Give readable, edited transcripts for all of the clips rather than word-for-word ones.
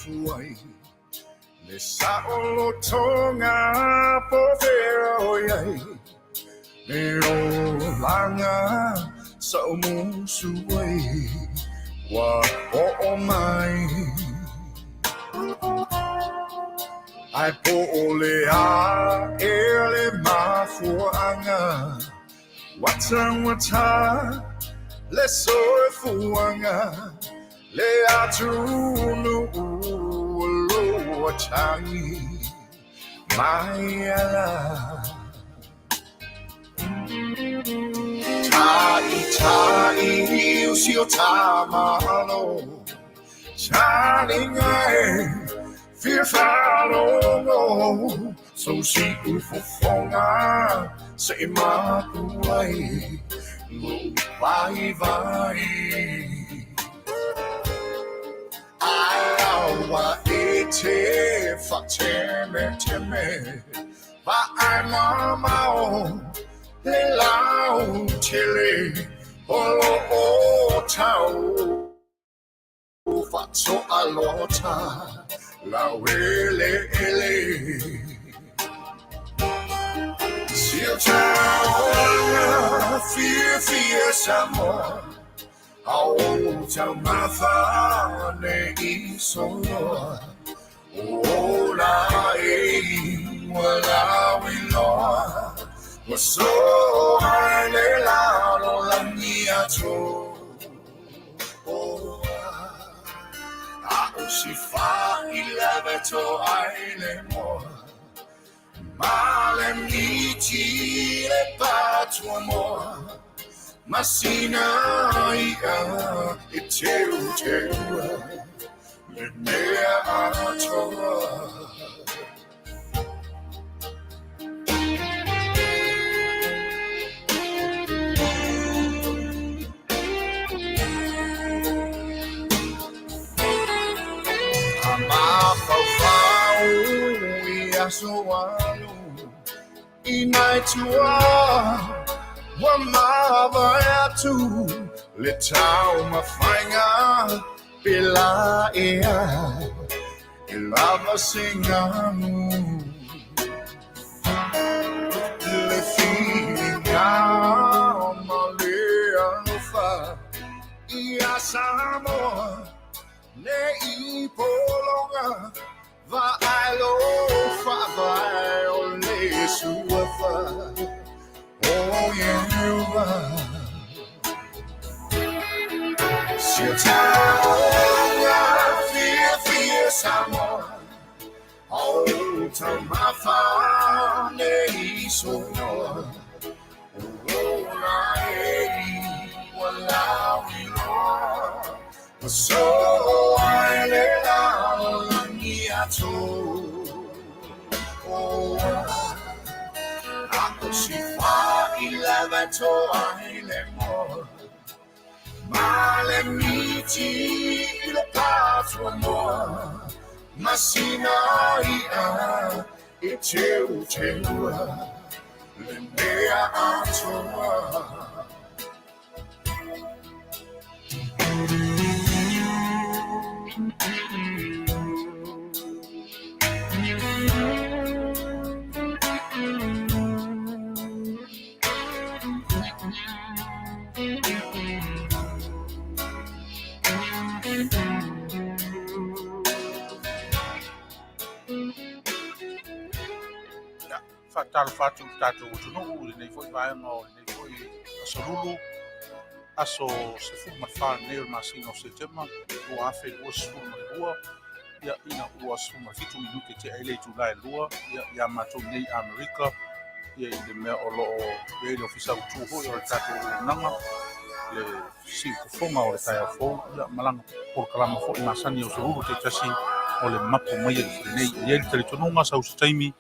mafuai Le saʻolotoga po fea o i ai Le olaga sa o musu ai Ua oo mai Ae po o le a ea le mafuaaga Ua taugata le soifuaga Le atunuu o lo o tagi mai ala Taʻitaʻi o si o tamalo Taliga e fia faalogo Sou siufofoga se i mapu ai Lou vaivai Ae aua e te faatemeteme Vaai mamao le lautele O lo o tau faatoalota laueleele Si o taulaga fiafia Samoa A o taumafa nei soloa Ola e ua lauiloa Ua soa i le lalolagi atoa A o se failave toa i le moa Ma le miti le patuamoa Ma sina iʻa e teuteua Le mea atoa. A mafaufau i aso alu I nai tua ua mavae atu Le taumafaiga pela ea E lava se gamu Le filiga ma le alofa Ia Samoa nei pologa Vaai lo faavae o le suafa O Ieova Si o taulaga fiafia Samoa A o taumafa nei soloa Ola e ua lauiloa Ua soa i le lalolagi atoa A o se failave toa i le moa Ma le miti i le patuamoa Ma sina iʻa e teuteua Le mea atoa. Ia, faatalofa atu i le tatou atunuu i lenei foi vaega o lenei foi aso Lulu, aso 14 lenei o le masina o Setema 2022, ia, ina ua 17 minute tea ai le itula e 2, ia, ia matou nei Amerika, ia, i le mea o lo o i ai le ofisa autu foi o le tatou auaunaga, le siufofoga o le taeao fou, ia, ma lana polokalama foi masani o Aso Lulu taitasi o le mapu mai e le fale nei. E i ai le talitonuga sau se taimi,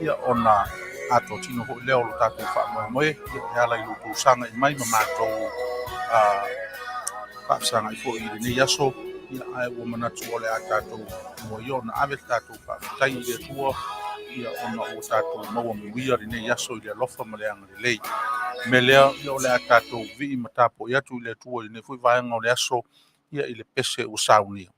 ia, ona atoa tino foi lea o lo tatou faamoemoe, ia, e ala i lo outou sagai mai ma matou faafesagai foi i lenei aso, ia, ae ua manatu o le a tatou mua ia ona ave le tatou faafetai i le Atua, ia, ona ua tatou maua manuia lenei aso i le alofa ma le agalelei. O le mea lea, ia, o le a tatou vii ma tapuai atu i le Atua i lenei foi vaega o le aso, ia, i le pese ua saunia.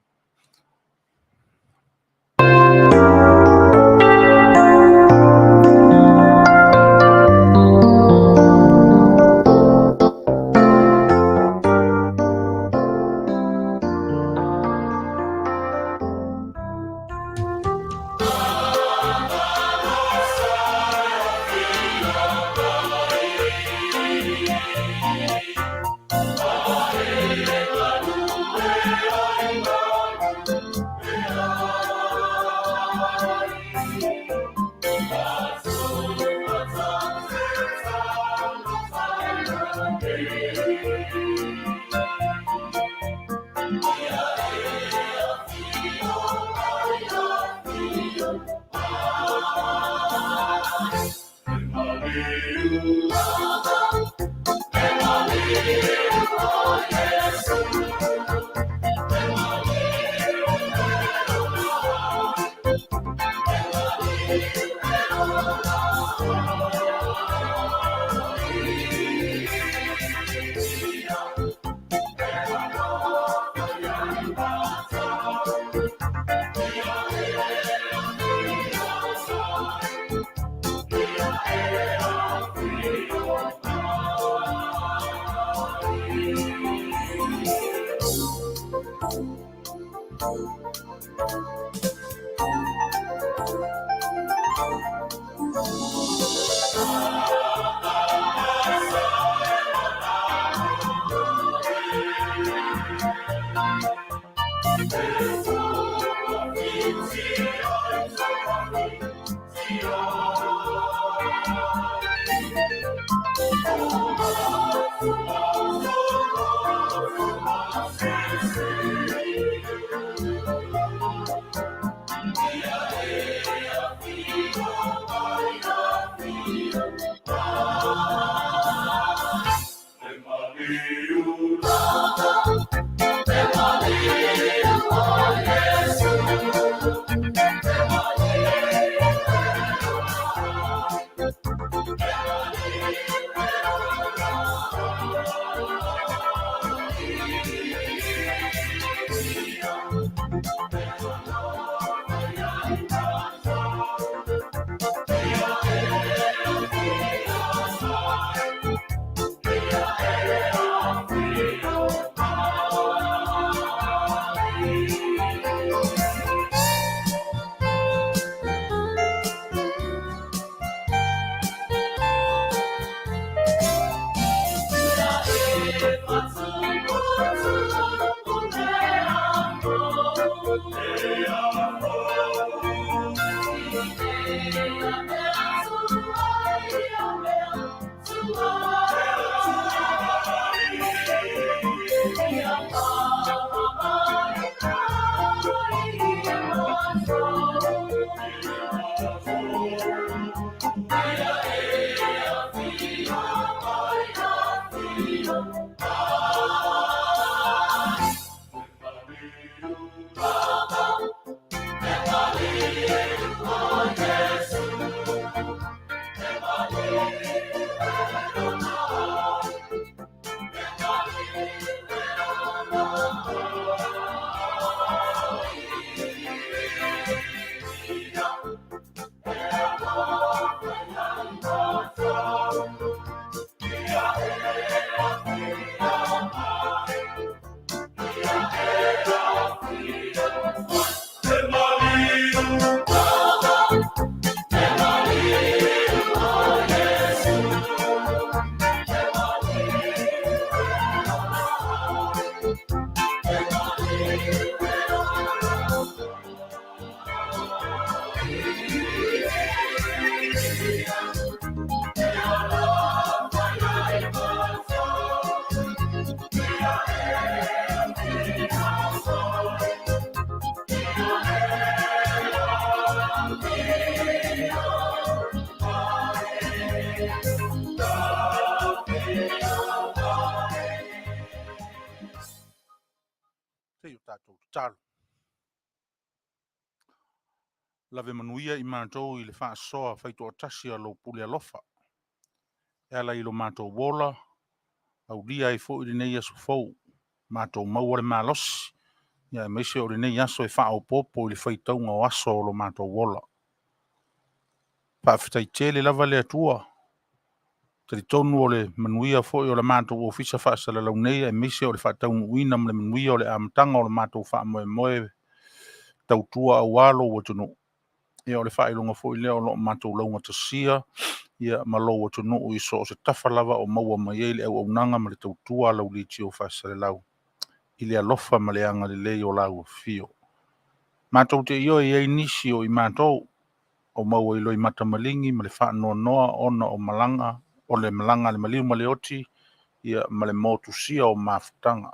Se i o tatou tatalo. Lave manuia i matou i le faasoa faitoatasi a lou pule alofa, e ala i lo matou ola, aulia ai foi lenei aso fou, matou maua le malosi, aemaise o lenei aso e faaopoopo i le faitauga o aso o lo matou ola. Faafetai tele lava le Atua. E talitonu o le manuia foi o le matou ofisa faasalalau nei, aemaise o le faataunuuina ma le manuia o le amataga o le matou faamoemoe tautua aua lou atunuu. Ia o le faailoga foi lea o lo o matou laugatasia ma lou atunuu i so o se tafa lava o maua mai ai le auaunaga ma le tautua a lau leitio faasalalau i le alofa ma le agalelei o lau afio. Matou te ioe e i ai nisi o i matou o maua i loimata maligi ma le faanoanoa ona o malaga, o le malaga a le maliu ma le oti, ia, ma le motusia o mafutaga.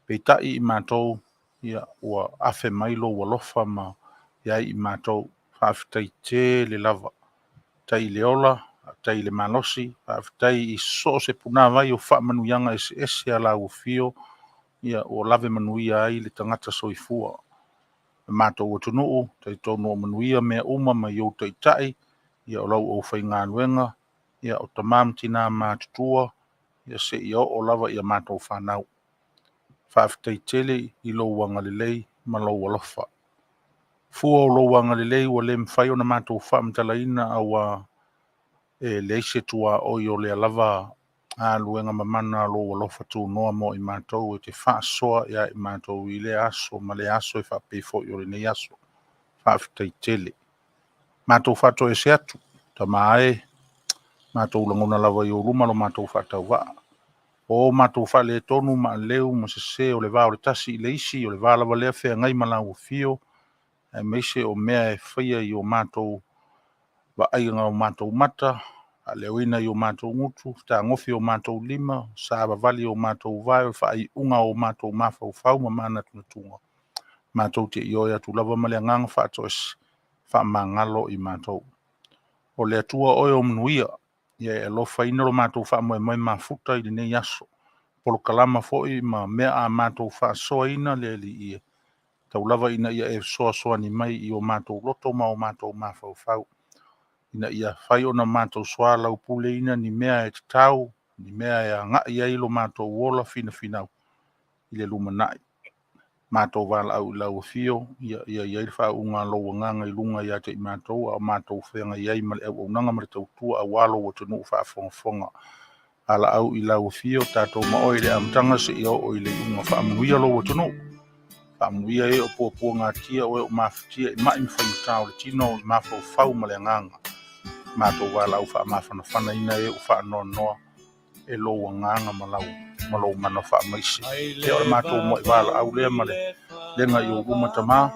Peitai i matou, ia, ua afe mai lou alofa ma i ai i matou. Faafetai tele lava. Tai i le ola Faafetai i le malosi, faafetai i so o se punavai o faamanuiaga eseese a lau afio, ia ua lave manuia ai le tagata soifua. Le matou atunuu, talitonu o manuia mea uma mai ou taitai, ia o lau aufaigaluega, ia o tama ma tina matutua, ia seia oo lava i a matou fanau. Faafetai tele i lou agalelei ma lou alofa. Fua o lou agalelei ua le mafai ona matou faamatalaina auā e leai se tuaoi o lea lava galuega mamana a lou alofa tunoa mo i matou e te faasoa ia i matou i lea aso ma lea aso e faapei foi o lenei aso. Faafetai tele. Matou faatoese atu, Tama e, matou lagona lava i ou luma lo matou faatauvaa. O matou faaletonu ma aleu ma sese o le va o le tasi i le isi, o le va lava lea feagai ma lau afio, aemaise o mea e faia i o matou vaaiga o matou mata, faaleoina i o matou gutu, fetagofi o matou lima, savavali o matou vae, o le faaiuga o matou mafaufau ma manatunatuga. Matou te ioe atu lava ma le agaga faatoese, faamagalo i matou. O le Atua oe o manuia, ia e alofaina lo matou faamoemoe mafuta i lenei aso. Polokalama foi ma mea a matou faasoaina le Alii e, tau lava ina ia e fesoasoani mai i o matou loto ma o matou mafaufau, ina ia fai ona matou soalaupuleina ni mea e tatau, ni mea e agai ai lo matou ola finafinau i le lumanai. Matou valaau i lau afio, ia i ai le faauuga a lou agaga i luga ia te i matou, a o matou feagai ai ma le auaunaga ma le tautua aua lou atunuu faafogafoga. Valaau i lau afio, tatou ma oe i le amataga seia oo i le iuga. Faamanuia lou atunuu. Faamanuia e o puapuagatia, o e o mafatia i mai ma faigata o le tino, i mafaufau ma le agaga. Matou valaau faamafanafanaina e ua faanoanoa e lou agaga ma lau ma lou mana faamaise. Ia o le matou moe valaau lea ma le lega i ou luma Tama,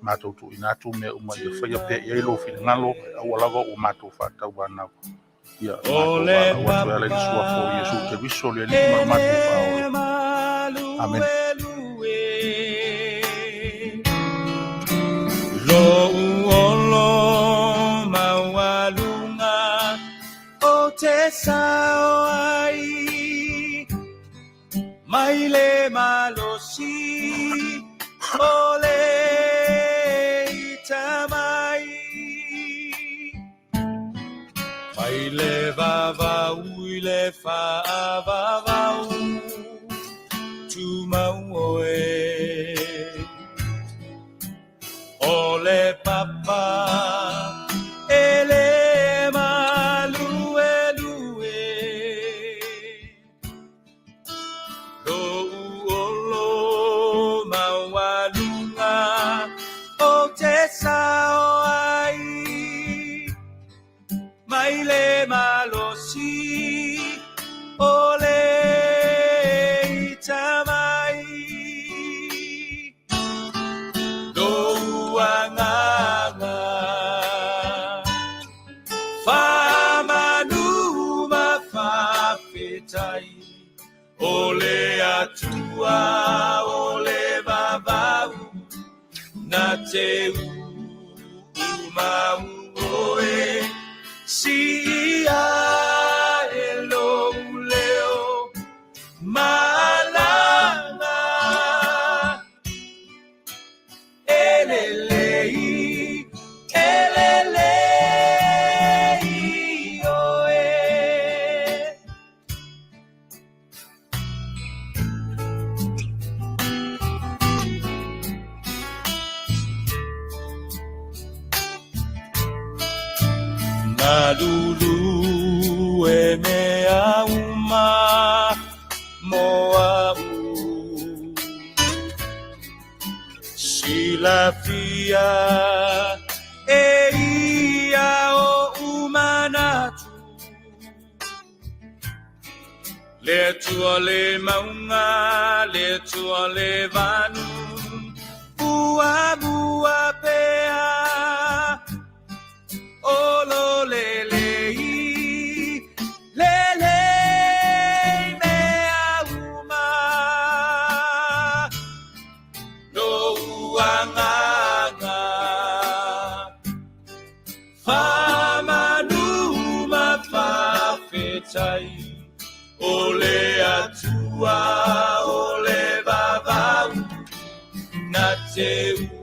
matou tuuina atu mea uma ia faia pea i ai lou finagalo, e aua lava ua matou faatauanau. Ia matou valaau atu e ala i le suafa o Iesu Keriso le Alii ma lo matou Faaola. Amene. Lou olo maualuga o te sao ai mai le malosi o le ita mai mai le vavau i le faavavau tumau oe o le papa e le maluelue lou olo maualuga o te sao ai mai le malosi o le ita mai lou agaga faamanu ma faafetai o le Atua o le vavau na te umau oe siia e lou leo malaga e lelei e lelei oe. Malulu e mea uma mo au silafia e ia o umanatu le Atua le mauga le Atua le vanu ua mua pea o lo lelei lelei mea uma lou agaga faamanu ma faafetai o le Atua o le vavau na te uma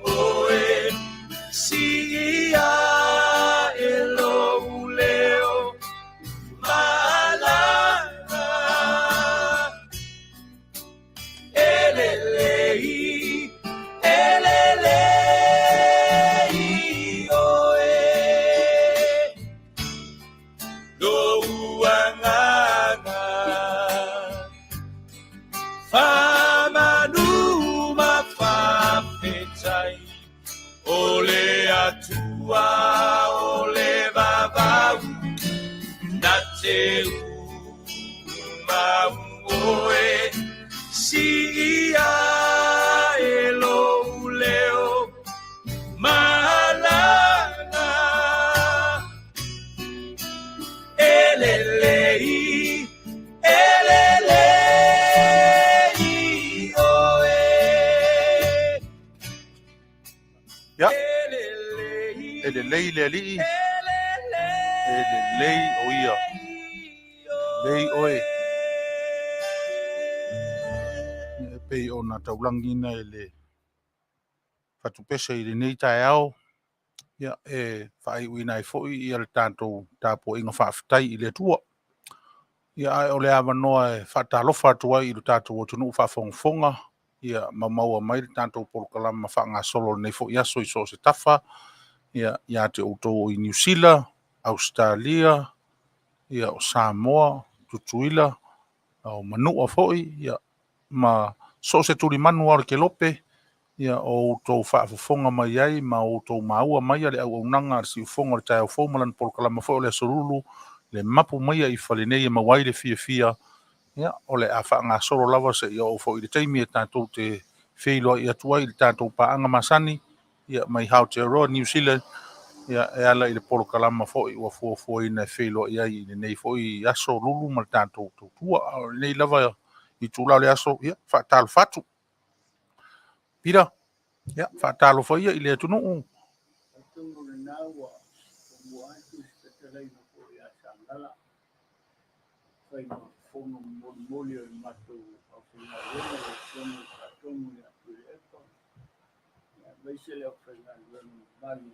oe siia e lou leo malama e lelei e lelei oe lou agaga faamanu ma faafetai o le Atua o le vavau na te uma oe siia e lou leo malama e lelei e lelei oe Ia, e lelei e lelei le Alii, e e lelei o ia, lelei lelei oe. oe E pei ona taulagiina e le fatupese i lenei taeao, ia e faaiuina ai foi ia le tatou tapuaiga faafetai i le Atua. Ia ae o le avanoa e faatalofa atu ai i lo tatou atunuu faafogafoga, ia ma maua mai le tatou polokalama faagasolo o lenei foi aso i so o se tafa, ia ia te outou o i Niu Sila, Ausetalia, ia o Samoa, Tutuila, o Manua foi, ia ma so o se tulimanu lava o le kelope, ia o outou faafofoga mai ai ma outou maua mai le auaunaga a le siufofoga o le taeao fou ma lana polokalama foi o le Aso Lulu, le mapu maia i fale nei e maua ai le fiafia, ia o le a faagasolo lava seia oo foi i le taimi e tatou te feiloai atu ai i le tatou paaga masani, ia mai Aotearoa New Zealand, ia e ala i le polokalama foi ua fuafuaina e feiloai ai i lenei foi aso Lulu ma le tatou tautua. A o lenei lava itula o le aso, ia faatalofa atu. Pita, ia faatalofa ia i le atunuu. Atonu lena ua mua atu se fetalaiga foi ia Sagala fai ma fono molimoli o le matou aufaigaluega le Afioga i le Faatonu ia Tuilaepa, aemaise le aufaigaluega mamalu i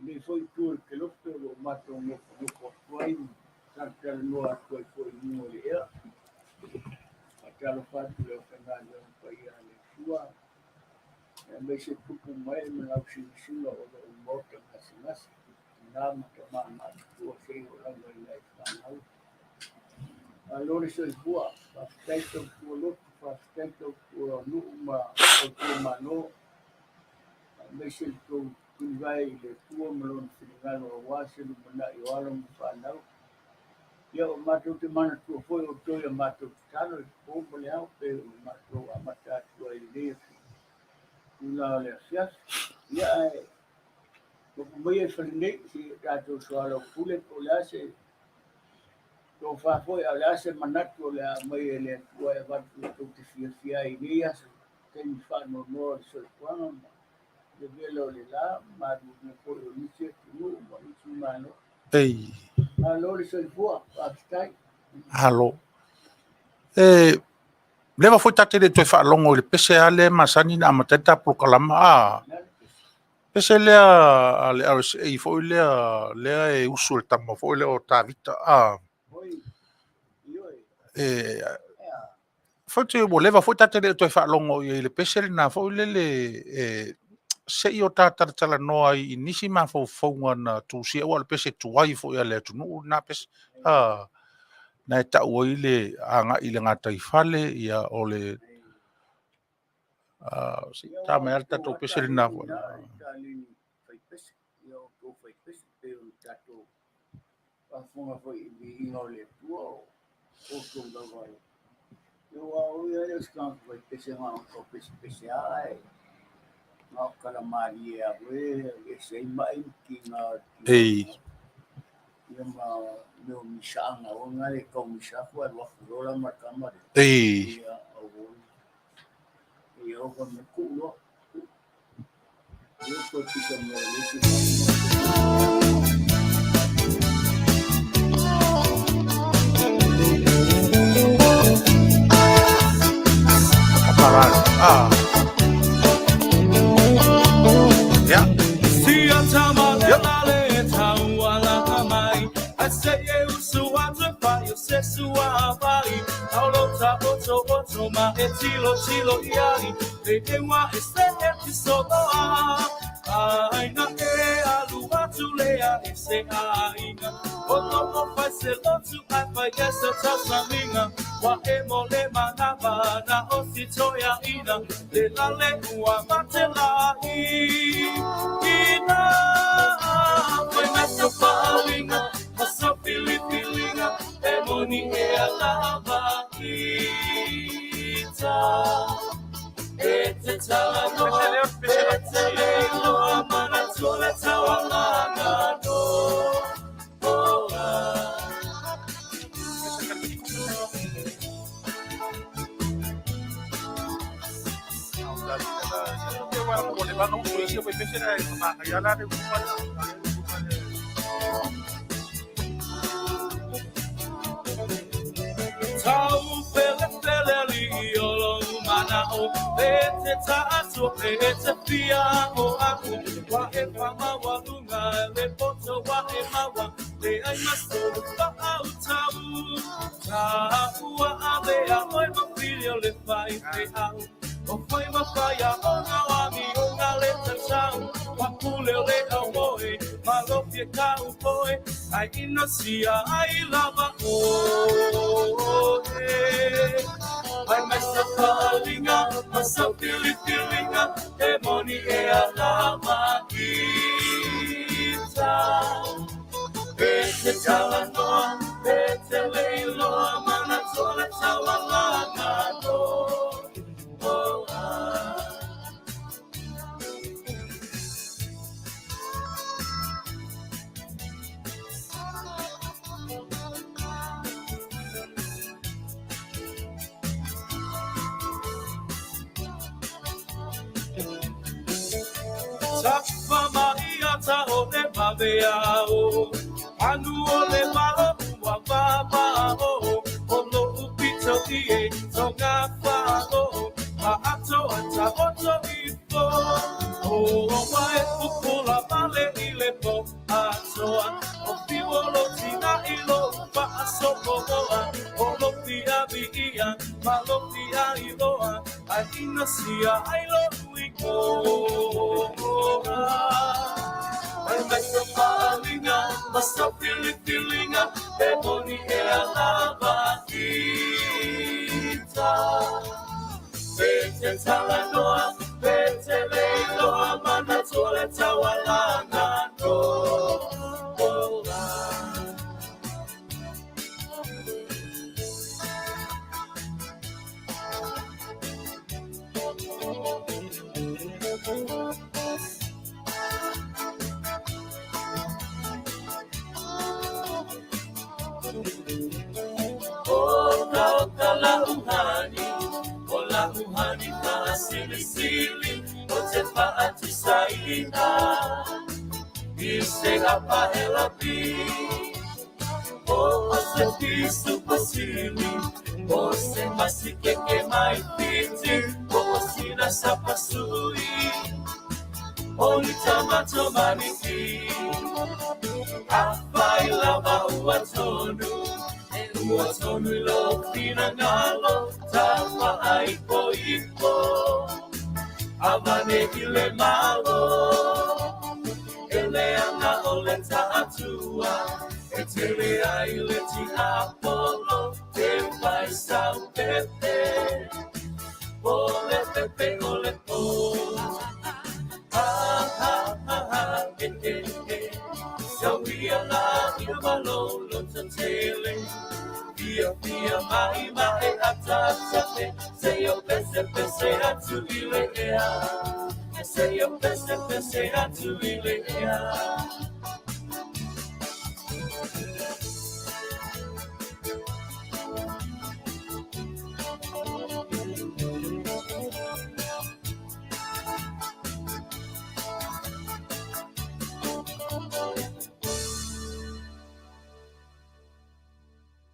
lenei foi itu o le kelope o lo o matou nofonofo atu ai ma talatalanoa atu ai foi i luga o le ea. Faatalofa atu i le aufaigaluega paia a le Atua, aemaise tupu ma ee ma le lausinasina o lo o i maota gasegase, tina ma tama matutua seia oo lava i nai fanau. Malo le soifua, faafetai tautua lotu, faafetai tautua nuu ma tautua malo, aemaise le tou tulivae i le Atua ma lona finagalo aua se lumanai o alo ma fanau. Ia, o matou te manatua foi outou i a matou tatalo i le po ma le ao, pe o matou amata atu ai i lenei tula o le afiafi. Ia, ae tofu maia i fale nei, seia tatou soalaupule po o le a se tofa foi, a o le a se manatu o le a aumai e le Atua e avatu tou te fiafia ai i nei aso, taimi faanoanoa o le soifuaga ma le vela o le la, maluia foi o nisi atunuu ma isi malo. Ei. Malo le soifua, faafetai. Alo. E leva foi ta te le toe faalogo i le pese lava lea e masani ona amata ai le ta polokalama. A pese lea a le RSA foi lea, lea e usu i le tama foi lea o Tavita. A e foi te ua leva foi ta te le toe faalogo i ai i le pese lena foi lele e se i o ta talatalanoa ai i nisi mafaufauga na tusia, aua o le pese tuai foi a le atunuu lena pese. A na e tau ai le agai i le gataifale, ia o le se i ta mai lava le tatou pese lena foi. Ei. Ei. Ah. Ia. Ia.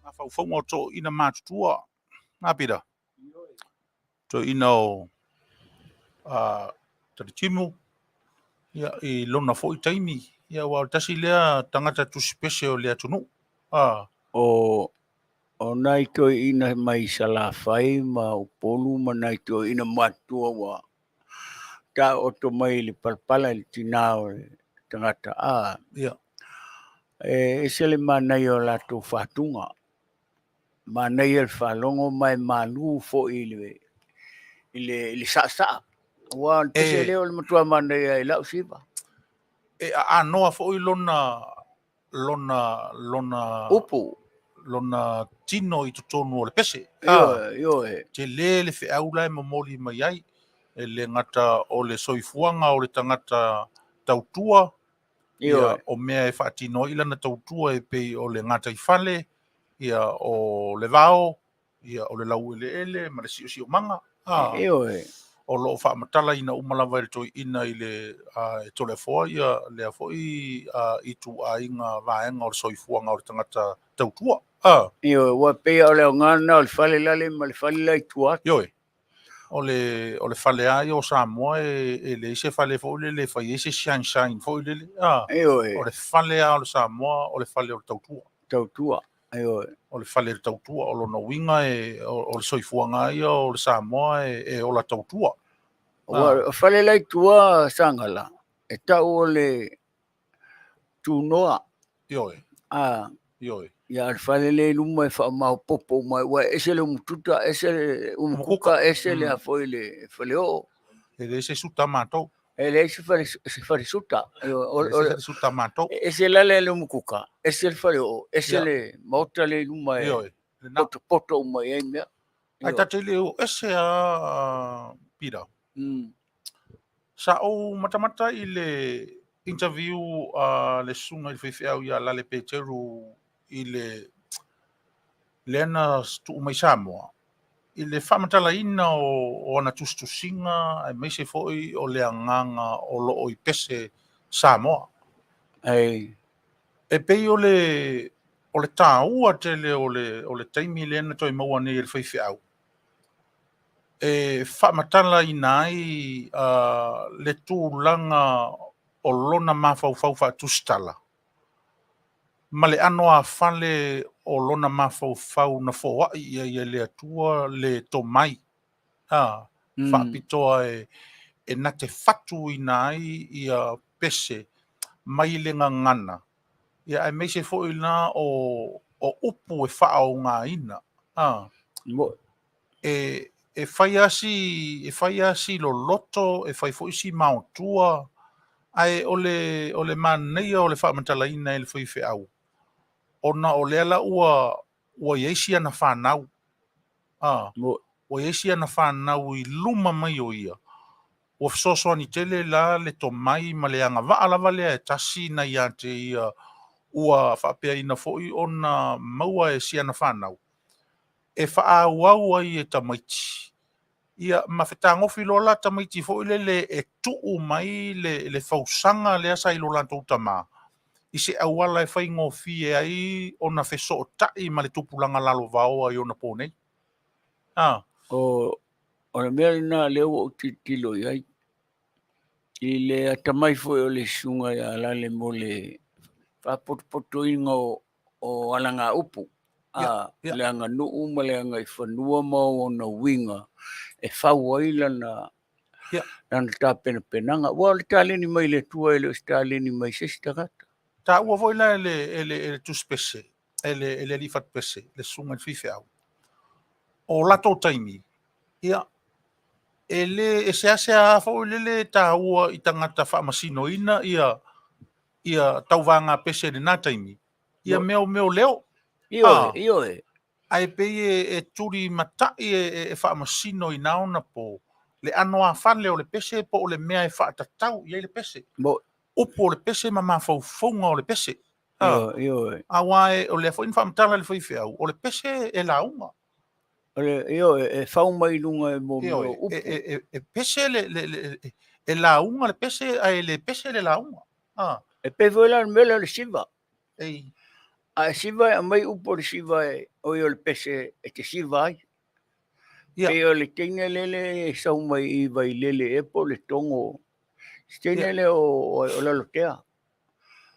Mafaufauga o toeaiina matutua. Na Pita. Toeaiina o a Talitimu ia, i lona foi taimi, ia, aua o le tasi lea tagata tusipese o le atunuu. A. O, o nai toeaiina mai Salafai ma Upolu ma nai toeaiina matutua ua taooto mai i le palapala i le tinā o le tagata, a. Ia. E ese le manaia o latou fatuga. Manaia le faalogo ma e malu foi i le, i le, i le saasaa. Aua o le pese lea o le matua manaia i lau siva. E aanoa foi lona lona lona upu, lona tino i totonu o le pese. Ioe, ioe. Tele le feau la e momoli mai ai, e le gata o le soifuaga o le tagata tautua, ia, o mea e faatino ai lana tautua e pei o le gataifale, ia, o le vao, ia, o le laueleele ma le siosiomaga. A, Ioe. O lo o faamatalaina uma lava e le toeaina i le e Toleafoa ia lea foi ituaiga vaega o le soifuaga o le tagata tautua. A. Ioe, ua pei o le aoga lena o le fale lale ma le fale la i tua atu. Ioe. O le, o le fale lava ia o Samoa e, e leai se fale foi lele e fai ai se sunshine foi lele. A. Ioe. O le fale lava o le Samoa, o le fale o le tautua. Tautua. Ioe. O le fale o le tautua, o lona uiga e, o, o le soifuaga ia o le Samoa e, e ola tautua. Ua, o fale la i tua Sagala, e tau o le tunoa. Ioe. A. Ioe. Ia, le fale le i luma e faamaopoopo uma ai, ua ese le umututa, ese le umukuka, ese le a foi le faleoo. E leai se suta matou. E leai se fale, se fale suta. O, o, se suta matou. Ese lale le umukuka, ese le faleoo, ese le maota le i luma e Ioe. Lena. Poto uma i ai mea. Ai ta te le o ese a Pira. Sa ou matamata i le interview a le susuga i le faifeau ia Lale Peteru i le lea na tuu mai Samoa i le faamatalaina o, o ana tusitusiga aemaise foi o le agaga o lo o i pese Samoa. Ai. E pei o le o le taua tele o le o le taimi lea na toe maua nei e le faifeau e faamatalaina ai le tulaga o lona mafaufau faatusitala ma le ʻano afale o lona mafaufau na foai i ai e le Atua le tomai a faapitoa e, e na te fatuina ai ia pese mai le gagana, ia aemaise foi la o, o upu e faaaogaina. A. Mo. E, e fai lava si, e fai lava si loloto, e fai foi si maotua, ae o le, o le manaia o le faamatalaina e le faifeau, ona o lea la ua, ua i ai si ana fanau. A, Mo. Ua i ai si ana fanau i luma mai o ia. Ua fesoasoani tele la le tomai ma le agavaa lava lea e tasi na ia te ia ua faapeaina foi ona maua e si ana fanau e faaauau ai e tamaiti. Ia, ma fetagofi loa la tamaiti foi lele e tuu mai le, le fausaga lea sa i lo latou tamā i se auala e faigofie ai ona fesootai ma le tupulaga lalovaoa i ona pō nei. A. O, o le mea lena lea ua ou tilotilo i ai, i le atamai foi o le susuga ia Lale mo le faapotopotoina o, o alagaupu, a, le aganuu ma le agaifanua ma ona uiga e fau ai lana, lana tapenapenaga. Aua o le taleni mai le Atua e le o se taleni mai se isi tagata. Taua foi la e le, e le, e le tusipese, e le, e le alii fatupese, le susuga i le faifeau. O latou taimi, ia, e le e seasea foi lele taua i tagata faamasinoina ia ia tauvaga pese i lena taimi, ia mea o mea o leo. Ioe, ioe. Ae pei e, e tulimatai e, e faamasino i na ona po le ʻano afale o le pese po o le mea e faatatau i ai le pese. Mo. Upu o le pese ma mafaufauga o le pese. Ioe, ioe. Aua e, o lea foi na faamatala le faifeau, o le pese e lauga. O le, ioe, e fau mai i luga e mo mea o Ioe, upu. e, e, e, e pese le, le, le, e lauga le pese ae le pese le lauga. A. E pei foi la le mea lea o le siva. Ei. A e siva e aumai upu o le siva e, oi o le pese e te siva ai. Ia. Pei o le teine lele e sau mai i Vailele ea po o Letogo. Se teine Ia. lea o Lalotea.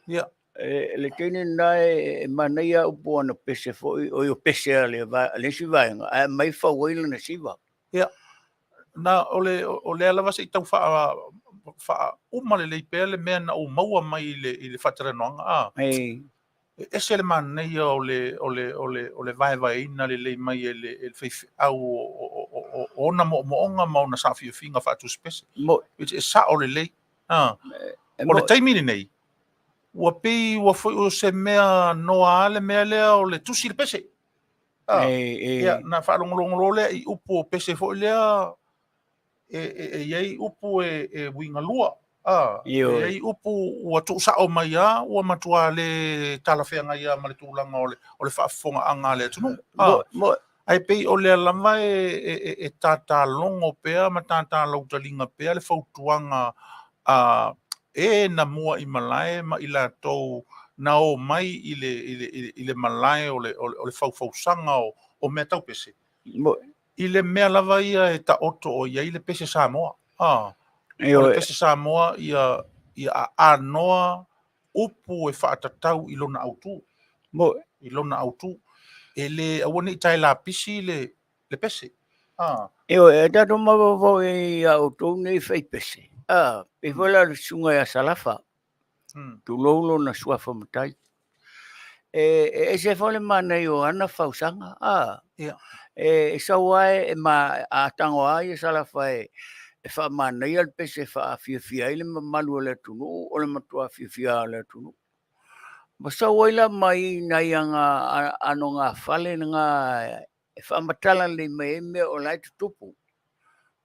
Ia. E, le teine lena e manaia upu o ana pese foi, oi o pese a le, le isi vaega, ae aumai fau ai lana siva. Ia. Na, o le, o lea lava se i tau faa, faauma lelei pea le mea na ou maua mai i le faatalanoaga, a. Ei. E ese le manaia o le, o le, o le, o le vaevaeina lelei mai e le, e le faifeau o ona moomooga ma ona saafiafiga faatusipese. Mo. E sao lelei. A. E O le mo. taimi lenei, ua pei ua foi o se mea noa lava le mea lea o le tusi le pese. A. Ei, ei. Ia, na faalogologo loa lea i upu o pese foi lea, e i ai upu e uiga lua. A, e i ai upu ua tuusao mai lava, ua matua le talafeagai lava ma le tulaga o le faafofogaaga a le atunuu. A, ae pei o lea lava e tatalogo pea ma tatalautaliga pea le fautuaga a e na mua i malae ma i latou na o mai i le malae o le faufausaga o mea tau pese. I le mea lava ia e taoto o i ai le pese Samoa. A, o le pese Samoa ia aanoa upu e faatatau i lona autu. I lona autu. E le aua ne i tae lapisi le pese. A. Ioe, e tatou mafaufau i a outou nei fai pese. A, pei foi la o le susuga ia Salafa. Tulou lona suafa matai. E ese foi le manaia o ana fausaga. A, Ia. E sau lava e ma, a tago lava ia Salafa e faamanaia le pese e faafiafia ai le mamalu o le atunuu, o le matua fiafia lava o le atunuu. Ma sau ai la mai nai aga ano gafale na e faamatala lelei mai ai mea o la e tutupu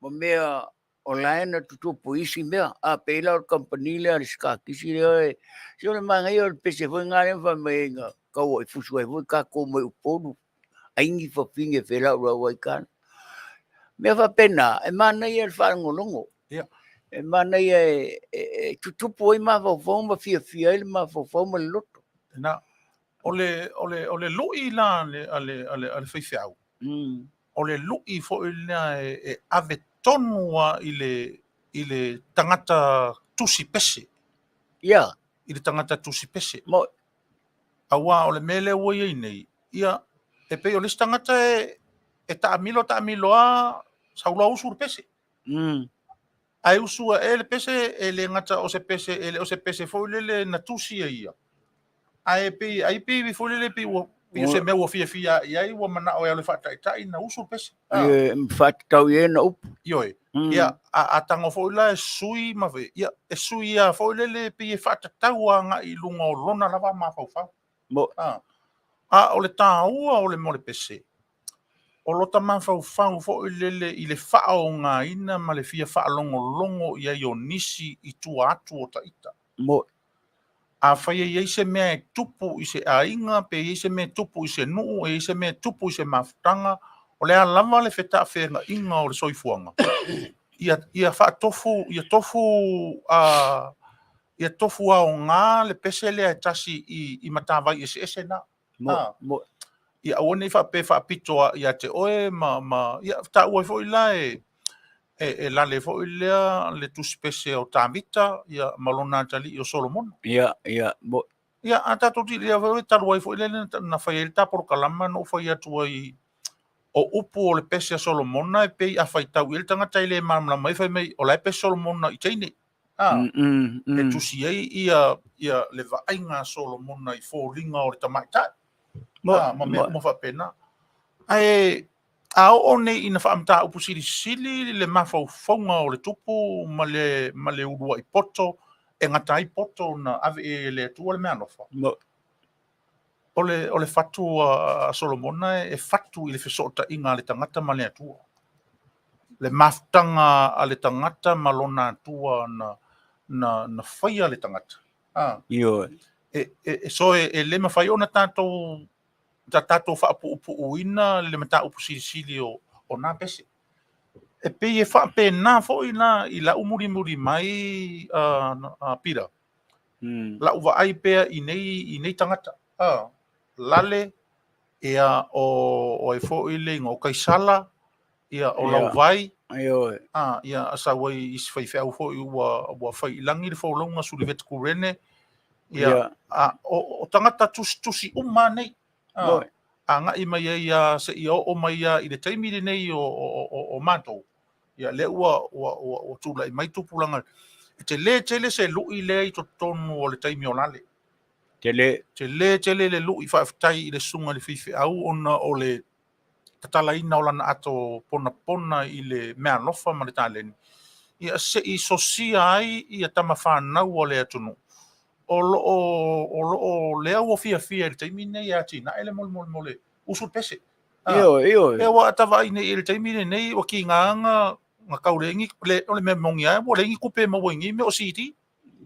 ma mea o la e na tutupu i isi mea. A pei la o le kamupani lea a le Sikakisi lea, e, se o le manaia o le pese foi lena lea na fai mai ai na tau ai fusu ai foi tatou mai Upolu, aini fafine felaulau ai tana. Mea faapena, e manaia le faalogologo. Ia. E manaia e tutupu ai mafaufau ma fiafia ai le mafaufau ma le loto. Na, o le, o le, o le lui la a le, a le, a le, a le faifeau, o le lui foi lea e ave tonu lava i le tagata tusi pese. Ia. I le tagata tusi pese. Mo. Aua o le mea lea ua i ai nei, ia, e pei o le isi tagata e taamilo taamilo lava, sau loa usu le pese. Ae usu ae le pese, e le gata o se pese, e le o se pese foi lele na tusi e ia. Ae pei, ai pei foi lele pei ua, pei o se mea ua fiafia i ai, ua manao e alu e faataitai na usu le pese. Ah. E faatatau i ai na upu. Ioe. Ia, a tago foi la e sui ma, ia, e sui lava foi lele pei e faatatau agai i luga o lona lava mafaufau. Mo. Ah. A o le taua o le mo le pese, o lota mafaufau foi lele i le faaogaina ma le fia faalogologo i ai o nisi i tua atu o taita. Mo. Afai e i ai se mea e tupu i se aiga, pe i ai se mea e tupu i se nuu, e i ai se mea e tupu i se mafutaga, o le a lava le fetaafeagaiga o le soifuaga, ia faatofu, ia tofu, ia tofu aoga le pese lea e tasi i matavai eseese na. Mo, mo. Ia aua ne i faapea faapito ia te oe ma ia taua ai foi la e lale foi lea le tusipese o Tavita ia ma lona atalii o Solomona. Ia, ia, mo. Ia, a tatou tilea foi talu ai foi lea na fai ai le ta polokalama na ou fai atu ai o upu o le pese a Solomona e pei a faitau i ai le tagata e le malamalama ai fai mai o la e pese Solomona i teine. A, e tusi ai ia le vaaiga a Solomona i foliga o le tamaitai. A, ma mea uma faapena. Ae a oo nei ina faamataupu silisili le mafaufauga o le tupu ma le uluai poto e gata ai poto na ave i ai e le Atua le meaalofa. O le fatu a Solomona e fatu i le fesootaiga a le tagata ma le Atua. Le mafutaga a le tagata ma lona Atua na faia le tagata. Ioe. So e le mafai ona tatou tatou faapuupuuina le mataupu silisili o nā pese. E pei e faapena foi la i lau mulimuli mai Pita. Lau vaai pea i nei tagata. Lale, ia o ai foi le igoa o Kaisala, Ia, o Lauvai, Ioe. a, ia, a sau ai isi faifeau foi ua, ua fai i lagi le folauga Sulivete Kurene, ia, a, o, o tagata tusitusi uma lava nei, a, agai mai ai a seia oo mai a i le taimi lenei o, o, o, o matou, ia, lea ua, ua, ua, ua tulai mai tupulaga, e tele tele se lui lea i totonu o le taimi o Lale. Tele. Tele tele le lui, faafetai i le susuga i le faifeau ona o le tatalaina o lana ato ponapona i le meaalofa ma le taleni, ia se i sosia ai ia tama fanau a le atunuu o lo o, o lo o lea ua fiafia i le taimi lenei e atinae le mo le usu le pese. Ioe, ioe. E ua ta vaai nei i le taimi lenei ua kiga na na tau leai ni, le, o le mea moni lava ua leai ni tupe e maua i nei mea o CD.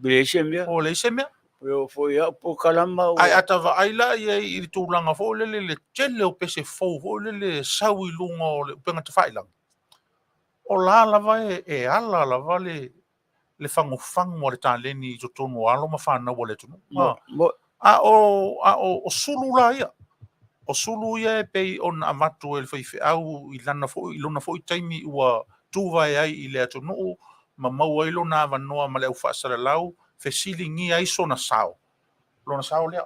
Leai se mea. Ua leai se mea. E oo foi au polokalama ua... Ae a ta vaai la i ai i le tulaga foi lele le tele o pese fou foi lele e sau i luga o le upega tafailagi, o la lava e, e ala lava le, le fagufagu a le taleni i totonu o alo ma fanau a le atunuu. Mo, mo. A o, a o, o sulu la ia, o sulu ia e pei ona avatu e le faifeau i lana foi, i lona foi taimi ua tuvae ai i le atunuu ma maua ai lona avanoa ma le au faasalalau, fesiligia ai sona sao. Lona sao lea.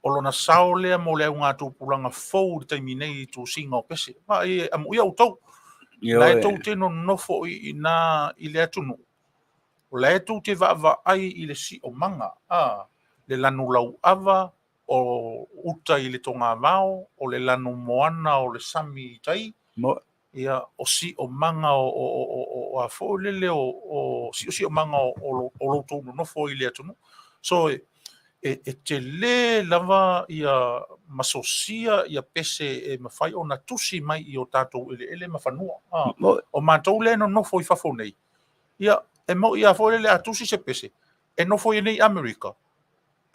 O lona sao lea mo le augatupulaga fou i le taimi nei i tusiga o pese. Vaai, amuia outou. La e tou te nonofo i ina i le atunuu. O la e tou te vaavaai i le siomaga, a, le lanu lauava o uta i le togavao, o le lanu moana o le sami i tai, ia, o siomaga o, o, o, o, o a foi lele o, o siosiomaga o, o, o lo outou nonofo i le atunuu. So, e, e, e tele lava ia masosia ia pese e mafai ona tusi mai i o tatou eleele ma fanua. A, o matou lea e nonofo i fafo nei, ia, e moni lava foi lele a tusi se pese, e nofo i nei Amerika,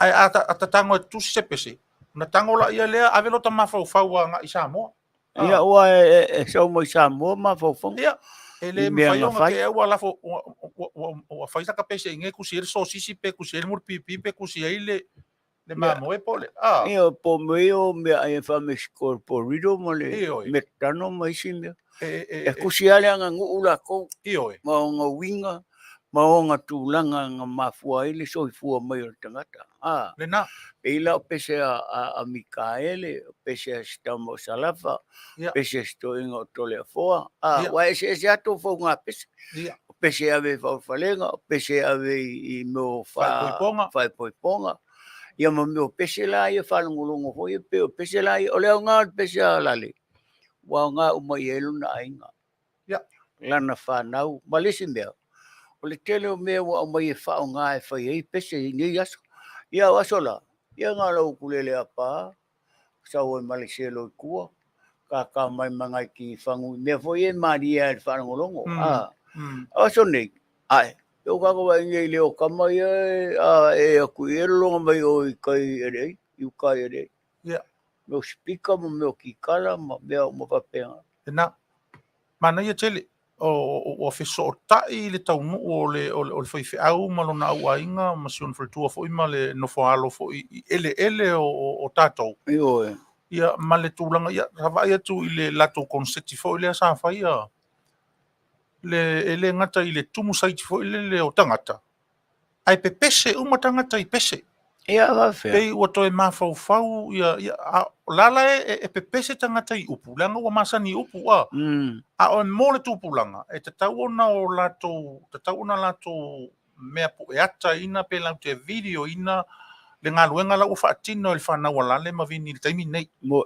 ae a ta tago e tusi se pese, ona tago laia lea ave lota mafaufau agai i Samoa. Ia, ua e sau mai Samoa mafaufauga. Ia, e le mafai ona te ua lafo, ua fai saka pese i nei kusi ai le sosisi pe kusi ai le mulipipi pe kusi ai le le mamoe po o le a. Ia, po o mea ia o meaai e faamexico, burrito ma le McDonald ma isi mea. E kusi lava le aganuu lakou ma ona uiga ma ona tulaga na mafua ai le soifua mai o le tagata. A, Lena. Pei la o pese a Mikaele, o pese a si tama o Salafa, pese a si toeaina o Toleafoa. A, ua eseese lava tou fauga pese. O pese e ave i faaulufalega, o pese e ave i mea o faaipoipoga. Ia ma mea o pese la ia faalogologo foi ia, pei o pese la ia, o le aoga o le pese a Lale, ua aoga uma i ai lona aiga, lana fanau. Ma le isi mea, o le tele o mea ua aumai e faaaoga e fai ai pese i nei aso. Ia o aso la, ia na o lau ukulele apa, sau ai ma le selo i tua, kākā mai ma nai tigifagu i mea foi ia e malie ai i le faalogologo. A, o aso nei, ae, e o kākou vaai nei i leo kama ia a e atu i e lologa mai o i kai LA, i uka i LA. Mea o sipika ma mea o kikala ma mea uma faapena. Lena. Manaia tele. O, ua fesootai le taunuu o le, o le, o le faifeau ma lona auaiga ma si ona faletua foi ma le nofoaalo foi i eleele o, o, o tatou. Ioe. Ia, ma le tulaga, ia, sa vaai atu i le latou konseti foi lea sa faia, le, e le gata i le tumu saiti foi lele o tagata, ae pepese uma tagata i pese. Ia, faafefea. Pei ua toe mafaufau ia, ia a, o la la e, e pepese tagata i upu, leaga ua masani i upu, a. A o mo le tupulaga, e tatau ona o latou, tatau ona latou mea pueata ina pe latou te video ina le galuega la ua faatino e le fanau a Lale ma Vini i le taimi lenei. Mo.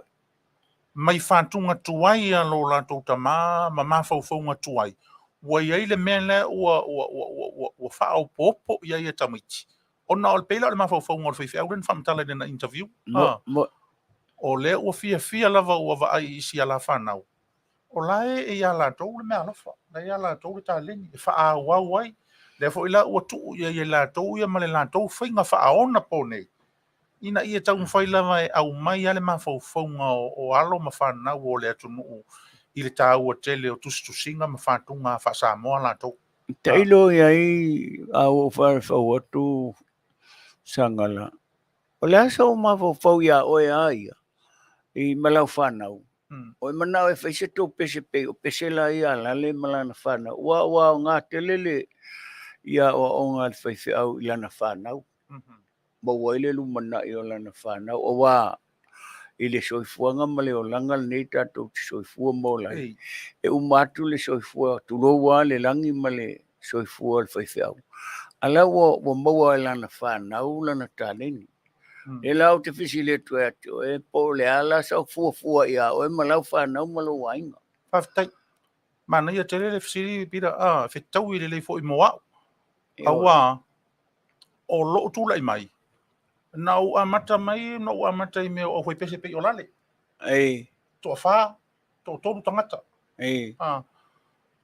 Mai fatuga tuai a lo latou tama ma mafaufauga tuai, ua i ai le mea lea ua, ua, ua, ua, ua, ua faaopoopo i ai e tamaiti. Ona o le pei la o le mafaufauga o le faifeau lea na faamatala i lana interview. Mo, mo. O lea ua fiafia lava ua vaai i isi ala fanau. O la e ia latou le meaalofa, la e ia latou le taleni e faaauau ai. Lea foi la ua tuu i ai e latou ia ma le latou faiga faaona po nei, ina ia taumafai lava e aumai lava le mafaufauga o alo ma fanau o le atunuu i le taua tele o tusitusiga ma fatuga faa-Samoa latou. Tailo i ai a ua ou faafau atu Sagala, o le a sou mafaufau iā oe a ia i ma lau fanau? O e manao e fai se tou pese pei o pese la ia a Lale ma lana fanau. Ua ua aoga tele le ia aoaoga a le faifeau i lana fanau. Maua ai le lumanai o lana fanau aua i le soifuaga ma le olaga lenei tatou te soifua ma ola ai. E uma atu le soifua, tulou lava le lagi ma le soifua o le faifeau, a la ua ua maua e lana fanau lana taleni. Lea la ou te fesili atu ai ia te oe, po o le a la sau fuafua ia oe ma lau fanau ma lou aiga? Faafetai. Manaia tele le fesili Peter, a, fetaui lelei foi mo au. Aua o lou tulai mai, na ou amata mai, na ou amata i mea o aufaipese pei o Lale. Ei. Toafa, toatolu tagata. Ei. A,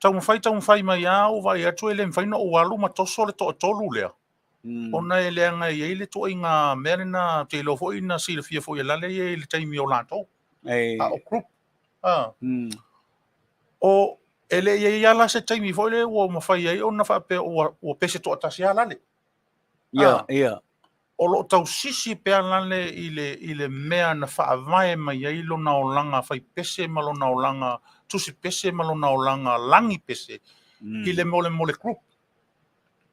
taumafai taumafai mai lava ou vaai atu e le mafai ona ou alu ma toso le toatolu lea. Ona e leaga e i ai le ituaiga mea lena, ou te iloa foi na silafia foi e Lale ia i le taimi o latou. Ei. A o group. A. O, e le i ai lava la se taimi foi lea ua mafai ai ona faapea ua, ua pese toatasi lava Lale. Ia, ia. O lo o tausisi pea Lale i le, i le mea na faavae mai ai lona olaga faipese ma lona olaga tusi pese ma lona olaga lagi pese i le molemole group.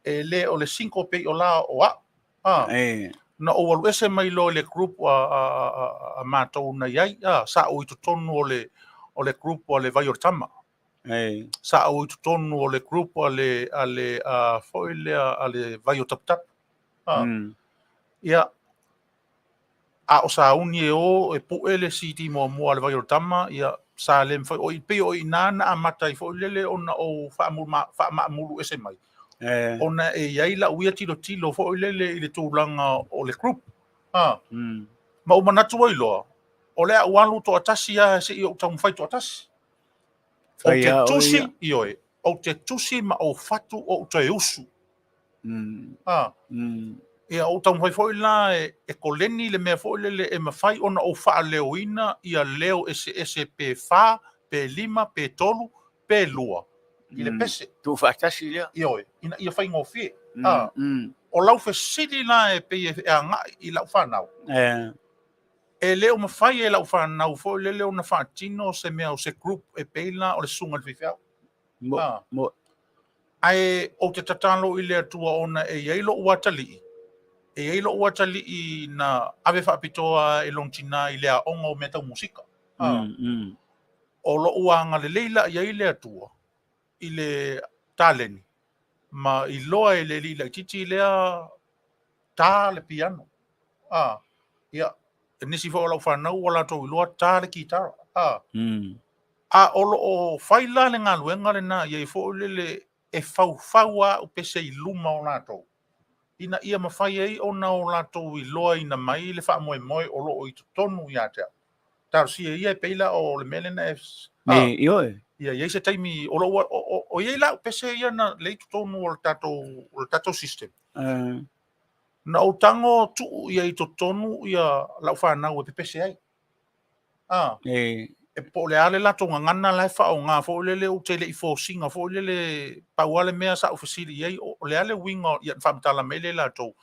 E le o le single pei o la o au. A. Na ou alu ese mai loa i le group a, a, a, a matou na i ai, a, sa ou i totonu o le, o le group a le Vai o le Tama. Sa ou i totonu o le group a le, a le, a, foi lea, a le Vai o Taputapu. A. Ia, a o sauni e o e pue le CD muamua a le Vai o le Tama, ia, sa le mafai, o i, pei o i inā na amata ai foi lele ona ou faamaamulu ese mai. Ona e i ai lau ia tilotilo foi lele i le tulaga o le group. A. Ma ou manatu ai loa, o le a ou alu toatasi lava se i ou taumafai toatasi. Ou te tusi, ioe, ou te tusi ma ou fatu ou toe usu. A. Ia, ou taumafai foi la e koleni le mea foi lele e mafai ona ou faaleoina ia leo eseese pe fa, pe lima, pe tolu, pe lua i le pese. Tuufaatasi lea. Ioe, ina ia faigofie. A. O lau fesili la e pei e agai i lau fanau. E le o mafai e lau fanau foi lele ona faatino se mea o se group e pei la o le susuga i le faifeau. Mo. Ae ou te tatalo i le Atua ona e i ai lou atalii, e i ai lou atalii na ave faapitoa e lona tina i le aoga o mea tau musika. O lou agalelei la i ai le Atua i le taleni ma iloa e le alii laitiiti lea ta le piano. Ia, nisi foi o lau fanau ua latou iloa ta le kitara. A o lo o fai la le galuega lena i ai foi lele e faufau lava au pese i luma o latou, ina ia mafai ai ona o latou iloaina mai le faamoemoe o lo o i totonu ia te au. Talosia ia e pei la o le mea lena e Ioe. Ia i ai se taimi o lo o o i ai la au pese ia na lei totonu o le tatou o le tatou system. Na ou tago tuu ia i totonu ia lau fanau e pepese ai. A. E po o le a le latou gagana la e faaaoga foi lele ou te le i force ina foi lele, pau lava le mea sa ou fesili i ai, o le a le uiga, ia ona faamatala mai lea e latou,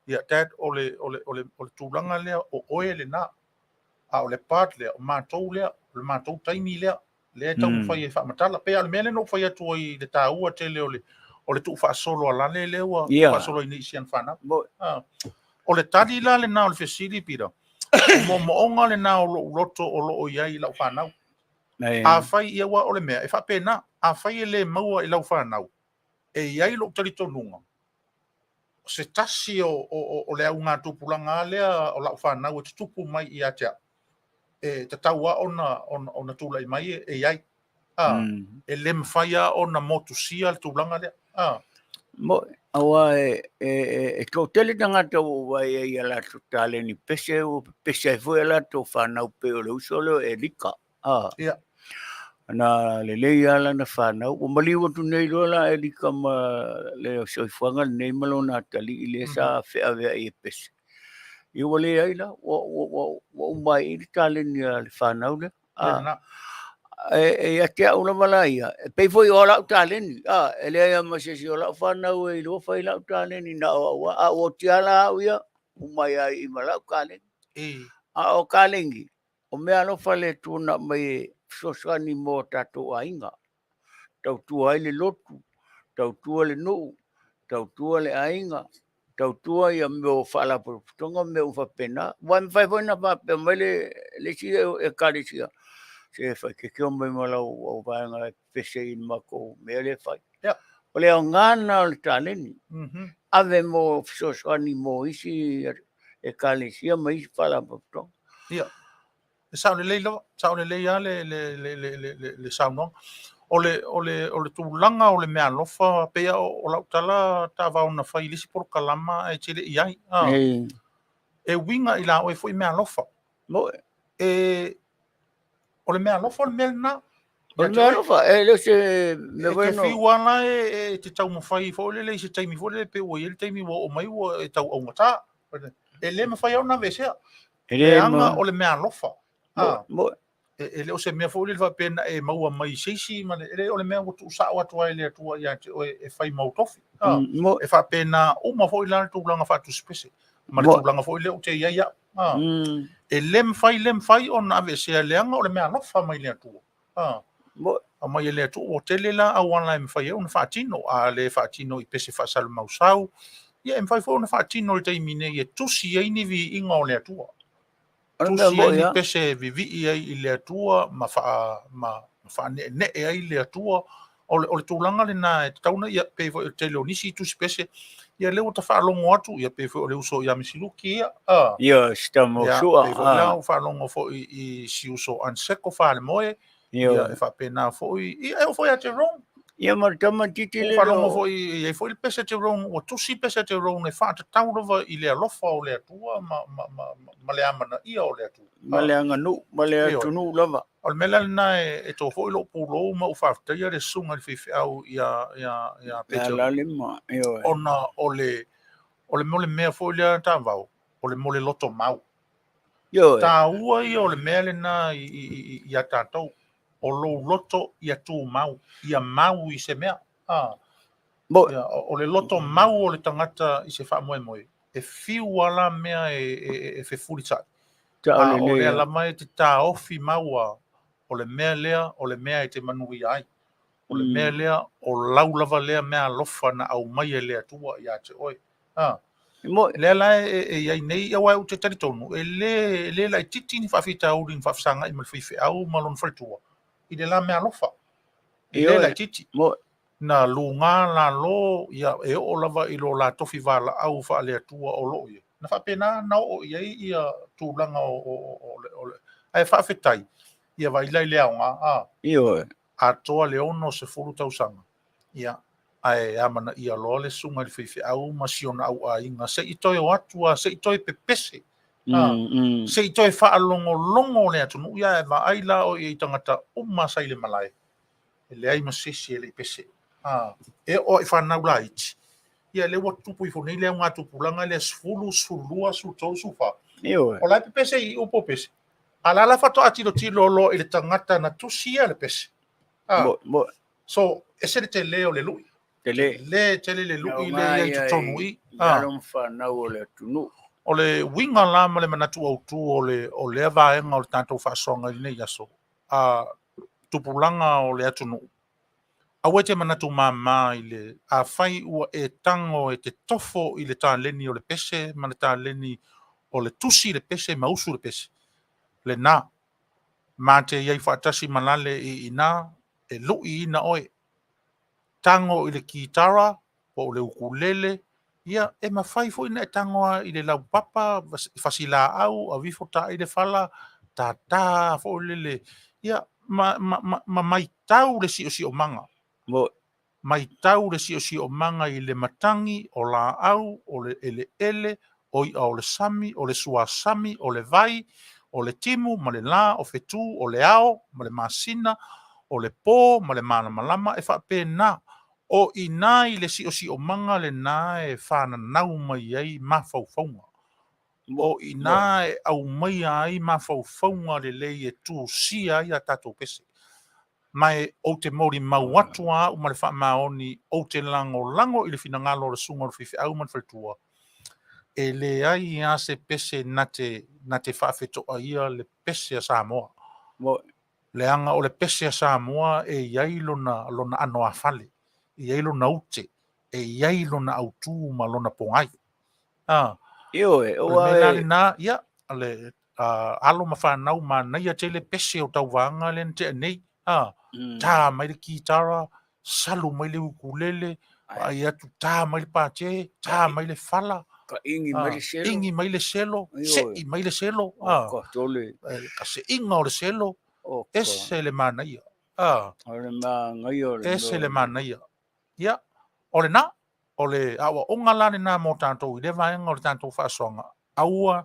ia Dad, o le, o le, o le, o le tulaga lea, o oe lena, a o le part lea, o matou lea, o le matou taimi lea, lea e taumafai e faamatala. Pei lava o le mea lea na ou fai atu ai i le taua tele o le, o le tuufaasolo a Lale lea ua tuufaasolo ai nei i si ana fanau. O le tali la lena o le fesili, Peter, o moomooga lena o lou loto o lo o i ai i lau fanau. Afai, ia aua o le mea, e faapena, afai e le maua i lau fanau, e i ai lou talitonuga, o se tasi o le augatupulaga lava lea o lau fanau e tutupu mai ia te au, e tatau lava ona tulai mai e i ai. E le mafai lava ona motusia le tulaga lea. Aua e toatele tagata ua ou vaai ai i a latou taleni pese, ua pepese ai foi a latou fanau pei o le uso lea o Elika. Na lelei lava lana fanau. Ua maliu atu nei loa la Elika ma le soifuaga lenei ma lona atalii lea sa feaveai e pese. Ia ua leai la, ua uma ai i i le taleni a le fanau lea. E ia te au lava la ia, e pei foi o lau taleni, e leai lava ma se isi o lau fanau e iloa fai lau taleni na o au lava. A ua oti lava la au ia, uma ai lava i i ma lau taleni. A o kalegi, O meaalofa a le Atua na aumai e fesoasoani mo tatou aiga, tautua ai le lotu, tautua le nuu, tautua le aiga, tautua ia mea o faalapotopotoga ma mea uma faapena. Aua e mafai foi ona faapea mai le isi ekalesia, se faaeteete mai ma lau vaega e pepese i le matou mea lea e fai. O le aoga lena o le taleni, ave mo fesoasoani mo isi ekalesia ma isi faalapotopotoga. Ia, e sao lelei lava, sao lelei lava le, le, le, le, le, le, le saunoaga. O le, o le, o le tulaga o le meaalofa, pei lava o, o lau tala taavao na fai i le isi polokalama ae te le i ai. Ah, e uiga i la oe foi meaalofa. Moe. E, o le meaalofa o le mea lena. O le meaalofa, e le o se mea E foi te no. fiu lava la e, e te taumafai foi lele i se taimi foi lele pei ua i ai le taimi ua oo mai ua e tau augata. E le mafai lava ona aveesea. E le Leaga ma- o le meaalofa. Moe, Ah, moe. e le o se mea foi lele faapea na e maua mai i se isi ma le, e le o le mea ua tuusao atu ai le Atua ia te oe e fai mau tofi. Ah, Moe. e faapena uma foi la le tulaga faatusipese ma le Moe. tulaga foi lea ou te i ai au. Ah, e le mafai, le mafai ona aveesea leaga o le meaalofa mai le Atua. Ah, Moe. aumai e le Atua, ua tele la auala e mafai ai ona faatino. A le faatino i pese faasalamausau, ia e mafai foi ona faatino i le taimi nei e tusi ai ni viiga o le Atua. O le mea Tusi ai moe ni lava. pese e vivii ai i le Atua ma faa, ma, ma faaneenee ai le Atua. O le, o le tulaga lena e tatau ona ia, pei foi o le tele o nisi tusi pese, ia lea ua tafaalogo atu, ia pei foi o le uso ia Misiluki, ia, ah, Ia, si tama o ia, sua. pei foi la Ah, ua faalogo foi i si uso Anseko Faalemoe, ia, ia. e faapena foi, ia, e oo foi ia Jerome. Ia ma le tama titi Ua le faalogo lo. foi, e i ai foi le pese a Jerome, ua tusi pese a Jerome e faatatau lava i le alofa o le Atua ma, ma, ma, ma, ma le amanaia o le Atua. Ma le aganuu, ma le Ioe. atunuu lava. O le mea la lena e to foi lou pulou ma ou faafetaia le susuga i le faifeau ia, ia, ia Le Petero. alalima, ioe. Ona o le, o le mea o le mea foi lea taavao, o le mole loto mau. Ioe. Taua ia o le mea lena i, i, i, ia tatou. O lou loto ia tumau, ia mau i se mea. Ah, Moe. ia, o o le loto mau o le tagata i se faamoemoe, e fiu lava la mea e, e, e fefulisai. Sao A o lelei lea lava. lava e te taofi maua, o le mea lea, o le mea e te manuia ai. O le mea lea, o lau lava lea meaalofa na aumai e le Atua ia te oe. Ah, Moe. lea la e, e i ai nei, aua ou te talitonu, e le, e le laitiiti ni faafitauli ni faafesagai ma le faifeau ma lona faletua, i le la meaalofa. E le Ioe. laitiiti. Moe. Na luga lalo, ia, e oo lava i lo la tofi valaau faale-Atua o loo i ai. Na faapena na oo i ai ia tulaga o, o, o, o, le, o le, ae faafetai, ia vaai la i le aoga, ah, Ioe. atoa le 60 tausaga. Ia, ae amanaia loa le susuga i le faifeau ma si ona auaiga, se i toe o atu a, se i toe pepese. Ah, se i toe faalogologo le atunuu, ia e vaai la o i ai tagata uma sa i le malae. E leai ma se isi e le i pese. Ah, e oo i whanau laiti. Ia le ua tupu ifo nei le au ngā tupulaga lea 10, 12, 13, 14. Ioe. O la e pepese i upo pese. A la la faatoa tilotilo loa i le tagata na tusia le pese. Ah, Moe, moe. so, ese le tele o le lui. Tele. Le tele le lui le Aoga ia i ia totonu i i. Ah, alo ma whanau o le atunuu. o le uiga la ma le manatu autu o le, o lea vaega o le tatou faasoaga i lenei aso. A tupulaga o le atunuu. Aua e te manatu māmā i le afai ua e tago e te tofo i le taleni o le pese ma le taleni o le tusi le pese ma usu le pese. Lena, ma te iai faatasi ma lale i ina, e lui ina oe. Tago i le kitara, po o le ukulele, ia e mafai foi na e tago i le laupapa, fasilaau, avifo taai le fala, tātā foi lele, ia ma, ma, ma, ma maitau le siosiomaga. Moe. Maitau le siosiomaga i le matagi, o laau, o le eleele, o i'a o le sami, o le suasami, o le vai, o le timu ma le la, o fetu, o le ao ma le masina, o le pō ma le malamalama, e faapena. O ina i le siosiomaga lena e whananau mai ai mafaufauga. O ina e aumaia ai mafaufauga lelei e tusia ai a tatou pese. Ma e ou te molimau atu a au ma le faamaoni, ou te lagolago i le finagalo o le susuga o le faifeau ma le faletua. E leai lava se pese na te, na te faafetoaia le pese a Samoa. Mo. Leaga o le pese a Samoa e i ai lona, lona anoāfale, e i ai lona ute, e i ai lona autū ma lona pogai. A, Ioe, o le mea la lena, ia, le alo ma fanau manaia tele pese o tauvaga lea na tea nei. A, tā mai le kitara, salu mai le ukulele, vaai atu tā mai le pate, tā mai le fala, Ka ingi mai le selo. Ingi mai le selo, sei mai le selo. A, ka tole. Ka seiga o le selo, ese le manaia. A, o le manaia o le ese le manaia. Ia, o lena, o le aoaoga la lena mo tatou i lea vaega o le tatou faasoaga, aua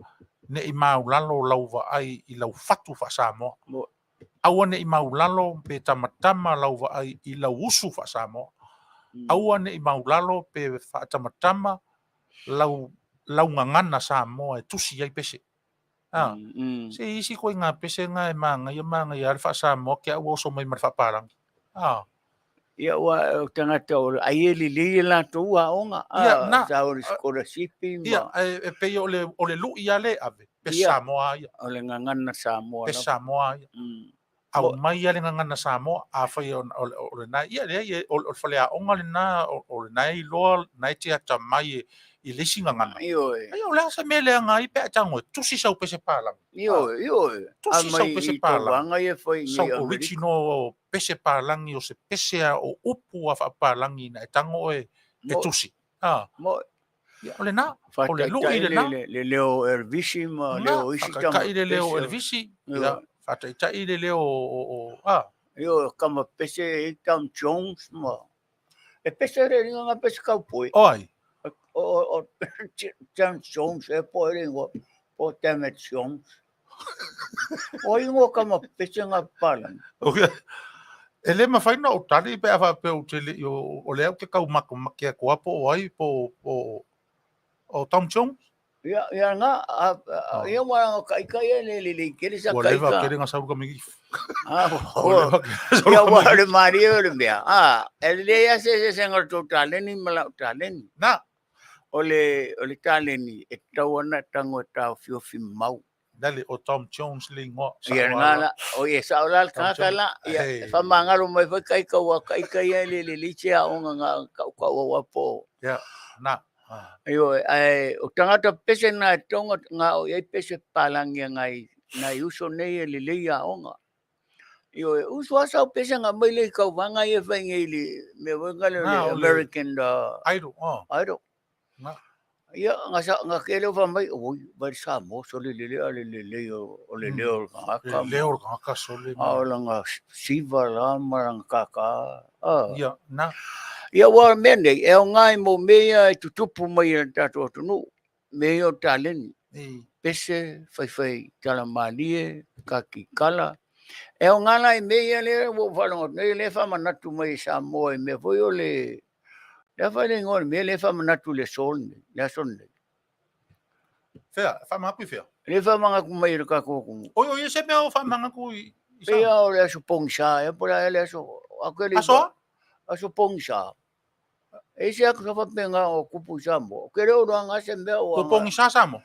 ne i maulalo lau vaai i lau fatu faa-Samoa. Aua ne i maulalo pe tamatama lau vaai i lau usu faa-Samoa. Aua ne i maulalo pe faatamatama lau, lau gagana Samoa e tusi ai pese. A, se isi koiga pese na e magaia magaia lava le faa-Samoa ke au ua oso mai ma le faapalagi. A. Ia ua o tagata o ai e lelei e latou aoga, Ia, na. Sa o le sikolasipi ma. Ia, e pei o le, o le lui lava le ave, pese Samoa lava ia. O le gagana Samoa lava. Pese Samoa lava ia. Aumai lava le gagana Samoa, afai o lena, ia leai, o le faleaoga lena, o lena e iloa, lena e te atamai i le isi gagana. Ioe. Ia o le a se mea leaga ai pe a e tago e tusi sau pese palagi. Ioe, ioe. Tusi sau pese palagi. Ia fai Sau original pese palagi o se pese a o upu a faapalagi na e tago oe e tusi. A. Mo. Ia o lena, o le lui lena. Le leo Elvisi ma leo isi tama. Faataitai le leo Elvisi, ia, faataitai le leo o, a. Ioe, kama pese e Tom Jones ma. E pese re ringa nga pese kaupoi. O ai? O Tom Jones e po e ringa, po Dammit Jones. O ingoa kama pese nga palangi. Okay. E le mafai ona ou tali pe a faapea ou te le i o lea ou te kau makemakea atu lava po o ai po o Tom Jones. Ia, ia nga, ia ua ka ika ia le le le kele sa ka ika. Ua leva kele nga saulu ka migi. Ah, ia ua le marie o le mea. Ah, e le ia se se se nga to taleni ma la taleni. Na. O le taleni e tau ana tango e tau fiofi mau. Dale o Tom Jones le ingoa. Ia nga la, o ia sao la ka ka la, ia whamangalo mai whai kai kau ka ika ia le le le che a onga nga kau kau wa po. Ia, na. Ioe, ae o tagata pese na e tonga nga o iai pese palangi ngai nai uso nei e lelei aoga. Ioe, uso asa o pese nga mai le kau vanga ia whai ngei le me wenga le American Idol. Oh. Idol. Na. Ia, nga sa nga kele o mai, oi, vai Samoa sole lele a le lelei o le leo o le kangaka. Le leo o le kangaka sole. A o langa siva la ma langa kaka. Ah. Ia, na. Ia ua mea nei, e aoga i mau mea ia e tutupu mai i le tatou atunuu, mea ia o taleni, pese, faifai talamalie, kakikala. E aoga la i mea ia lea ua ou faalogo atu nei, lea e faamanatu mai e Samoa i mea foi o le, le a fai le igoa o le mea lea e faamanatu i le aso lenei, le aso lenei. Fea, faamanatu i fea? Lea e faamanatu mai e le tatou atunuu. Oi, oi, se mea o faamanatu i Pei lava o le aso pogisa ea po o le a ea le aso. Aso a? Aso pogisa. E isi atu sa faapena o tupu i Samoa. Ou te le o iloa se mea o. Ua pogisa Samoa?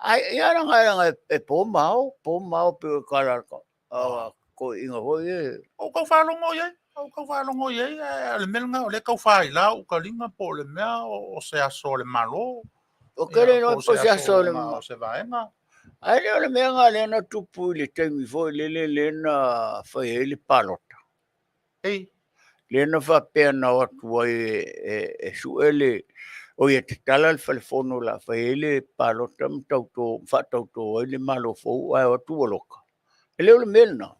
Ai, ia langa langa e po mao, po mao pe o kala ka toeaiina foi e. Ou tau faalogo i ai, ou tau faalogo i ai, ae o le mea lena o lea e tau faila ou taliga po o le mea o se aso a le Malo. O ke le iloa po o se aso o le o se vaega. Ae le o le mea lena lea na tupu i le taimi foi lele lea na fai ai le palota. Ei. Lea na faapea na o atu ai e sue le, oi e tatala le falefono o le a fai ai le palota ma tauto, faatauto ai le Malo fou ae o atu ua loka. E le o le mea lena.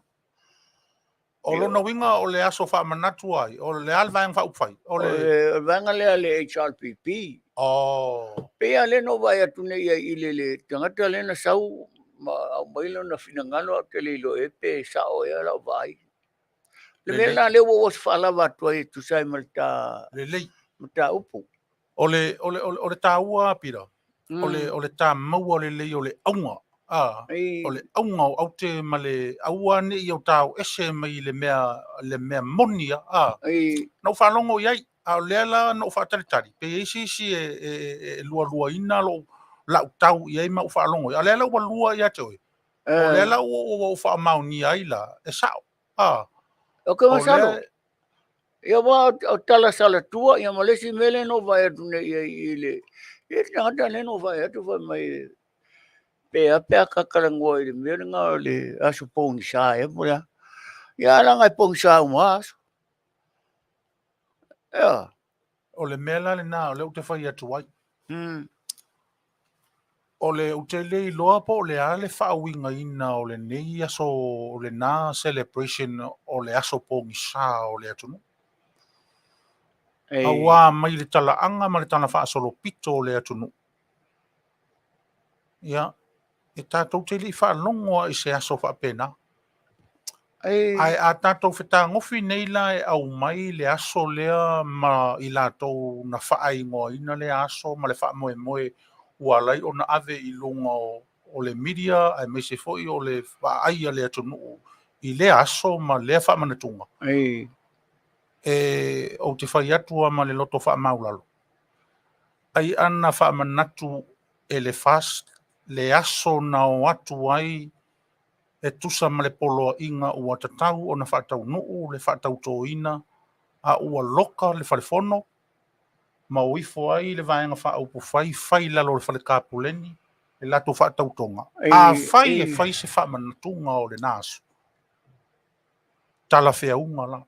O lona uiga o le aso faamanatu ai, o le a le Vaega Faaupufai? O le vaega lea a le HRPP. Oh. Pei lava lea na ou vaai atu nei i ai i le tagata lea na sau ma aumai lona finagalo ae ou te le iloa i ai pe sao ea lau vaai. Le mea lena lea ua ou oso faalava atu ai e tusa ai ma le ta Lelei. mataupu. O le, o le, o le taua, Pita, o le, o le tāmaua lelei o le auga, a, o le auga o aute ma le aua ne i o tao ese mai i le mea, le mea moni a, a. Na ou faalogo i ai, a o lea la na ou faatalitali, pe i ai se isi e lualuaina lou, lau tau i ai ma ou faalogo ai. A o lea la ua lua ia te oe. O lea la ua ou faamaonia ai la, e sao. A. O ke masalo. Ia aua o tala salatua ia ma le isi mea lea na ou vaai atu nei i ai i le ia le tagata lea na ou vaai atu fai mai pe a pe a ta talanoa i le mea lena o le aso pogisa ea po o le a. Ia ae leaga e pogisa uma lava aso. Ioe. O le mea la lena o lea ou te fai atu ai. O le ou te le iloa po o le a le faauigaina o lenei aso o lena celebration o le aso pogisa o le atunuu. Auā mai le talaaga ma le tala faasolopito o le atunuu. Ia, e tatou te le i faalogo lava i se aso faapena. Ae a tatou fetagofi nei la e aumai le aso lea ma i latou na faaigoaina lea aso ma le faamoemoe ua ala ai ona ave i luga o le media aemaise foi o le vaai a le atunuu i lea aso ma lea faamanatuga, e ou te fai atu lava ma le loto faamaualalo, ai ana faamanatu e le FAST le aso na o atu ai e tusa ma le poloaiga ua tatau ona faataunuu le faatautoina a ua loka le falefono ma o ifo ai le Vaega Faaupufai fai i lalo o le fale kapuleni le latou faatautoga. Afai e fai se faamanatuga o lena aso, talafeauga la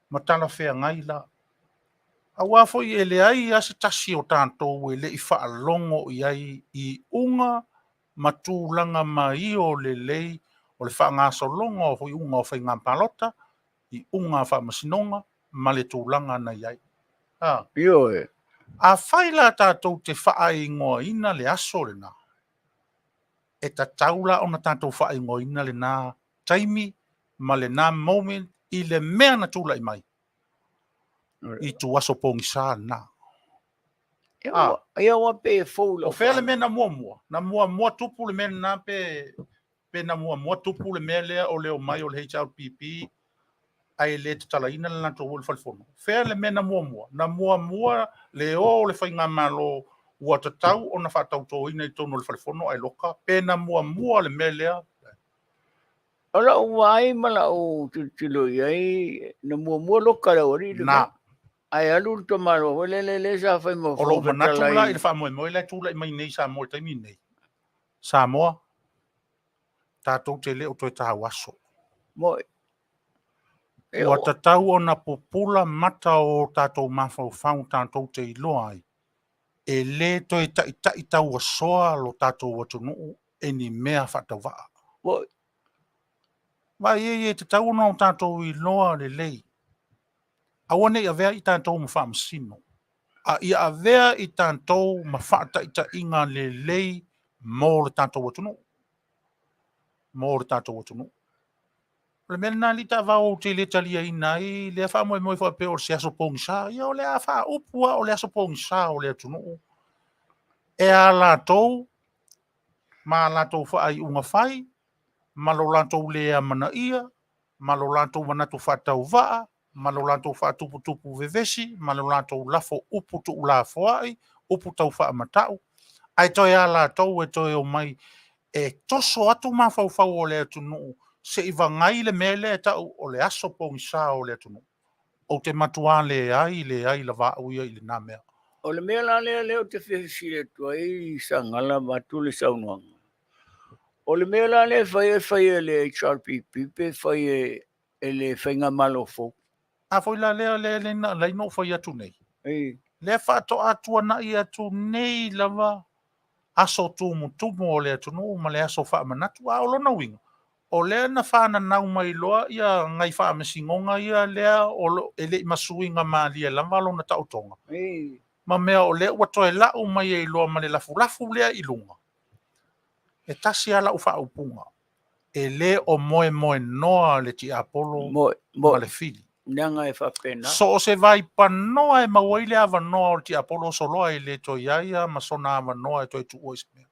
ma talafeagai la. Aua foi e leai lava se tasi o tatou e le i faalogo i ai i iuga ma tulaga maio lelei o le faagasologa o iuga o faiga palota, iuga a faamasinoga ma le tulaga na i ai. A. Ioe. Afai la tatou te faaigoaina le aso lena, e tatau la ona tatou faaigoaina lena taimi ma lena moment i le mea na tulai mai i ituaso pogisa lena. Ia ua pei e fou lau. O fea le mea na muamua? Na muamua tupu le mea lena pe na muamua tupu le mea lea o le omai o le HRPP ae le tatalaina le latou o i le falefono? Fea le mea na muamua? Na muamua le o o le faigamalo ua tatau ona faatautoina i totonu o le falefono ae loka, pe na muamua le mea lea? O lau vaai ma lau tilotilo i ai, na muamua loka le aualii le Na. Ae alu le tamaloa foi lele lea sa fai ma O lou manatu la i le faamoemoe la e tulai mai nei i Samoa i le taimi lenei, Samoa, tatou te le o toe tauaso. Moi. Ua tatau ona pupula mata o o tatou mafaufau tatou te iloa ai, e le toe taitai tauasoa lo tatou atunuu e ni mea faatauvaa. Moi. Vaai ei, e tatau ona o tatou iloa lelei. Aua ne i avea i tatou ma faamasino, a ia avea i tatou ma faataitaiga lelei mo le tatou atunuu. Mo le tatou atunuu. O le mea lena alii taavao ou te le taliaina ai lea faamoemoe faapea o se aso pogisa. Ia o le a faaupu lava o le aso pogisa o le atunuu e a latou ma a latou faaiuga fai ma lo latou le amanaia ma lo latou manatu faatauvaa ma lo latou faatuputupu vevesi ma lo latou lafo upu tuulafoai, upu taufaamatau, ae toe a latou e toe omai e toso atu mafaufau o le atunuu se i vagai le mea lea e tau o le aso pogisa o le atunuu. Ou te matua leai leai lava au ia i lena mea. O le mea la lea lea ou te fia fesili atu ai Sagala vaeatu le saunoaga. O le mea la lea e fai e fai e le HRPP pe fai e le Faigamalo fou? A foi la lea lea lea na ala ai ona ou fai atu nei. Lea faatoa tuanai atu nei lava aso tumutumu o le atunuu ma le aso faamanatu. A o lona uiga, o lea na fananau mai loa ia nai faamasinoga ia lea o lo, e le i masuiga malie lava lona taotoga. Ma mea o lea ua toe lau mai ai loa ma le lafulafu lea i luga. E tasi lava lau faaupuga, e le o moemoenoa le tiapolo ma le fili. Leaga e faapena. So o se vaipanoa e maua ai le avanoa o le tiapolo soloa e le toe i ai lava ma sona avanoa e toe tuua i se mea.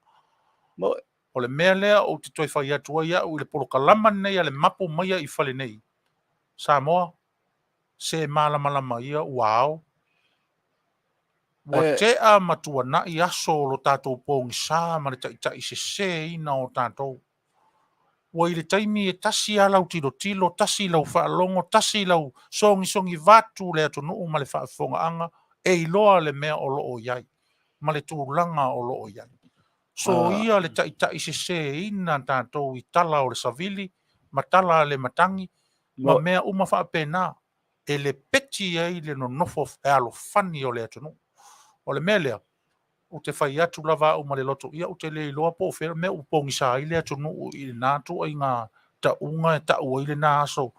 O le mea lea ou te toe fai atu ai au i le polokalama lenei a le mapu maia i fale nei, Samoa, se malamalama ia ua ao. Ua tea ma tuana'i aso o lo tatou pogisa ma le taitaisesēina o tatou. Ua i le taimi e tasi lava lau tilotilo, tasi lau faalogo, tasi lau sogisogivatu le atunuu ma le faafofogaaga e iloa le mea o lo o i ai ma le tulaga o lo o i ai. Soia le taitaisesēina tatou i tala o le savili ma tala a le matagi ma mea uma faapena e lepeti ai le nonofo fealofani o le atunuu. O le mea lea, ou te fai atu lava au ma le loto, ia ou te le iloa po o fea le mea ua pogisa ai le atunuu i lena ituaiga tauga e tau ai lena aso.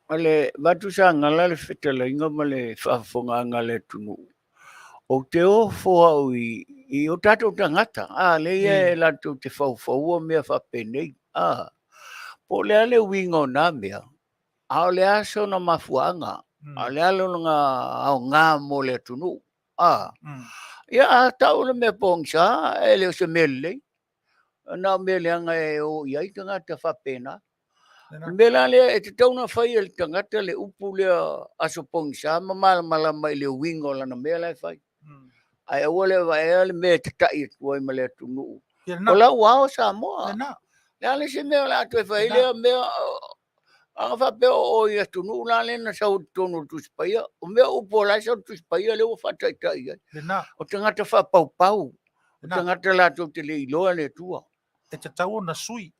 O le vatu sagala le fetalaiga ma le faafofogaaga a le atunuu, ou te ofo au i o tatou tagata, a lea e latou te faufaua mea faapenei, a po o le a le uiga o na mea, a o le a sona mafuaaga, a o le a lona aoga mo le atunuu. A ia a tau le mea pogisa, e le o se mea lelei, na o mea leaga e o i ai tagata faapena. O le mea la lea e tatau ona fai e le tagata le upu lea aso pogisa ma malamalama i le uiga o lana mea la e fai. Ae aua le vaea le mea e tata'i atu ai ma le atunuu. O lau ao Samoa. Le a le isi mea o le a toe fai lea mea aga faapea o oe i atunuu la lea na sau i totonu o le Tusi Paia. O mea upu o la e sau i le Tusi Paia lea ua faataitai ai. O tagata faapaupau, o tagata latou te le iloa le Atua. E tatau ona sui,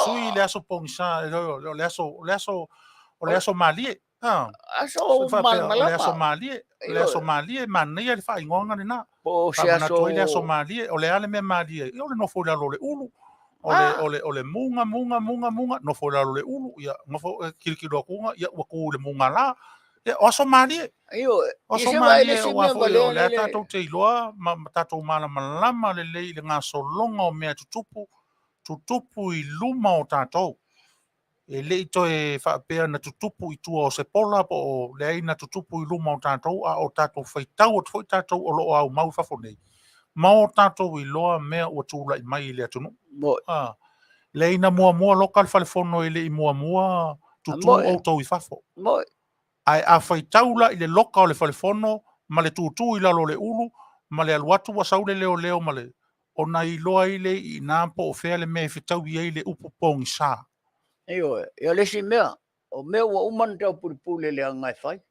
sui le aso pogisa, o le aso, o le aso, o le aso malie. Aso malamalama. O le aso malie, o le aso malie, manaia le faaigoaga lena. Po o se aso le aso malie, o le a le mea malie, o le nofo i lalo o le ulu, o le muga, muga, muga, muga, nofo i lalo o le ulu, ia, nofo, kilokilo atu, ia, ua tu i le muga la. Ia, o aso malie. O aso malie, ua foi, o le a tatou te iloa, ma tatou malamalama lelei i le gasologa o mea tutupu, tutupu i luma o tatou. E le i toe faapea na tutupu i tua o se pola po o leai na tutupu i luma o tatou, a o tatou faitau atu foi tatou o lo o aumau i fafo nei, ma o tatou iloa mea ua tulai mai i le atunuu. Leai na muamua loka le falefono e le i muamua tutu outou i fafo. Ae a faitau la i le loka o le falefono ma le tutu i lalo o le ulu ma le alu atu ua sau le leoleo ma le ona iloa ai lea i ina po o fea le mea e fetaui ai le upu pogisa. Ioe, ia le isi mea, o mea ua uma ona taupulepule leaga e fai.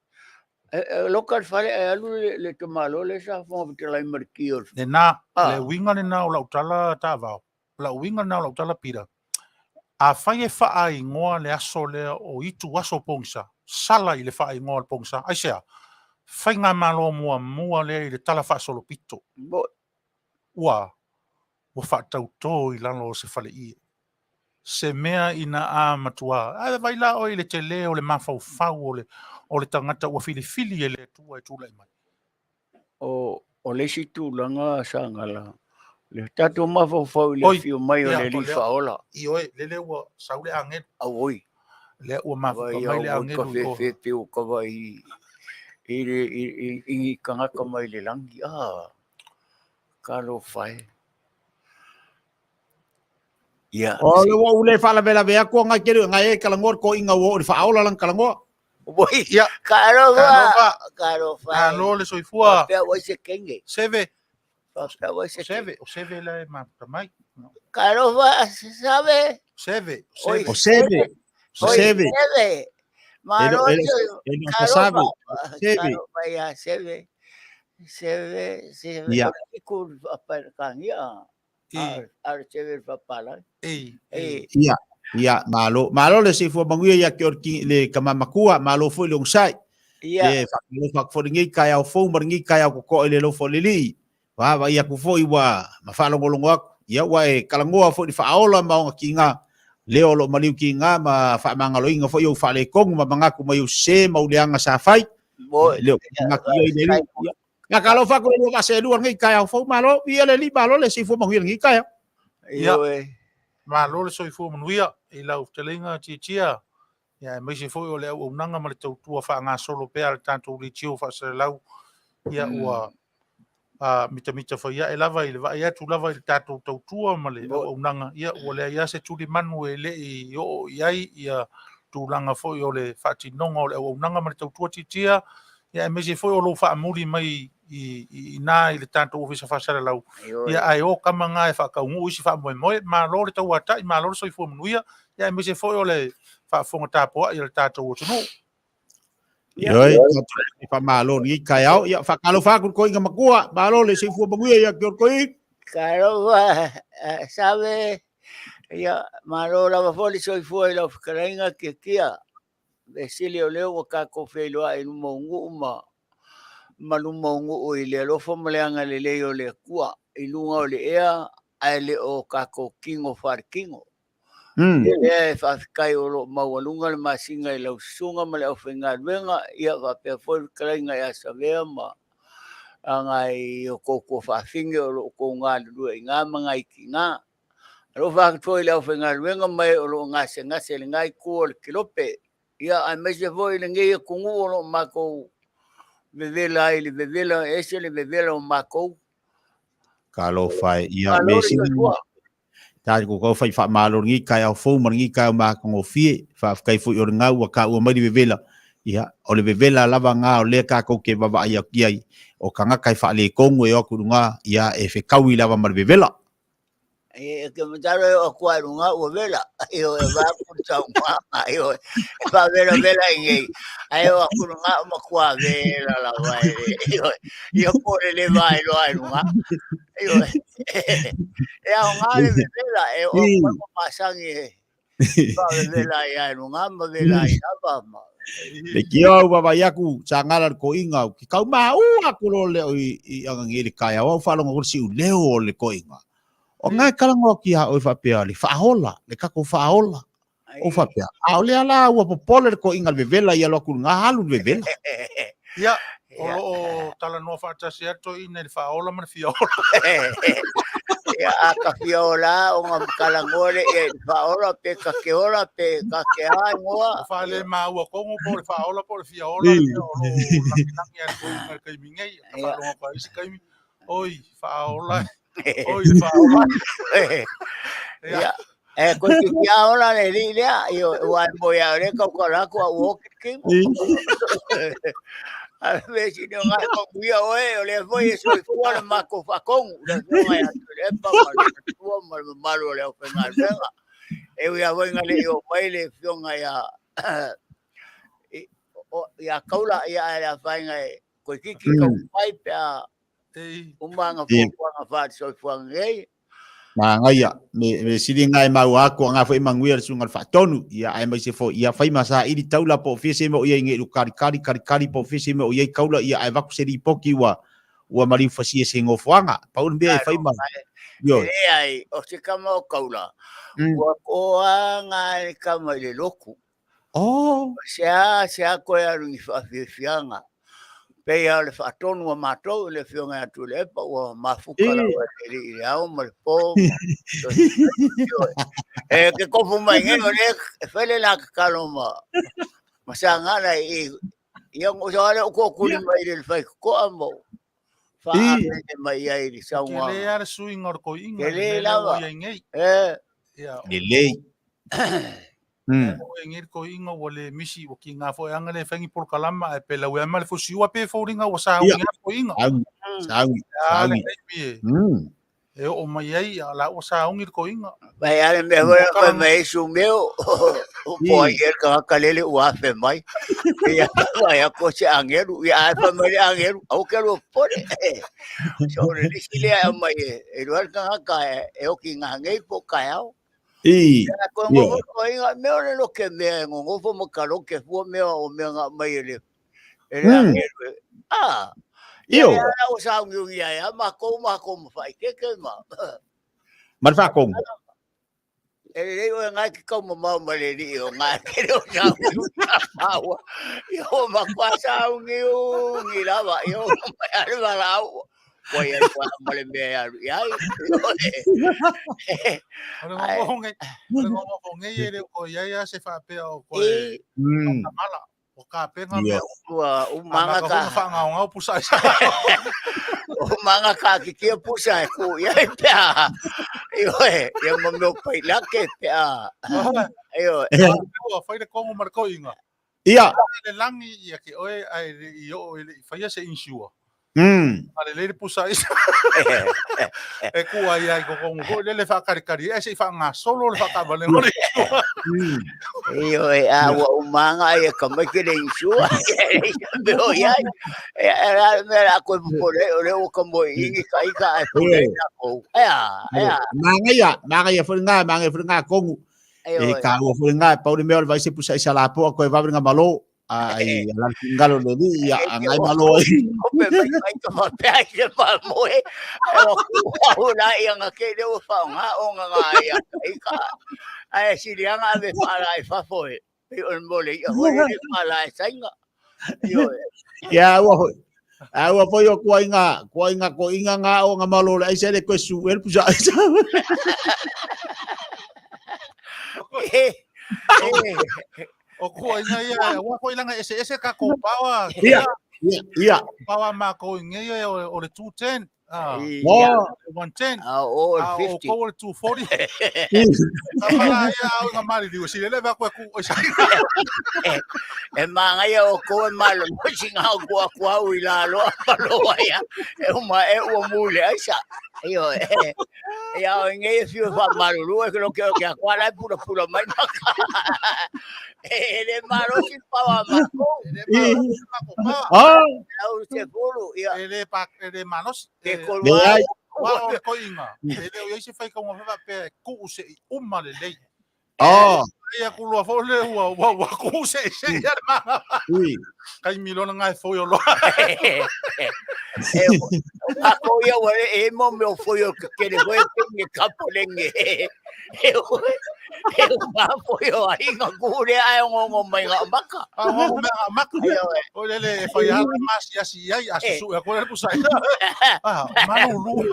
E loka le fale ae alu le tamaloa lea sa Fofoga Fetalai ma le ki o le Lena, le uiga lena o lau tala Ta'avao, lau uiga lena o lau tala Pita, afai e faaigoa le aso lea o itu aso pogisa, sala i le faaigoa o le pogisa, aisea? Faigamalo muamua lea i le tala faasolopito. Ua faatautō i lalo o se faleie. Se mea ina a matua. Ae vaai la oe i le tele o le mafaufau o le tagata ua filifili e le Atua e tulai mai. O le isi tulaga sagala, le tatou mafaufau i le afio mai o le Alii Faaola. Ioe, lele ua sau le agelu. Auoi. Lea ua mafuta mai le agelu i o. Fefe o ka vai i tagata mai le lagi. Ah, talofa e. Ia. O le ua ule faalavelave atu ngai kelu ngai e kalangoa ko inga ua o le faaola lang kalangoa. Oi, Ia. Talofa. Talofa. Malo le soifua. Faapea ua i se kenge. Seve. Faapea ua i se kenge. O seve la e mafuta mai. Talofa, sabe. Seve. O seve. O seve. Seve. Malo E no sabe. Seve. Talofa ia seve. Seve, seve. Ia. Ku apa kangia. A seve papala. Ei. Ia. Ia, malo. Malo le soifua manuia ia ke orki le kamamakua, malo foi le onosai. Ia. Le faamalo foi lenei taeao fou ma lenei taeao totoa i le alofa o le Alii. Vaavaai atu foi ua mafaalogologo atu. Ia ua e talanoa foi i le faaola ma ona tiga leo o loo maliu tiga ma faamagaloina foi ou faaletonu ma manatu mai ou sesē ma ou leaga sa fai. Le o manatu ia i le Alii. Ia talofa atu le lua vaaselua lenei taeao fou, malo ia le Alii, malo le soifua manuia lenei taeao. Ia, malo le soifua manuia i lau fetalaiga Tiatia. Ia, aemaise foi o le auaunaga ma le tautua faagasolo pea a le tatou leitio faasalalau. Ia, ua mitamita faiae lava i le vaai atu lava i le tatou tautua ma le auaunaga. Ia, ua leai lava se tulimanu e le i oo i ai ia tulaga foi o le faatinoga o le auaunaga ma le tautua Tiatia. Ia, aemaise foi o lou faamuli mai i i ina i le tatou ofisa faasalalau. Ia ae o kama na e faatauguu isi faamoemoe. Malo le tauata'i, malo le soifua manuia, ia aemaise foi o le faafofoga tapua'i a le tatou atunuu. Ioe, faamalo i lenei taeao. Ia, faatalofa atu i le toeaina matua, malo le soifua manuia ia te oe le toeaina. Talofa Save, ia malo lava foi le soifua i lau fetalaiga Tiatia. Vesili o lea ua tatou feiloai i luma o nuu ma ma luma o nuu i le alofa ma le agalelei o le Atua i luga o le ea ae le o tatou tino faaletino. Ia lea e faafetai o lo o maualuga le masina i lau susuga ma le aufaigaluega, ia faapea foi le fetalaiga ia Savea ma nai o tou tuafafine o lo o tou galulue i ina ma nai tina. Alofa atu foi i le aufaigaluega ma e o lo o gasegase i lena itu o le kelope, ia aemaise foi lenei atunuu o lo o matou vevela ai i le vevela, e ese le vevela o matou. Talofa e, ia Malo me le sili soifua. Tatou tau fai faamalo lenei taeao fou ma lenei taeao matagofie. Faafetai foi o lena ua taua mai le vevela. Ia, o le vevela lava na o lea tatou te vaavaai atu i ai, o tagata e faaletonu e o atu i luga, ia, e fetaui lava ma le vevela. E ke matalo e o kua lunga ua vela. Io e va ku saunoaga. Io e faavelavela i nei. Ae o aku lunga o makua vela lava e. Io io po le le vai loa i lunga. Io e aoga le vevela e o aku ma masangi e faavevela ai ai lunga ma vela ai lava ma. Le kio au vavai aku sa ngala le koiga au ki kau ma u aku lo le o i anga ngi le kai au whalonga ko si u leo o le koiga. O ngai kalanga o ki ha oi whapea le whahola, le kako whahola. O whapea, a o le ala ua popole le koiga le vevela i alo aku ngā halu le vevela. Ia, o lo o talanoa faatasi atu toeaina i le faaola ma le fiaola. Ia, a ka fiaola o ngā talanoa le ia i le faaola pe ka ke ola pe ka ke a ingoa. O whale maua kongo po le faaola po le fiaola le mea o lo o lagilagi a le toeaina i le taimi nei. Ka faalogo atu ai isi taimi, oi, faaola, oi, le faaola. Ia, e koe ki kia ola le li lea, io, ua e moe au le kau kala aku au o ki kimo. A me si ne ngai ko kuia oe, o le foi e soifua le mako whakongu, le fionga ia tu le epa ma le matua ma le mamalu o le au whaingaluega. E ui a voinga le i o mai le fionga ia, ia kaula ia a le awhainga e koe kiki kau mai pe a Uma nga fuafuaga faale-soifuaga nei. Manaia, me sili nga e maua aku a nga foi manuia le susuga le faatonu, ia aemaise foi ia fai ma saili taula po o fia se mea o i ai nei lu kalikali kalikali po o fia se mea o i ai kaula ia ae vaku se lipoti ua ua maliu fasia se nofoaga. Pau le mea e fai ma Ioe. E leai, o se kama o kaula, ua koa nga le kama i le loku. Oh. Se a, se a koe alu i faafiafiaga. Pei lava o le faatonu a matou i le Afioga ia Tuilaepa ua mafuta lava e le alii i le ao ma le po. E ke kofu mai nei o le e fai le la tatalo ma ma sangana i ia ngo sa le ko kuli mai le fai koa mo. Whaamene mai ai le saunoaga. Tele lava le suiga o le toeaina. Tele lava. Ua i ai nei. E. Ia. Lelei. Ua i ai nei le toeaina ua le misi, ua kiga foi aga le fai ni polokalama ae pelau ai ma le fusiua pe foliga ua sauni lava le toeaina. Sauni, sauni, A le sauni. taimi e. E oo mai ai, a la ua sauni le toeaina. Mai a le mea foi fai mai ai sumeo, o po ai e ka kalele ua afe mai. Ia mai a ko se angelu, ia ai fai mai le angelu, au ke lo pore. So le lisi le a mai e, e lua le kangaka e, e oki ngā ngei po kai au. Ia ko ngofo ko inga mea o le loke mea e ngongofo ma ka loke fua mea o mea ngā mai e le e le angelu. Ah, Io. Ia la o saungiungi ai a makou makou ma whaikeke ma. Ma le whakongu. E lelei oe ngai ke kau mamao ma le alii o ngai ke leo saungiungi a māua. Ia o makua saungiungi lava. Ia o mai ale valaau. Ua ia koe ma le mea e alu i ai. O le ngongofo nei, o le ngongofo nei e le o koe i ai a se whaapea o koe tamala. O kapenga mea. Ua umanga ka. A whangaongao pusa i sa. Umanga ka ki kia pusa e ku ia e pea. Ioe, ia ma meo pai lake pea. Ioe. Ua whai le kongo ma le koinga. Ia. Le langi ia ke oe ai le i o i le i whaia se insure. A lelei le pusa aisa. E ku ai ai kokongu foi lele faakalikali ai se'i faagasolo le faataavalega o le insua. Ioe, a ua umanga ai e ka mai ke le insua. Me o iai. E a me la ko pole o le o ka mo ingi ka ika ai pole na ko. E a, e a. Mangaia, mangaia foi nga, mangaia foi nga kongu. E ka ua foi nga pau le mea o le vai se pusa aisa la po ko e vave nga malo. Ai ala fingalo le li ia angai malo ai. O pe mai mai ka fa pe ai se fa moe. E o ku au la ia nga ke le o fa nga o nga nga ia ka ika. Ai silianga ave fa la e fa foe. E o mo le ia ho le fa la e sainga. Io e. Ia ua hoi. A ua foi o kuainga, kuainga ko inga nga o nga malo le aisa le koe su el pusa aisa. Eh, eh, O koʻoiga ia, aua foi leaga e eseese takou power. Ia, ia, ia. Power a makou i nei o o le 210, ah, Ia. Oh, 110. A o A o 50. kou o le 240. Tama la ia au nga maliliu. Si lele va koe ku oi sai. E mangaia o ko e malo no singa o kua kua ui la loa paloa ia. E uma e ua mule aisa. Io e. Ia o ngei e fiu fa malulu e lo ke o ke akua la pula pula mai maka. E le malo si pawa mako. E le malo si mako pawa. oh, Au se fulu ia E le pa e le malosi. ke E kolua. leai. wa o le koʻoiga. E le o iai se faikauga faapea e kuu seʻi uma lelei. Oh, Ia kuloa foi le ua ua ua kuu seʻi seʻi ia le mana. ui. Kaimi lona ngai foi o loa. E ako ia ua le e mo me o foi o ke kele foi pe nge kapo le nge. E o e o ma foi o ai nga kure ai o ngongo mai nga maka. A o mea nga maka. Ai o e. O lele e fai ala masi asi ai a susu e koe le pusa ai. Ah, malulu.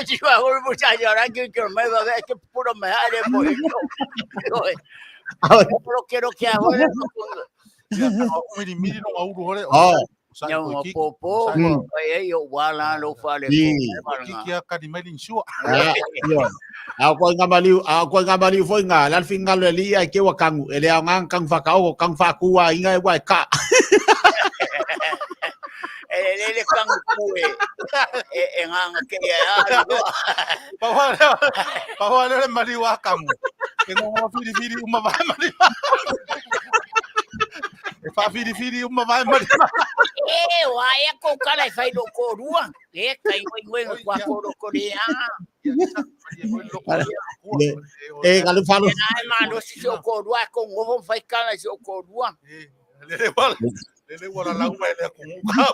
Si wa o mo sa ya ra ke ke mai va ve ke puro mai ale mo ino. O e. Pero quiero que ahora Ia ka o miri miri no uru hore. Oh, Sa Nya ko nga ki. popo ai ai o wala lo fale I. ko. Ki kia kani mai linsua. Ah, io. A ko nga maliu, a ko nga maliu foi nga, la fingalo le li ai ke wa kangu, ele au ngang kang fa ka o kang fa ku wa inga e wa ka. E le le kang ku e e e nganga ke ia a lo. Paua le paua le le maliu a kamu. E ngongo whiri whiri uma vai maliu. E wha whiri whiri uma vai maliu. E wa e ko kala e fai lo ko rua. E kai ngoi ngoi kwa ko ro ko le a. E ga le falo. E na e ma lo si o ko rua ko ngovo fai kala si o ko rua. Lele wala. Lele wala lau mai le kungu ka.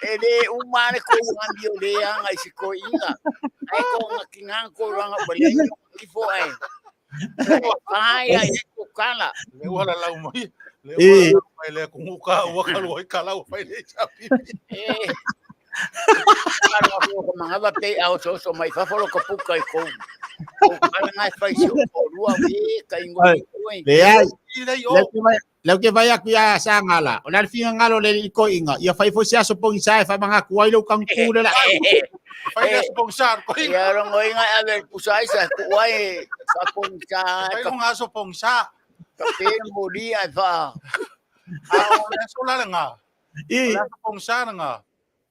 E le umane ko ngambi o le anga i si ko inga. Ai ko nga ki nga ko ranga ba le ki fo ai. Ai ai ko kala. Le wala lau mai. Le wala lau mai le kungu ka ua ka lua i ka lau fai le chapi. E Kala ko ko mga ba pe au so so mai fa fo ko puka i ko. Ko kala ngai fai si o ko rua we kai ngoi ngoi. Le ai, I lei le o. ke vai le ke vai aku ia sa ngala. O la fingalo le i ko inga. Ia fai foi se aso pongi sa e fa manga ku ai lo kang ku le la. Fai le sponsor ko inga. Ia rongo inga ave pusai sa ku ai sa pong sa Fai ka lunga aso pongsa. ka pe mo li ai fa. A o le aso la nga. I, Le aso pongsa nga.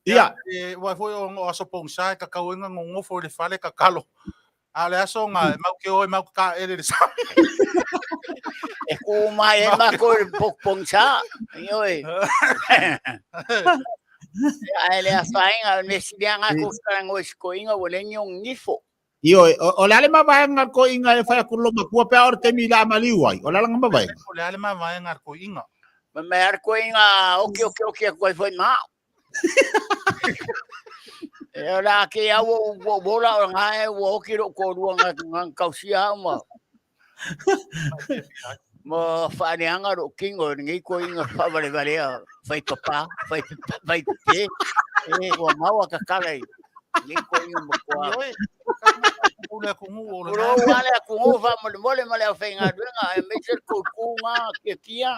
ia. E wa foi o o aso pongsa e ka kauenga ngongofo le fale ka kalo. A le aso nga e mau ke o e mau ka ele le sa. E ku mai e ma ko pok pong sa. Io e. Ai le afainga me silianga ko kala ngoi sko inga wo le nyong ngifo. Io, o le ale mavae nga ko inga e fai aku lo makua pe ora te mi la maliu ai. O le ala nga mavae. O le ale mavae nga ko inga. Ma me ar ko inga oki oki oki ko foi ma. E ora ke au wo wo la o nga e wo oki ro ko rua nga nga kausia ma. Ma whaneanga ro kingo ngi ko inga whawale wale a whai papa, whai whai pe. E ua maua ka kala i. Ngi ko inga mo koa. Io e. O le kungu o le. Uro wale a kungu wha mole mole male au whainga duenga e me se ko kunga ke kia.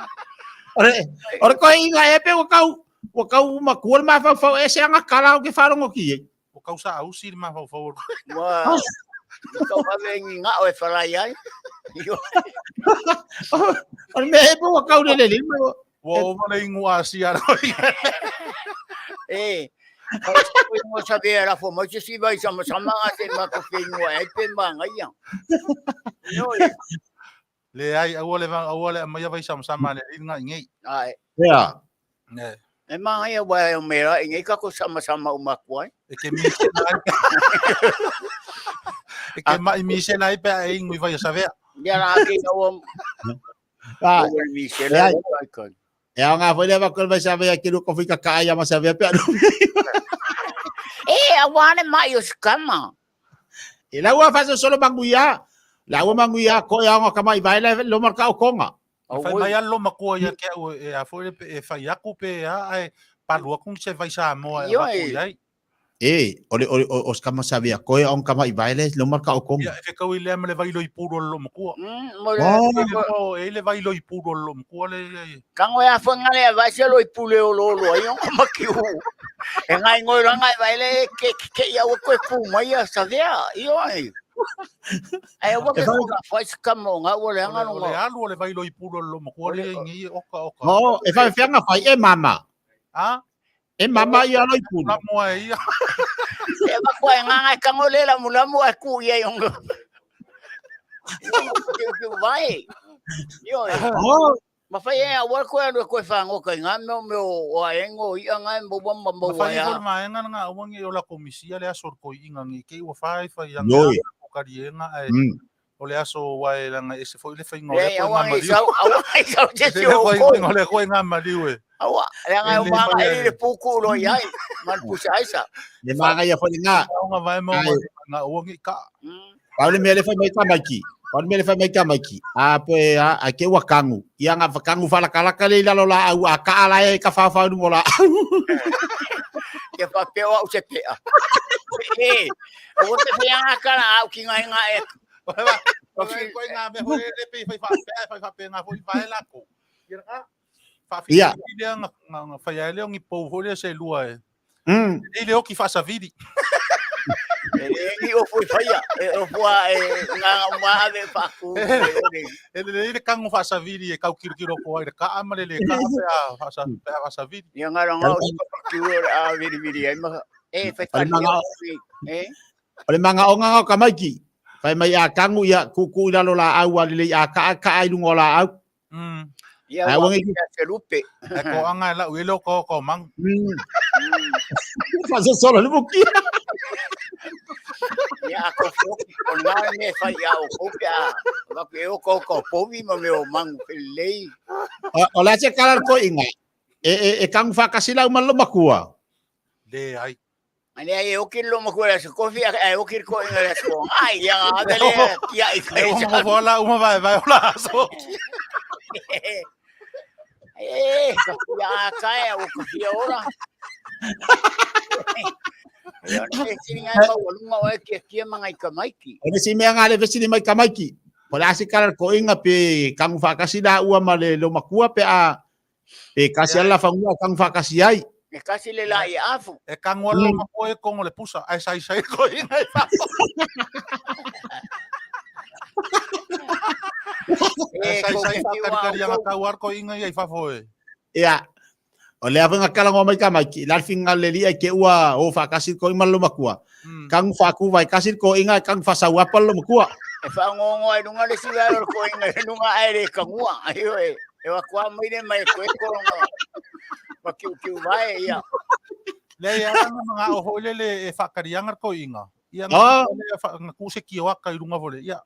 Ore, ore ko inga e pe o kau, o kau makua le mawhau e se anga kala o ke wharongo ki e. O kausa au si ma fau fau. Ma kau ave ngi ngao e whalai ai. Io Ore me e pe o kau le le le. Wo o le ingu a si ara. E, mo sa vea la fo mai se si vai sama sama nga se ma ko fe ingoa ai pe mangaia. Ioe. Leai, aua le aua le aumaia vai samasama a le alii nga i nei. Ae. Ea. Ne. E mangaia wa o mera i nei kako sama sama o makuai. E ke misena ai. E ke mai misena ai pe a e ingo i vai o Savea. Ia la ke o Ah, o misena Leai. ai kan. E aoga foi lea vaku vai Savea ke lu kofi ka ka ia ma Savea pe alu. E a wane mai o skama. E lau a faso solo manguia. La ua manguia ko e aoga ka mai vai le lo marka o konga. Fai mai a lo makua ia ke au e a foi e fai aku pe a ai palu aku se vai Samoa e vaku i ai. E, o le o o skama Savea ko e aoga ka mai vai le lo marka o konga. Ia e fekau i lea ma le vai loi pulu o le lomakua. Mo le Oh, e le vai loi pulu o le lomakua le e. Kango e afa ngale a vai se loi pule o lolo ai o makiu. E ngai ngoi ranga e vai le ke ke ia o koe ku mai a Savea io ai. Ai o ke ko ka fai skama o ngā o le anga O le alu o le vai loi pulu o le lomakua le ngi oka oka. Oh, e fai fianga fai e mama. Ah? E mama ia loi pulu. La moa e ia. E va koe ngā ngai kango le la mulamu a ku ia i onga. Ke vai. Io e. Oh, Ma fai e a wal koe alu e koe whangoka i ngā meo meo o a engo i a ngai mo wama mo Ma fai wai e a. maenga nga awangi o la komisia le aso ko inga ngi ke ua fai fai anga Noi. ko karienga e o le aso wa e langa e se foi le fai ngole Le ko nga awangi maliu. sau awangi sau te Se si le o ko koi. ngole ko nga maliu e. Awa, le ngai E o le manga fai e le puku lo iai. Man pusa aisa. Le manga ia foi ngā. Nga vai mo Ai. nga awangi ka. Pau le mea le fai mai ka maiki. Pau le mea le fai mai ka maiki. A pe a a ke ua kangu. Ia ngā whakangu whalakalaka le i lalo la au a ka ala e ka whawhau nungo la au. Ke wha peo au se pea. E, o te whianga kara au ki ngai ngā e. Ko ko nga me ho le pe fai fa pe fai fa pe nga foi vai la ko. Ia ka. Fa fi Ia. le nga nga fai ai le ngi pou ho le se lua e. E le o ki fa sa vidi. E le ngi o fui whaia. E o fua e ngā uma ave whaku. E le le kangu fa sa vidi e kau kiro kiro ko ai le ka ama le le ka pe a fa sa pe a sa vidi. Ia ngā ranga o ki o a viri viri ai maha. E, whai O le manga E, o le manga o ngā o ka maiki. Fai mai a kangu ia kuku i lalo la au a lele a ka ka ai lungo la au. Ia Ai, wa wangi- ki se lupe. E ko anga la u le ko ko mang. Fa se solo le bukia. Ia a ko foki. O ngā me whai a o kope a. Waku e o ko ko povi ma me o mangu lei. O la se kala ko inga. E e e kangu whakasila uma lo makua. Le ai. Ane ai e oki lo makua se kofi ai oki ko inga le so. Ai ia ngā le kia i E kai. o mo vola uma vai vai ola so. E, ka fia a kai o ka fia ora. Ia ne sini ngai mau lunga o e kia kia manga i ka maiki. O le si mea ngā le vesini mai ka maiki. Po le ase kala ko inga pe kangu whakasila ua ma le lo makua pe a pe kasi ala whangua kangu whakasi ai. E kasi le la i afu. E kangu lo makua e kongo le pusa ai sai sai ko inga i fa. E, Sai ko sai ke fa fiu kari kari au anga kou. kau ar ko inga i fa fo e. Ia. O le awhenga kala ngō mai ka maiki. La finga le lia ke ua o whakasi ko inga lo makua. Kangu whaku vai kasi ko inga kangu whasauapa lo makua. E whangongo ai lunga le siwa o ko inga lunga ai le kangua. Ai e. E wa kua mai le mai koe koronga. Ma kiu kiu vai ia. Le ia nga mga o ho le le e whakari anga ko inga. Ia Oh. nga le fa nga ku se ki o aka i runga vole. Ia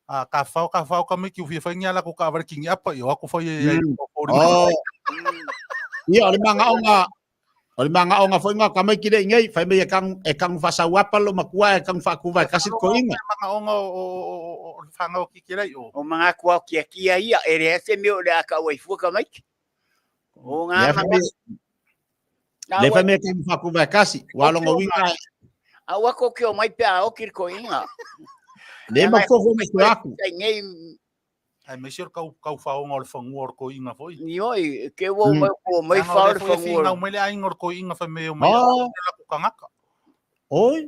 a ka fao ka fao ka me ki uwhia whai ngia la ko ka aware ki ngi apa i o ako whai e ai Mm. o o Oh. Ia, o le manga o ngā o le manga o ngā foi ngā ka mai ki le ingei, whai mei e kangu, e kangu whasauapa lo makua e kangu whaku vai kasi ko inga. Mga onga o o o o whanga o ki rei o. O mga kua kia kia ia. E rea se meo le aka ua i fua ka maiki. O ngā Le mga. whai mei le whai mei e kangu whaku vai kasi. Wa longo winga, A ua ko kio mai pea o kiri ko inga. le makua fo mai ko aku. Ai ngei Ai me sir kau kau whaonga o le whangua o ko inga foi. nioi ke wo mai ko mai Anga o whao le le foi e whangua. whingau mai le ainga o ko inga whai me o mai Oh, la ku kangaka. oi.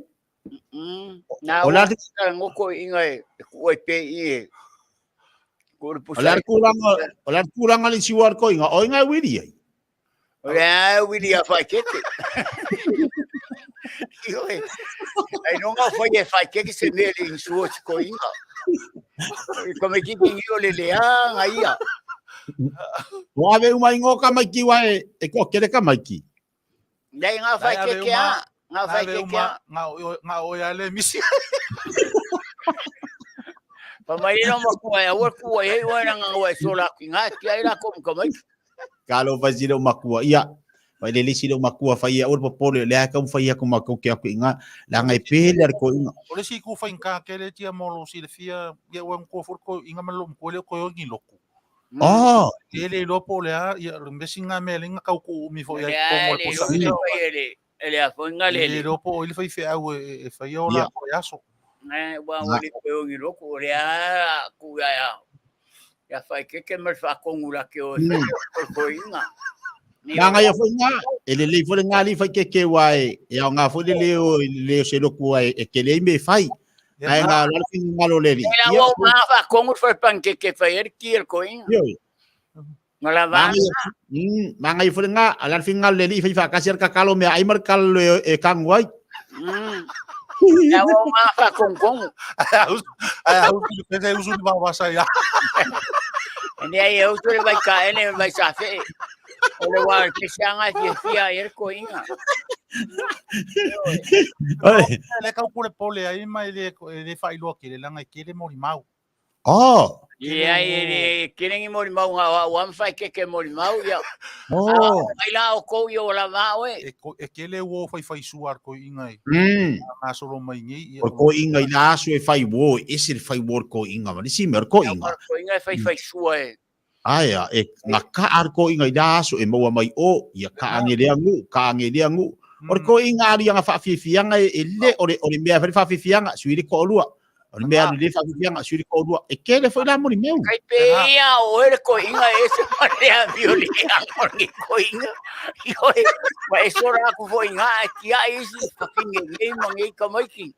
Nā O ua la ka ngoko inga e kua i pe i e. Ko le o la pusa. kuranga, o la kuranga le siwa ko inga, o inga e wiri ai. O le a wili a whaikeke. Ioe. Ai no ngā whai e whaikeke se mea le insuo si ko inga. Ko me kiki ngi o le lea ngā ia. O ave uma i ngō ka maiki wa e, e ko kere ka maiki. Nei ngā whaikeke a, ngā whaikeke a. Ngā o ia le misi. Pa mai no ma kua e aua kua e ua na ngā ua e sola ki ngā ki ai la ko ka maiki. Kalo fai si leo makua ia. Fai le lisi leo makua fai ia ur popole le ka fai ia ko makau ke aku inga la ngai pele ar ko inga. O le si ku fai ka kele tia mo lo si le fia ia ua ko fur ko inga ma lo ko le ko yo ni loku. Oh, Ele lo po le a ia lo mesi nga me le nga kau ku mi fo ia ko mo Le po sa. le le le a fo nga le Le le. lo po ile fai fe au e fai o la ko aso. Eh, ua ua le ko ngi loko le a ku ya ya. Ya whaikeke ma le whakongu la ke o ko inga. La ngai fo inga e le le fo le ngali fai ke ke wa e e au ngā fo le le o le o se loku ai e ke le me fai. Ai ngā la fi ngalo le li. La ua ma whakongu whai pankeke whai er ki er ko inga. Yo. Nga la va. Ma ngai fo le ngā ala fi ngalo le li fai fa kasi ka kalo me ai mar kalo e kangu ai. La ua ma whakongu. Ai au pe usu ni va sa ia. Ene ai eu tu le vai ka ene vai sa fe. O le wa ke sianga fia fia er ko inga. Oi. Le kau ku le pole ai mai le le fai lo ke le langa ke le mori mau. Oh. Ia ai le kiringi mori mau nga wa wa whai keke mori mau ia. Oh. Ai la o kou ia o la va oe. E ko e ke le wo fai fai suar ko inga i. Nga solo mai ngi. O ko inga i la aso e fai wo, e se le fai wo ko inga, ma nisi me ko inga. Ko inga e fai fai sua e. Aia, e ngā ka ar ko inga i la aso e maua mai o, ia ka ange lea ngu, ka ange lea ngu. O le ko inga ari anga whaafifianga e le, o le mea whare whaafifianga, sui le ko olua. O le mea le whaafifianga, sui le ko olua. E ke le whai la mori meu. Kai pe ia o ere ko inga e se marea violi a ni ko inga. Ioe, ma e sora aku fo inga e kia isi whakinge ngei ma ngei kamaiki.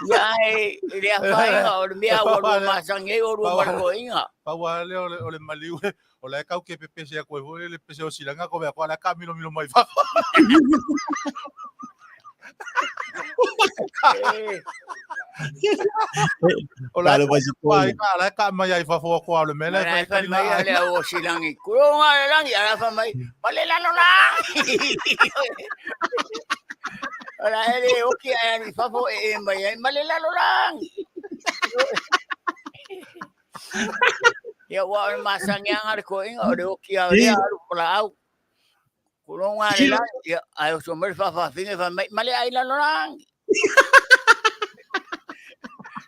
Ia e le a whainga o le mea ua rua masange o rua mara ko inga. Paua le o le o le maliu o le kau ke pepe se ko e le pese o silanga ko be ko la ka milo milo mai fa. O la Kalo vai si ko. la ka mai ai fa fo ko le mele Mara e whai mai ale au o silangi. Kuronga le langi, ala whai mai, male lalo la! Ala ele oki ai ani fafo e e mai ai, male lalo langi! Ia ua o masangi anga le koinga, o le oki au le aru pala au. Kuronga le langi, ia ai o so mai whawhawhinga whai mai, male ai lalo langi!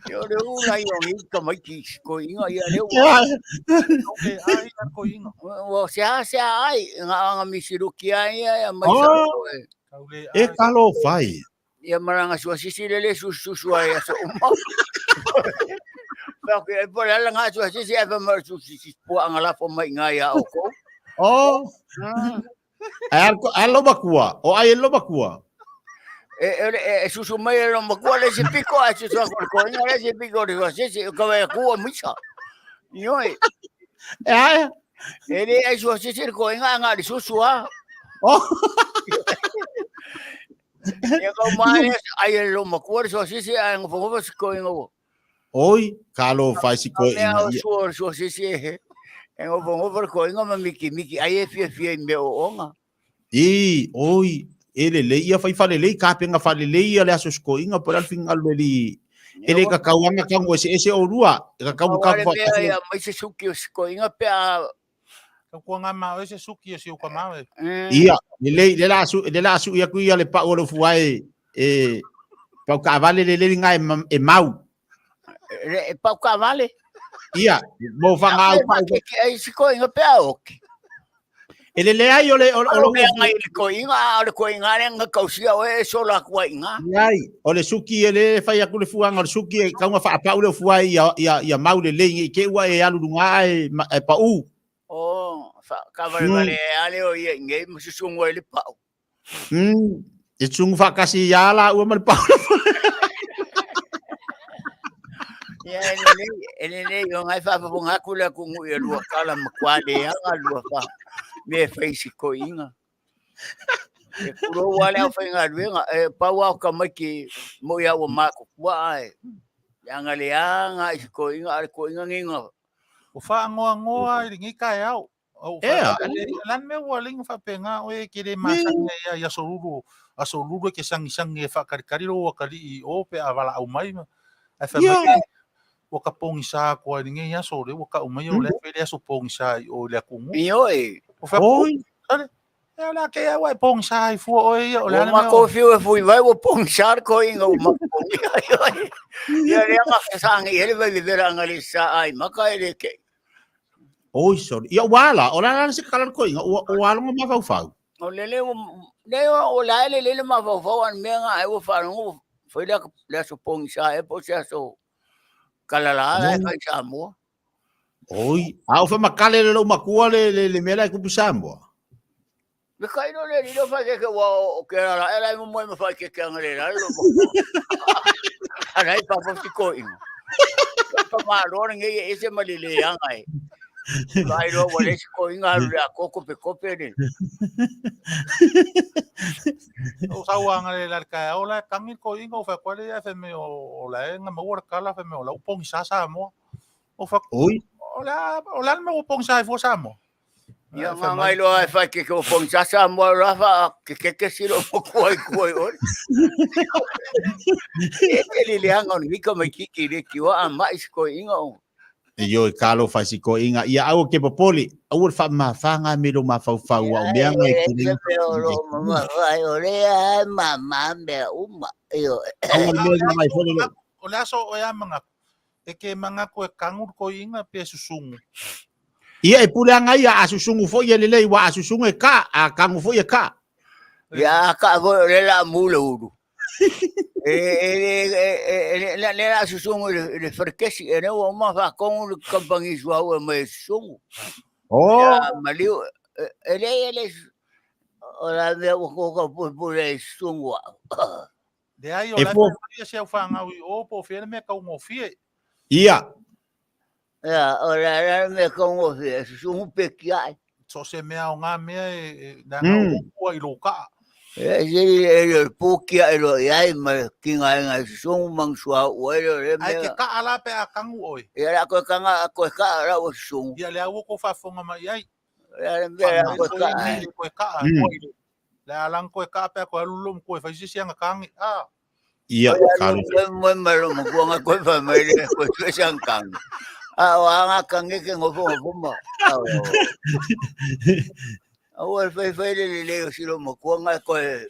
Ia o le ula i o ngi ka mai ki koinga, ia le ua. Ai ko inga. O se a se a ai, ngā anga misiruki ai ia mai sa koe. E kalo whai. Ia maranga sua sisi lele susu ai a so uma. Pā ke e pore ala ngā sua sisi e pa mara su sisi pua anga lafo mai ngā ia o ko. Oh. Ai lo makua. O ai lo makua. E susu mai e lo makua le se piko a susu a ko inga le se piko le sua sisi o kawa e kua misa. Ioi. E ai. E le ai sua sisi le ko inga ngā le susu a. Oh. Ia kau mai ai e lo makua le sua sisi ai ngofongofa si ko inga o. Oi, kalo whai si ko Mea inga. o sua sua sisi e e ngofongofa le ko inga ma miki miki ai e fia fia i mea o onga. I, oi, e le le ia whai whale lei, ka penga whale lei ia le aso sko inga po le alfinga le li. E le ka kauanga kango ese ese o rua, e ka kauanga Wale kango mea ia mai se suki o si ko inga pe a Ko nga ma o se suki e se o ka ma e. Ia, le lei, le la asu, le la asu ia kui ia le pau o le fuae, e, pau ka vale le le ngai e mau. E pau ka vale. Ia, mo whanga au pau. Ke ai si ko inga pe a oki. E le le ai o le o o mea ngai le ko inga o le ko inga le nga kausia o e sola kua inga. Ai, o le suki e le whai aku le fuanga o le suki e kaunga whaapau le fuae ia ia ia mau le le i ke ua e alu lunga e, e pau. O ka vale vale ale o ia ngai mo susungo e le pau. E tsungu whakasi ia la ua ma le pau. Ia e le le o ngai whaapaponga aku le kungu ia lua kala makwale anga lua wha me whai si ko inga. E pulou lava le aufaigaluega, e pau lava o tamaiti mo'i a ua matutua ae leaga le aga i se toeaina, a o le toeaina lenei na Ua faanoanoa i lenei taeao. Ua Ea. O le a le mea ua alai ona faapena oe e te le masani ai lava i aso lulu, aso lulu e te sagisagi e faakalikali lou atalii i o pe a valaau mai. Ae fai mai, ua ta pogisa atu lava i lenei aso, o lea ua tau mai o lea e fai le aso pogisa i o i le atunuu. Ioe. Ua fai atu, sole, ia o le a kei a ua e pogisa ai fua oe ia, o le a Ua le mea matou fiu e fui vai ua pogisa le toeaina ua matou pogia. Ioe. Ia lea na fesagai ai le vaivevela ana le saa ai maka e le kei. Oi, sorry. Ia ua ala, o le a la se kala le koiga, ua ua aloga mafaufau. O le le le o la e lelei le mafaufau a le mea na ai ua faalogo ua fai le le aso pogisa ea po o se aso kalala la e fai i Samoa. Oi, a o whamakale le lou matua le, le, le mea la e kupu Samoa. Me kai no le lilo fa ke ke wa o ke la la e la mo mo ma fa ke ke anga le la lo mo. Ana i pa po si ko inga. Pa ma lo nge e se ma le le anga e. Vai lo wa le si ko inga alu le a koko pe kope le. O sauaga le la le taeao la e tagi le toeaina o fai atu ai le ia fai mai o la e na maua le tala fai mai o la ua pogisa Samoa. O fai atu, Oi. o le a o le a le mea ua pogisa ai fua Samoa? Ia nga ngai loa e fai ke ke o pogisa Samoa la fa ke ke ke silo mo kuai kuai oi. E te le leanga o ni ka mai kiki le ki wa a mai si koinga o. Ioe, talofa i si koiga. Ia aua ke popole, aua le faamamafaga me lo mafaufau au mea ngai E ke se o lo mama fai o le ai mama mea uma. Io. Aua le mea ngai fole lo. O le aso o ea manatu, e ke manatu e kanu le toeaina pe susugu. Ia e pule anga ia a susugu foi ia lelei ua a susugu e ka, a kanu foi e ka. Ia a ka foi o le la mu le ulu. E e e e le le la susugu i le farekesi e le ua uma faatonu le kamupani suauu e mai e susugu. Oh. Ia maliu e le e le o la mea ua kou ka pulepule ai susugu au. Leai, o E la e fua. fai mai si au fanau i o po o fea le mea taugofie. Ia. Ia, o le a la le mea taugofie, e susugu pe tiai. So se mea o ngā mea e, e, leaga o ua i lou kaa. E sili e le pu tiai loa i ai ma le tigaina e susugu ma suauu ai lea o le Ae ke mea. kaa la pe a kanu oe. Ia la koe kanga, a koe kaa la ua susugu. Ia lea ua kou faafofoga mai ai. O le a le mea la koe kaa ai. Le koe kaa. Le a lang koe kaa pe a koe alu lo ma koe fai se isi aga kangi. Ah. Ia, O le a talofa. lo moe mai lo makuanga koe fai mai le koe sue se aga kangi. A o aga kangi ke ngofo ngofo ma. Aua e fai fai le lelei o si lo makuanga e koe.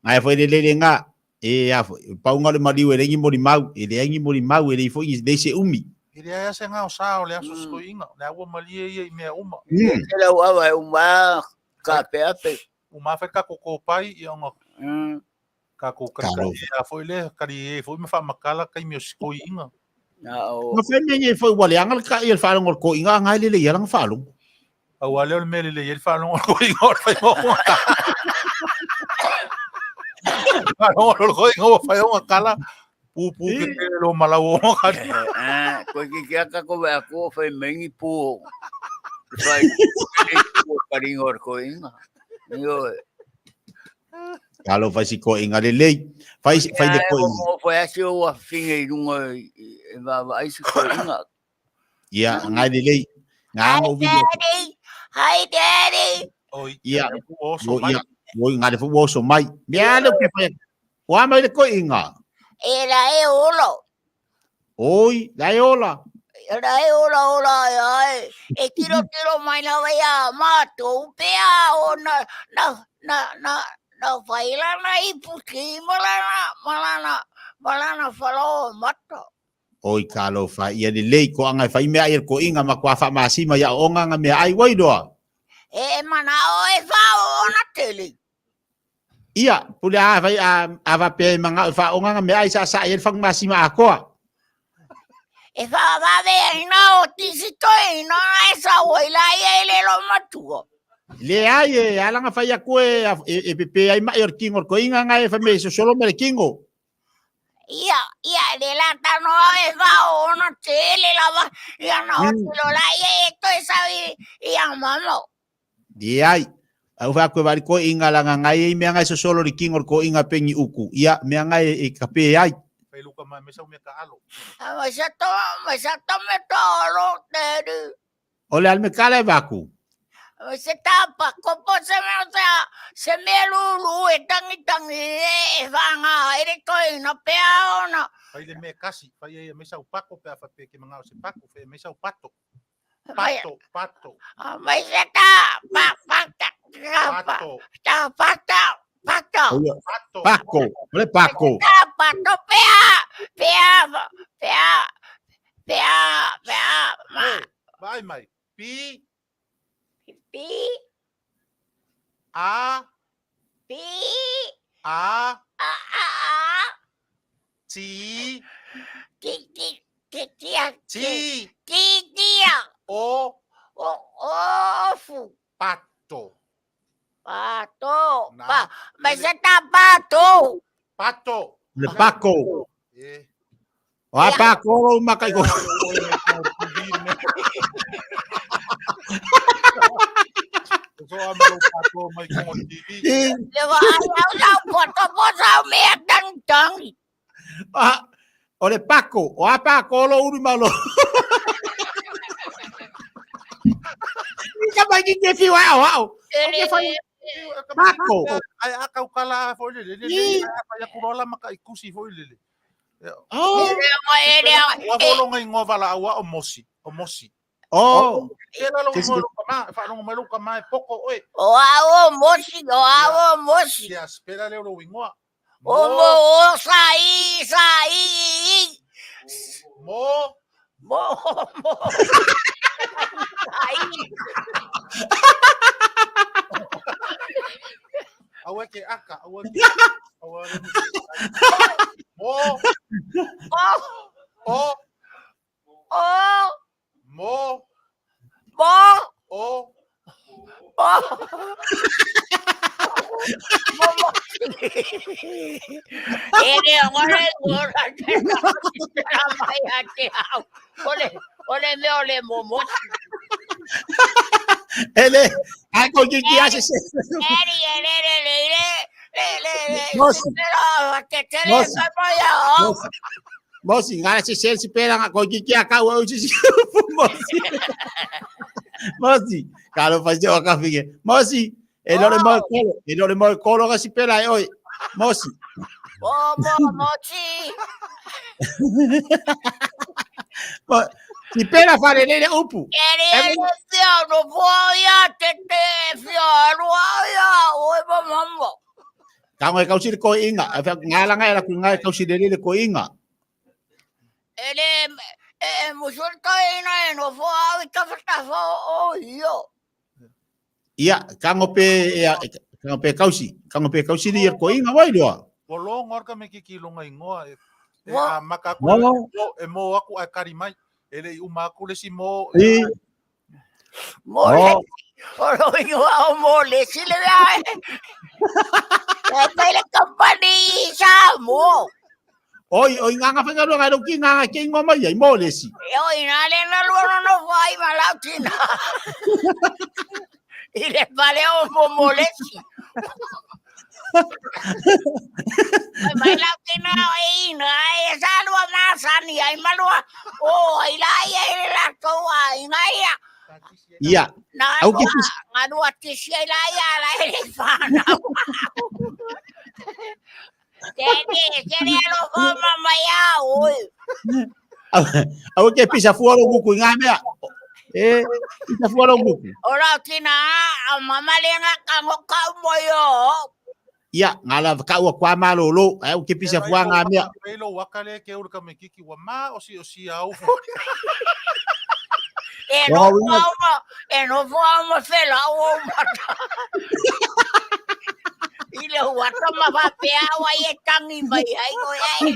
Ngai foi le lele ngā. E a foi, paunga o le maliu e leai ni molimau, e leai ni molimau, e leai foi ni, leai se umi. E leai lava se gaosa o le aso sikoiina, o lea ua malie ia i mea uma. E lau ava e uma kaapeape. Uma lava fai le tatou kopai, ia ona tatou Talofa. kalikalia foi lea, kalie foi ma faamatala taimi o sikoiina. Na fai mea nei foi ua leaga le kai o le faalogo o le koiga, a ngai lelei ai lana faalogo. Aua lea o le mea lelei ai le faalogo o le koiga o le fai ona tala. Faalogo o le koiga ua fai ona tala, pupu ke tele lo malau o ona kali. Koe ki aka ko wea ko whai mengi pū. Whai pū karinga o le koiga. Ioe. Talofa i si koiga lelei. Fai, fai le Ia, koiga. o whai asi o ua whinga i runga i vaavaai si koiga. Ia, ngai lelei. Ngā Hi ngau video. Daddy. Hi Daddy. Oi, Ia, ua oso o mai. ia, oi ngā le fu ua oso mai. Mea le ke fai. Ua mai le koiga. E la e olo. Oi, la e ola. E la e ola ola ai ai. E tiro tiro mai na wai a mātou pea o na na na na na whai lana i puti ma lana ma lana ma lana whalo mata. Oi talofa ia lelei ko anga e fai mea ai le koiga ma kua faamasima ia aoga nga mea ai wai loa. E manao e whao ona tele. Ia, pule a fai a a faapea e mangao e faaoga nga mea ai sa sa ai le fagumasima akoa. E whaavave ai na o tisi toi na e sa oi la ia e le lo matua. Leai e ala nga fai aku e e pepe ai mai o le kingo o le koiga nga e fai mai e sosolo ma le kingo. Ia, ia, le la tanoa e whao ona tele lava, ia na o tilo la ia e toi sau i, i a mamo. Leai. Ai u fa ko vali ko inga la ngai i mea ngai sosolo li kingo ko inga pengi uku. Ia mea ngai e kape ai. Fai luka mai mesa mea ka alo. Ma sa to ma sa to me to ro te ru. O le alme kala e vaku. Ma se tapa ko po se me se se me lulu e tangi tangi e whanga e re toi na pea ona. Fai le mea kasi, fai e mesa upako pe afa pe ke mangao se pako, fai mesa upato. Pato, pato. Mai se ta pa pa ta pa Pato, ta pa ta pa ta. pato. Pako, o le pako. Ta pato pea pea pea pea pea ma Hey, vai mai. P pi A pi A a a a T ti ti ti ti a T ti ti a O o o fu pato. pato Na. pa ma se ta pato Pato. Le pako. Eh. O a pako ro maka i ko. So a malo pato mai ko TV. le wa ai au au pato po sa me tang tang Ah, o le pako, o a pako lo uru malo. Ka mai ki te fiwa au au. ele Pako. Ai a kau kala fo le le le. Ii. Ai a kurola maka ikusi fo le le. Oh, ele mo ele Ua fo longa ingoa vala aua o mosi, o mosi. oh. E la longa mo kama, fa longa mai lo kama e poko oi. o au mosi o au mosi Ia spera le lo ingoa. o mo o sa i sa i Mo mo mo ai aua ke aka, aua ke aua le. Mo o o o mo mo o o mo mo ele ore ora te la mai a te au ole ole me ole mo mo Ele, ai ko ki ki ase se. eri ele ele ele ele ele Mosi. te te le Mosi. mai a Mosi. Mosi, ngara se se si pera nga ko ki ki aka o si si. Mosi. Mosi, kalo fa se o ka fige. Mosi, e lo le mo kolo, e lo le mo kolo ga si pera e oi. Mosi. o mo mo ti Mo, si pera fa le le upu. eri ele fio no voia te te fio alu ia o mo mo mo Ka ngoi kau si le ko inga, e fa ngala ngai la ku ngai kau si le le ko inga. ele e musulta ina e no voa i ka fatafa o io Ia, ka ngope e ka ngope kausi, ka ngope kausi ni ko inga wai loa. o longa orka me kiki longa ingoa e e Mo. a maka aku Mo. mo e mo aku ai kari mai e le uma aku le si mo I mo le oh, o lo ingoa o mo le si le ai e pe le company sa mo oi oi nganga fa ngalo ngai ki nganga ke ingo mai ai mo le si. e o ina le na lua no no voa i malau tina i le pale o mo mo le si Ai mai lau tina o ina ai sa lua masani ai malua o ai la ia e le latou ai ngai ia Ia, Na au ki ngā rua tisi ai la ia la e le whanau. Tene, tene alo fo mama ia oi. au ke pisa fua lo buku ngā mea. E pisa fua lo buku. O rau tina a mama le ngā kango kau mo yo. Ia, ngala ka ua kwa malo lo, au ke pisa fua ngā mea. e lo waka le ke uru ka me kiki wa ma o si o si au E Wa no winga. fo ma, e no fo ma whela o mata. I le huata ma whapea wa i e tangi mai ai o ai.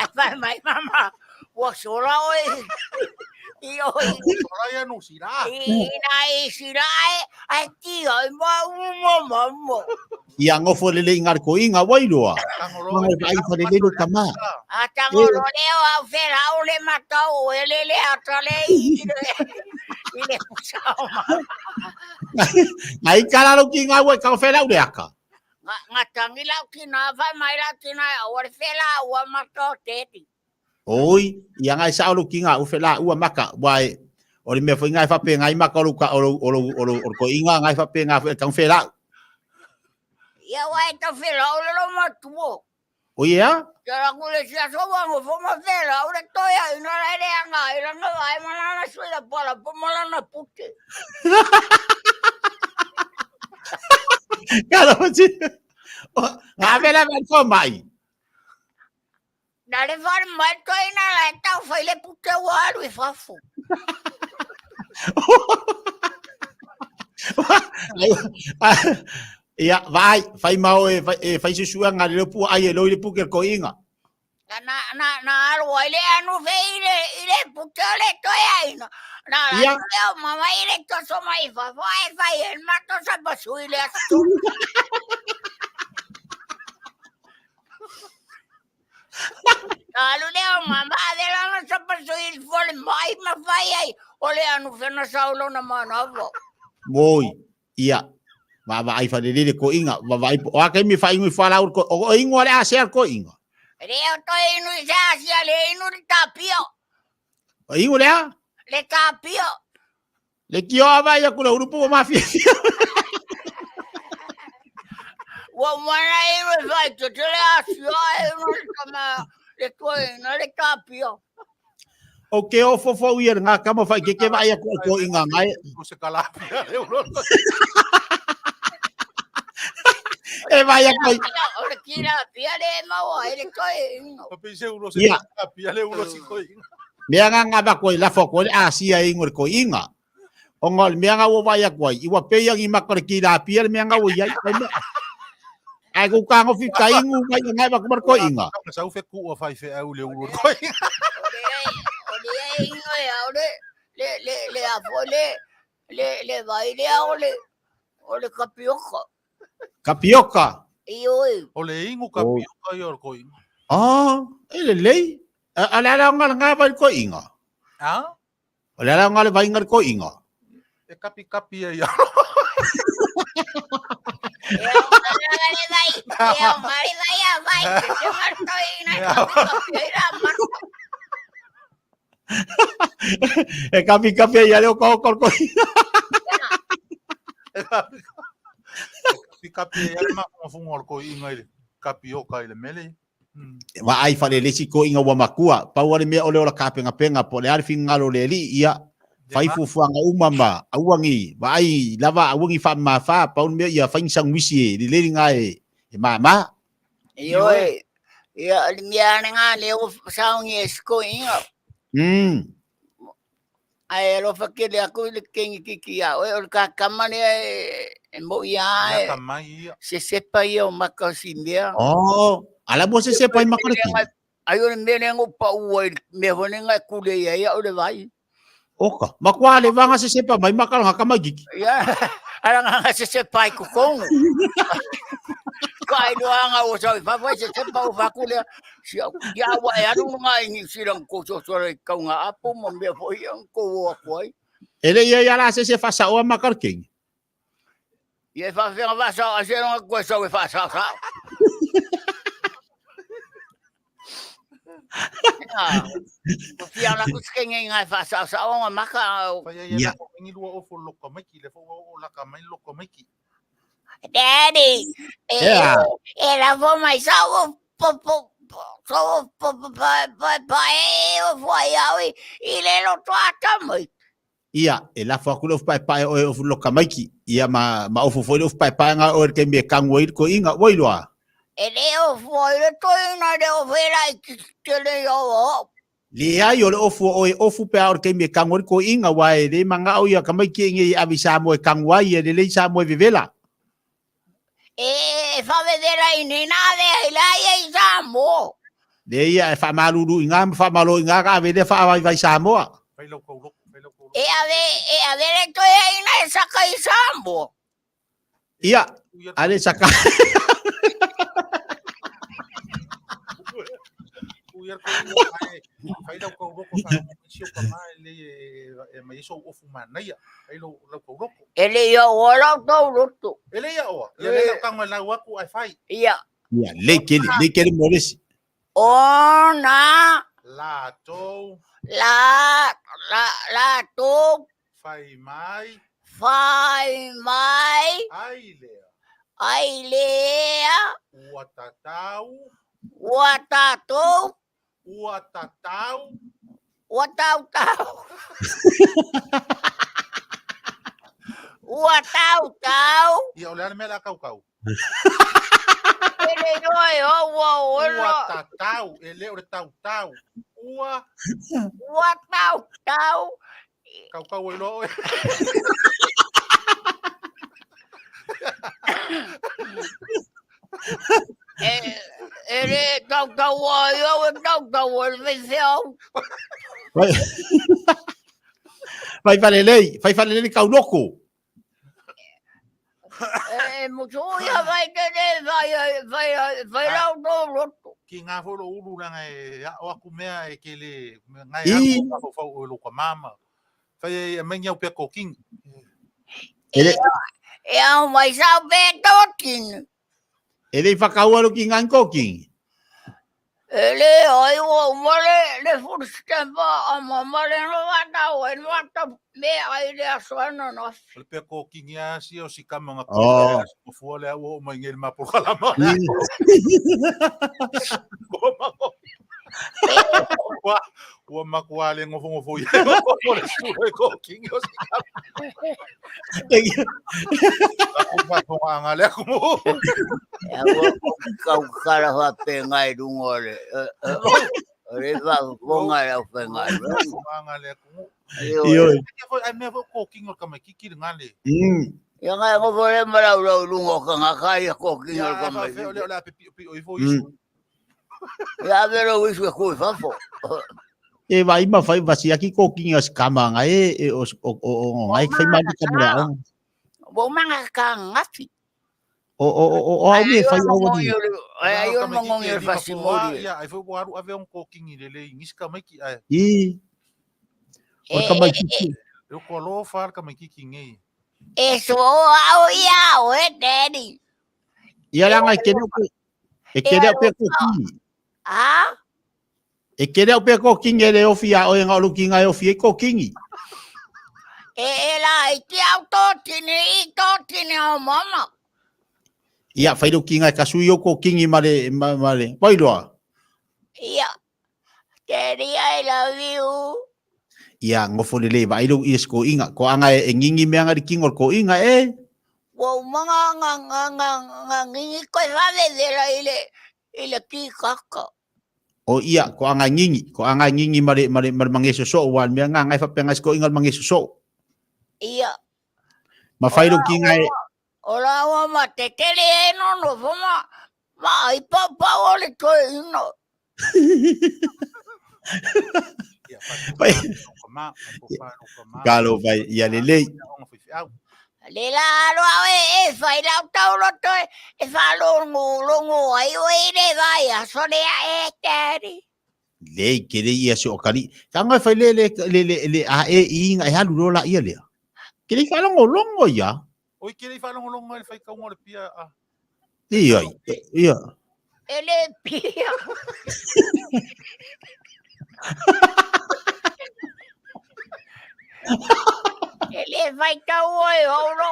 Ai whai mai mama, ua sola oi. I oi. ora ia no si la Ina i sira ai, ai ti ai ma mo ma mo. Ia ngofo le le inga ko inga wai loa. tangolo Ngoi vai fa le le kama. A tango lo leo au fera o le matau o ele le ata le i le i le pusao ma. Ngai kala lo ki ngā ua i kau whela ure aka. Nga, nga tangi lau tina, whai mai lau tina, aua le whela ua maka o tēti. Oi, ia ngai sa o ki ngā u whela ua maka, wai, o le mea foi ngai whape ngai maka o lo ka o lo o lo o lo o ko inga ngai whape ngā whela kau whela. Ia wai tau whela o le lo matua. O ia? Te ra ku le sia so wa ngo fo ma whela o le toia ina la le anga i langa vai malana sui la pala po malana pute. Kala o ti. Ngā whela vai ko mai. Na le whare mai toi na la e tau whai le pute ua alu i fafo. Ia, vai, whai mao e, e whai susua ngā reo pua ai e loi le puke ko inga. Na, na, na, na alu ai le anu fe i le, i le pute o le toi ai. Na, na la Ia. leo mama i le toso mai fafo ai whai e mato sa pasui le asu. Alu lea o mama ave lana sa pasui i fole mai ma whai ai. O le anu whena saulo na manawa. Moi, ia. Va va ai whalelele ko inga, va va ai o ake mi whai ingui whala ko o ingoa le asea ko inga. Reo toi inu i se asia le inu le tapio. O ingo le a? Le tapio. Le kio a vai aku le urupu o mafia. Ua mana inu e whai te te le asia e inu le tama le toi inu le tapio. O ke o fofo ia ngā kama whai ke ke vai aku ko inga ngai. O se kalapia le ulo. E vai aku. O le kira pia le maua e le toi inu. O pise ulo se Ia. kalapia le ulo si ko inga. Mea ngā ngā bako i lafo ko le asia ingo le ko inga. O ngā mea ngā ua vai aku ai. Iwa pei angi maka le ki la pia le mea ngā ua iai. Ai ku ka ngo fi ka ingu mai ngai bako mar ko inga. Ka sa ufe ku o whai whe au le ulo ko inga. O le o le inu e au le le le le afo le le le vai le au le o le kapioka. Kapioka. I oi. O le ingu kapioka i o ko inga. Ah, e le lei. A le ala ngā ngā vai ko inga. Ah? O le ala ngā le vai ngā ko inga. E kapi kapi e ia. E au ngare vai, e au ngare vai a vai, te te marto ina kapioka i la marto. E kapi kapi e ia leo ko ko ko inga. E kapi kapi e ia le mafunga o ko inga i le kapioka i le mele. Va ai whare lesi ko inga wa makua. Pau ale mea ole ola ka penga penga po le ale fingalo le li ia. Whai fufuanga umama, auangi, va ai lava auangi wha ma wha, pau mea ia whaing sangwisi e, le leli ngā e, e ma ma. I oi, ia le mea ane ngā leo saungi e siko inga. Ai alofa ke le aku i le kengi kiki a oe, o le kakama lea e mo ia Ia e ka mai ia. se sepa ia o maka o si mea. Oh, ala mo se sepa i maka le ki. Ai o le mea lea ngo pa ua i le mea hone ngā kule ia ia o le vai. Oka, makua le vanga se sepa mai maka lo haka mai kiki. Ia, ala ngā ngā se sepa i kukongu. Ka ai noa ngā o sau i whawhai se sepa o whakule. Si au, ia ua e aru ngā i New Zealand ko so so i kau ngā apo ma mea fo ia ko o aku ai. E le ia ia la se se whasa oa maka le kingi. Ia e whawhenga whasa a se ngā koe sau e whasa sa. Ia, ko whia la kuske ngai ngai whasa sa o ngā maka au. Whai ai Ia. e ko ingi lua ofo loko maiki le fo o laka mai loko maiki. Daddy, e, Yeah. e la fo mai sa o po po po sa o po po pa pa pa e o fo ai au i i le lo toa tamai. Ia, e la fo aku le ofu pae pae oe ofu loka maiki. Ia ma, ma ofu fo le ofu pae pae ngā oe ke me kangu i ko inga, oi loa. E le o fo i le toi na le o whera i ki te le o o. Le ai o le ofu o oe ofu pea o le ke me kangu i ko inga, wa e le manga o ia ka maiki e ngi avi sa mo e kangu ai, e le lei sa mo e vevela. E e whawewera i nina ve ai la ia i sa mo. Le ia e whamalulu i ngā, ma whamalo i ngā ka ave le whaawai vai Samoa. Whai lau kau loko, whai lau kau loko. E ave, e ave le toi ai na e saka i sa mo. Ia, Ia ale saka. Uia ko inga whai whai lau kau loko whai mo si o ka mai le e aumai ai sou ofu manaia ai lou lau tauloko. E le i aoa lau tauloto. E le i aoa, ia lea lau tago e lau atu ae fai. Ia. Ia, lelei tele, lelei tele mo le isi. Ona. Latou. La, la, latou. Fai mai. Fai mai. Ai lea. Ai lea. Ua tatau. Ua tatou. Ua tatau. Ua tautau. Ua tautau. Ia, o le a le mea o le a tautau? E le iloa e au ua ola. Ua tatau, e le o le tautau. Ua. Ua tautau. Kaukau ai loa oe. E, e le tautau ai au e tautau ai le faifeau. Fai, fai falelei, fai falelei le kauloko. E, e musu ia fai te le fai fai fai lau tō loto. Ki ngā foi lo ulu langa e ao aku mea e ke le ngai alu o fau o lo ka mama. Fai e e mai au pea koking. E le E au mai sau pe tō E le i whakaua lo ki ngai koking. E le ai ua uma le, le food stamp a mama le no wata o e no wata me ai le aso ana no. O le pea koking ia si o si kama nga Oh. ko fua le au o mai ngel ma por kalama. Ua ua makua le ngofo ngofo ia. O le su le koking o si kama. Aku whaifonga anga le aku mo. E ua kau kara whape ngai runga o le, o le whafonga le au whenga. Anga le aku mo. Io. Ia foi ai mea foi koking o kamaikiki le ngale. Ia ngai ngofo le marau lau runga o kanga kai a koking o Ia le fa fe o le kamaikiki. o le ape pio pio i foi isu. Ia avero wisu e kui fafo. E vai ma fai vasi aki koking o sikama ngai e e o o o o ngai fai ma ka mea o. Wo manga ka ngafi. O o o o au me fai au ni. Ai ai o mangongi o fasimori. Ia ai foi ko aru ave on koking i lele i ngis kamaiki ai. I. O kamaikiki. E ko lo fa kamaikiki ngai. E so au ia o e daddy. Ia la ngai kene ko. E kene au pe koking. A? E kene au pe koking e le ofi a o e ngā luki ngai ofi e koking. E e la i te au tō tini i tō tini o mama. Ia fai luki ngai kasui o koking ma le ma, ma le. Wailoa. Ia. Daddy, I love you. Ia ngofo le le vai lu i sko inga ko anga e ngingi me anga kingo ko inga e. Wo manga nga nga nga nga ngingi koe wave vela i le i le ki kaka. O ia ko anga ngingi ko anga ngingi mare mare mare mangeso so wa me anga ngai fa penga sko inga mangeso so. Ia. Ma fai lu ki ngai O la ua ma te tele e no no foma ma ai pa pa o le toe ino. Ia Vai. fa ma fa ma. Kalo vai ia le le. Le la alo au e e fai lau tau loto e e whalongo longo ai o e le vai a sole a e daddy. Le ke le ia so kali. Ka ngai fai le le le le le a e i inga e halu lo la ia le. Ke le whalongo longo ia. Oi ke le whalongo longo le fai kaunga le pia a. Ia ia. E le pia. E le vai tau e o ro.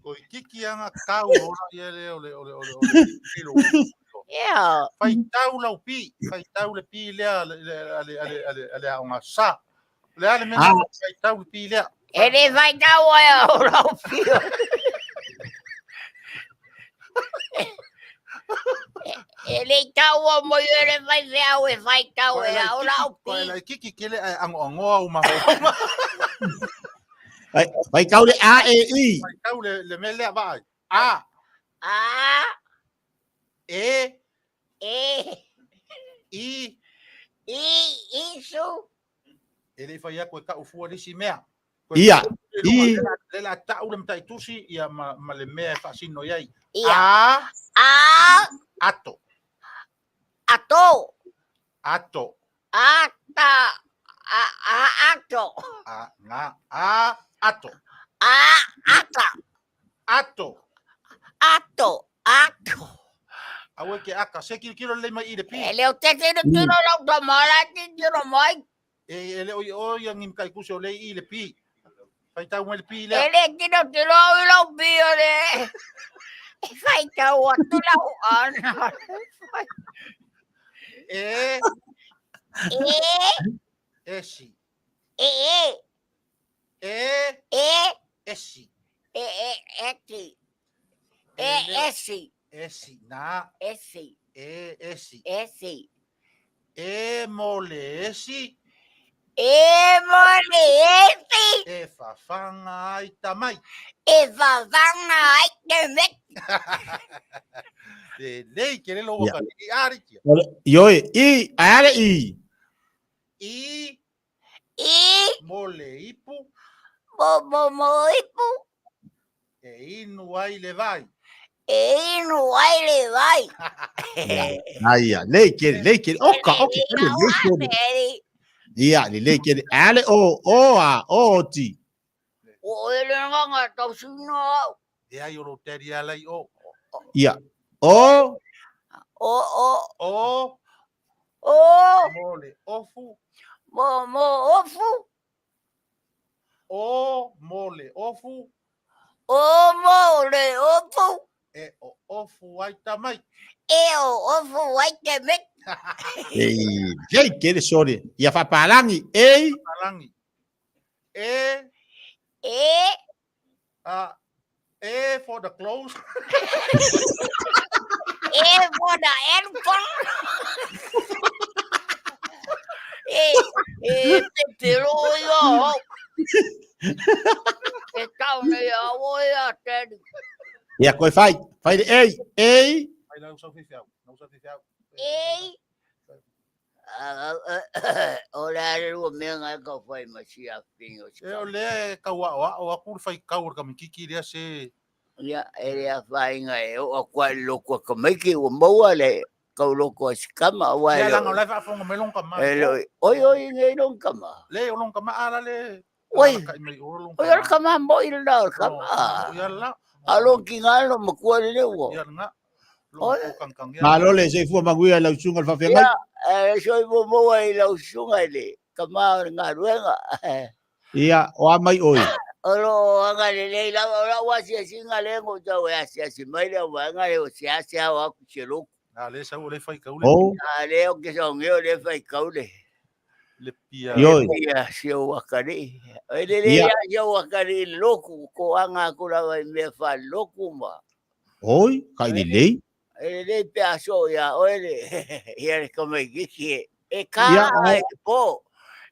Oi kiki anga kau o la ia le o le o le o le o le. Ia. Fai tau lau pi, fai tau le pi lea le le le le le le a nga sa. Le ale me fai tau le pi lea. E le vai tau e o ro pia. E le tau o mo e le vai vea e vai tau e o lau Ko pi. lai kiki ke le ango angoa o ma. Vai vai kau le a e i. Fai tau le le me lea vai. A A E E I I Isu. E le fai aku e kau fua lisi mea. Ia. I. Le la tau le mtai tusi ia ma ma le mea e faasino iai. Ia. A A ato Ato. ato Ata. Ato. A, ga, a, ato. A, ata. Ato. Ato. Ato. Aua ke aka. Se kilokilo lelei mai i le pi. E le o te tilotilo lau tama la titilo mai. E, e le o i o ia ngi makai kusi o le i le pi. Faitau mai le pi lea. E le tilotilo au i lau pi o le. E faitau atu lau ana. E. E. Esi. E e. E. E. Esi. E e eti. E esi. Esi na. Esi. E esi. Esi. E mo le esi. E mo le esi. E fafaga ai tamai. E fafaga ai tamai. Lelei ke le logo ka i arikia. Ioe, i, ae i. I. I. Mo le ipu. Mo, mo, mo ipu. E inu ai le vai. E inu ai le vai. Aia, lei kere, lei kere. Oka, oka, lei kere. Ia, lei kere. Ale o, o a, o ti. O e le nganga tau sino au. E ai o lo teri ala i o. Ia. O. O, o. O. O. Mo le ofu. Mo, mo ofu. O mo le ofu. O mo le ofu. E o ofu ai tamai. E o ofu ai tamai. Ei, ei, kere sore. Ia fapalangi, ei. Fapalangi. E. E. A. E for the clothes. E for the elephant. E, e, te piro ia. E tau nei a o ia te. Ia koe whai, whai le ei, ei. Whai lau sau whiwhiau, lau sau whiwhiau. Ei. O le are rua mea ngai ka whai ma si a pingo. E o le kau a o aku le whai kau o le kamikiki lea se. Ia, e le a whainga e o a kua loko a kamaiki ua maua le kau loko a sikama. Ua e langa o lai whaafonga mai long kama. E lo, oi oi nei long kama. Le o long kama ala le. Oi, oi o le kama mo i le o le kama. Ia la. A long ki ngā lo makua le ua. Ia nga. Oi. Malo le soifua manuia i lau susuga le faafeagai. Ia, e soifua maua i lau susuga i le tama o le galuega. Ia, o a mai oe? O lo o agalelei lava, o lau asiasiga lea na ou tau e asiasi mai lea vaega lea o seasea o atu se lotu. A le sau o le faitau le. Oh. A lea o ke saogeo le faitau le. Le pia. Ioi. Ia si ou akalii. E lelei Ia. lava si ou akalii i le lotu, ko aga aku lava i mea faalotu ma. Oi, kai lelei. E lelei pe a soo iā oe le, ia le tamaitiiti e, e kā Ia, e te pō.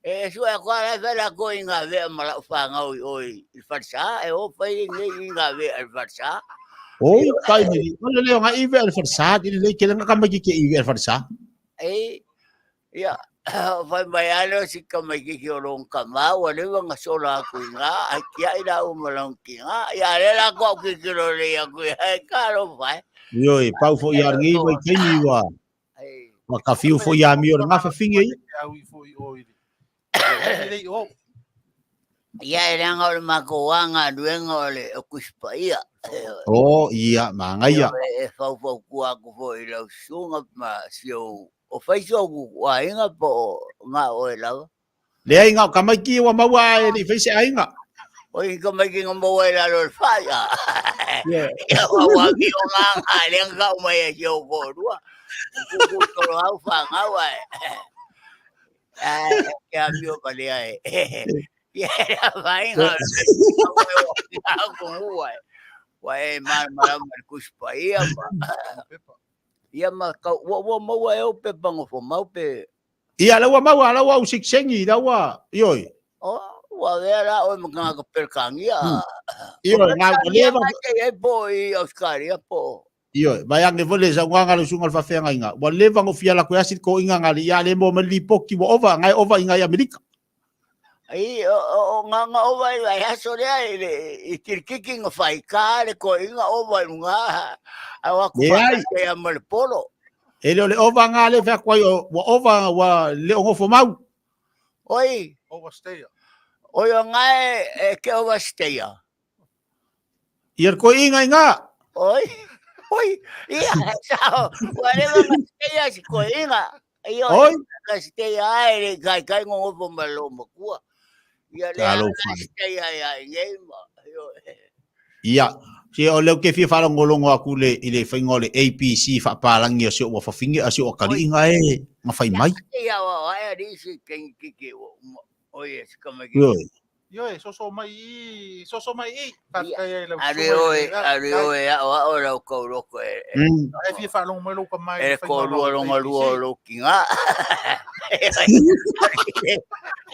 E sue aku a lai whai lākou i ngā wea ma lau whāngau i o i le falesa, e o whai nei i ngā wea i le falesa. Oi, kai lelei. O le leo ngā i wea le falesa, ki lelei ke lenga kamaiki ke i wea le falesa. E, ia, whai mai alo si kamaikiki o long kama, ua lewa nga sola aku i ngā, ai kia i la uma long ki ngā, ia le la ko ki ki lo le aku i hai ka lo whai. Ioi, pau fo i arngi wai kaimi wa. Wa ka whiu fo i a mi o le ngafa finge i. Au i fo i o i le. I o. Ia e leaga o le makou aga aluega o le o Kusipaia. O, ia, mangaia. E faufautua aku foi i lau susuga ma si ou o fai si ou aiga po o nga oe lava. Leai nga o kamaiki ua maua e le i fai se aiga. O i kamaiki nga maua i lalo o le fai. Yeah. Ia ua ua ki o ngā ngā lea nga kau mai e si ou kōrua. Kuku toro au whangau ai. Ai, ke a mio pa lea e. Ia la vai nga o ko ngua. Wa e malamalama le kusipaia ma. Ia ma kau ua ua maua e o pepa ngofo mau pe. Ia la ua maua la ua u siksengi la ua ioi. O ua vea la oe ma kanga ka Peretānia. Ioi nga ua leva. Ia po i Australia po. Ioi vai ange foi le saunoaga a le usuga o le faafeagaiga ua leva ngo fia la koe asi ko inga nga le ia le mo ma lipoti ua ova ngai ova inga i Amerika. Ai, o nga nga ova i vai aso lea i le i kirikiki nga whai ka le ko inga ova i nga a wa ku Leai. whakate a ma le polo. E le o le ova nga le whea kuai o ua ova ua le o ngofo mau. Oi. Overstayer. Oi o ngai e ke overstayer. Ia le koiiga i gā. Oi. Oi. Ia, sao. Ua leva na steia si koiiga. Ia, Oi. ka steia ai le kai kai ngongofo ma lo makua. Ia le Talo na fai. steia ia i nei ma. Io. Ia, se o leo ke fia whaalongolongo aku le, i le whainga o le APC whaapālangi o se ua whawhingi a se ua kaliinga e nga whai mai. Ia wa ai ari si kengi kiki o uma. Oi e sika mai. Ioe. Ioe, soso mai i, soso mai i. Faafetai ai lau Ari susuga i oi, le- ari oi, a o o lau kau loko e. E fia faalogo mai lou kama i E le ko faiga lua o longa lua ABC. o lou kinga.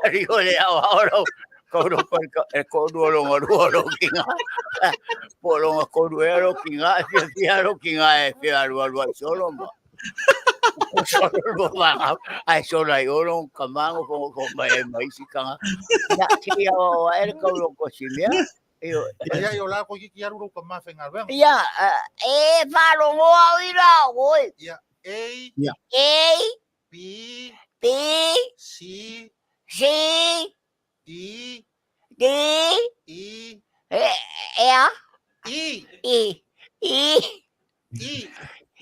Ari oi, a o lau kau loko e ko lua longa lua o lou kinga. Po longa ko lua e lou kinga, e fia fia lou kinga e fia lua lua i solo ma. Solo lua manga, ai solo ai olo kamango ko ko mai e mai si kanga. Ya, si o e le kau loko si mea. Io, Ia i o la koe kiki aru lou kama faigaluega. Ia, e whalongo au i rā, oi. Ia, A, A, B, B, C, C, D, D, E, E, E, E, E, E, E.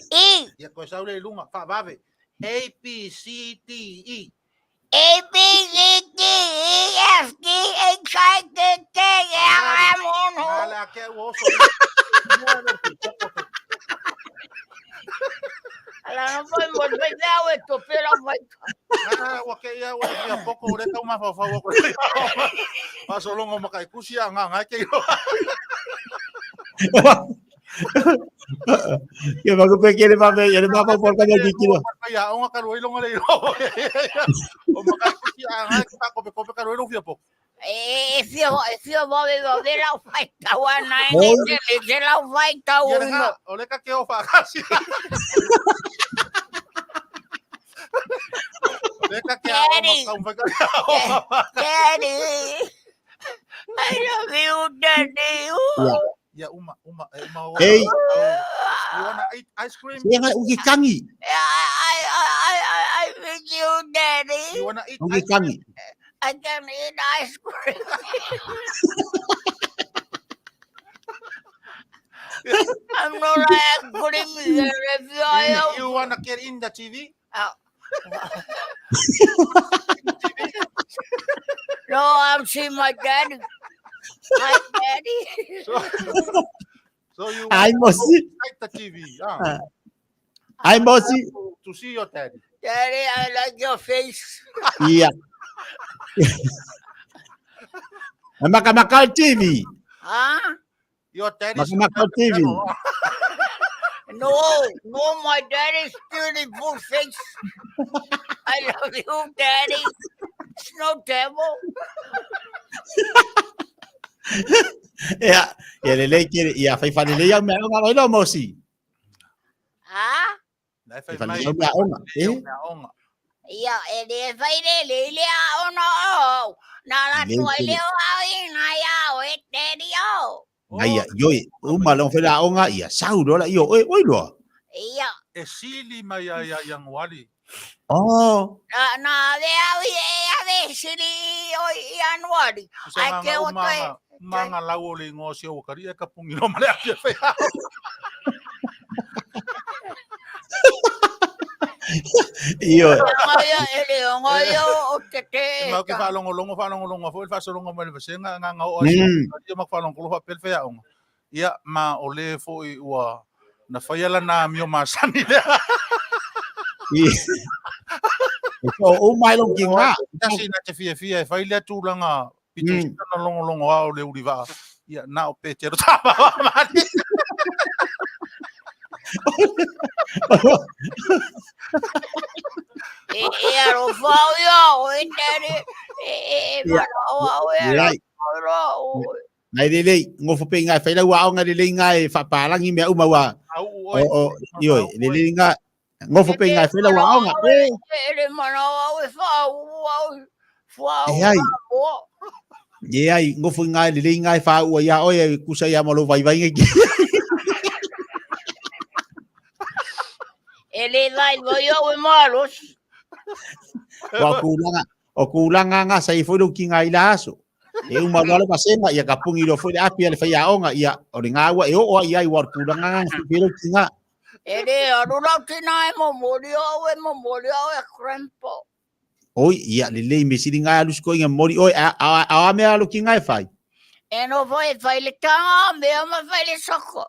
E, Ia koe sau le i luga, faavave. A, B, C, D, E. A, B, C, D, E, F, G, H, I, J, K, L, M, N, A O. le a ke au oso. Mua le te poko te. Ala na foi mo te au e to pera mai. Ah, ua ke ia ua fia poko o le tau mafaufau o koe. Faasologo ma kaikusi a agaga ai ke iloa. Ia maku pe ke le mame, ia le mama por kanya ki kilo. Mai aoga ka lua iloga le iloa. O ma kaikusi a agaga ai ke faakopekope ka lua i lou fia poko. E fia e fia wawe wawe lau fai tau ana e nei te le te lau fai tau Ia le ino. ga, o le ka ke o faakasi. O le ka ke aoga Daddy. ka umfai ka aoga. Daddy. I love you, Daddy. Ia. Ia uma, uma, e uma o. Hey. You wanna eat ice cream? Ia ngai uki kangi, I miss you, Daddy. You wanna eat uki ice cream? kangi. I can eat ice cream. I'm not ice cream. If you are, You wanna get in the TV? No, I'm seeing my daddy. My daddy. So you Ai want to mosi, like the TV, ah, ai mosi. to see your daddy. Daddy, I like your face. Ia. Maka TV. Huh? Your daddy's Maka TV. No, no, my daddy's beautiful face. I love you, Daddy. It's no devil. Ia, ia le lei ke ia fai fa le lei au mea onga mai lo mosi. Huh? Nei Fai fai fa mai. le au mea onga. E Eh? mea onga. Ia, e le fai le le le a ono o. Nā la Le tua le. le o au i ngā iao e daddy o. Ai ia, ioi, uma long fe la onga ia sau lo la io, oi oi loa. Ia, E sili mai ia ia Ianuari. Oh, nā nā le au i e ave sili o i anuari. Se Ai, nganga ke o umanga, toe. umanga lau o le ingoa o si au kari e ka pungi no ma le ake fai ao. io. Ngaia e le ngaia o te te. E mau ke whaalongolongo, whaalongolongo foi, whaasolongo mai le vasenga, nganga o ai Mm. ia ma whaalongolo whaapele fai aonga. Ia, ma o le foi ua na whai ala nā mio masani lea. E so o mai long ki ngā. Tasi na te fia fia e whai lea tūlanga pito sina na longolongo ao le uri vaa. Ia, nā o Petero tāpa mani. E e aro whau ia o e daddy. E e e Ia. mana o au e aro Lai, o. nai le lei, ngofo pe ngai fai lau aonga le lei ngai whapalangi mea uma wa. Au O oi. o ioi, le lei ngai ngofo pe ngai fai lau aonga. Eh, E le mana o au e whau au. Whau. E ai. Ye ai, ngofo ngai le lei ngai wha ua ia oe kusa ia malo vai vai ngai. E le lai vai au e malos. Wa kulanga. O kulaga ga sa i foi lou kiga i la aso. E uma loa le vasega, ia kapugi loa foi le api a le faiaoga, ia, o le ga ua e oo ai i ai, ua o le tulaga ga na fai lou tiga. E le alu lau tina e momoli au e momoli au e grandpa. Oi, ia, lelei me sili ga e alu sikoiga momoli oe, a, a, a, a mea alu kiga e fai. E nofo e fai le taga mea ma fai le soko.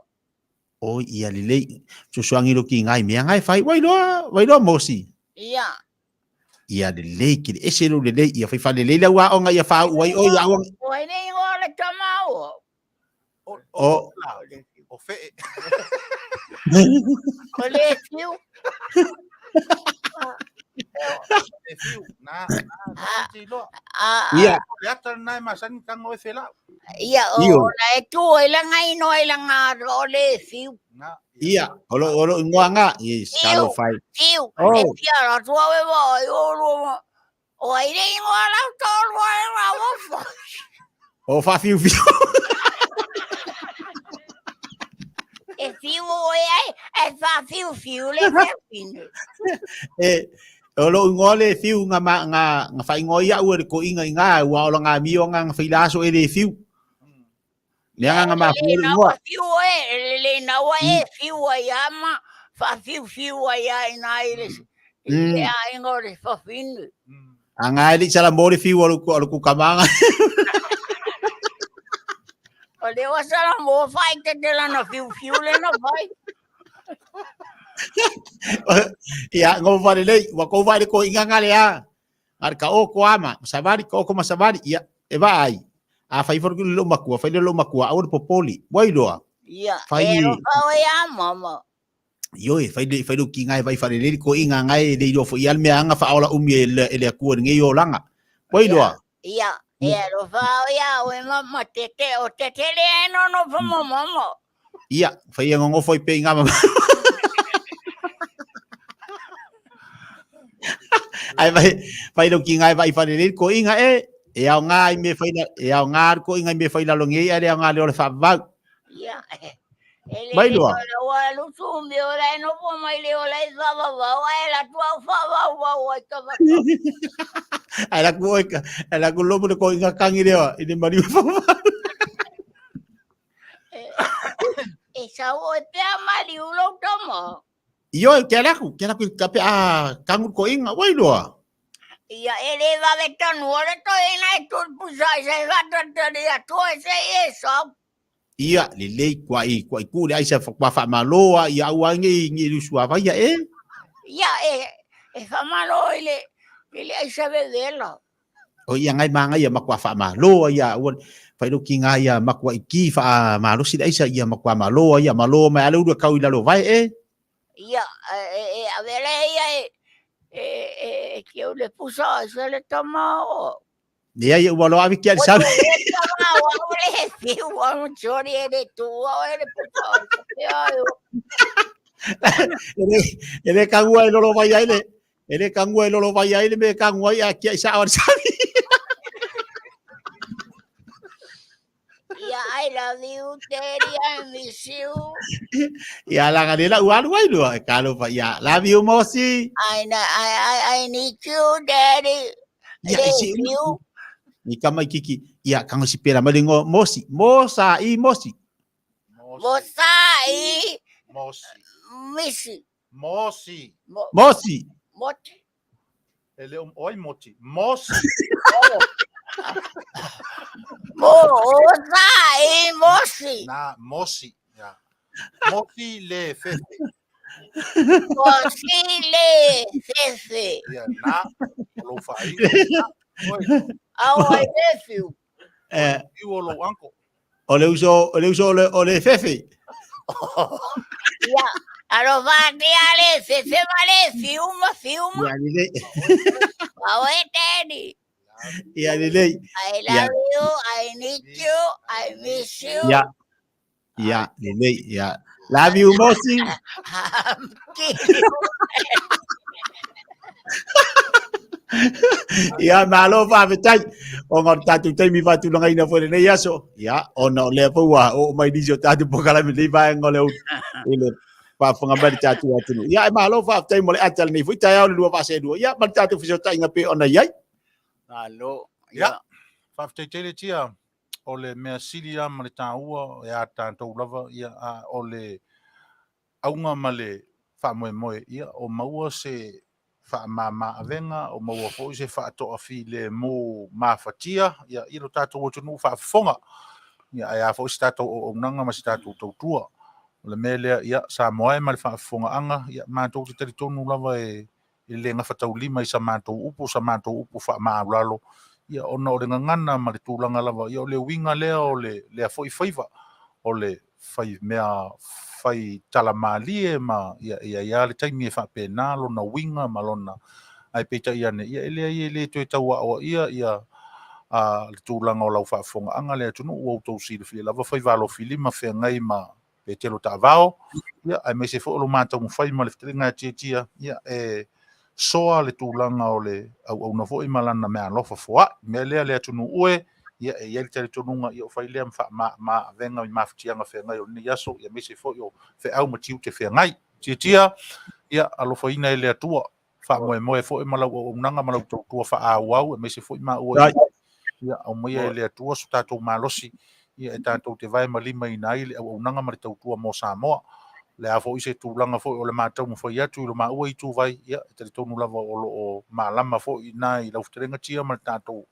Oi, ia, lelei, fesoasoani lou tiga i mea ga e fai, ua iloa, ua iloa Mosi. Ia. Ia lelei, kele ese lou lelei, ia fai faalelei lau aoga ia faauu ai oe, ia aua. O ai le ingoa o le tama ua? O. O fee. O le fiu. E fiu, na, na, na, te iloa. Ia. Le ata lena e masani tago e felau. Ia, o la e tu ai langa ino ai langa o le fiu. Na, Ia, o lo o lo ingoa nga, yes, kalo fai. Fiu, Oh. e fia la tua we wa ai o lua. O ai le ingoa lau tolu ai la wofa. O fa fiu fiu. E fiu o e ai, e fa fiu fiu le fiu. E o lo ingoa le fiu nga ma nga nga fa ingoa ia ua le ko inga inga ua o nga mio nga nga fai laso e le fiu. Le nga nga ma Le fiu na ingoa. wa fiu e, le na wa e fiu ai ama, fa fiu fiu ai ai na i le. Le ai ingoa le fa finu. Anga e le sala mo le fiu o lo o lo ku kamanga. O le wa sala mo fai te te lana fiu fiu le na fai. Ia ngo fa le lei, ua kou vai le ko inga nga le a. Ar ka o ko ama, savali ko ko masavali ia e va ai. A fai for lo makua, fai le lo makua au le popoli. Wai loa. Ia, Fai- e ro fa o ia mama. Ioe, fai le fai lo ki ngai vai fale le ko inga ngai le ilo fo ia le mea anga fa ola umi e le e le akua ngai o langa. Wai loa. Ia, e ro fa o ia o e mama te te o te te le e no no fa mo mama. Ia, fai ia ngongofo i pe inga mama. Ai vai fai lo ki ngai vai fale le ko inga e e au ngai me fai la e au ngai ko inga me fai la longi e le au ngai le o le fa vau. Ia, e le Mai le loa. o la wa lu tu me o la e no fo mai le o la e fa va va o e la tua o fa va va o e ka va. Ai la ku e ai la ku lobo le ko inga kangi leo i le mariu fa. E sa o e pea mali u lo tama. Io e ke la ku ke la ku ka pe a kangu ko inga wai loa. Ia e le va ve tanu o le to e nai tu pusa i se va ta ta le a tua e se e sa. Ia le lei kwa i kwa i ku le ai sa fa kwa fa maloa ia au ngi ngi lu sua vai ia e. Ia e e fa malo i le i le ai sa ve vela. O ia ngai manga ia makua fa maloa ia ua fai lo ki ngai ia makua i ki fa malo si ai sa ia makua maloa ia maloa mai ale ulu kau i lalo vai e. Ia e e e a vele ia e e e e ki o le pusa i se le tama o. Ne ai ua lo avi ki ali O sabe. le tama o o le fiu o un chori e le tua o e le pusa o se te ai o. E le kangua i lolo vai ai le. E le kangua i lolo vai ai le me kangua i a ki ai sa o sabe. Ia I love you daddy I miss you. Ia la ngale la ua alu ai lua e kalo fa ia love you Mosi. I I I I need you daddy. Ia Le i si fiu. ni kama i kiki ia kanga si pera mai le ngo Mosi. Mosa i Mosi. Mosi. Mosa i Mosi. misi. Mosi. Mo Mosi. moti. E le o oi moti. Mosi. Mosa i mosi. Na, mosi. Ya. Mosi le fefe. Mosi le fefe. Ya, na, o lou fai. Oi, Au ai le fiu. Eh, i o lou anko. o le uso o le uso o le o le fefe. Ia. Alo va te ale fefe ma le fiu ma fiu ma. Ia lelei. Au e daddy. Ia lelei. I love you. I need you. I miss you. Ia. Ia lelei. Ia. Love you Mosi. I'm kidding. Ia malo faafetai ona o le tatou taimi faatulagaina foi lenei aso. Ia ona o lea foi ua oo mai nisi o tatou polokalame lenei vaega o le i le faafofoga mai le tatou atunuu. Ia e malo faafetai mo le ata lenei foi taeao le 2 faasea 2. Ia ma le tatou fesootaiga pei ona i ai. Malo. Ia, faafetai tele Tia, o le mea sili lava ma le taua ia tatou lava, ia, a o le auga ma le faamoemoe, ia, o maua se faamama avega, o maua foi se faatoafilemu mafatia, ia, i lo tatou atunuu faafofoga, ia, ae a foi se tatou auaunaga ma se tatou tautua. O le mea lea, ia, Samoa e ma le faafofogaaga, ia, matou te talitonu lava e le gafataulima i sa matou upu, sa matou upu faamaualalo, ia, ona o le gagana ma le tulaga lava, ia, o le uiga lea o le lea foi faiva, o le fai mea fai talamalie ma ia ia ia le taimi e faapena lona uiga ma lona ae peitai ane ia e leai e le toe tauaoaia ia a le tulaga o lau faafofogaaga le atunuu ua outou silafia lava faiva alofilima feagai ma Petelo Taavao ia aemaise foi o lo mataumafai ma le fetalaiga a Tiatia ia e soa le tulaga o le auauna foi ma lana meaalofa foai. Mea lea le atunuu e, ia e i ai le talitonuga ia o fai lea ma faamama avega i mafatiaga feagai o lenei aso, ia aemaise foi o feau ma tiute feagai. Tiatia, ia alofaina e le Atua, faamoemoe foi ma lau auaunaga ma lau tautua faaauau, aemaise foi maua ia aumaia e le Atua so tatou malosi, ia e tatou te vae ma limaina ai le auaunaga ma le tautua mo Samoa. Le a foi se tulaga foi o le ma taumafai atu i lo maua ituvai, ia e talitonu lava o lo o malama foi i na i lau fetalaiga Tia ma le tatou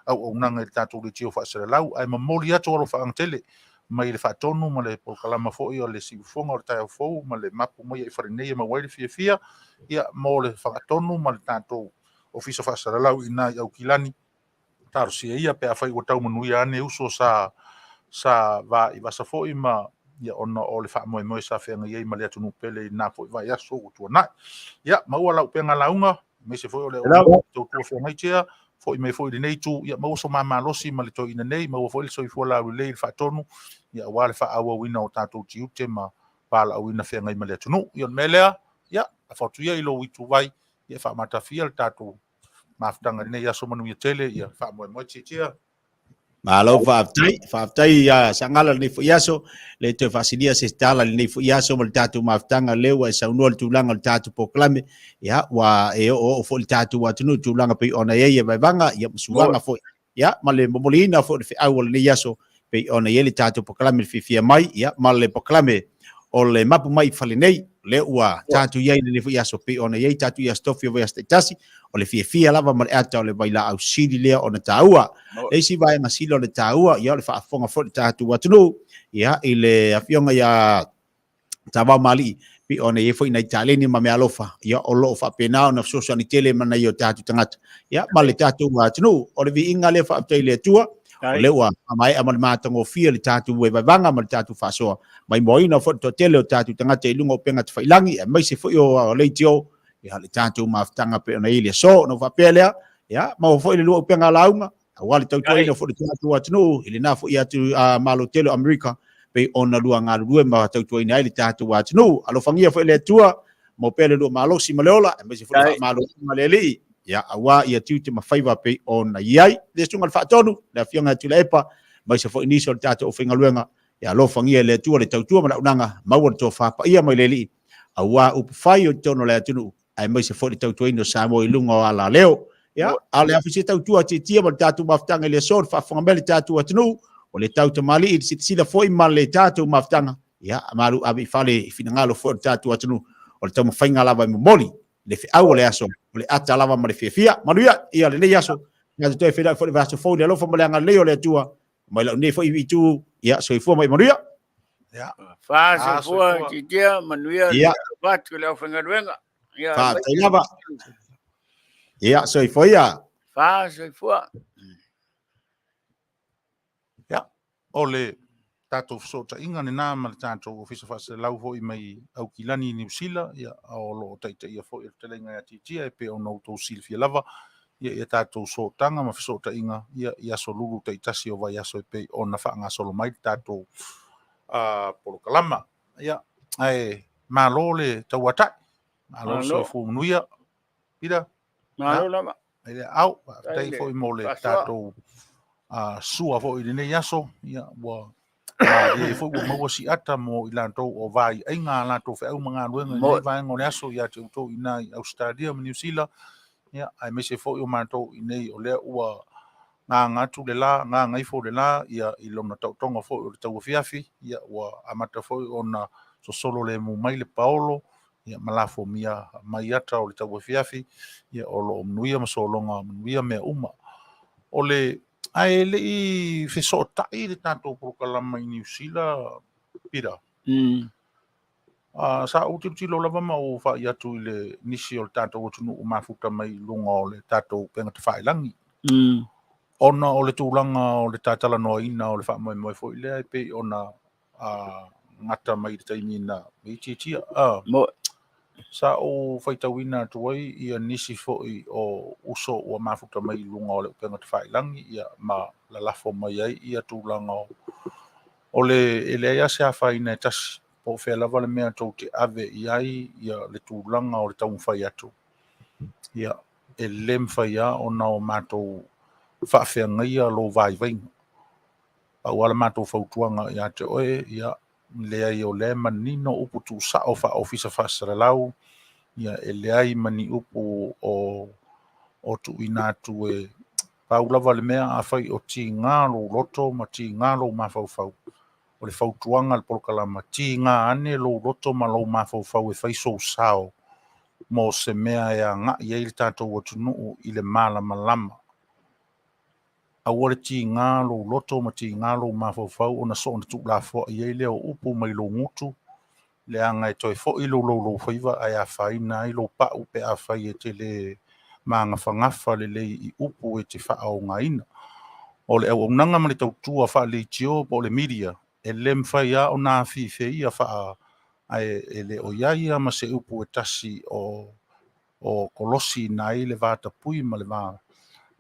auaunaga i le tatou leitio faasalalau. Ae momoli atu alofaaga tele mai le faatonu ma le polokalama foi o le siufofoga o le taeao fou ma le mapu mai i fale nei e maua ai le fiafia, ia mo le faatonu ma le tatou ofisa faasalalau i na i Aukilani. Talosia ia pe afai ua tau manuia ane uso sa sa va i vasa foi ma ia ona o le faamoemoe sa feagai ai ma le atunuu pele i na foi vaiaso ua tuanai. Ia, maua lau upega lauga, aemaise foi o le tautua feagai Tia, foi mai foi i lenei itu, ia maua so mamalosi ma le toeaina nei, maua foi le soifua laulelei i le faatonu, ia aua le faaauauina o tatou tiute ma valaauina feagai ma le atunuu. Ia o le mea lea, ia, lafo atu ia i lou ituvai, ia faamatafia le tatou mafutaga i lenei aso manuia tele, ia faamoemoe Tiatia. Malo faafetai, faafetai ia Sagala lenei foi aso, le toe faasilia se tala lenei foi aso ma le tatou mafutaga lea ua e saunoa le tulaga o le tatou polokalame, ia ua e oo oo foi le tatou atunuu i tulaga pei ona i ai e vaevaga, ia ma suaga foi, ia ma le momoliina foi o le feau o lenei aso pei ona i ai le tatou polokalame le fiafia mai, ia ma le polokalame o le mapu mai i fale nei, lea ua tatou i ai lenei foi aso pei ona i ai tatou i Aso Tofi o vaiaso taitasi, o le fiafia lava ma le ata o le vailaau sili lea ona taua. Le isi vaega sili ona taua, ia o le faafofoga foi o le tatou atunuu, ia i le afioga ia Tavao Malii, pei ona i ai foi nai taleni ma meaalofa, ia o lo o faapena ona fesoasoani tele ma nai o tatou tagata, ia ma le tatou atunuu. O le viiga lea faafetai i le Atua, o lea ua faamaea ma le matagofie le tatou vaevaega ma le tatou faasoa maimoaina foi le toatele o tatou tagata i luga o upega tafailagi, aemaise foi o leitio, ia le tatou mafutaga pei ona i ai le aso. Ona ou faapea lea, ia maua foi le lua upega lauga, aua le tautuaina foi le tatou atunuu i lena foi atu Malo tele o Amerika, pei ona lua galulue ma tautuaina ai le tatou atunuu. Alofagia foi le Atua, maua pea le lua malosi ma le ola, aemaise foi le faamalosi ma le Alii, ia aua ia tiute ma faiva pei ona i ai. Le susuga i le Faatonu, le afioga ia Tuilaepa, aemaise foi nisi o le tatou aufaigaluega, ia alofagia e le Atua le tautua ma le auaunaga, maua le tofa paia mai le Alii, aua upu fai o totonu o le atunuu, aemaise foi le tautuaina o Samoa i luga o alaleo. Ia, a o le afi se tautua tietie ma le tatou mafutaga i le aso, le faafofoga mai le tatou atunuu, o le tau tamalii i le silasila foi ma le tatou mafutaga, ia, malu ave i fale i finagalo foi o le tatou atunuu, o le taumafaiga lava e momoli le feau o le aso, o le ata lava ma le fiafia. Manuia ia lenei aso, tatou toe feiloai foi i le vaiaso fou i le alofa ma le agalelei o le Atua, mai lau nei foi itu, ia, soifua ma ia manuia. Ia. Faasoifua Titia, manuia le atu i le aufaigaluega. Ia, faafetai lava. Ia, soifua ia. Faasoifua. Ia, o le tatou fesootaiga lena ma le tatou Ofisa Faasalalau foi mai Aukilani i Niu Sila, ia, o lo o taitaia foi e le fetalaiga ia Titia e pei ona outou silafia lava, ia, ia tatou sootaga ma fesootaiga, ia, i aso lulu taitasi o vaiaso e pei ona faagasolo mai le tatou polokalama. Ia, ae malo le tauatai, malo le soifua manuia. Peter? Malo lava. Ai le au, faafetai foi mo le tatou sua foi i lenei aso, ia, ua malie foi ua maua siata mo i latou o vaiaiga a latou feau ma galuega i lenei vaega o le aso ia te outou i ina i Ausetalia ma Niu Sila. Ia, aemaise foi o matou i inei o lea ua gaga atu le la, gaga ifo le la, ia, i lona taotoga foi o le tauafiafi, ia, ua amata foi ona sosolo lemu mai le paolo, ia, ma lafomia mai ata o le tauafiafi, ia, o lo o manuia ma sologa manuia mea uma. O le, ae le i fesootai le tatou polokalama i Niu Sila, Pita, Sa ou tilotilo lava ma ou faai atu i le nisi o le tatou atunuu mafuta mai i luga o le tatou upega tafailagi. Ona o le tulaga o le tatalanoaina o le faamoemoe foi lea e pei ona gata mai i le taimi na itiitia. Sa ou faitauina atu ai ia nisi foi o uso ua mafuta mai i luga o le upega tafailagi ia ma lalafo mai ai ia tulaga o le e leai lava se afaina e tasi po o fea lava le mea tou te ave i ai ia le tulaga o le taumafai atu. Ia, e le mafai lava ona o matou faafeagaia lou vaivaiga. Pau lava le matou fautuaga ia te oe, ia, leai o lea e manino upu tuusao faa-ofisa faasalalau, ia e leai ma ni upu o tuuina atu e pau lava le mea afai o tiga lou loto ma tiga lou mafaufau. O le fautuaga a le polokalama, tiga ane lou loto ma lou mafaufau e fai sou sao mo se mea e agai ai le tatou atunuu i le malamalama. Aua le tiga lou loto ma tiga lou mafaufau ona soona tuulafoai ai lea o upu mai lou gutu, leaga e toe foi lou louloufaiva ae afaina ai lou pau pe afai e te le magafagafa lelei i upu e te faaaogaina. O le auaunaga ma le tautua faaleitio po o le media, e le mafai lava ona afifeia faa ae e le o i ai lava ma se upu e tasi o kolosiina ai le va tapui ma le va.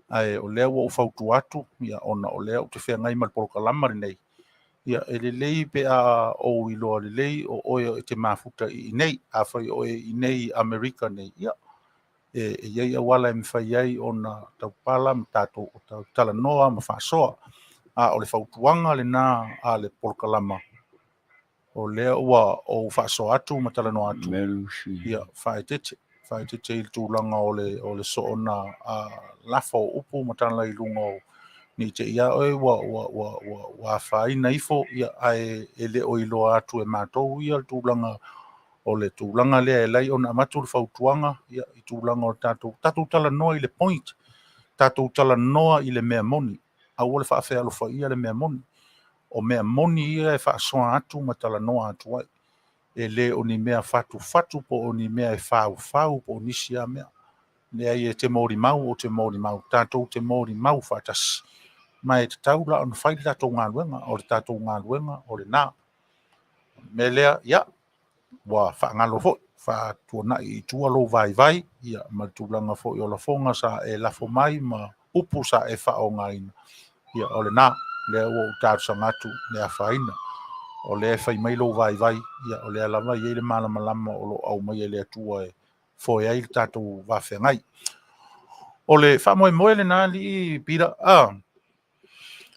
Ae o lea ua ou fautua atu, ia, ona o lea ou te feagai ma le polokalama lenei, ia, e lelei pe a ou iloa lelei o oe e te mafuta i inei. Afai o oe i inei i Amerika nei, ia, e i ai auala e mafai ai ona taupala ma tatou talanoa ma faasoa. A o le fautuaga lena a le polokalama, o lea ua ou faasoa atu ma talanoa atu, ia, faaeteete, faaeteete i le tulaga o le soona lafo o upu ma tala i luga o ne i te i a oe ua afaina ifo, ia, ae e le o iloa atu e matou ia le tulaga o le tulaga lea e lai ona avatu le fautuaga, ia, i tulaga o tatou talanoa i le point, tatou talanoa i le mea moni, aua le faafealofaia le mea moni. O mea moni ia e faasoa atu ma talanoa atu ai. E le o ni mea fatufatu po o ni mea e faufau po o nisi lava mea. Leai, e te molimau ou te molimau, tatou te molimau faatasi. Ma e tatau la ona fai le tatou galuega, o le tatou galuega o lena. O le mea lea, ia, ua faagalo foi, faatuanai i tua lou vaivai, ia, ma le tulaga foi o lafoga sa e lafo mai ma upu sa e faaaogaina. Ia, o lena, lea ua ou talosaga atu le afaina. O lea e fai mai lou vaivai, ia, o lea lava e i ai le malamalama o lo o aumaia e le Atua e foe ai le tatou vafeagai. O le faamoemoe lena alii Pita,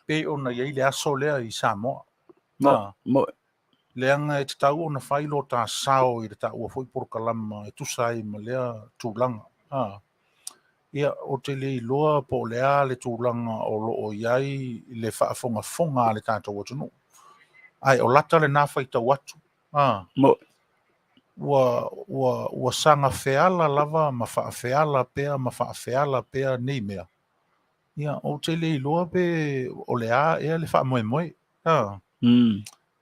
pei ona i ai le aso lea i Samoa. Leaga e tatau ona fai lo ta sao i le taua foi polokalama e tusa ai ma lea tulaga. Ia, ou te le iloa po o le a le tulaga o lo o i ai le faafogafoga a le tatou atunuu. Ae o lata lena faitau atu. Ua saga feala lava ma faafeala pea ma faafeala pea nei mea. Ia, ou te le iloa pe o le a ea le faamoemoe.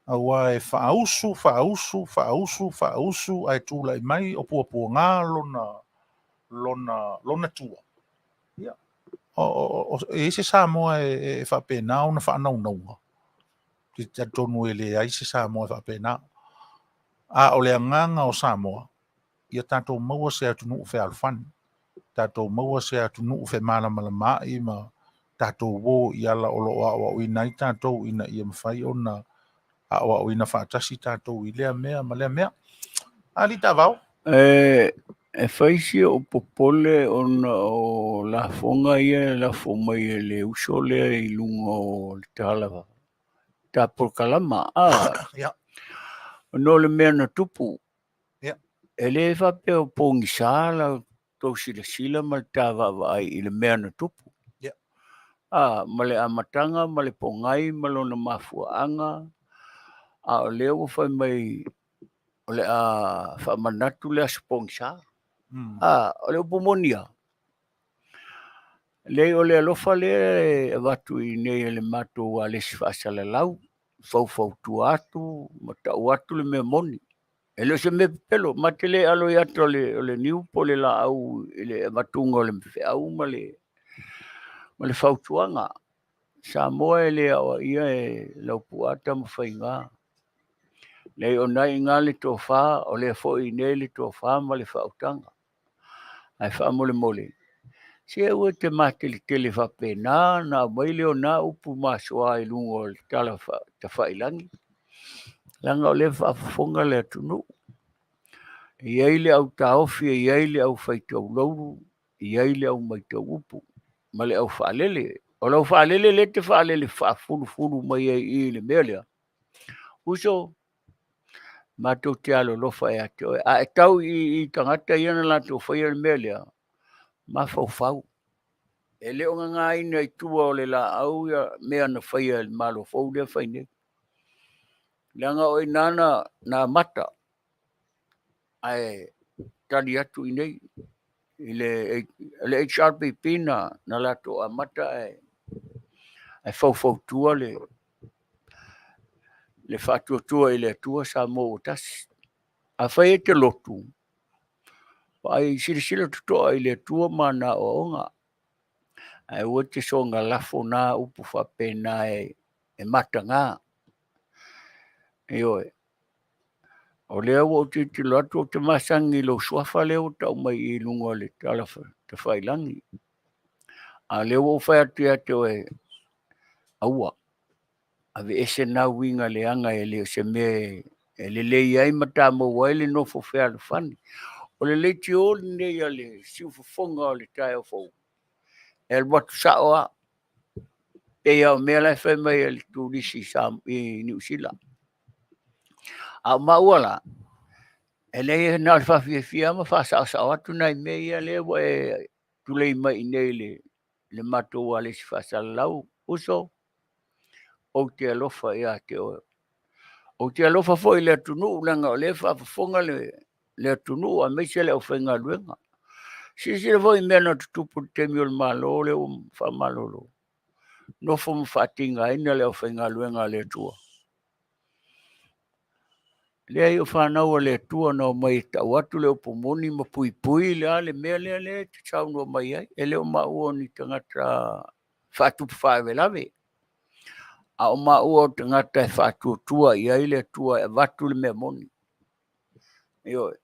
Aua e faausu, faausu, faausu, faausu, ae tulai mai o puapuaga lona tua. Ia, e i ai se Samoa e faapena ona faanaunauga. Te talitonu e leai se Samoa e faapena. A o le agaga o Samoa, ia tatou maua se atunuu fealofani, tatou maua se atunuu femalamalamaai ma tatou o i ala o lo o aoaoina ai tatou ina ia mafai ona aoaoina faatasi tatou i lea mea ma lea mea. Alii Taavao. E fai si ou popole ona o lafoga ia e lafo mai e le uso lea i luga o le tala ta polokalama. Ona o le mea na tupu, e le faapea o pogisa la tou silasila ma le ta vaavaai i le mea na tupu. A, ma le amataga ma le pogai ma lona mafuaaga, a o lea ua fai mai o le a faamanatu le Aso Pogisa. A, o le upu moni lava, leai o le alofa lea e avatu i inei e le matou alesi faasalalau, faufautua atu ma tau atu le mea moni. E le o se mea pepelo, ma te le alo i ata o le niu po o le laau i le avatuga o le feau ma le fautuaga. Samoa e le aoaia e Laupua Tamafaiga. Leai o na i ina le tofa, o lea foi i inei le tofa ma le faautaga. Ae faamolemole, se aua e te mateletele faapena ona aumai lea o na upu masoa i luga o le tala tafailagi, leaga o lea e faafofoga le atunuu. E i ai le autaofi, e i ai le aufaitaulaulu, e i ai le aumaitau upu ma le aufaalele. O le aufaalele lea e te faalele faafulufulu mai ai i i le mea lea, uso, matou te alolofa ia te oe. A e tau i tagata ia na latou faia le mea lea, mafaufau. E le o gagaina i tua o le laau ia mea na faia e le Malo fou lea e fai nei. Leaga o i ina na amata, ae tali atu i inei. I le HRPP na latou amata ae faufautua le faatuatua i le Atua Samoa ua tasi. Afai e te lotu, vaai silasila totoa i le Atua ma ana aoaoga, ae aua te soona lafo na upu faapena e mataga. Ioe. O lea ua ou tilotilo atu ou te masani i lou suafa lea ua tau mai i luga o le tala tafailagi. A o lea ua ou fai atu ia te oe, aua, aveese na uiga leaga e le o se mea e lelei ai ma tamou ai le nofo fealofani. O le leitio lenei a le siufofoga o le taeao fou, e alu atu sao lava, pei lava o mea la e fai mai e le turisi i Niu Sila. A o maua la, e leai na o le faafiafia ma faasaosao atu nai mea ia lea ua e tulei mai i inei i le matou alesi faasalalau, uso, ou te alofa ia te oe. Ou te alofa foi i le atunuu, leaga o lea e faafofoga le atunuu aemaise le aufaigaluega. Silasila foi i mea na tutupu i le taimi o le Malo lea ua faamalolo. Nofo ma faatigaina le aufaigaluega a le Atua. Leai o fanau a le Atua na omai e tau atu le upu moni ma puipui le a le mea lea lea e te saunoa mai ai. E le o maua o ni tagata faatupu faalavelave, a o maua o tagata e faatuatua i ai le Atua e avatu le mea moni. Ioe.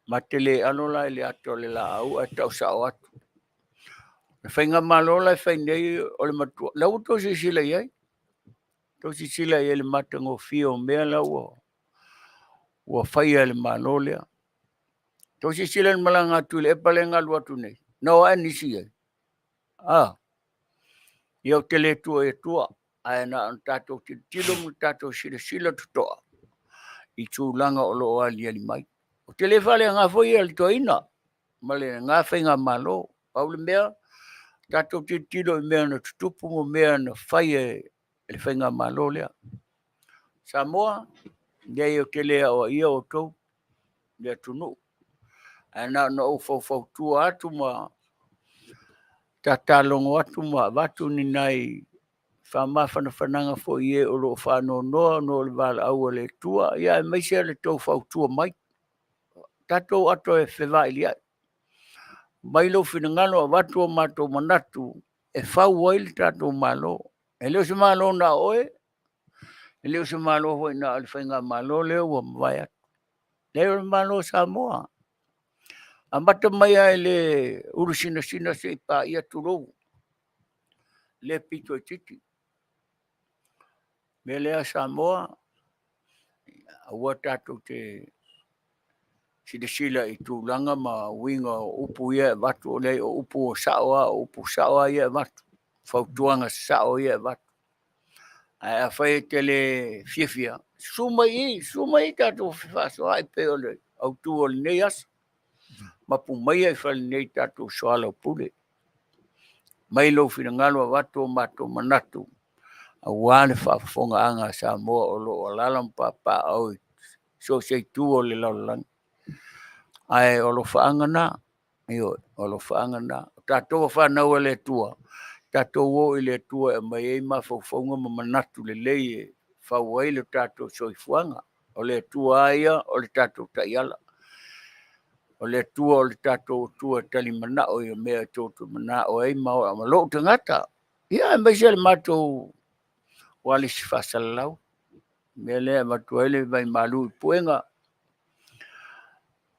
Ma te le alo la i le ata o le laau ae tau sao atu. O le faigamalo la e fai nei o le matua, la ua outou silasila i ai. Tou silasila i ai i le matagofie o mea la ua faia e le Malo lea. Tou silasila i le malaga a Tuilaepa lea e galu atu nei, na o ae nisi ai. A, ia ou te le tua i Atua, ae na ona tatou tilotilo ma tatou silasila totoa i tulaga o lo o aliali mai. Ou te le faaleaga foi le toeaina ma lena faigamalo. Pau le mea, tatou tilotilo i mea na tutupu ma mea na fai e le faigamalo lea. Samoa, leai ou te le aoaia outou le atunuu, ae na ona ou faufautua atu ma tatalogo atu ma avatu ni nai faamafanafanaga foi i e o lo o faanoanoa ona o le valaau a le Atua, ia aemaise le tou fautua mai. Tatou ato e fevailiai. Mai lou finagalo avatu o matou manatu e fau ai le tatou Malo. E le o se Malo na o oe, e le o se Malo foi na o le faigamalo lea ua mavae atu. Leai o le Malo o Samoa. Amata mai lava i le ulu sinasina seia paia, tulou, le pito itiiti. O le mea lea Samoa, aua tatou te silasila i tulaga ma uiga o upu ia e avatu, leai o upu sao lava, o upu sao lava ia e avatu, fautuaga sao ia e avatu. Ae afai e te le fiafia, susu mai i, susu mai i tatou fefaasoaai pei o le autu o lenei aso. Mapu maia i fale nei tatou soalaupule. Mai lou finagalo avatu o matou manatu aua le faafofogaaga a Samoa o lo o alaala ma papaaao i so o se itu o le lalolagi. Ae o alofaaga na, ioe, o alofaaga na. O tatou o fanau a le Atua, tatou o i le Atua e aumai ai mafaufauga ma manatu lelei e fau ai le tatou soifuaga. O le Atua lava ia o le tatou taiala. O le Atua o le tatou Atua e tali manao i mea e tou te manao ai ma lou tagata. Ia, aemaise le matou ualesi faasalalau. O le mea lea e avatu ai le vaimalu i puega.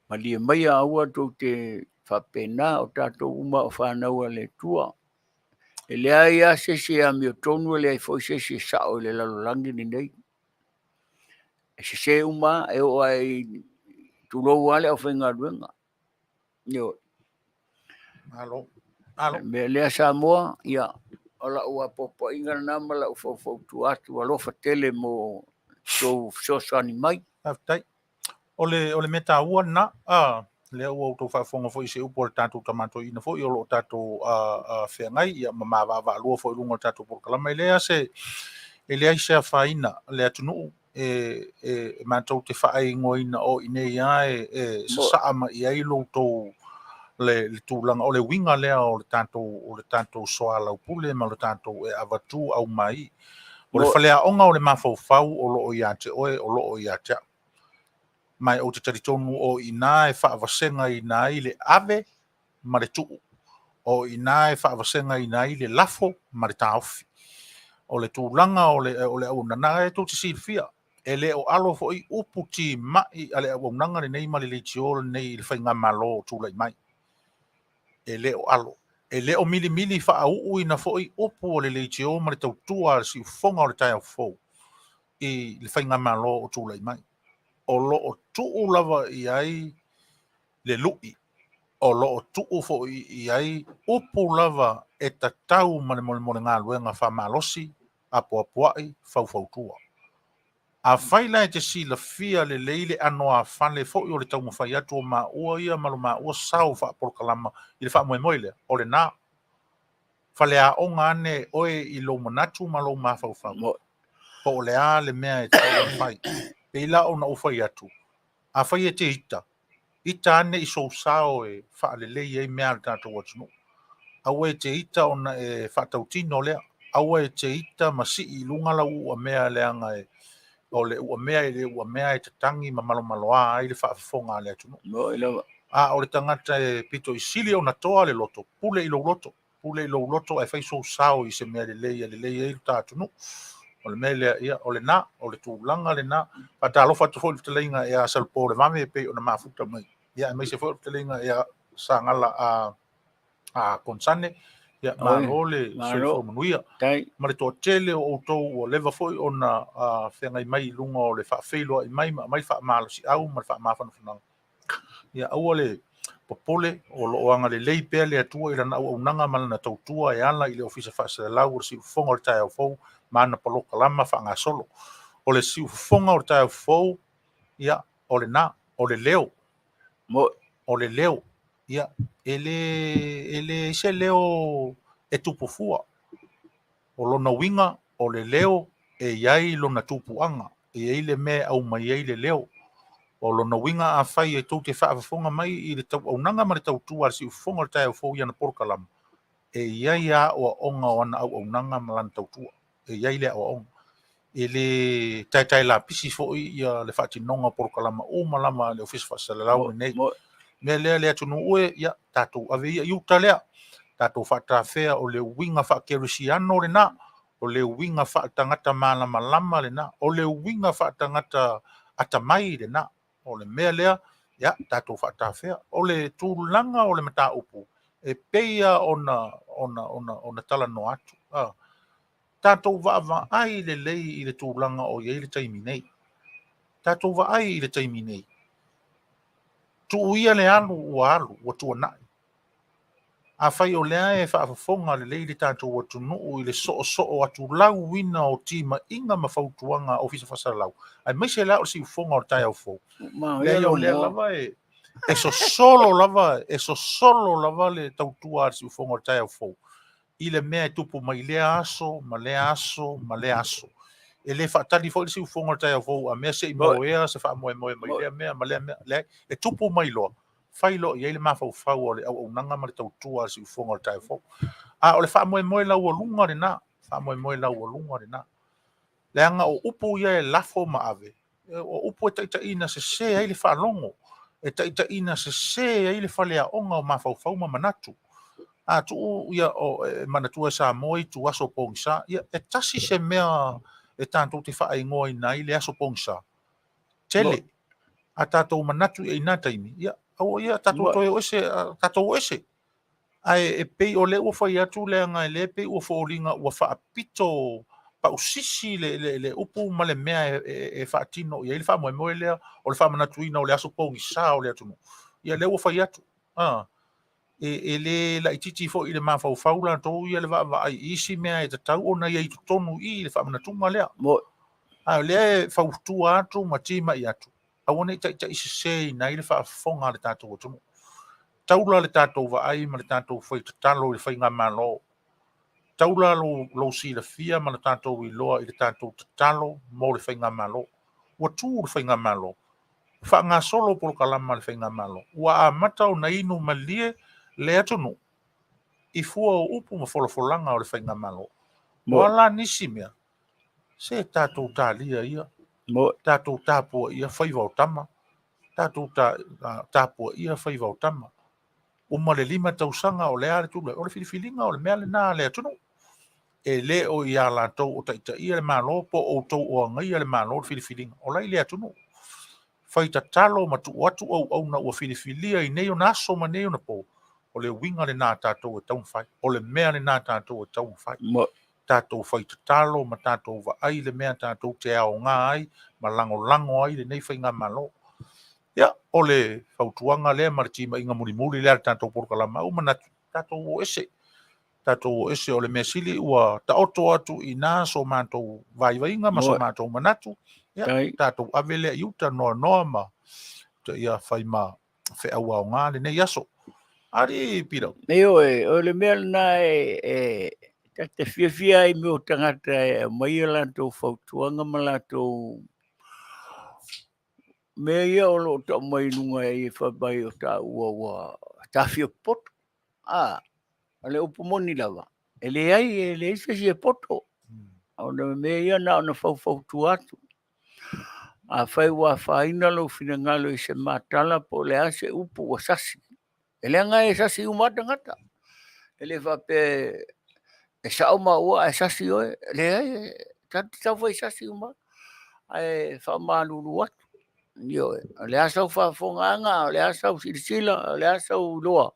Malie maia aua tou te faapena, o tatou uma o fanau a le Atua. E leai lava se isi e amiotonu, e leai foi se isi e sao i le lalolagi lenei. E sese uma lava, e oo lava i tulou lava le aufaigaluega. Ioe. Malo. Malo. O le mea lea Samoa, ia, o lau apoapoaiga lena ma lau faufautua atu, alofa tele mo tou fesoasoani mai. Faafetai. O le, o le mea taua lena, a, lea ua outou faafofoga foi i se upu a le tatou Tama Toeaina foi o lo o tatou feagai ia, ma mavaavaalua foi i luga o le tatou polokalame. E leai se, e leai se afaina le atunuu e, e matou te faaigoaina o i inei lava e, e sasaa mai i ai lo outou le, le tulaga o le uiga lea o le tatou, o le tatou soalaupule ma le tatou e avatu aumai. O le faleaoga o le mafaufau o lo o ia te oe, o lo o ia te au. Ma ou te talitonu o i ina e faavasegaina ai le ave ma le tuu. O i ina e faavasegaina ai le lafo ma le taofi. O le tulaga o le, o le auaunaga, e tou te silafia, e le o alo foi upu timai a le auaunaga lenei ma le leitio lenei i le faigamalo o tulai mai. E le o alo. E le o milimili faauuina foi upu o le leitio ma le tautua a le siufofoga o le taeao fou i le faigamalo o tulai mai. O lo o tuu lava i ai le lui, o lo o tuu foi i ai upu lava e tatau ma le molemolegaluega faamalosi, apoapoai, faufautua. Afai la e te silafia lelei le anoāfale foi o le taumafai atu o maua ia ma lo maua sao faapolokalama i le faamoemoe lea, o lena. Faleaoga ane oe i lou manatu ma lou mafaufau. Po o le a le mea e tatau ona fai. Pei la ona ou fai atu, afai e te ita, ita ane i sou sao e faalelei ai mea a le tatou atunuu. Aua e te ita ona e faatautino lea. Aua e te ita ma sii i luga lau uamea leaga e o le uamea e le uamea e tatagi ma malomaloa ai le faafofoga a le atunuu. A o le tagata e pito i sili ona toa le loto, pule i lou loto. Pule i lou loto ae fai sou sao i se mea lelei e lelei ai lo ta atunuu. O le mea lea, ia, o lena, o le tulaga lena. Faatalofa atu foi i le fetalaiga ia Salepolevave e pei ona mafuta mai. Ia, aemaise foi o le fetalaiga ia Sagala a a Konesane. Ia, malo le soifua manuia. Ma le toatele o outou ua leva foi ona feagai mai i luga o le faafeiloai mai ma aumai faamalosiau ma le faamafanafanaga. Ia aua le popole, o lo o agalelei pea le Atua i lana auaunaga ma lana tautua e ala i le Ofisa Faasalalau o le Siufofoga o le Taeao Fou ma ana polokalama faagasolo. O le Siufofoga o le Taeao Fou, ia, o lena, o le leo, o le leo, ia, e le, e leai se leo e tupu fua. O lona uiga, o le leo e i ai lona tupuaga, e i ai le mea e aumai ai le leo. O lona uiga, afai e tou te faafofoga mai i le tauaunaga ma le tautua a le Siufofoga o le Taeao Fou i ana polokalama, e i ai lava aoaoga o ana auaunaga ma lana tautua. E i ai le aoaoga. E le taetae lapisi foi ia le faatinoga o polokalama uma lava a le Ofisa Faasalalau lenei. Mea lea le atunuu e, ia, tatou ave ia i uta lea. Tatou faatafea o le uiga faakerisiano lena, o le uiga faatagata malamalama lena, o le uiga faatagata atamai lena. O le mea lea, ia, tatou faatafea. O le tulaga o le mataupu, e pei lava ona, ona, ona, ona talanoa atu. A, tatou vaavaai lelei i le tulaga o i ai le taimi nei. Tatou vaai i le taimi nei. Tuu ia le alu ua alu, ua tuanai. Afai o lea e faafofoga lelei le tatou atunuu i le soosoo atulauina o timaiga ma fautuaga a Ofisa Faasalalau, aemaise la o le siufofoga o le taeao fou, leai o lea lava e E sosolo lava, e sosolo lava le tautua a le siufogo o le taeao fou i le mea e tupu mai i lea aso ma lea aso ma lea aso. E le faatali foi le siufogo o le taeao fou a mea se i moea se faamoemoe mai lea mea ma lea mea. Leai, e tupu mai loa, fai loa i ai le mafaufau o le auaunaga ma le tautua a le siufogo o le taeao fou. A o le faamoemoe laualuga lena, faamoemoe laualuga lena. Leaga o upu ia e lafo ma ave, o upu e taitaiina sesē ai le faalogo, e taitaiina sesē ai le faleaoga o mafaufau ma manatu. A tuu ia o, e manatua e Samoa itu aso pogisa, ia e tasi se mea e tatou te faaigoaina ai le aso pogisa, tele. A tatou manatu i ai i na taimi, ia aua ia tatou toe o ese, tatou o ese. Ae e pei o lea ua fai atu leaga e lea pei ua foliga ua faapito pausisi le, le, le upu ma le mea e, e, e faatino i ai le faamoemoe lea o le faamanatuina o le aso pogisa o le atunuu. Ia lea ua fai atu. Ah, e, e le laitiiti foi i le mafaufau latou ia le vaavaai i isi mea e tatau ona ia i totonu i i le faamanatuga lea. Mo. A o lea e fautua atu ma timai atu, aua ne i taitaiseseina ai le faafofoga a le tatou atunuu. Taula le tatou vaai ma le tatou fai tatalo i le faigamalo. Taula lou, lou silafia ma le tatou iloa i le tatou tatalo mo le faigamalo. Ua tu le faigamalo, faagasolo polokalama a le faigamalo, ua amata ona inu malie le atunuu i fua o upu ma folafolaga o le faigamalo. O a la nisi mea, se tatou talia ia, tatou tapuaia faiva o tama, tatou ta, tapuaia faiva o tama. Uma le 5 tausaga o le a le tulaga, o le filifiliga o le mea lena a le atunuu. E le o ia latou o taitaia le Malo po o outou o agaia le Malo le filifiliga, o la i le atunuu. Fai tatalo ma tuu atu auauna ua filifilia i nei ona aso ma nei ona po, o le uiga lena a tatou e tatau ona fai. O le mea lena a tatou e tatau ona fai. Tatou fai tatalo ma tatou vaai le mea tatou te aoga ai ma lagolago ai lenei faigamalo. Ia, o le fautuaga lea ma le timaiga mulimuli lea a le tatou polokalama, ua manatu, tatou o ese. Tatou o ese, o le mea sili ua taoto atu i ina so matou vaivaiga ma so matou manatu. Ia, tatou ave lea i uta noanoa ma ia fai ma feau aoga lenei aso. Alii Pita. Ioe, o le mea lena e, e ta te fiafia ai mea o tagata e aumai a latou fautuaga ma latou mea ia o lo o tau mai i luga e fai mai o taua ua tafia popoto. A, o le upu moni lava, e leai, e leai se isi e poto. O le mea ia na ona faufautua atu. Afai ua afaina lou finagalo i se matala po o le a se upu ua sasi, e leaga e sasi uma lava tagata. E le faapea e sao maua ae sasi oe. Leai, tatou te tau fai sasi uma lava, ae faamalulu atu. Ioe, o le a sau faafofogaaga, o le a sau silasila, o le a sau iloa,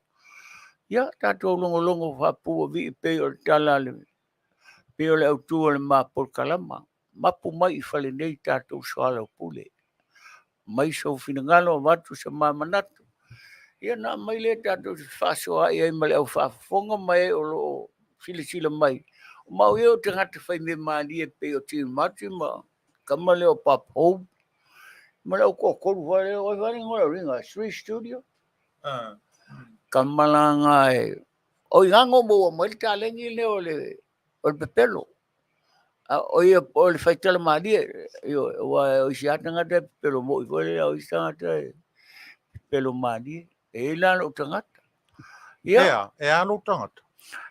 ia tatou logologo faapuualii pei o le tala a le, pei o le autu o le ma polokalama. Mapu mai i fale nei tatou soalaupule. Mai sou finagalo avatu se ma manatu. Ia na aumai lea tatou te fefaasoaai ai ma le au faafofoga ma e o lo o silasila mai. O mau ia o tagata fai mea malie pei o Timati ma tama lea o Papa Hope ma le au toatolu foi lea, oi fale ngola ringa, Three Studio. Tama la nga e, o i ngā maua mai le taleni lea o le o le pepelo. A o ia o le faitala malie, ioe, aua o isi lava tagata e pepelo moi foi lea, o isi tagata e pepelo malie. E i ai la lou tagata. Ia. E a, e a lou tagata?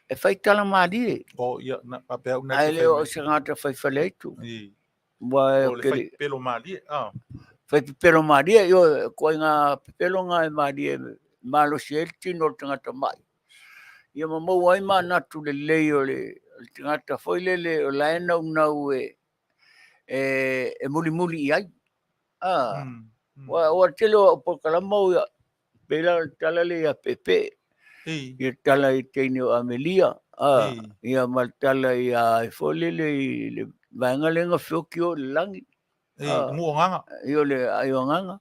E faitala malie. O, ia, na, faapea au na Ae le o se tagata fai faleaitu. I. Ua O le fai pepelo malie, ah. Fai pepelo malie, ioe, ituaiga pepelo na e malie, malosi ai le tino o le tagata mai. Ia ma maua ai manatu lelei o le tagata foi lele o la e naunau e e mulimuli i ai. Ah, ua ua tele o au polokalama o pei la o le tala lea ia Peepee. Ia tala i teine o Amelia, ah, ia ma le tala ia foi lele i le vaega lea na feoki o i le lagi. Ei, Nuuagaga. Ia o le Aioagaga.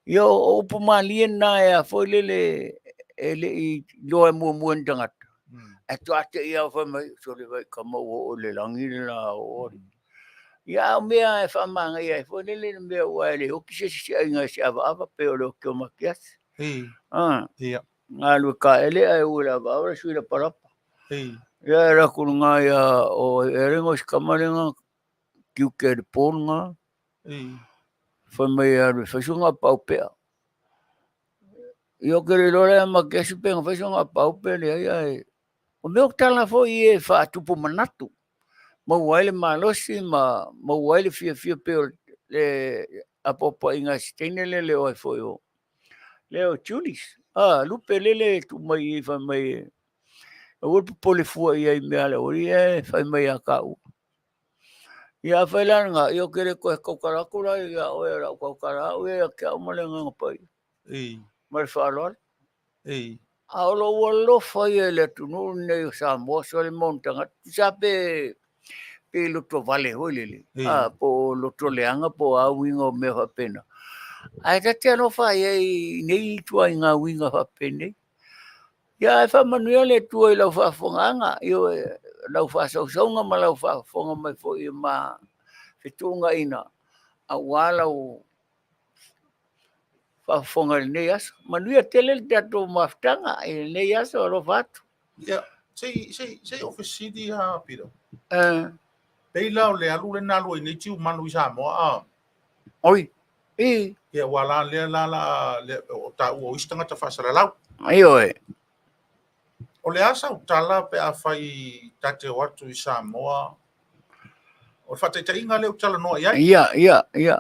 Ia o upu malie na e a foi lele e le i iloa e muamua e ni tagata. Ae toa te i au fai mai, sole vai kama ua oo i le lagi le la o ori. Ia a o mea e faamanaia ai foi lele le mea ua e le oki se isi aiga i se avaava pei o le oki o Matiasi. Ei. Ah. Ia. Galue kaele ae ua le avaava le sui lapalapa. Ei. Ia e laku luga ia o e lengo si kama lenga kiuke le po luga. Ei. Fai mai e alu e fai songa pau pea. Ia o ke le iloa lea ma ke asi pe nga fai songa pau pe leai ae o mea o tala foi e faatupu manatu. Maua ai le malosi ma maua ai le fiafia pei o le apoapoaiga a si teine lea le o ai foi o lea o Julies. A, lupe lele e tuu mai i fai mai e aua le popole fua i ai i mea a le aualii ae fai mai ia taua. Ia afai la lena, ia ou te le toe tautala atu la ia oe o le a ou tautala au ia ia te au ma le Agaga Paia ma le faaaloalo. A o lou alofa ia i le atunuu lenei o Samoa, sole ma ona tagata, tusa pe pe lotovale foi lele, a, po o lotoleaga po o a uiga o mea faapena. Ae ta te alofa i ai i nei ituaiga uiga faapenei. Ia ae faamanuia le Atua i lau faafofogaaga, ioe, lau faasausauga ma lau faafofoga mai foi ma fetuunaiga aua lau faafofoga i lenei aso. Manuia tele le tatou mafutaga i lenei aso, alofa atu. Ia, se i, se i ou fesili lava Peter. Eh. Pei la o le alu lena alu ai nei Tiumalu i Samoa a? Oi, i. Ia, aua la lea la la lea, o taua o isi tagata faasalalau. Ioe. O le a sau tala pe afai ta te o atu i Samoa? O le faataitaiga lea ou te talanoa i ai. Ia, ia, ia.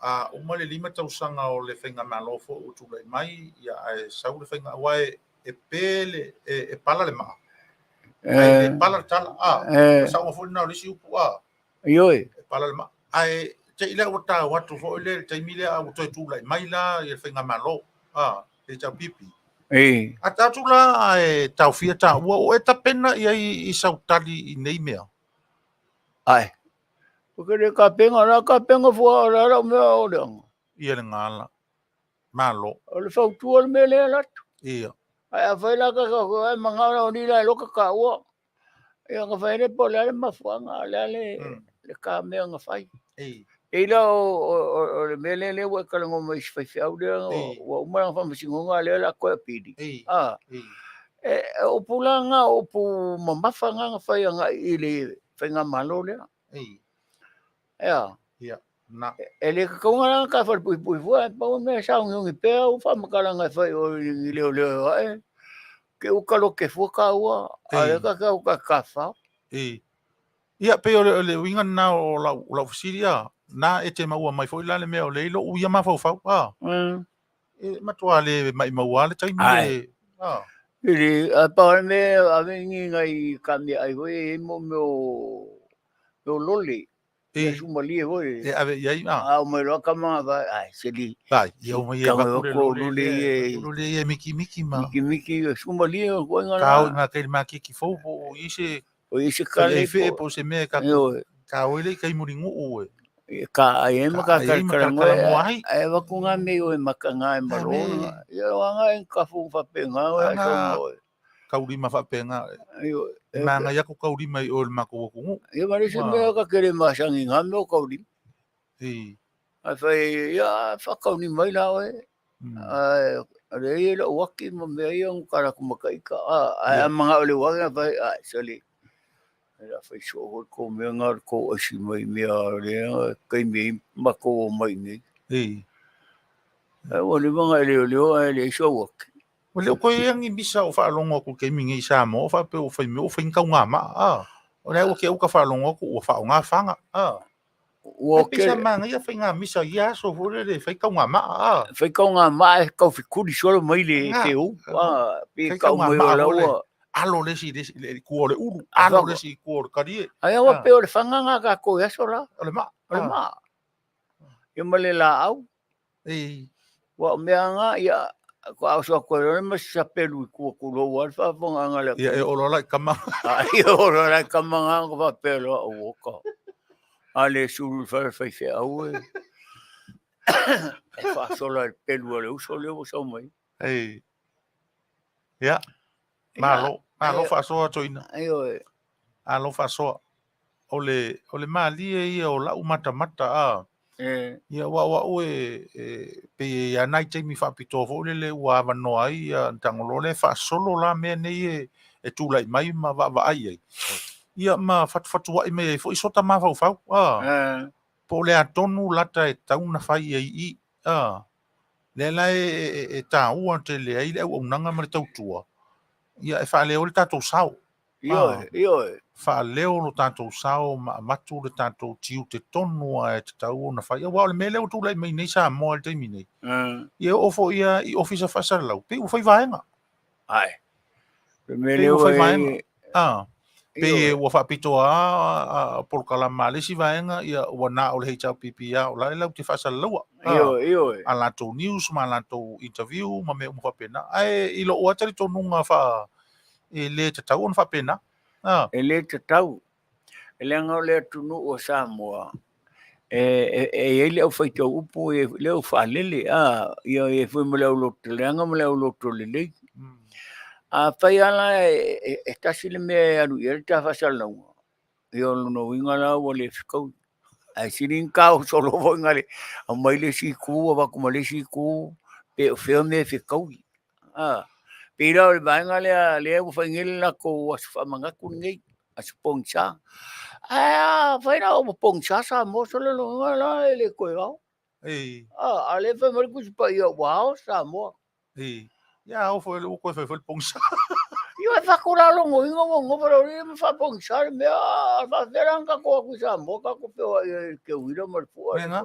A uma le 5 tausaga o le faigamalo foi ua tulai mai, ia ae sau le faiga, aua e pe le, e pala le maa, ae le pala le tala, a, o le saoga foi lena o le isi upu, a, Ioe. E pala le maa. Ae te i lea ua tau atu foi le taimi lea a ua toe tulai mai la ia le faigamalo, a, le HRPP. Ei. A tau atu la ae taofia taua, o e tapena i ai i sau tali i nei mea? Ae. O ke le kapenga, la kapenga fua o la lau mea o le anga. Ia le gala. Malo. O le fautua le mea lea latu. Ia. Ae a fai la ka ka ai mangao la oni la e loka ka ua. Ia ka fai le po le ale mafuanga, le ale le ka mea nga fai. Ei. E la o le mea lea lea ua e kalango mai si faifeau lea, ua uma lana faamasinoga lea la koe apili. Ei. Ah. Ei. E, o upu la nga, o upu mamafa nga nga fai agai i le faigamalo lea. Ei. Ea. Ia, na. E le kakauga la ka falepuipui fua, e pau mea saogiugi pea u faamatalaga e fai o i leoleo ae. Ke u kaloke fua kāua, a le ka kau ka kawhao. Ei. Ia, pei o le uiga lena o lau fesili, a, na e te maua mai foi la le mea o le ilo u ia mafaufau, a. E matua le maimau lava le taimi Ae. e, a. I le, a pau le mea ave ni nai ka mea ai foi e i ai mo mea o, mea o lole. E. Ia sumalie foi. E ave i ai, a. A o mai loa kama vai, ai, se li. Vai, ia o mai e Kama vaku le o lole lole lea, e. vaku lole ia e mikimiki ma. Mikimiki, sumalie o koe ngā Ka o la. ngā kei makiki fou po o i se. O i se Kai kale e whee po. po se mea ka E o. Ka o ele kai muri nguu e. E ka ai e ma ka Ka ai e ma kara ka ngoe, kara ngoa ai. ai waku ngā mei o e maka ngā e Ngā maro me. ngā. Ia o ngā e kafu whape ngā o e Ngā sau ngā o e. Kaurima whape ngā. Ai o, e Mā ngā iaku kaurima i o le mako waku ngu. Ia mare se Wā. mea ka kere masangi ngā mea o kaurima. Ei. Ai whai, ia, whakauni mai la oe. Ai, re ia la waki ma mea ia ngu kara kumakaika. A, ai Ia. a manga o le waki, a whai, ai, sali. Ai la whai so hoi ko mea ngā ko asi mai mea le, kai mea i mako o mai nei. Ei. Ai, ua le manga e leo leo, ai le iso waki. Ua le o koe angi misa o faalogo aku i le taimi nei i Samoa, o faapea ua fai mea ua fai ni taugama'a, a. O lea ua ke au ka faalogo atu ua faaaoga faga, a. Ua Ai pei sa ke- manaia faiga misa i ia aso foi lele, fai taugama'a, a. Fai taugama'a e tau fekuli solo mai le Nga. te ou, a, pe Fai kau mai o taugama'a foi le- laua. Alo le isi, le isi, le kua o le ulu, A alo fa- le isi kua o le kalie. Ai aua A. pe o le faga nga kākou i aso la. O le maa. O le A. maa. Ia ma le laau. Ei. Ua o mea nga, ia, ko au soa koe rore ma sa pelu i kua kulou a le faafofoga le Ia e olo la i kama. Ai olo la i kama nga ko faapea loa o oka. A le sulu i whare whai wheau e. E whaasola i pelu a le uso lea ua sau mai. Ei. Ia. Malo, malo Ia. faasoa toina. Ai oe. Alo faasoa. O le, o le malie ia o lau matamata a. E. Ia, aua o au e, e pei e i ai nai taimi faapitoa foi lele ua avanoa ai ia ona tago loa lea e faasolo la mea nei e, e tulai mai ma vaavaai ai. Ia ma fatufatuai mai ai foi sota mafaufau, a. E. Po o le a tonu lata e tatau ona fai ai i i, a. Lea la e, e, e taua tele ai le auaunaga ma le tautua, ia e faaleo ai le tatou sao. Ioe, ioe. Faaleo lo tatou sao ma avatu le tatou tiute tonu lava e tatau ona fai. Aua o le mea lea ua tulai mai nei Samoa i le taimi nei, ia e oo foi lava i ofisa faasalalau, pei ua fai vaega. Ae. Le mea Pei lea ua fai ua vaega. i ai. Ah, pei Ioe. ua faapitoa lava polokalama a le isi vaega, ia ua na o le HRPP lava o la e latou te faasalalaua. Ah, Ioe, ioe. a latou news ma a latou interview ma mea uma faapena. Ae i lou lava talitonuga faa e le tatau ona faapena. Ah. E le tatau. E leaga o le atunuu o Samoa, e, e, e i ai le aufaitau upu, e i ai le au faalele, a, ia i ai foi ma le au loto leaga ma le au loto lelei. Afai lava la e, e, e tasi le mea e alu i ai le ta faasalalauga, ia o lona uiga la ua le fekaui. Ae sili ni ta solo foi na le aumai le isi itu avatu ma le isi itu, pe o fea mea e fekaui. A, pei la o le vaega lea lea ua fai nei le latou aso faamanatu lenei, aso pogisa. Ae afai la ua pogisa Samoa sole lona uiga la e le toe ao. Ei. A, a lea e fai mai le Tusi Paia ua ao Samoa. Ei. Ia ao foi ua toe fai foi le pogisa. Ia e faatu la lona uiga ua nofo le aualii ma faapogisa le mea, a faapefea la ona tatou o atu i Samoa tatou feoai ai i le teuila ma le fua. Mea na.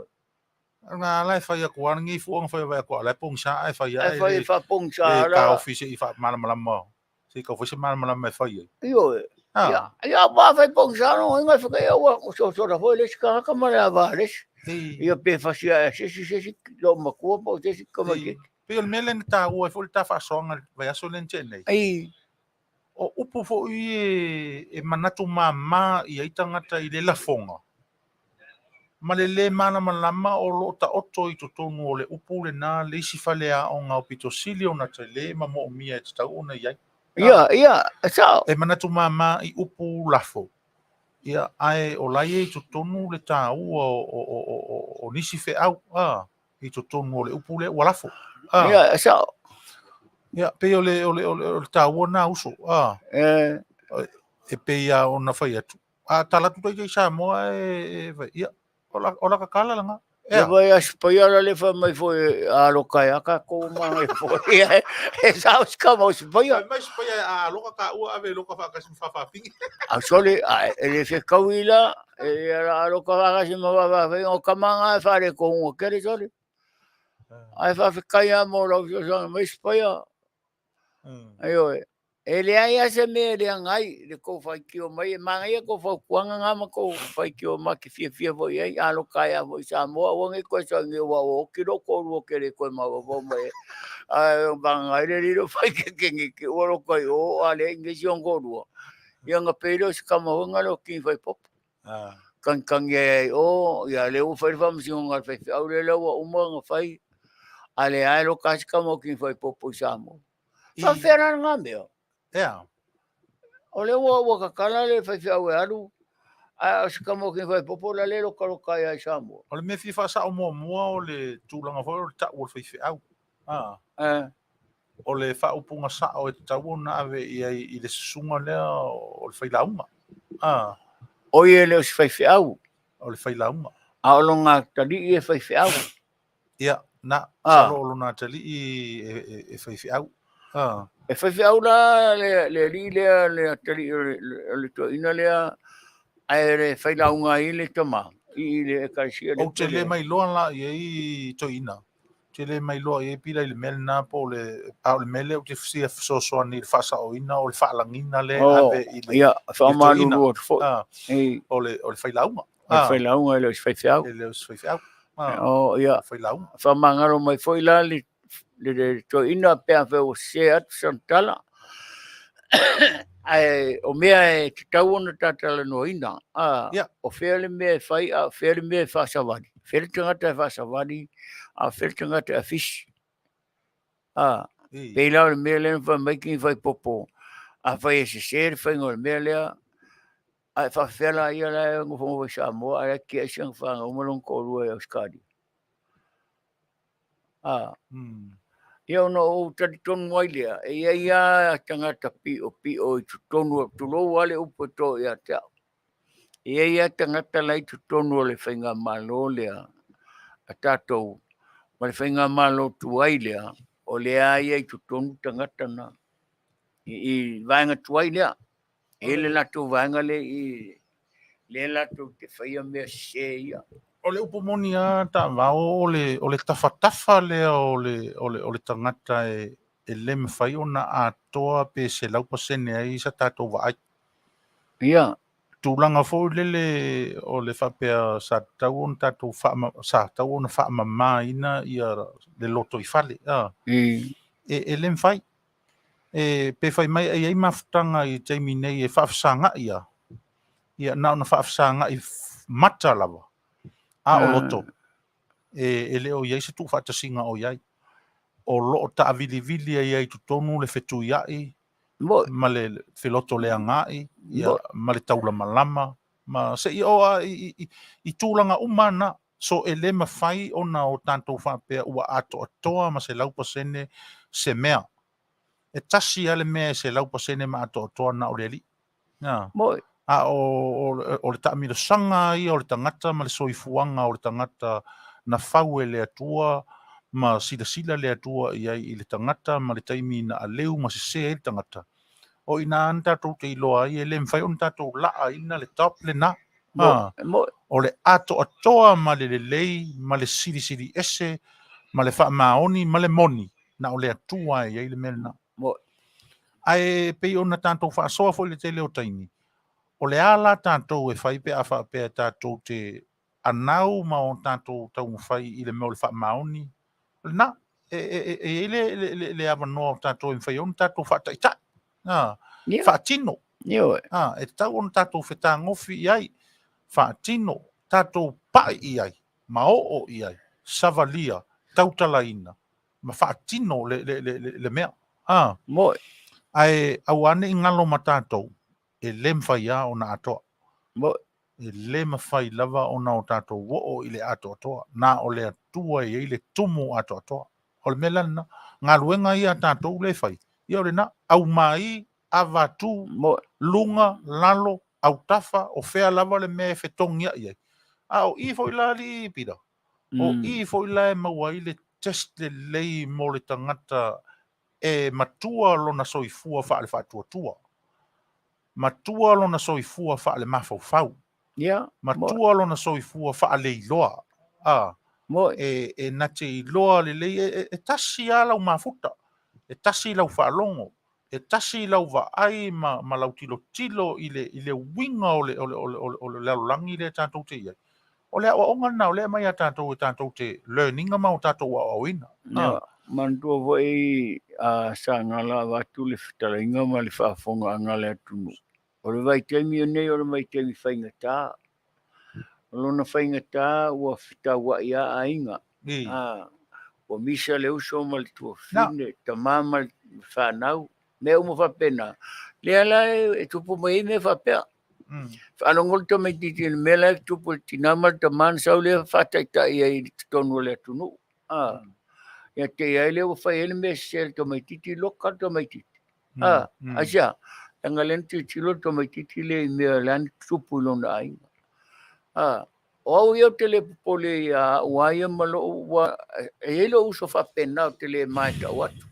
Na la e fai atu lava lenei fua na fai vai atu a o la e pogisa ae fai Ae lava fai e e le faapogisa le la. taofi se i faamalamalama se i tau fai se malamalama e fai ai. Ioe. Ah. Ia, ia pa fai pogisa lona uiga e fai ua sosola foi le isi tagata ma le ava a le isi. Ei. Ia pe fasi ae se isi se isi loomatua po o se isi tamaitiiti. Pei o le mea lea na taua ai foi le ta faasoaga i le vaiaso lea na tea nei. Ei. O upu foi e, e manatu mama i ai tagata i le lafoga ma le lē malamalama o lo o taoto i totonu o le upu lena le isi faleaoga aupito sili ona telē ma moomia e tatau ona i ai. Ia, ia, e sao. E manatu mama i upu lafo, ia, ae o la e i ai i totonu le taua o, o, o, o, o nisi feau, a, i totonu o le upu lea ua lafo. A. Ia, e sao. Ia, pei o le, o le, o le, o le taua na uso, a. E. E pei lava ona fai atu, a tala atu ita i Samoa e, e fai, ia, o la, o la kakala lena. Ia vai a sipaia la le fai mai foi a loka e a tatou manaia foi. E sao si kama o sipaia. Fai mai sipaia a loka ka ua ave loka faatasi ma faafafine. A sole, a e le fekaui la, e a loka faatasi ma faafafine, o kama nga e faaletonu tele sole. Ae faafetai lava mo lau fesoasoani mai sipaia. Ioe. E leai lava se mea e leaga ai le tou faitio mai, e manaia tou fautuaga na ma tou faitio ma te fiafia foi i ai, a loka ai lava foi i Samoa, aua ne i toe sau nei aua ua oti lou toalua ou te le toe mafaufau mai ai. Ae vagana ai le alii lea o Faitete nei te i ua loka i o a leai nei si ona toalua, ia ona pei lea o si tama foi lena o King Faipopo. Tagitagi ai ai i o, ia lea ua fai le faamasinoga a le faifeau lea la ua uma ona fai, a o lea lava e loka lava si tama o King Faipopo i Samoa. Faafefea la lena mea? Ea. O lea ua, ua tatala le faifeau e alu, ae o si tama o King Faipopo la lea e lokaloka ai lava i Samoa. O le mea e fia faasao muamua o le tulaga foi o le tau o le faifeau. A. Eh. O le faaupuga sao e tatau ona ave i ai i le susuga lea o le failauga. A. O ia e le o se faifeau. O le failauga. A o lona atalii e faifeau. Ia, na, masalo o lona atalii e, e, e faifeau. Ah. E faifeau la le, le alii lea, le atalii o le, o le toeaina lea, ae le failauga ai le tama i le ekalesia le. Ou te le mailoa la i ai toeaina. Ou te le mailoa i ai pila i le mea lena po o le, a o le mea lea ou te fia fesoasoani i le faasaoina o le faalagiga lea e ave i le, ia, faamalulu atu foi. Ah, o le, o le failauga. O le failauga e le o se faifeau. E le o se faifeau. O, ia, Failauga. Faamagalo mai foi la le, le, le toeaina pe afai ua sese atu sana tala. Ae o mea e tatau ona ta talanoaina, a, Ia. o fea le mea e fai, a o fea le mea e faasavali. Fea le tagata e faasavali, a o fea le tagata e afisi. A, Ei. pei la o le mea lea na fai mai King Faipopo, afai e sese le faiga o le mea lea, Ae faafefea la ia la e nofonofo i Samoa ae la e tiai si ana fanau ma lona toalua i Ausetalia. A. Ia ona ou talitonu ai lea, e i ai lava tagata piopio i totonu, tulou lava le upu e to ia te au. E i ai lava tagata la i totonu o le faigamalo lea a tatou ma le faigamalo tuai lea, o lea lava e i ai i totonu tagata na i vaega tuai lea. E i ai le latou vaega lea i i, lea latou te faia mea sese ia. O le upu moni lava Taavao, o le tafatafa lea o le tagata e le mafai ona atoa pe 100% ai sa tatou vaai. Ia. Tulaga foi lele o le faapea sa tatau ona tatou sa tatau ona faamamaina ia le lotoifale, a. E le mafai. E pe fai mai e i ai mafutaga i le taimi nei e faafesaga'i a, ia na ona faafesaga'i mata lava, a o loto, e le o i ai se tuufaatasiga o i ai. O lo o taavilivili ai ai i totonu le fetuia'i ma le felotoleaga'i, ia, ma le taulamalama, ma seia oo lava i tulaga uma na. So e le mafai ona o tatou faapea ua atoatoa ma 100% se mea. E tasi lava le mea e 100% ma atoatoa na o le Alii. A o le taamilosaga ia o le tagata ma le soifuaga o le tagata na fau e le Atua ma silasila le Atua i ai i le tagata ma le taimi na aleu ma sese ai le tagata. O i ina na tatou te iloa ai e le mafai ona tatou laaina le top lena. O le atoatoa ma le lelei ma le silisili ese ma le faamaoni ma le moni, na o le Atua e i ai le mea lena. Ae pei ona tatou faasoa foi i le tele o taimi, o le a la tatou e fai pe a faapea tatou te anau ma o tatou taumafai i le mea o le faamaoni, lena, e i ai le avanoa o tatou e mafai ai ona tatou faataitai, faatino. E tatau ona tatou fetagofi i ai, faatino, tatou pai i ai, ma oo i ai, savalia, tautalaina, ma faatino le mea. Ae aua ne i galo ma tatou, e le mafai lava ona atoa. E le mafai lava ona o tatou oo i le atoatoa, na o le Atua e i ai le tumu atoatoa. O le mea la lena, galuega ia a tatou lea e fai, ia o lena, aumai, avatu, luga, lalo, autafa, o fea lava le mea e fetogiai ai. A o i foi la alii Pita, o i foi la e maua ai le test lelei mo le tagata e matua lona soifua faale-faatuatua. Matua lona soifua faale-mafaufau. Matua lona soifua faaleiloa. E na te iloa lelei, e tasi lava lau mafuta, e tasi lau faalogo, e tasi lau vaai ma lau tilotilo i le uiga o le lalolagi lea tatou te i ai. O le aoaoga lena o lea e aumai ia tatou e tatou te learning ma o tatou aoaoina. Manatua foi a sa gala avatu le fetalaiga ma le faafofogaaga a le atunuu. O le vaitaimi lenei o le vaitaimi faigata. O lona faigata ua fetauai lava aiga. Ua misa le uso ma le tuafafine, tama ma le fanau, mea uma faapena. Lea la e tupu mai ai mea faapea. Faalogo le tamaitiiti i le mea la e tupu i le tina ma le tama, ona sau lea faataitai ai i totonu o le atunuu. Ia te i ai lea ua fai ai le mea sese a le tamaitiiti, loka le tamaitiiti. Aisea? Leaga lea na tilotilo le tamaitiiti lea i mea la na tutupu i lona aiga. O au ia ou te le popole ia au lava ia ma lou, ua, e i ai lou uso faapena ou te le ma e tau atu.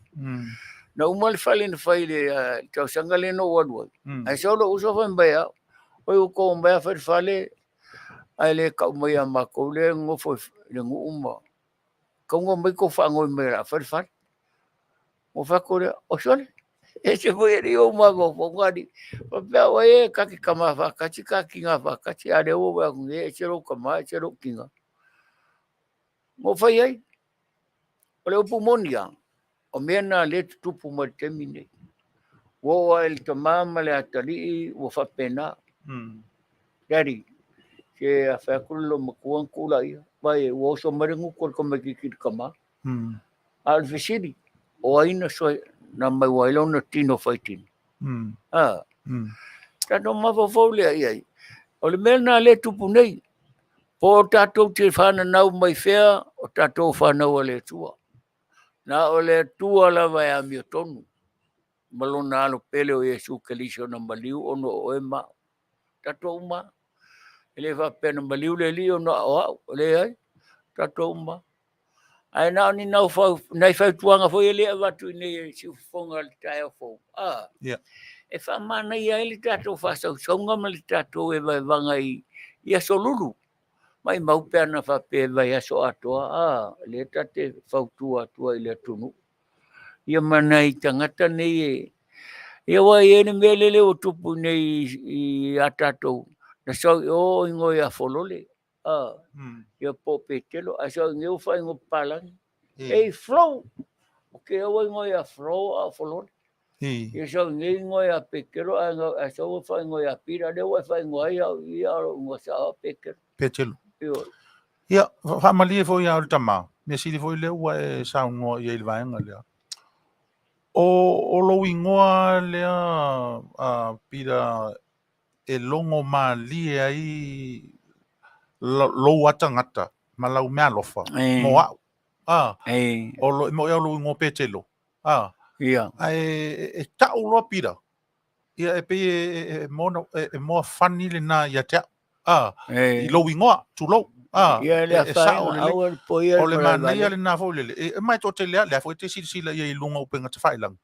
Na uma le fale na fai i le tausaga lea na ou alu ai. Ae sau lou uso fai mai au, oi ua tou omai lava fai le fale, ae le tau mai ia matou lea e nonofo i le nuu ma tatau ona omai tou faanoi mai o le a fai le fale. Ua fai atu lea, o sole, e ese foi alii ou mafaufauga alii. Faapea o ai e ta te tama faatasi, ta tina faatasi, a lea ua ou vaai atu nei, e ese lou tama, ese lou tina. Na ou fai ai, o le upu moni lava, o mea na lea e tutupu mai i le taimi nei. Ua oo lava i le tama ma le atalii ua faapena. Daddy, se a fai atu le loomatua ona tuu laia, vaai ua oso mai le gutu a le tamaitiiti i le tama. A o le fesili, o ai na soe, na mai ua ai lona tino faitino? Tatou mafaufau lea i ai. O le mea lena lea e tupu nei. Po o tatou te fananau mai fea, o tatou fanau a le Atua. Na o le Atua lava e amiotonu ma lona alo pele o Iesu Keriso na maliu ona o oe ma au. Tatou uma lava. E le faapea na maliu le Alii ona o au, leai, tatou uma lava. Ae na o ni nau fau, nai fautuaga foi lea e avatu i inei e siufofoga i le taeao fou, a, Ia. e faamanaia ai le tatou faasausauga ma le tatou evaevaga i, i aso lulu. Maimau pe ana faapea e vaiaso atoa, a, lea ta te fautua atu ai i le atunuu. Ia ma nai tagata nei e, ia aua e i ai le mea lele ua tupu i inei i a tatou, na sau i o o ingoa ia Folole, a, ia po o Petelo, ae sau i inei ua faaigoa papalagi. Ei, Flo! O ke aua ingoa ia Flo a o Folole. Ia sau i inei ingoa ia Petelo, ae sau ua faaigoa ia Pita, lea ua e faaigoa ai au i ia, a o lou igoa sao a Petelo. Petelo. Ioe. Ia, faamalie foi ia au le tama, mea sili foi lea ua e saunoa i ai i le vaega lea. O lou igoa lea, Peter, e logo malie ai lou atagata ma lau meaalofa mo au. A, o lo, mo ea lou igoa Petelo. A, ae e tau loa Pita, ia e pei e moa fani lena ia te au. A, i lou igoa, tulou. A, e sao lelei. O le manaia lena foi lele. E mai toatele lava, lea foi e te silasila i ai i luga o upega tafailagi.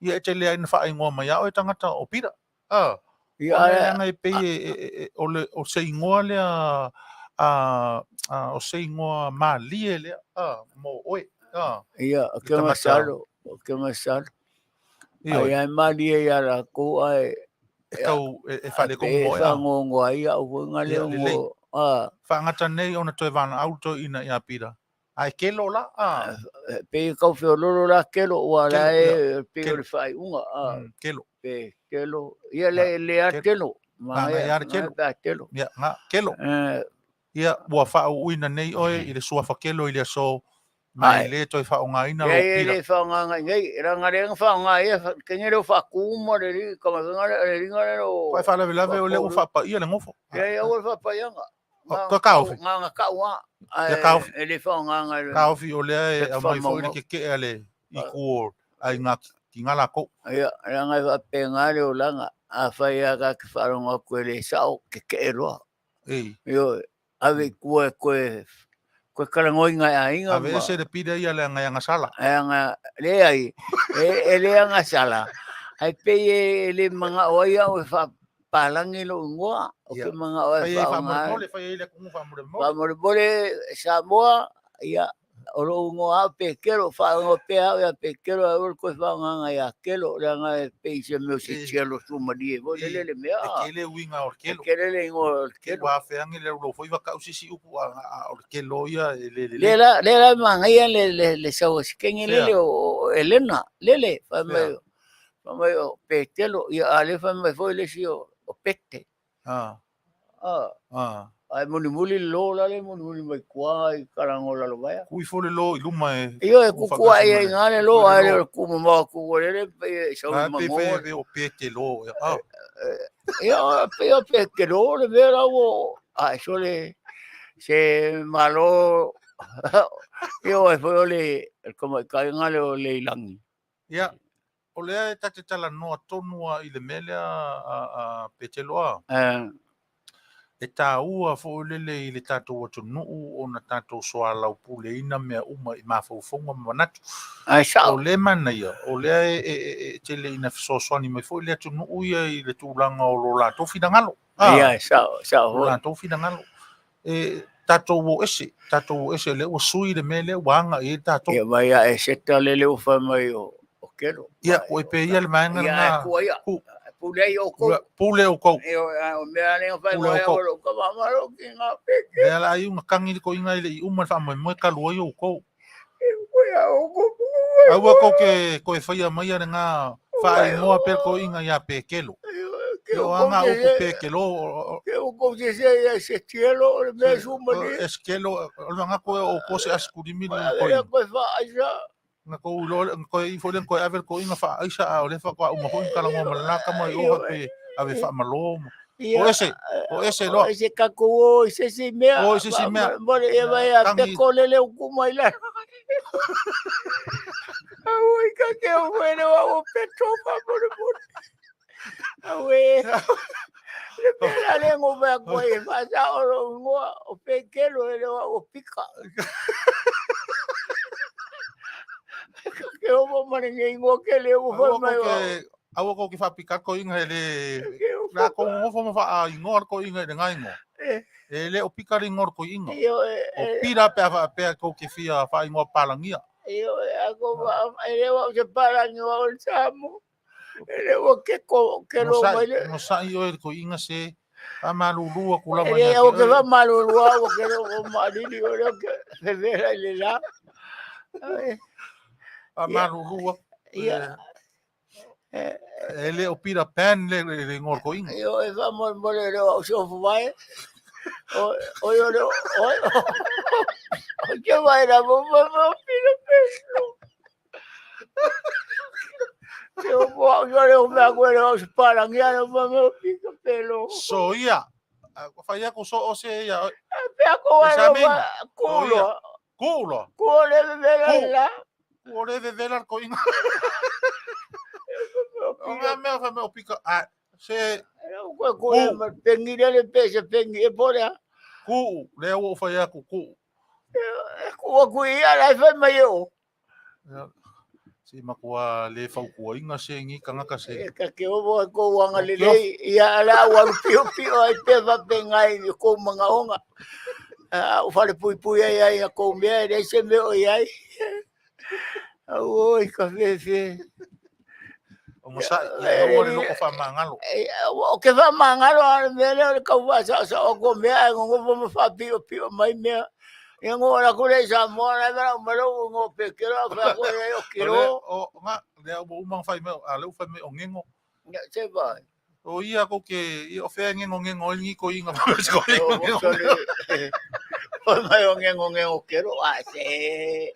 Ia e tele ai na faaigoa mai a oe tagata o Pita. A, Ia, ona ae- leaga e pei o le o se igoa lea o se igoa malie lea mo oe. A, Ia, o le ke tagata- masalo, o ke masalo. Ioe. Ai ai malie ia lakou ae E tau e faaletonu e mo oe. fagogo ai au foi nga Ia, leo lelei. ngo a Faagata nei ona toe valaau toeaina ia Pita. Ae kelo la, a. Pei e kau feololo la kelo, ua la Kelo, e pei o Kelo. le faaiuga, a. Kelo. Pe kelo, ia le le a Kelo. kelo. Manaia ia le kelo. Pe a kelo. Ia, nga, kelo. Ia, ua faauuina nei oe i le suafa kelo i le aso, ma e Ae. le toe faaaogaina lou Ia, e pila. le faaaogaina nei, leaga lea na faaaoga ia, kenge leo faatu ma le li, ka ma le linga le o. Ko e faalavelave o lea ua faapaia le gofo. Ia, ia, ua faapaia. O, toe taofi. Nga kau a. Ia taofi. E le faaaogaina le. Taofi o lea e Te aumai foi le faamaumau. keke'e a le itu o aiga ki ngā lākou. Ia, leaga e faapega le olaga, afai lava ta te faalogo atu e le sao, keke'e loa. Ei. Ioe, ave i tua e toe, toe talanoaina e aiga Ave ese le pila ia le aga e agasala. E aga, leai, e le agasala, ae pei e le mana'o ai au e faapalagi lou igoa, ou te mana'o ai Fai ai faaaoga. faamolemole, fai ai le atunuu faamolemole. Faamolemole Samoa, ia, o lou igoa lava o Petelo, faaigoa pea au ia Petelo, ae aua le toe faaaogaina ia Kelo, leaga e pei se mea o se tialo suamalie foi lele le mea. E tele uiga o le E kelo. tele le igoa o le kelo. Ua afeagi le laulau foi vakau sisi upu a o le kelo ia e le lelei. Lea la, lea la e manaia le sau a si kenge lele o Elena, lele, fai mai, fai mai o Petelo, ia a lea fai mai foi le isi o Pete. Ae mulimuli le lo la le mulimuli mai tua i Kalago Lalovaea. Kui fo le lo i luma e. Ioe, kukua ai i ngā le lo, ae le o le kumamao atu ua lele, pei e sau i Pe mango. pe o Pete lo. Ia, pei o Pete lo le mea la ua, ae sole se malo, ia oe foi o le tamaitai ngā le o Leilangi. Ia, o lea e ta te talanoa tonu lava i le mea lea a Petelo a. E taua foi lele i le tatou atunuu ona tatou soalaupuleina mea uma i mafaufauga ma manatu. Ae sao. O le manaia, o lea e tele ina fesoasoani mai foi le atunuu ia i le tulaga o lo latou finagalo. Ia, e sao, sao Lo foi. latou finagalo. E tatou o ese, tatou o ese, lea ua sui le mea lea ua aga i ai tatou. Ia, mai a e seta lele ua fai mai o kelo. Ia, ua e pē ia le vaega Ia, lena. e kua ia. Ku. Pule ai oukou. Ia, pule oukou. Ia, o mea lea fai Pule mai oukou. o lou kama ma lou ki ngā peke. Lea la ai una kangi le koinga i le i uma le faamoemoe kalu ai oukou. Koe a oukou. Aua kou ke koe whaia mai a le ngā whaingoa pe koinga ia pekelo. Ke O oukou anga se upu pekelo. Ke oukou se se ia se tielo o le mea su mani. Eskelo, o le nga koe o ko se askurimi le Ia koinga. koe wha aisa. Nga ko ulo, nga koe i fo le koe ave le koinga wha aisa a o le wha kwa uma koinga kalangoa ma le laka mai o pe ave wha malo. Ia, O ese, o ese loa. O ese tatou o i se isi mea. O i se isi mea. Mo le ia vai a Tangi. peko lele o ku mai lalo. Au i ka ke o wene wa o petro pa mo le mo. Au e. Le pela le ngo va ko e fa sa o lo ngo o pekelo e le wa o pika. Ke o mo mane nge ngo ke le o fa Aua mai ko wa. ke aua ko ke whapika ko inga e le Ke o la ko ngofo ma wha ingoa ko inga i le ngaingo. Eh. E le o pika le ingoa ko inga. Io e O pira pe a pe ko ke fia wha ingoa palangia. Io ako ba ele wa se para ni wa o samu. Ele wa ke ko ke No lo sai mai le. no sai o e ko inga se a malulua ku lava Ele ia o ke te va malu lua o ke lo ma li li o le ke se vera le la. A malulua. Ia E le o Peter Pan le le le ingoa ko inga. io e va mo mo le o so fu vai. O o yo le o o ke vai la mo mo mo pilo pelo. Ke o mo yo le o me acuerdo o se para ngia mo mo pilo pelo. So ia whai aku so o se ia Pe ako E wa sa menga. wa kulo. kulo. Kulo le vela Ku. la. Ku o le vevela ko inga. O ngā mea wha mea o pika. A se Ko ko ma pengi le pe se pengi e pora. kuu le au o whai aku kuu. Ku ku ia la fe mai o. Se makua le faukua inga se ngi kangaka se. E ka ke o bo ko wanga le le ia la wa pio pio ai pe va pengai ko manga onga. A o fale pui pui ai ai ko mea le se me o ai. Au oi ka fe fe. O masai, ia aua le loko whamangalo. O ke fa mangalo a me le o ka wa sa sa o ko mea ngo ngo mo fa pio pio mai mea. Ia ngo la ko le sa mo la la mo lo ngo pe ke lo fa ko le o O ke le, lo. o ngā, le au umang whai mea, a le u whai mea o ngengo. Ya se va. O ia ko ke, i o whea ngengo ngengo, o ngi ko inga, ko inga O ngengo. so le. O mai o ngengo ngengo ke lo a se.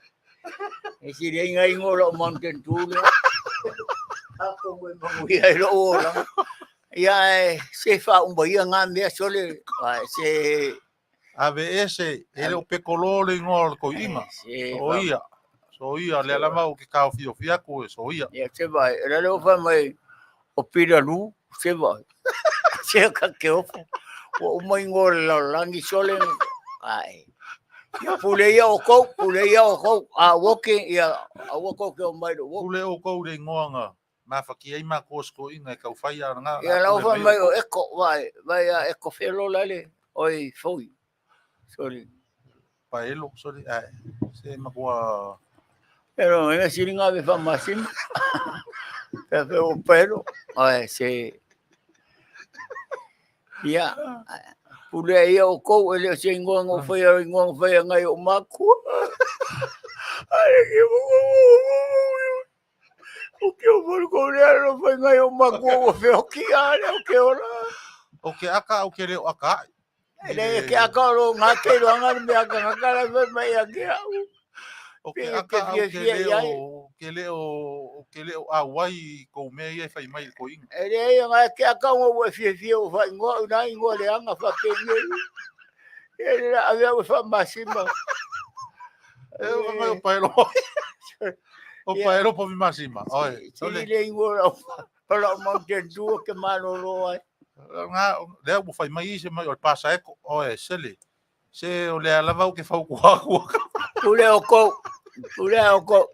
E si le inga ingo lo mountain tu le. A ko mo mo ia lo o la. Ia e se fa umba ia ngā mea sole. A se A ve ese, e le o pekolo le ingoa o ko inga. se O ia, so ia, le alama o ke kao fio fiaku e, so ia. Ia se vai, era le ofa mai o pira lu, se vai. Se ka ke ofa. O uma ingo la langi sole. Ai. Ia pule ia o kou, pule ia o kou, a woke ia a woko ke o mai lo woke. Pule o kou le ingoa ngā, mawhaki ai mā ko inga e kau whai a ngā. Ia la ofa mai o eko, vai, vai a eko felo lale, oi foi. Sorry. Paelo, sorry, ai, se makua, Pero ina siringa ve fa masim. Pe pe o pero, ai se Ia, pule ia o kou ele se ingoa ngo whai a ingoa whai a ngai o makua. Ai ke mo O ke o moro ko le aro whai ngai o makua o whio ki ale o ke ora. o ke aka o ke reo aka ai. Ele ke aka ro ngā ke ro ngā mea ka ngā kara whai mai a ke au. O ke Pe- aka ke au fia ke fia leo, i ai. ke leo, o ke leo a wai kou mea ia e whai mai ko inga. Ele ia ngā ke aka ngō ua fia fia o whai ngoa una ingoa le anga whapenge. Ele la avea ua wha masima. E o ngai o paelo. O Ia. paelo po mi masima. Oi, Se ole. le ingoa rau o Mountain Dew ke malolo ai. Ngā, lea ua whai mai i se mai o le pasa eko. Oi, sele. Se o lea lava o ke whau kua kua. Pule o kou, pule o kou.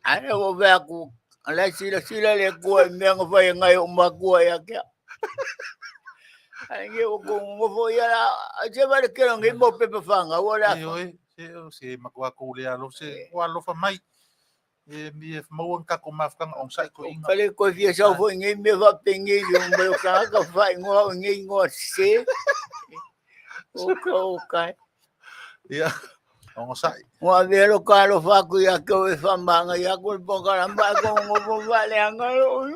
Ane o vea ku, ala sila sila le kua i mea ngawhai ngai o makua ia kia. Ane nge o kou ngofo ia la, se vare kero ngi mo pepe whanga, ua le E oi, se se makua kou lea lo se ua alofa mai. E mi e maua ngā kako mafukanga ong sai ko inga. Pale koe fia sau foi ngi mea whapengi i o mai o kāka whai ngoa o ngi ngoa se. O ka o kai. Ia, ong sai. Ngā velo ka alo whaku ia ke o e whamanga ia koe pokara mba ko ngofo whale anga o.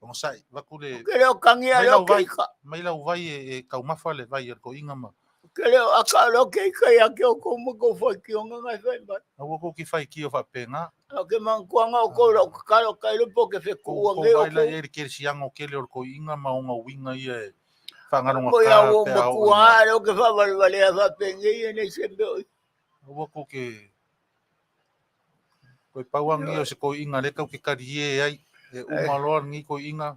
Ong sai, vaku le Ke leo kangi a Mai leo lau vai. keika. mai lau vai e, e kaumafa le vai e ko inga ma. Ke leo a ka lo ke kai a ke o ko mo ko fai ki o nga fai mai. Aua kou ke faitio faapena. A ke mankuanga o ko lo ka lo kai lo po ke fe ku Kou a nge o vai la ko. i ai le kerisiano o kele o le koiiga ma ona uiga ia e faagalogata Mo ia o pe a oo makua ina a lo ke fa vale vale a fa penge ia nei se mea o. Aua kou ke koe pauagi ia o se koiiga lea tatou te talie ai e uma loa lenei koiiga.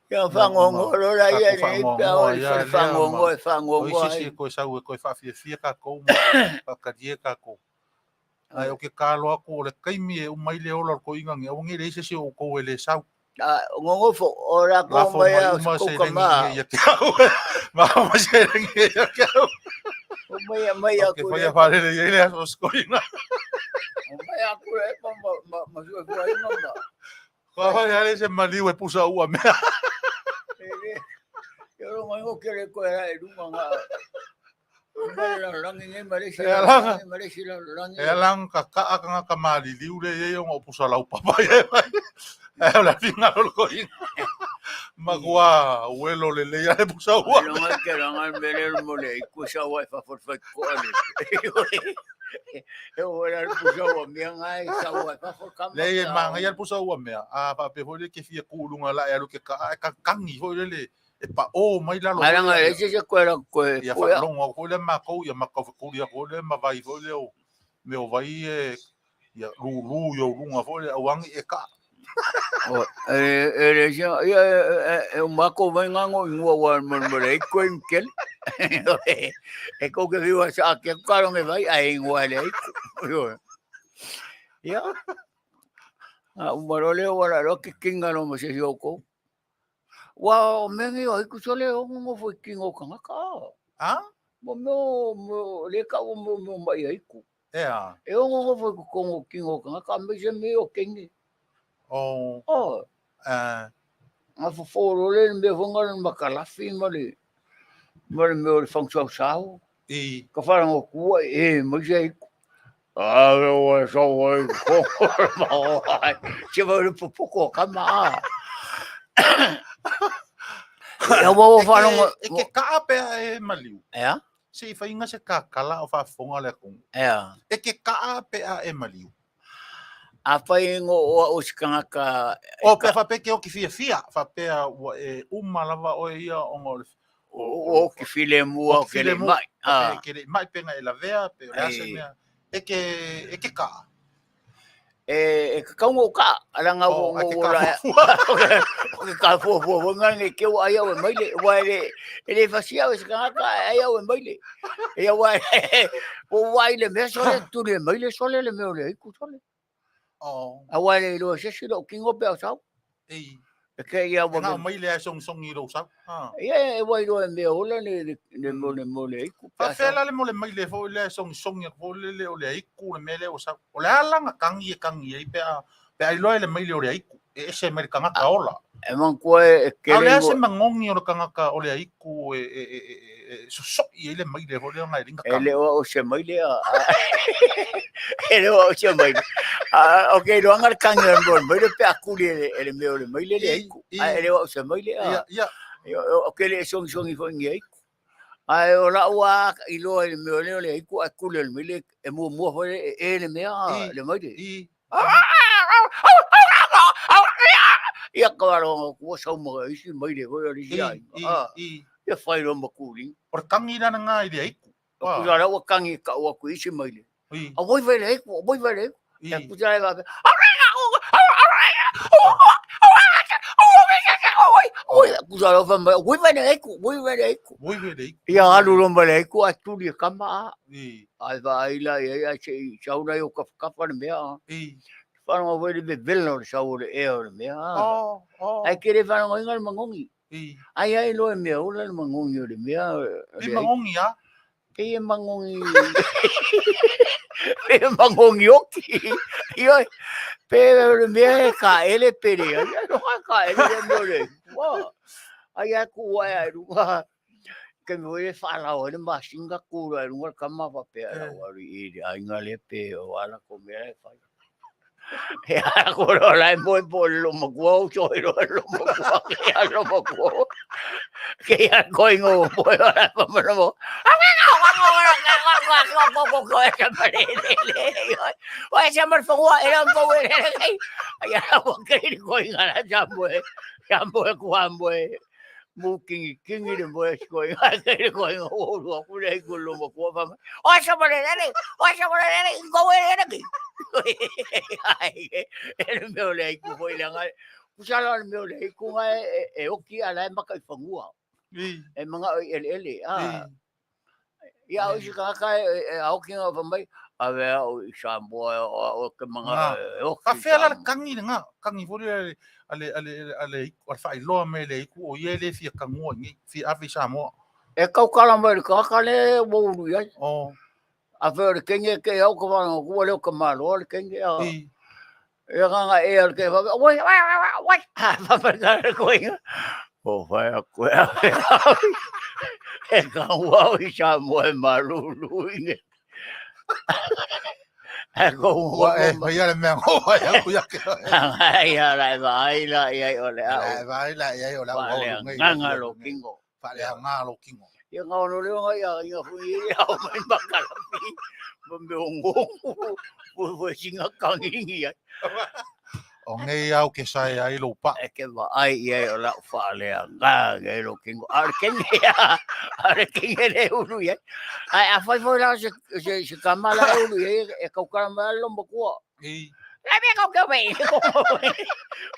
Ia Ia uma whangongo lola ia tatou nei pea faanoanoa o ai le lava whare lea ma whangongo e o whangongo isi ai. e toe sau e toe faafiafia tatou ma faatalie tatou. Ae o ke kalo aku o le taimi e uma ai le ola o le koiiga nei, aua nei leai se isi o outou e le sau. A ngongofo o la ko Lafo mai mai a uma ko seleni kama. ia ia te au. Ma uma seleni ia ia te au. O mai mai O ke aku whaia le. wharere ia le aso skoina. O mai aku le ma ma ma ma sua sua inga ma. Kua whare hare se maliu e pusa ua mea. E le. Ia ro mai o ke le ko era e lunga nga. Mai la rangi ngai mare si E la alanga. rangi mare si la rangi. E alang ka kaa ka ngā kamaliliu le ia o ngā pusa lau papa ia e mai. E o la finga o le koina. Makua uelo le leia le pusa ua. Longa ke ranga mele mo le ku sa wa fa fo fa ko ale. E o era pusa wa mea ngai sa wa fa fo kama. Le e manga ia le pusa ua mea. A pa pe foi le ke fia kūlunga la e alu ke kaa e kakangi foi le le e pa o mai lalo. Maranga le se se ko era ko Ia ko ya. whaalongo aku le mākou, ia makau whakuri aku le mawai foi le o mea o vai e ia lūlū i o lunga foi le auangi e kaa. O e e le se ia e o mako vai ngango ingua wa mo mo le ko inkel. E ko ke viwa sa ke ka ronge vai ai ingua le ko. Ia. A umaro le wala ro ke kinga no mo se yoko. Wa o mengi o iku sole o ngo fo kingo kanga ka. A? Mo mo mo le ka o mo mo mai ai ku. E a. E o ngo fo ku kongo kingo kanga ka me se me o kengi. O, O nga fo fo ro le me fo nga ma kalafi ma le ma le me o le fang sau. I. Ka whara ngo kua e mo se iku. A le o so o ko ma o ai. Se va le popoko ka ma. Ia wa o whara ngo. E ke kaa pea e maliu. Ea? Se i whainga se kakala o whaafonga le akungu. Ea. E ke kaa pea e maliu. A whai ngo o o sikangaka O pea whapea ke o ki fia fia. Whapea ua e uma lava o e ia o ngā o o ki file mua o ke le mai. A. Ah. Ke le mai penga e lavea, pe o le ase Ei. mea. E ke kaa. E e ka kaungo ka ala ngā O, o a ke ngo kaa la fuafua. o ke ka fua fua fua ngā nge keu ai au e maile wa e e le fasia o sikangaka ai au e maile. E wa o wa i le mea sole tu le maile sole le mea o le iku sole. O, A wa le lo se si lo kingo pe o sau. ei. E ke ia E wa ngā me maile ai song songi rau sau. Ah. Ia e wa i lo e mea ola le le le mo le mo le iku pe a sau. Whawhela le mo le maile fo le song songi fo le le o le aiku le mele o sau. O le alanga kangi e kangi e pea pea iloa le maile o le aiku. E ese mai le kangaka ola. E mangkua e ke A o le le ase ngo mangongi o le kangaka o le aiku e e e e e sosoi e le maile fo le ngai ringa E le kangi. o o se maile a. E le o se maile. A o ke lo angar kangi o mo maile pe akuli e le mea o le maile le I aiku. A e i le o se maile a. ia ia O ke le song songi fo ngi aiku. A o la ua i lo e le mea o le o le aiku a kuli le maile e mua mua fo le e le mea i le maile. i Ia ka waro kua sau ma isi maile fo le isi i ai. i A i ia whai ro makuli. o le kangi lana ngā i le aiku. O Wa. kusa ua kangi ka ua ku isi maile. I A woi vai le aiku, a woi vai le aiku. Ia i kusa le vai. Kusa le vai woi vai le aiku, woi vai le aiku. Woi ve le aiku. Ia alu lo ma le aiku a tuli e kama a. I Ai va ai la ia ia se i sauna i o kafa le mea. i Whanau woi le vevela o le sau o le ea o le mea. o o Ai kere whanau inga le mangongi. i Ai ai lo e mea ola le mangongi o le mea. o i le aiku. mangongi a. Pe e mangongi. Pe e mangongi oki. Ioi. Pe le mea e ka ele pere. Ai ai no ka ele le mea o le. Wa. Ai ai ku ai ai runga. Ke me oe whalau e le masinga kura e runga kama pa pe ara waru i le ainga le pe o ala ko mea e whai. He ara ko ro lai moe po le lo makua o so e ro lo makua ke a lo makua. Ke a ko ingo moe ora pa mo mo. I. E mangao i eleele. I. Ia o isi tagata e aoki nga fa mai, ave au i Samoa o ke mangao e oki. Ka fea la le kangi le nga, kangi fo le ale ale ale ale faailoa mai le iku o ia le fia kangua ngi fia ave i Samoa. E kaukala mai le tagata le ua ulu i ai. Oh. A fe o le kenge ke au ka whanau kua leo ka maloa le kenge. A, I. e nganga e al ke whawe, oi, oi, oi, oi, ha, whawhai ka le koinga. O whai a koe a e e ka ua o i Samoa e malulu i ne. E ko Ua e mai ale mea ngo ai aku ia ke. Ai a lai vai la i ai o le au. Lai vai la i ai o le au. Wale nganga lo kingo. Wale nganga lo kingo. Ia ngā ono leo ngā ia ia hui e au mai makalapi. Ma me o ngongu. Fue fue singa kangingi ai. O ngei au ke sai ai lo pa. E ke wa ai i ai o lau whaalea ngā e lo kingo. A le kenge a, a le kenge le ulu i ai. Ai a whai whai la se, se, se kama la e ulu i ai e kaukara mai ala lomba kua. I. La me kau kau mai.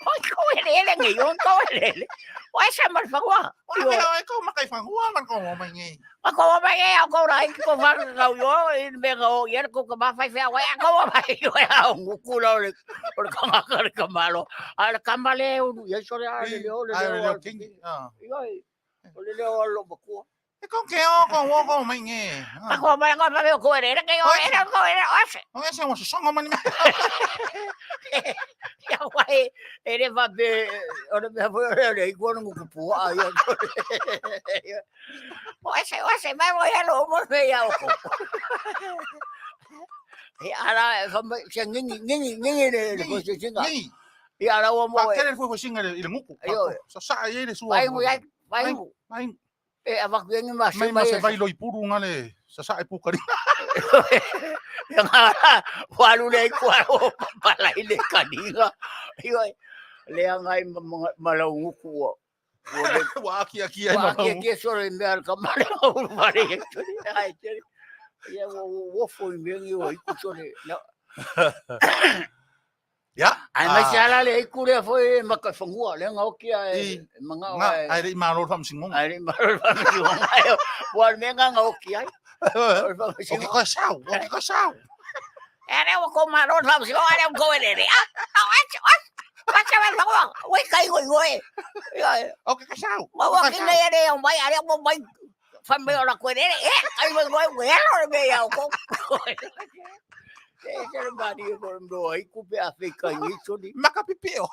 Oi kau ele ele ngi, oi kau ele ele. Oi sa mar whakua. O le mea e kau makai whangua man kau mai ngei. A kau mai e au kau rai ko whaka kau yo i me kau i ko ka mawhai whea wai a kau mai yo a nguku la o le o le kangaka le kamalo. A le kamale ulu i ai sore a le leo le Ai leo. le leo kingi. Ah. Ioi. O le leo a lomba kua. E kau ke o kau o kau mai ngei. A kau mai ngā mame o koe re, kei o ere ko ere o ase. O e se o se songo mani mea. Ia wai, e re whape, o le mea foi o le le ikuana nguku pua a ia. O ase, o ase, mai mo ia lo mo me ia o ko. E ara, e whamai, se ngingi, ngingi, ngingi le le fo se singa. Ngi. Ia ara ua mo Pa e, kere fue fue singa le i le nguku. Aio. Sa sa ai le sua. vai ngu iai, vai ngu. Mai E avaku engi ma se mai ma mai. se vai loi puru nga le sa sa e pukari. Ia ngā walu le kua o papala i le kaninga. Ioi, le anga i malau nguku o. Wa aki aki ai Wa ma. kia kia soro i mea ka male o uru wale i tore. Ai tere. Ia wo wo fo i mea ngi o iku sore. Ya. Ai mai se ala le iku lea foi e maka whangua. Le nga oki a e I. manga o Nga e. ai le malo fam singonga. Ai le malo whangua. Wa me nga nga oki ai. O ke ka sau, o ke ka sau. Ere o ko maro sa si o ere o ko ere. Ah, o ase, o ase. Ase mai whakua. Oi kai ngoi ngoi. Ia, O ke ka sau. ma wa ki nei ere o mai are mo mai. Whamai o la koe ere. E, kai ngoi ngoi ngoi ero le mea o ko. E se le mani e kore mea ai kupe a whika i soni. Maka pipio.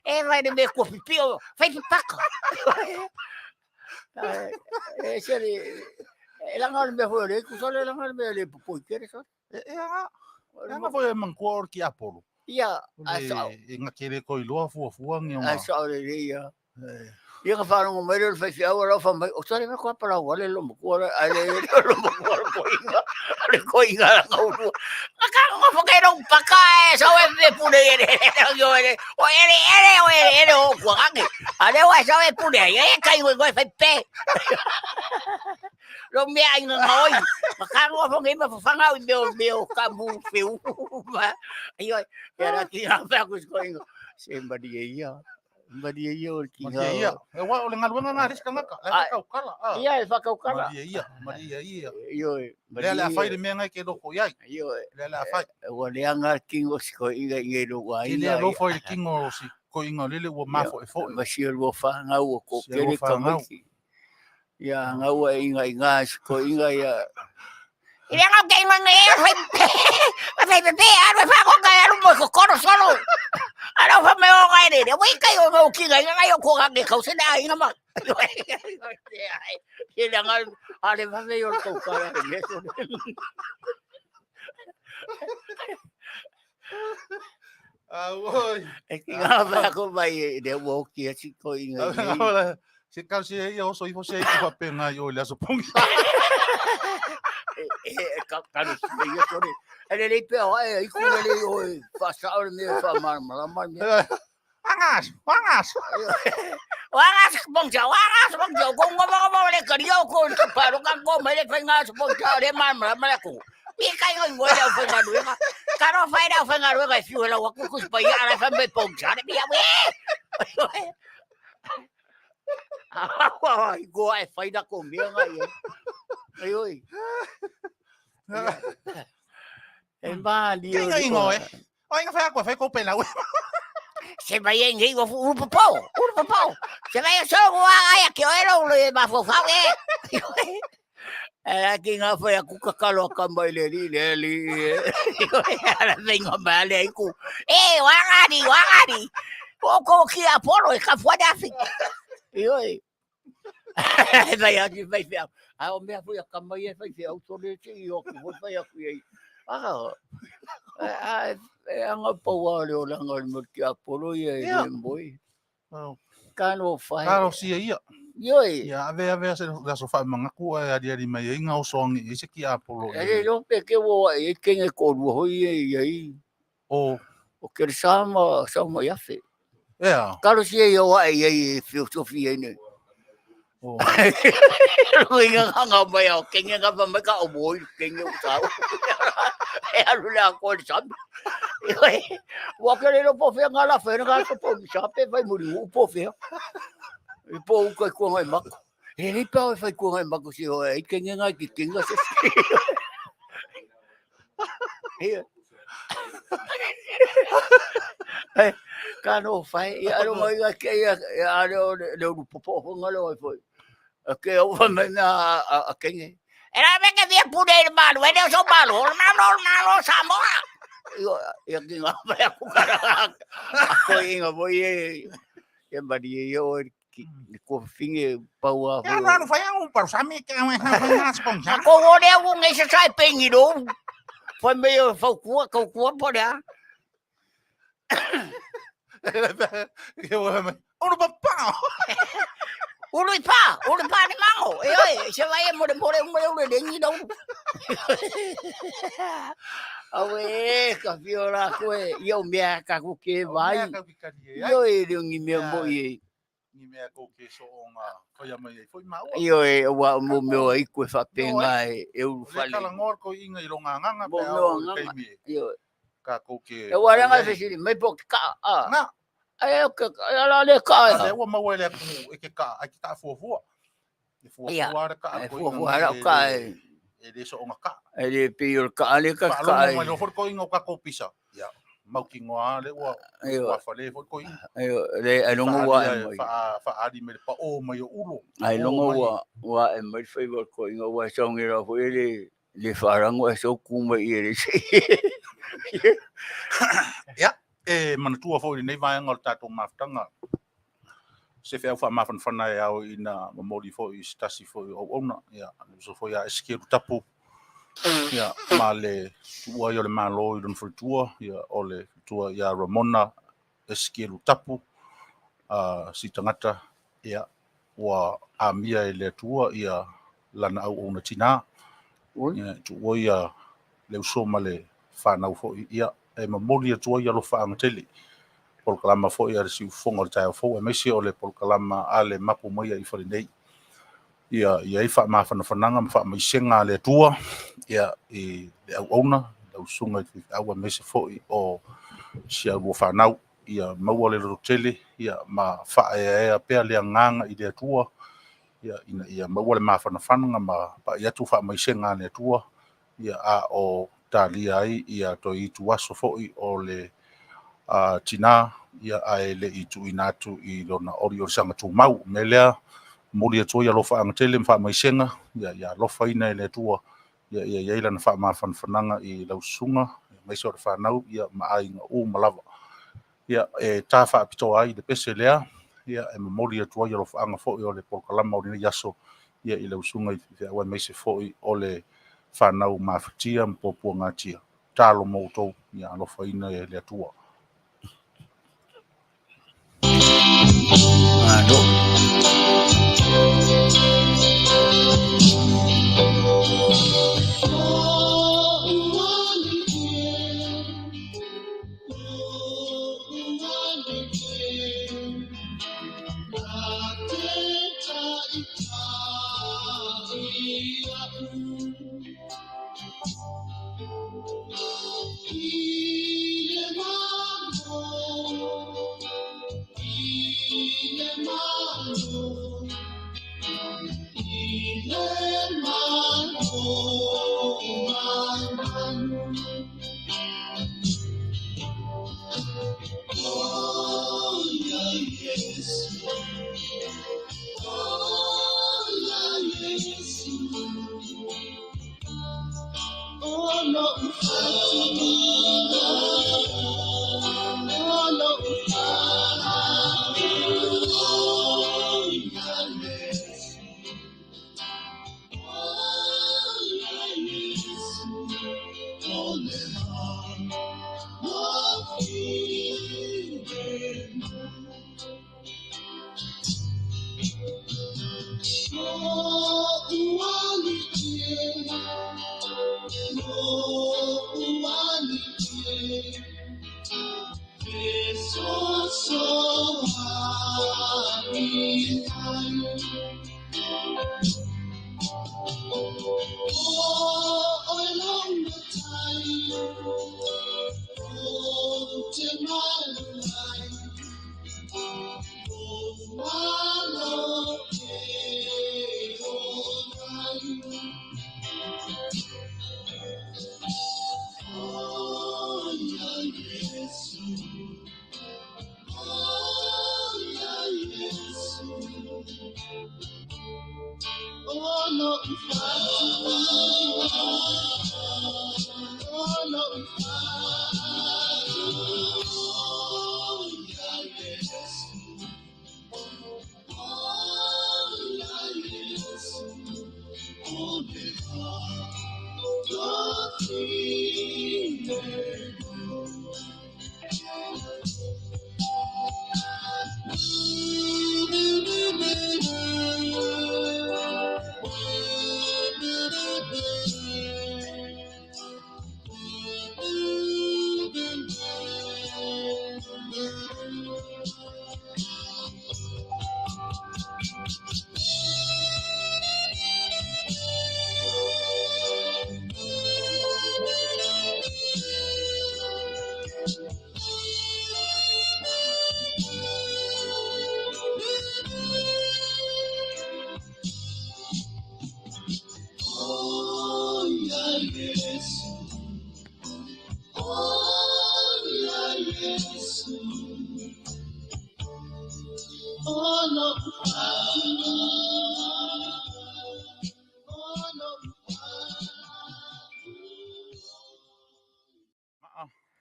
E vai le mea kua pipio. Whai pipaka. E se le e langa le mea foi o le iku sole langa le mea le popoi kere sole. E e anga. E anga foi e mangkua o ki Apollo. Ia, a sao, Le e ngakere ko iloa fua fua ngi o a nga. sao le le ia. Ia ka whanongo mai le whai whiau rau wha mai, o sore me kua parau wale lo makua le, ai le le lo makua le koinga, le koinga la ngaurua. A ka ngā whakairo paka e sau e me pune ere ere o ere o ere ere o ere ere o kua kange. A leo e sau e pune ai e kai ngoi ngoi whai pe. Lo mea ai ngā ngoi. Ma ka ngā whangai ma whawhanga i meo meo ka mū whiu. Ma ai oi, ia rā ki ngā whea kuskoinga. Se mari e ia, mari e ia o ki Maria ia. E wa o le ngaluenga nga riska ngaka. Le Ai. ka ukala. Ah. Ia e whakaukala. Maria ia, Maria ia. Io e, Le le afai le mea ngai ke loko iai. Io e, Le le afai. ua leanga kingo siko inga inga i loko Ke le lofo i le kingo o si ko inga lele ua mafo e fo. Ma sia lua whangau o ko Sia lua kere whangau. kamaki. Ia ngaua e inga inga siko inga ia. I rea ngau kei ngoi ngoi e whai pe. Whai pe pe aru e whako kai aru mo kokoro solo. Ara wha me o ngai rere. Wai kai o ngau ki ngai ngai o kua kange kau sene ai ngama. Ia leanga a le whawhe i o le kaukara e mea sole. Ah, oi. E ki ngā whea ko mai e le ua oki a siko inga inga. Ora, se kau se ia oso ifo se i pa pe ngai o le aso pongi. ka ka no se ia sore. E le lei pea oe, ai ku le lei oe, whaasao le mea whaamalamalama le mea. Angas, angas. Wagas bongja, wagas bongja, ko ngo ngo ngo le karia ko ka paro ka ko mai le whainga sa bongja le malamalama le ku. I kai ngoi ngoi le whainga ruenga. Ka ro whai le whainga ruenga e fiu la waku ku pa ia ala whai mai bongja le mea we. Ai ko ai whai na ko mea ngai e. Ai oi. E mā li Kai ngoi ngoi. Oi nga whai ako whai ko pela we. Se mai e ngi o uru papau, uru papau. Se mai e so wa ai ke oi lo le ma fo fa e. E a ki ngā whai aku kakalo ka mai le li le li. Ala venga ma le ku. E wangari, wangari. O ko ki a polo e ka fua dafi. Ioi. Vai atu vai whiau. A o mea fui a ka mai e whai whiau tore te i o ku whai aku i. Ah. A e anga paua le o langa le mo ki a polo ia e le moi. Ka no whai. Ka ro sia ia. Ioi. Ia ave ave se la so wha mangaku e ari ari mai e ngā osoangi e se ki a polo. E le lo pe ke wo e kenge korua hoi e ia i. O. O ke le sama sama iafe. Ea. Karo sia ia wa e ia e filosofi e nei. O. Inga nganga mai au kenge ngapa mai ka o moi kenge o tau. E alu le ako le sami. Wa ke le po fea ngala fea ngala ko po sa pe vai muri u po fea. I po u kai ko ngai mako. E le pa o fai ko ngai mako si o e kenge ngai ki kinga se. Ka no whai, ia aro mai nga ke ia a le o le uru popo o ngalo ai foi. A ke au fa mai na a kenge. E ra me ke via pune i malu, e leo so malu, o malo, malo Samoa. Io ia ki ngā mai aku kara a ko inga moi e e mari e o ki ko finge paua Ia anu whai au paru sami ke au e hau whai ngā sponja. Ko o lea u ngai sa sai pengi ro. Whai mai o whaukua, kaukua po lea. Uru papao. Uru i pā, uru pā ni mango. E oi, se vai e more more more uru rengi rau. Awe, ka whio rā koe, i au mea ka ku ke vai. I oi, reo ngi mea mo i e. Ngi mea ko ke so o ngā whai mai e foi maua. I oi, ua mo mea i koe whapenga e, e uru Le whale. kala ngoa ko inga i ronga nganga Mo pe mea au nganga. teimi e. I oi. Ka ko ke. E ua renga fesiri, mai po ki ka, a. Ngā. Ai, o ke, ala le ka A le e. ua maua le aku e ke ka, ai ki ta fuafua. E Ia. fuafua ara ka E ko inga fuafua ara ngai ka e. e. E le so o ngā ka. E le pi o ka ale ka ka Whaalongo e. mai lo fori ko inga o ka ko pisa. Ia. Mau ki ngoa le ua Ai, ua whale fori ko inga. ai, le ai longo ua e mai. Whaali me le pa o mai o ulo. Ai O longo mai. ua ua e mai whai wa ko inga ua saungi ra fo le le wharango e so kuma i e le se. Ia, e manatua foi lenei vaega o le tatou mafutaga. Se feau faamafanafana e ao ina momoli foi i se tasi foi o auauna. Ia, le uso foi a Esekielu Tapu. Ia, ma le tuua ai o le Malo i lona faletua, ia, o le faletua ia Ramona Esekielu Tapu, a si tagata, ia, ua amia e le Atua ia lana auauna tinā. Ia, tuua ia le uso ma le whanau foi, ia, e momoli atu ai alofaaga tele. Polokalama foi a le siufofoga o le taeao fou, aemaise o le polokalama a le mapu mai ai i fale nei. Ia, i ai faamafanafanaga ma faamaisega a le Atua, ia, i le auauna, le ausuga i le faifeau, aemaise foi o si a lua whanau. Ia, maua le loto tele, ia, ma whaeaea pea le agaga i le Atua, ia, ina ia maua le mafanafanaga ma pa'i atu faamaisega a le Atua, ia, a o talia ai ia toe itu aso foi o le tinā, ia, ae le'i tuuina atu i lona oliolisaga tumau. O le mea lea, momoli atu ai alofaaga tele ma faamaisega, ia, ia alofaina e le Atua, ia, ia i ai lana faamafanafanaga i lau susuga, aemaise o le whanau, ia, ma aiga uma lava. Ia, e tā faapitoa ai le pese lea, ia, e momoli atu ai alofaaga foi o le polokalama o lenei aso, ia, i lau susuga i le faifeau, aemaise foi o le whanau mafatia ma puapuagatia. Talo mo outou, ia alofaina e le Atua. Malo.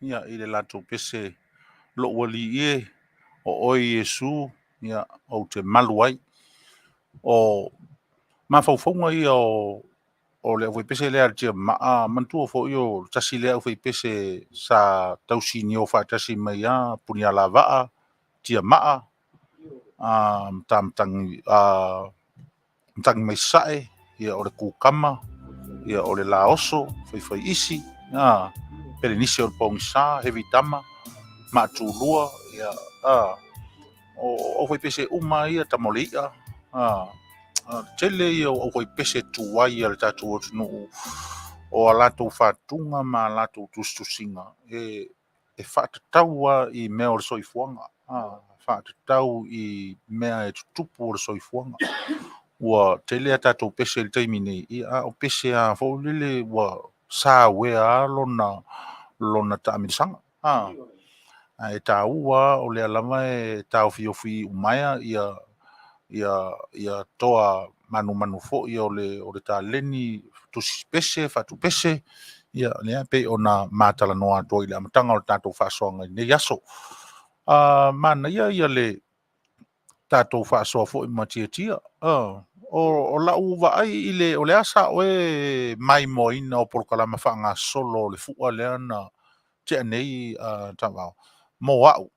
Ia, i le latou pese lou alii e, o oe Iesu, ia, ou te malu ai. O mafaufauga ia o le aufaipese lea a le Tiamaa, manatua foi o le tasi lea aufaipese sa tausinio faatasi mai a Punialavaa, Tiamaa, Matagi mai Sasae, ia o le Kukama, ia o le Laoso, Faifai Isi, Pelenise o le Pogisa, Heavy Tama, Maatulua, ia, o aufaipese uma ia, Tamolei'a, tele ia o aufaipese tuai a le tatou atunuu, o a latou fatuga ma a latou tusitusiga, e faatatau lava i mea o le soifuaga, faatatau i mea e tutupu o le soifuaga. Ua tele a tatou pese i le taimi nei, ia a o pese lava foi lele ua sauea lava lona taamilosaga. Ae taua lava o lea lava e taofiofi iumaea ia toa manumanu foi o le taleni tusi pese, faatupese, ia lea pei ona matalanoa atu ai i le amataga o le tatou faasoaga i lenei aso. Manaia ia le tatou faasoa foi ma Tiatia. O lau vaai i le, o le a sa oe maimoaina o polokalama faagasolo o le fua lea na tea nei, Taavao, mo au,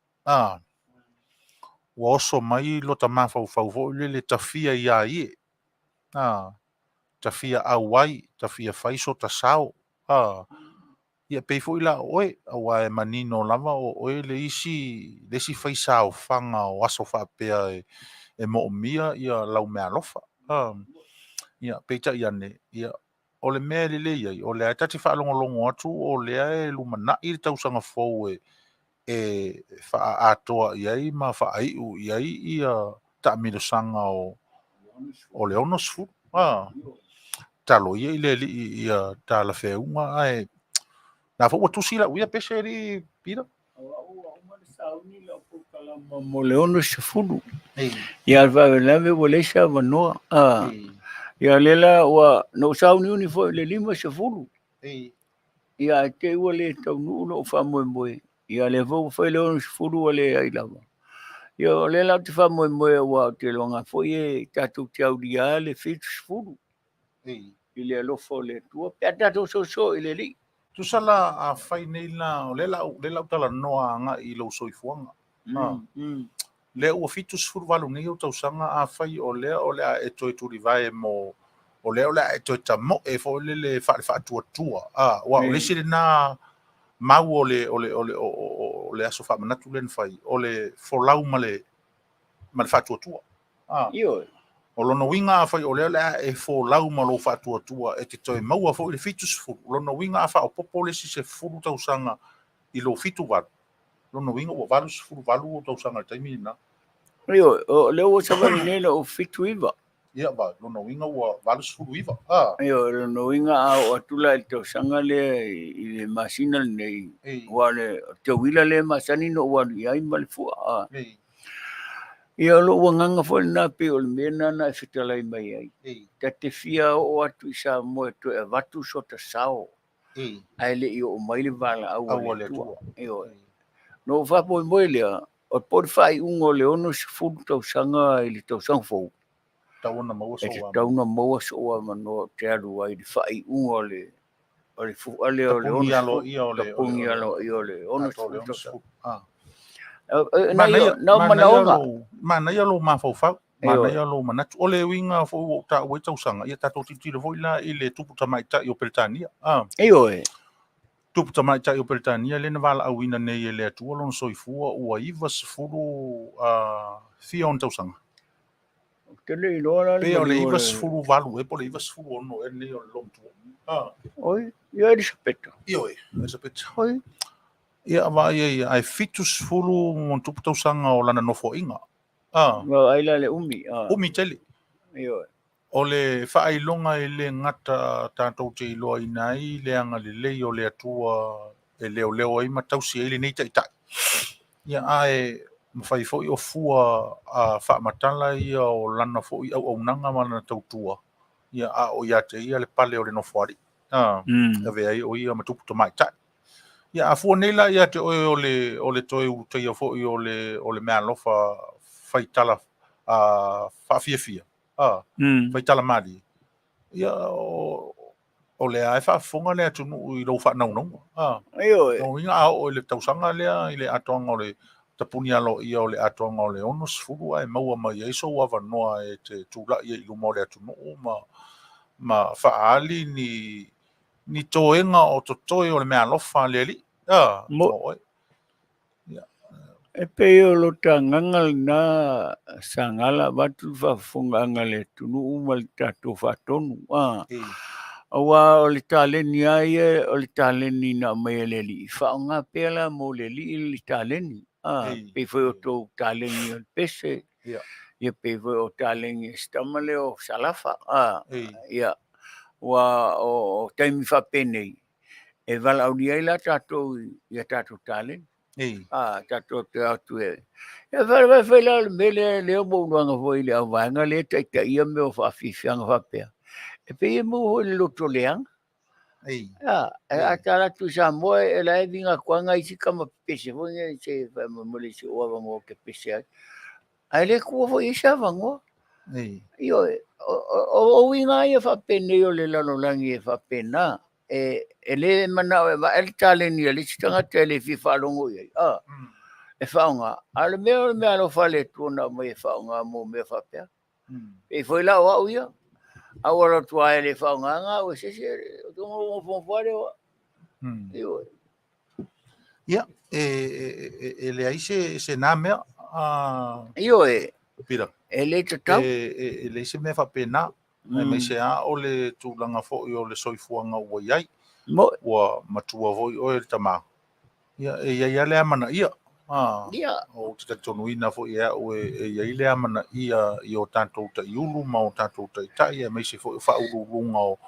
ua oso mai lota mafaufau foi lele tafia ia ie, tafia auai, tafia fai so tasao, ia pei foi la o oe, aua e manino lava o oe le isi faisaofaga o aso faapea e moomia ia lau meaalofa. Ia, peitai ane, ia, o le mea e lelei ai, o lea e ta te faalogologo atu o lea e lumanai le tausaga fou e faaatoa i ai ma faaiu i ai ia taamilosaga o le 60. Talo ia i le alii ia talafeauga, ae na foi ua tusi lau ia pese alii Pita. Mo le 60. Ia le faalavelave ua leai se avanoa. Ia lea la ua na ou sauniuni foi i le 50. Ia, ae te i ua le taunuu lou faamoemoe, ia lea foi ua fai le 60 ua leai lava. Ia o lea la ou te faamoemoe aua ou te iloga foi e tatou te aulia le 70 i le alofa o le Atua pe a tatou soosoo i le Alii. Tusa la a fai nei la, o lea la o lea la ou talanoa agai i lou soifuaga. Lea ua 78 nei ou tausaga, afai o lea o le a e toe tulivae mo, o lea o le a e toe tamoe foi lele faale-faatuatua. Aua o le isi lena mau o le, o le, o le, o le aso faamanatu lea na fai, o le folau ma le, ma le faatuatua. Ioe. O lona uiga afai o lea o le a e folau ma lou faatuatua e te toe maua foi le 70, o lona uiga a faaopoopo le isi 10 tausaga i lou 78, lona uiga ua 88 ou tausaga i le taimi lena. Ioe, o lea ua savali nei lou 79. Ia, va, lona uiga ua 89. Ah. Ioe, lona uiga a oo atu la i le tausaga lea i le masina lenei, aua o le teuila lea e masani ona ou alu i ai ma le fua. Ia, o lou agaga foi lena pei o le mea lena na e fetalai mai ai. Ta te fia oo atu i Samoa e toe avatu sota sao, ae le i oo mai le valaau a le Atua. Ioe. Na ou faamoemoe lea, o po o le faaiuga o le 60 tausaga i le tausaga fou, e tatau ona maua sou avanoa ou te alu ai i le faaiuga o le o le fua lea o le 60, tapuni aloaia o le 60 tausaga. Na o manaoga. Manaia lou mafaufau, manaia lou manatu. O le uiga foi ua ou taua ai tausaga, ia tatou tilotilo foi la i le tupu tamaitai o Peretania. Ioe. Tupu tamaitai o Peretania lea na valaauina nei e le Atua lona soifua ua 90 fia ona tausaga. Ou te le iloa la le Pei o le 98 ea po o le 96 ea lenei o le loomatua. Oi, ia Elisapeta. Ioe, Elisapeta. Oi. Ia, vaai ai, ae 70 ma tupu tausaga o lana nofoaiga. Vaai la le umi. Umi tele. Ioe. O le faailoga e le gata tatou te iloaina ai le agalelei o le Atua e leoleo ai ma tausi ai lenei taitai. Ia, ae mafai foi o fua a faamatala ia o lana foi auaunaga ma lana tautua, ia, a o ia te ia le pale o le nofoalii, e avea ai o ia ma tupu tamaitai. Ia, a fua nei la ia te oe o le, o le toe ulutaia foi o le, o le meaalofa fai tala faafiafia, fai tala malie, ia, o, o lea e faafofoga le atunuu i lou faanaunauga. Ioe. Lona uiga a oo i le tausaga lea i le atoaga o le tapuni aloaia o le atoaga o le 60 ae maua mai ai sou avanoa e te tulai ai i luma o le atunuu ma ma faaali ni ni toega o totoe o le meaalofa a le Alii. Mo oe. E pei o lo ta agaga lena Sagala avatu le faafofogaaga a le atunuu ma le tatou faatonu. Aua o le taleni lava ia o le taleni na aumai e le Alii, faaaoga pea la mo le Alii le taleni. Pei foi o tou taleni o le pese, ia pei foi o taleni a si tama lea o Salafa. Ia, ua o taimi faapenei, e valaaulia ai la tatou i a tatou taleni. A, tatou te atu e. E fai fai la o le mea lea, lea ua ou iloaina foi i le auvaega lea e taitaia mea o faafiafiaga faapea. E pei e maua foi i le loto leaga. A, a tala atu i Samoa, e la e viga atu lava nai isi tama pepese foi nei se faamolemole i si ou avanoa ou te pepese ai. Ae le tuua foi i ai se avanoa. Ioe, o uiga lava ia faapenei o le lalolagi e faapena. E le manao e vae le taleni a le isi tagata e le fia faalogo i ai, e faaaoga. A o le mea o le meaalofa a le Atua na aumai e faaaoga mo mea faapea. Pei foi la o au ia, a ou alu atu lava e le faaaogaina au e se isi, ou te nofonofo lava lea o au. Ioe. Ia, e leai se na mea. Ioe. Pita. E le tatau. E leai se mea faapena. Aemaise lava o le tulaga foi o le soifuaga ua i ai. Ua matua foi oe le tama. Ia, e i ai lava le amanaia. Ia. Ou te talitonuina foi e au e i ai le amanaia i o tatou taiulu ma o tatou taitai, aemaise foi o faauluuluga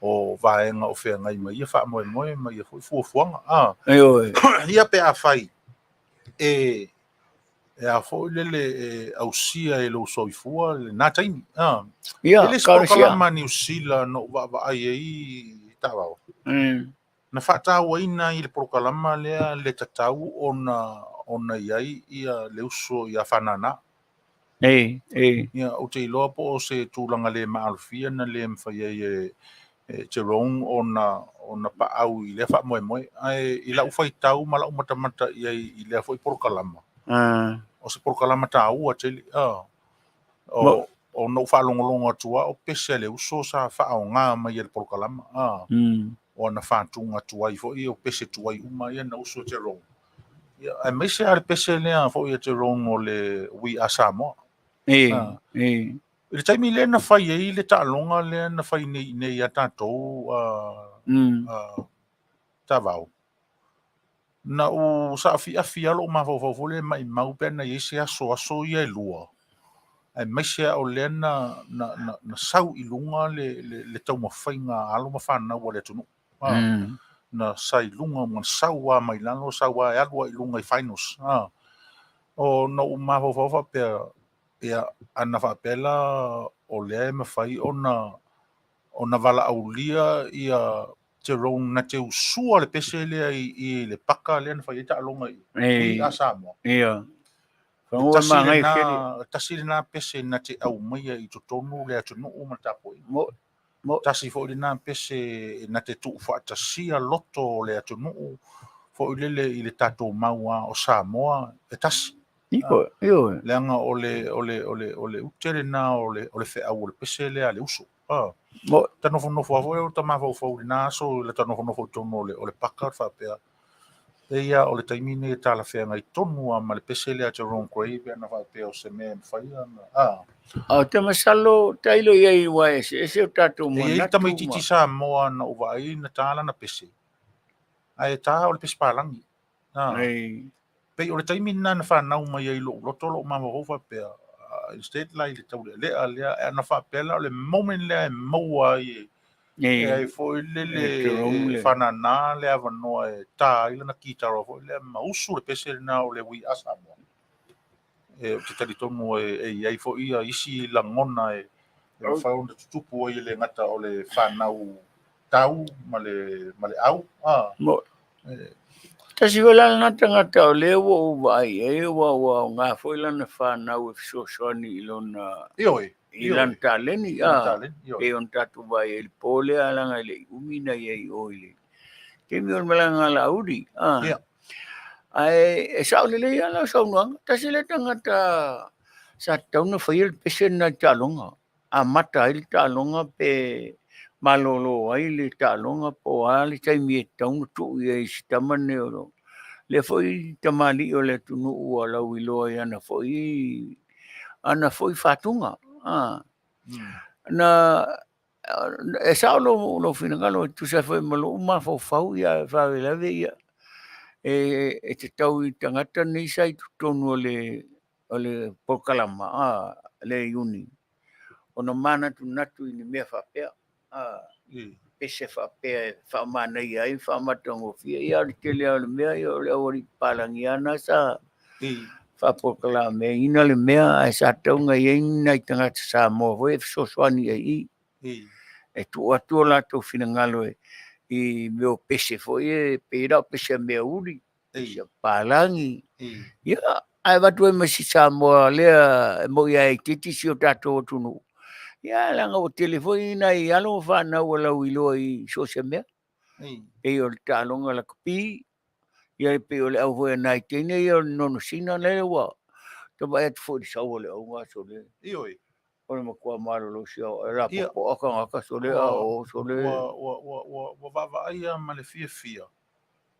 o vaega o feagai ma ia faamoemoe ma ia foi fuafuaga. Ioe. Ia pe afai e a foi lele e ausia e lou soifua lena taimi. Ia, E le isi polokalama a Niu Sila na ou vaavaai ai Taavao. Na faatauaina i le polokalama lea le tatau ona i ai ia le uso ia Fanana. E, e. Ia, ou te iloa po o se tulaga le maalofia na le mafai ai e Jerome ona paau i lea faamoemoe. Ae i lau faitau ma lau matamata i ai i lea foi polokalama, o se polokalama taua tele. O na ou faalogologo atu lava o pese a le uso sa faaaoga mai e le polokalama. O ana fatuga tuai foi, o pese tuai uma ia na usu e Jerome. Ia, aemaise lava le pese lea foi a Jerome o le We Are Samoa. E, e. I le taimi lea na fai ai le taaloga lea na fai nei nei ia tatou Tavao, na ou saafiafi lava lou mafaufau foi lea maimau pe ana i ai se aso aso ia e lua, aemaise lava o lea na sau i luga le taumafaiga a alo ma fanau a le atunuu. Na sa i luga ma sau lava mai lalo, sau lava e alu lava i luga i finals. O na ou mafaufau faapea, ia, ana faapea la o lea e mafai ona valaaulia ia Jerome na te usua le pese lea i le paka lea na fai ai taaloga i We Are Samoa. Ia. Tasi lena pese na te aumaia i totonu le atunuu ma le tapuaiga. Tasi foi lena pese na te tuufaatasia loto o le atunuu foi lele i le tatou mau a o Samoa e tasi. Ioe. Leaga o le ute lena o le feau o le pese lea a le uso. Ta nofonofo lava foi o ta mafaufau i lena aso, i le ta nofonofo i totonu o le paka faapea. E ia o le taimi nei e talafeagai tonu lava ma le pese lea a Jerome Gray pe ana faapea o se mea e mafai ona. O te masalo tailo i ai ua eseese o tatou manatu. E i ai tamaitiiti Samoa na ou vaai na ta lana pese, ae ta o le pese palagi. Pei o le taimi lena na fanau mai ai lou loto lou mafaufau faapea, instead la i le taulealea lea, e ana faapea la o le moment lea e maua ai e ai foi lele Fanana le avanoa e ta ai lana kitara foi lea ma usu le pese lena o le We Are Samoa. E ou te talitonu e i ai foi ia isi lagona e mafai ona tutupu ai e le gata o le fanau tau ma le au. Tasi foi la lena tagata o lea ua ou vaai ai ua aoga foi lana fanau e fesoasoani i lona i lana taleni. Pei ona tatou vaai ai i le po lea leaga e le i umi na i ai o i le taimi o le malaga a Laauli. Ae e sao lelei lava lau saunoaga, tasi lea tagata sa tatau ona faia le pese lena i le taaloga. Amata ai le taaloga pe malolo ai le taaloga po o a le taimi e tatau ona tuu i ai i si tama lenei o lo lea foi tamalii o le atunuu ua lauiloa i ana foi fatuga. Na e sao lou finagalo e tusa ai foi ma lou mafaufau ia e faalavelave ia e tatau i tagata nei sa i totonu o le polokalama le Iuni ona manatunatu i ni mea faapea, pese faapea e faamanaia ai ma faamatagofie. Ia o le tele lava o le mea ia o le aualii papalagi lava na sa faapolokalameina le mea, ae sa tatau ona i ai ni nai tagata Samoa foi e fesoasoani ai i i, e tuu atu o latou finagalo i mea o pese foi e pei la o pese a mea uli, pese a papalagi. Ia, ae avatu ai ma si Samoa lea e moi lava e itiiti si o tatou atunuu. Ia, leaga ua tele foi nai alo ma fanau ua lauiloa i so o se mea. Pei o le taaloga lakapi, ia pei o le au foi a nai teine ia o le nonosina lea ua tavaai atu foi i le sau o le auga sole. Ioe. O le matua malolosi o e lapopoa tagata sole a o sole. Ua vaavaai lava ma le fiafia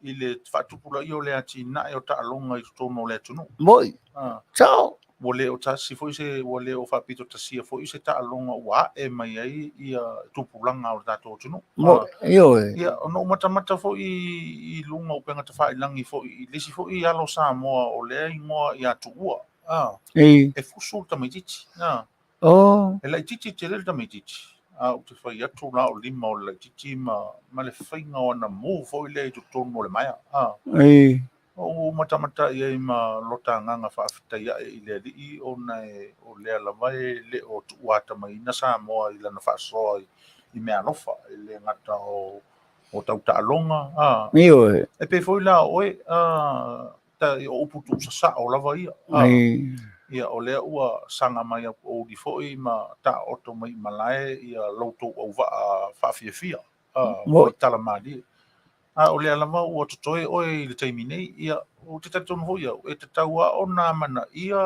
i le faatupulaia o le atinae o taaloga i totonu o le atunuu. Moi. Sao. Ua le o tasi foi se, ua le o faapito tasia foi se taaloga ua ae mai ai ia tupulaga o le tatou atunuu. Moi, ioe. Ia, ona ou matamata foi i luga o upega tafailagi foi i le isi foi alo Samoa o lea igoa ia Tuua. E fusu le tamaitiiti. E laitiiti tele le tamaitiiti. A ou te fai atu la o lima o le laitiiti ma le faiga o ana move foi lea i totonu o le maea. O ou matamata i ai ma lota agaga faafetai ae i le Alii ona o lea lava e le o tuuatamaiina Samoa i lana faasoa i meaalofa. E le gata o O tau taaloga, a. Ioe. E pei foi la o oe, a, ta, o upu tuusasao lava ia, a. Ia, o lea ua saga mai apouli foi ma taoto mai i malae ia lo outou auvaa faafiafia, a, Mo. tala malie. A o lea lava ua totoe oe i le taimi nei, ia, ou te talitonu foi au, e tatau lava ona amanaia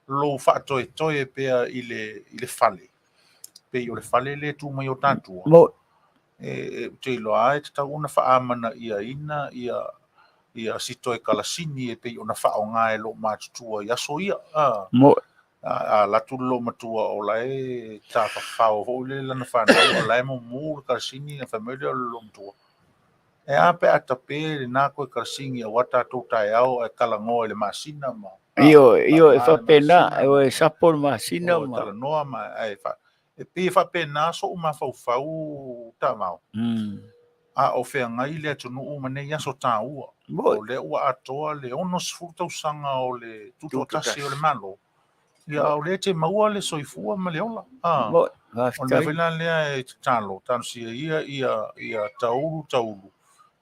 lou faatoetoe pea i le fale, pei o le fale lea e tu mai o tatua. Mo. E ou te iloa e tatau ona faamanaiaina ia si toe kalasini e pei ona faaaoga e loo matutua i aso ia. A, Mo. a alu atu le loomatua o la e tafafao foi le lana fanau, o la e mumu le kalasini, na fai mai lea o le loomatua. E a pe a tape lena koe kalasini auā tatou taeao ae talanoa i le masina ma Ioe, ioe, faaaoga le faapena, masina e ma oe sapo le masina o ma. talanoa ma ae e pei e faapena so'u mafaufau tavao. A o feagai le atunuu ma nei aso tāua. Mo. O lea ua atoa le 60 tausaga o le tutoatasi o le Tutoatasi. Malo. Ia, o lea te maua le soifua ma le ola. A, Mo. o le mea Faafetai. foi la lea e tatalo, talosia ia ia taulu taulu.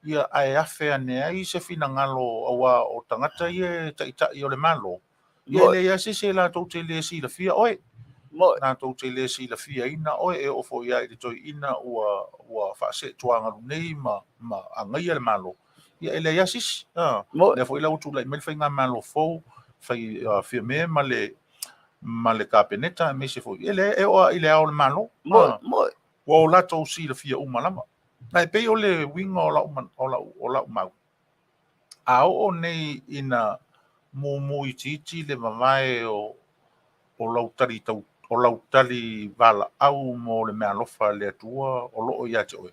Ia ae afe ane ai se finagalo auā o tagata ia e taitai o le Malo. Ia Mo. e leai lava se isi e latou te le silafia oe. Mo. Latou te le silafiaina oe e oo foi lava i le toeaina ua faaseetuagalu nei ma agaia le Malo. Ia e leai lava se isi. A, Mo. lea foi la ua tulai mai le faigamalo fou, fai Fiame ma le Kapeneta aemaise foi. E leai e oo lava i le ao o le Malo. Mo. A, Mo. ua o latou silafia uma lava. Ae pei o le uiga o lau man- o lau mau. A oo nei ina mumu itiiti le vavae o lau tali tau o lau tali valaau mo le meaalofa a le Atua o loo ia te oe.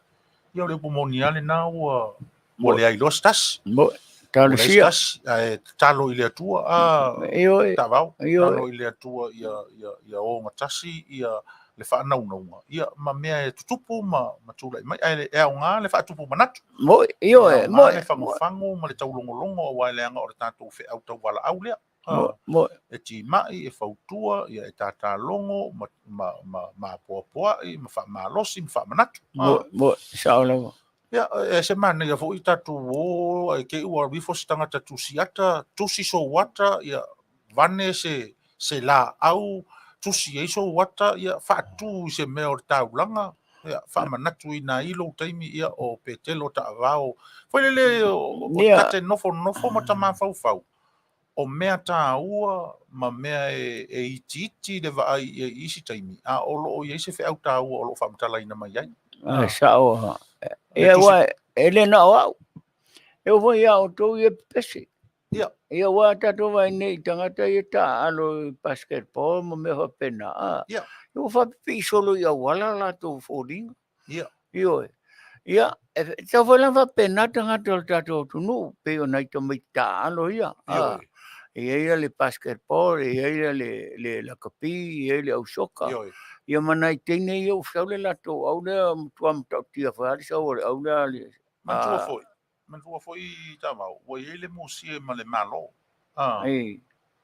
Ia o le upu moni lava lena ua leai loa se tasi. Mo. Ua leai se Talosia. tasi, ae tatalo i le Atua, a Ioe. tavao, Ioe. tatalo i le Atua ia ogatasi ia le faanaunauga, ia ma mea e tutupu ma tulai mai, ae e aoga le faatupu manatu. Mo. E Ioe. aoga Mo. le fagofago ma le taulogologo auā e leaga o le tatou feau tauvalaau lea. Mo. A, Mo. e timai, e fautua, ia e tatalogo ma apoapoai, ma faamalosi, ma faamanatu. Mo. A, Mo. Sao lava. ia, e se manaia foi tatou o ai te i ua alu ifo se tagata tusi ata, tusi sou ata, ia vane se laau, tusi ai sou ata, ia faatu i se mea o le taulaga, ia faamanatuina ai lou taimi, ia o Petelo taavao. Foi lele o tate nofonofo ma tamafaufau. O mea tāua ma mea e itiiti le vaai i ai i isi taimi, a o loo i ai se feau tāua o loo faamatalaina mai ai. Ah, sao. Le Ia tusi. ua e le na o au. E o foi ia o tou ia pepese. Ia. Ia ua tatou vai nei tagata ia taalo i basketball ma mea faapena. Ah. Ia. Ia ua faapipii solo i auala latou foliga. Ia. Ioe. Ia, e tau foi la faapena tagata o le tatou atunuu, pei o nai tamaiti taalo ia. Ah. Ioe. E i ai le basketball, e i ai le lakapi, e i ai le au soka. Ioe. Ia ma nai teine ia ua feau le latou au lea matua matautia foi lava le sau o le au lea le Manatua ah, foi, manatua foi tavao, ua i ai le musia ma le Malo. Ah, ei,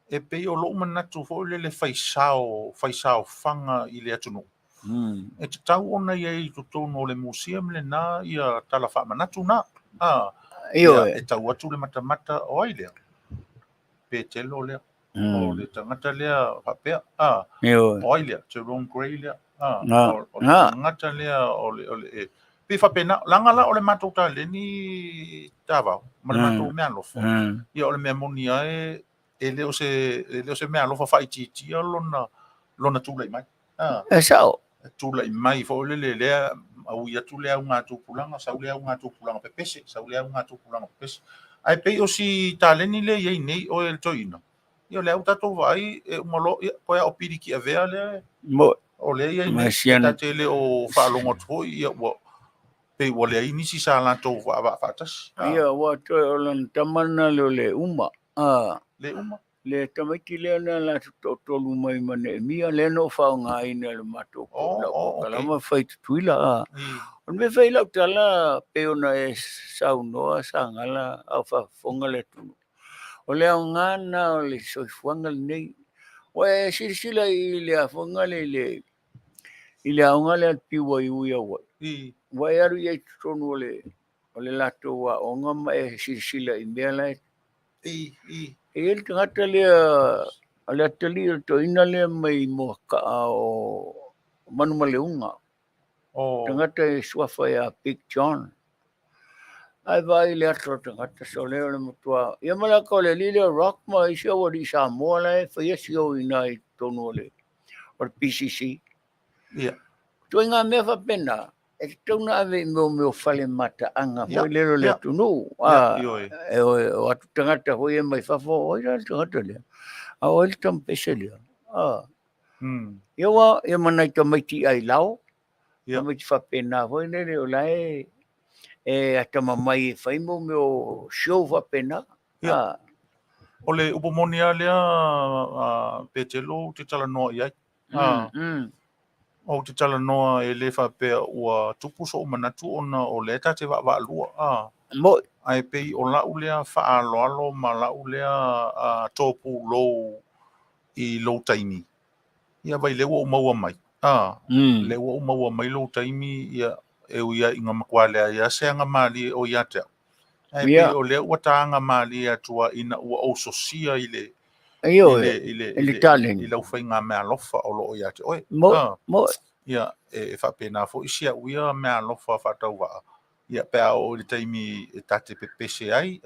e pei o lou manatu foi lele faisao, faisaofaga i le atunuu. E tatau ona i ai i totonu o le museum lena ia tala faamanatu na. Ah, ia, Ioe. e tau atu le matamata o ai lea. Petelo lea. O le tagata lea faapea. Ah, Ioe. o ai lea, Jerome Gray lea. Ah, Na, o le na. tagata lea o le e pei faapena, laga la o le matou taleni tavao, ma le matou meaalofa. Ia o le mea moni lava e le o se e le o se meaalofa faaitiitia lona tulai mai. Ah, E sao. e tulai mai foi lele lea aui atu le auga tupulaga, sau le auga tupulaga pepese, sau le auga tupulaga pepese. Ae pei o si taleni lea e i ai nei oe le toeaina. Ia o lea ua tatou vaai e uma loa, ia toe lava o Piliki Avea lea Mo. o lea e i ai Ma nei. E siana. ta te le o faalogo atu foi, ia ua pei ua leai nisi sa latou vaavaa faatasi. Ah, Ia ua toe o lona tama lena le o le uma. Ah, le uma. le tamaiti lea na latou toatolu mai ma Neemia, lea na ou faaaogaina i le matou lau polokalama fai Tutuila. Ah. O le mea fai lau tala pei ona e saunoa sagala a o faafofoga le atunuu. O le aoga lena o le soifuaga lenei. Ua e silasila i le afoga le I le aoga lea a le BYU i Hawaii. Ua e alu i ai i totonu o le o le latou aoga ma e silasila i mea la e e i ai le tagata lea o le atalii o le toeaina lea mai Moakaa o Manumaleuga. Tagata e suafa ia Big John. Ae vaai i le ato o le tagata sole o le matua. Ia ma le aka o le alii lea o Rock ma isi aualii Samoa la e faia show i ina i totonu o le o le PCC. Ia. Ituaiga mea faapena, e tatau ona ave i mea o mea o fale mataaga foi lele o le atunuu. E o atu tagata foi ia mai fafo, o ai la le tagata lea? A o ai le tama pese lea? Ia ua, ia ma nai tamaiti ailao, tamaiti faapena foi lele o la e e atamamai e fai mo mea o show faapena. Ia. O le upu moni lava lea, Petelo, ou te talanoa i ai. Ou te talanoa e le faapea ua tupu so'u manatu ona o lea ta te vaavaalua, Mo'i. Ae pei o la'u lea faaaloalo ma la'u lea topulou i lou taimi. Ia vai lea ua ou maua mai, lea ua ou maua mai lou taimi, ia, e ui lava ina matua leai lava se aga malie o ia te au. Ae pei o lea ua ta aga malie atu lava ina ua ou sosia i le i le i le taleni i lau faigameaalofa o lo o ia te oe. Mo'i. Ia, e faapena foi si au ia meaalofa faatauvaa, ia, pe a oo i le taimi e ta te pepese ai,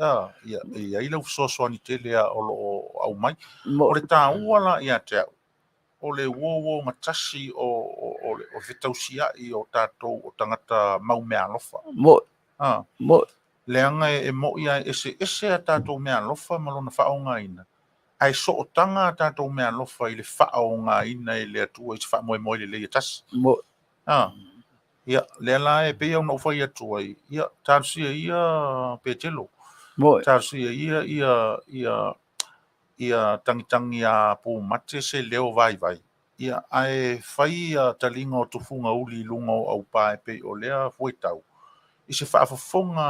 ia, e i ai lau fesoasoani tele lava o lo o aumai. O le taua la ia te au, o le uouogatasi o le fetausiai o tatou o tagata mau meaalofa. Mo'i. Mo'i. Leaga e mo'i lava e eseese a tatou meaalofa ma lona faaaogaina, ae sootaga a tatou meaalofa i le faaaogaina e le Atua i se faamoemoe lelei e tasi. Mo'i. Ia, lea la e pei ona ou fai atu ai, ia, talosia ia Petelo. Mo'i. Talosia ia ia ia ia tagitagi a pumate se leo vaivai, ia, ae fai ia taliga o tufuga uli i luga o aupā e pei o lea fuaitau, i se faafofoga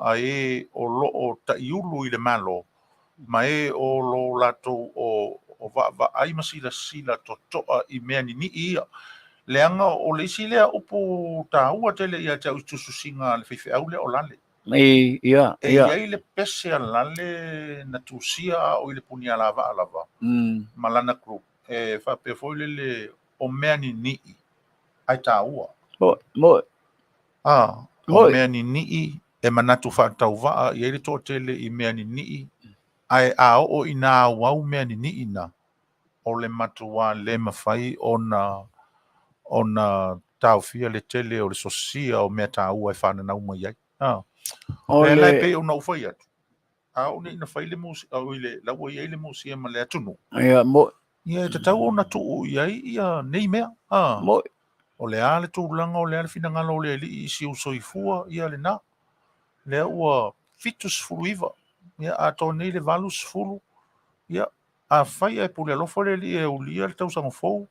a e o lo o ta'iulu i le Malo, ma e o lo latou o vaavaai ma silasila toto'a i mea nini'i ia. Leaga o le isi lea upu tāua tele ia te au i tusitusiga a le faifeau lea o Lale. E i ai le pese a Lale na tusia a o i le punialavaa lava ma lana group e faapea foi lele o mea nini'i ae tāua. Mo'i. O mea nini'i e manatu faatauvaa i ai le toatele i mea nini'i, ae a oo ina auau mea nini'i na, o le matuā le mafai ona ona taofia le tele o le sosia o mea tāua e fananau mai ai. O Lea la e le pei ona ou fai atu, a oo nei ina fai le musi, o i le la ua i ai le museum a le atunuu. Ia, mo'i. Ia, e tatau ona tuu i ai ia nei mea. Mo'i. O le a le tulaga, o le a le finagalo o le Alii i si ou soifua, ia lena. Lea ua 79, ia atoa nei le 80, ia, afai ae pule alofa le Alii e aulia le tausaga fou,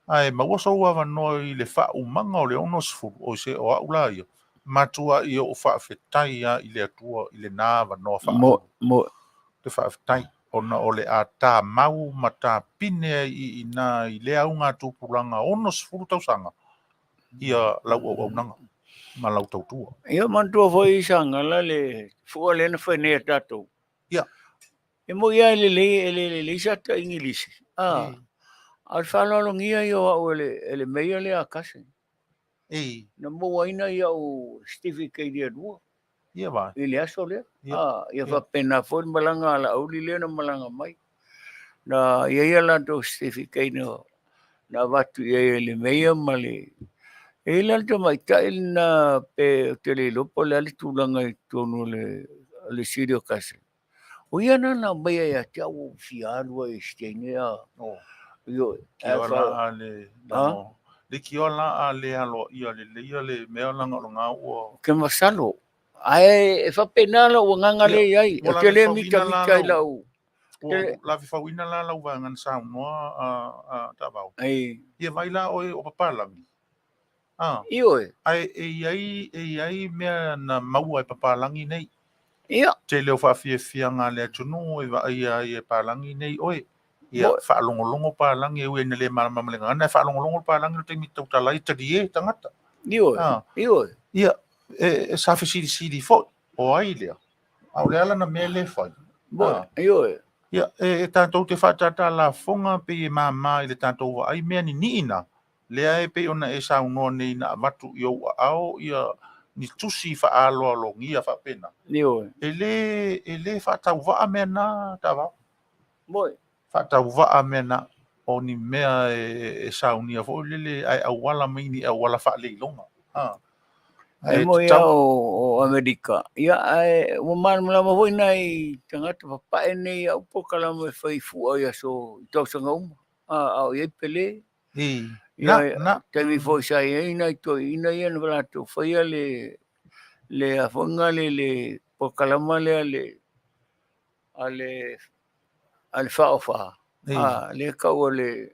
ae maua sou avanoa i le faaumaga o le 60, oi se o au la ia, matuai ou faafetai lava i le Atua i lena avanoa faaauau. Ou te faafetai, ona o le a tamau ma tapine ai i ina i lea augatupulaga 60 tausaga ia lau auaunaga ma lau tautua. Ia manatua foi Sagala le fua lea na fai nei e tatou. Ia. E moi lava e lelei, e le lelei sa ta Igilisi. A o le faaaloalogia ia o au e le, e le meia lea a Kase. Na mauaina ia'u certificate e lua. Ia vai. I le aso lea. Ia faapena foi le malaga a Laauli lea na malaga mai. Na i ai a latou certificate na, na avatu i ai e le meia ma le... E i ai la le tamaitai lena pe ou te le iloa po o le a le tulaga i totonu o le, o le City o Kase. O ia na na aumaia ia te au ua ou fia alu ai i si teine a. Ioe. Kioa la a le le kioa la a le aloaia lelei le mea leaga o lena ua. Ou te masalo. Ae e faapena lou agaga lea i ai. Ou te le mitamita i lau. Ua lavefauina la lau vaega na saunoa a Taavao. Ia vai la oe o papalagi. Ioe. Ae e i ai, e i ai mea na maua e papalagi nei. Ia. Tele o faafiafiaga a le atunuu e vaaia ai e palagi nei oe. Ia, faalogologo palagi e ui ina le malamalama i le gagana, ae faalogologo le palagi i le taimi e tautala ai, talie tagata. Ioe, Ah. ioe. Ia, e, sa fesilisili foi, o ai lea? A o le a lana mea lea e fai? Mo, Ah. ioe. Ia, e tatou te faatātā lafoga pei e māmā i le tatou vaai mea ninii na, lea e pei ona e saunoa nei na avatu i ou aao ia ni tusi faaaloalogia faapena. Ioe. E lē faatauvaa mea na, Taavao. Moi. Faatauvaa mea na, o ni mea e saunia foi lele ae auala mai ni auala faaleiloga. Ah. E Ae moi tatau. a o Amerika. Ia, ae ua malamalama foi nai tagata papae nei i au polokalame e fai fua i aso i tausaga uma. A, a o i ai Pele. I, Ia, na, na. taimi foi sa i ai nai toeaiina ia na latou faia le afoga le polokalama lea le a le faofa. I, A, le kau o le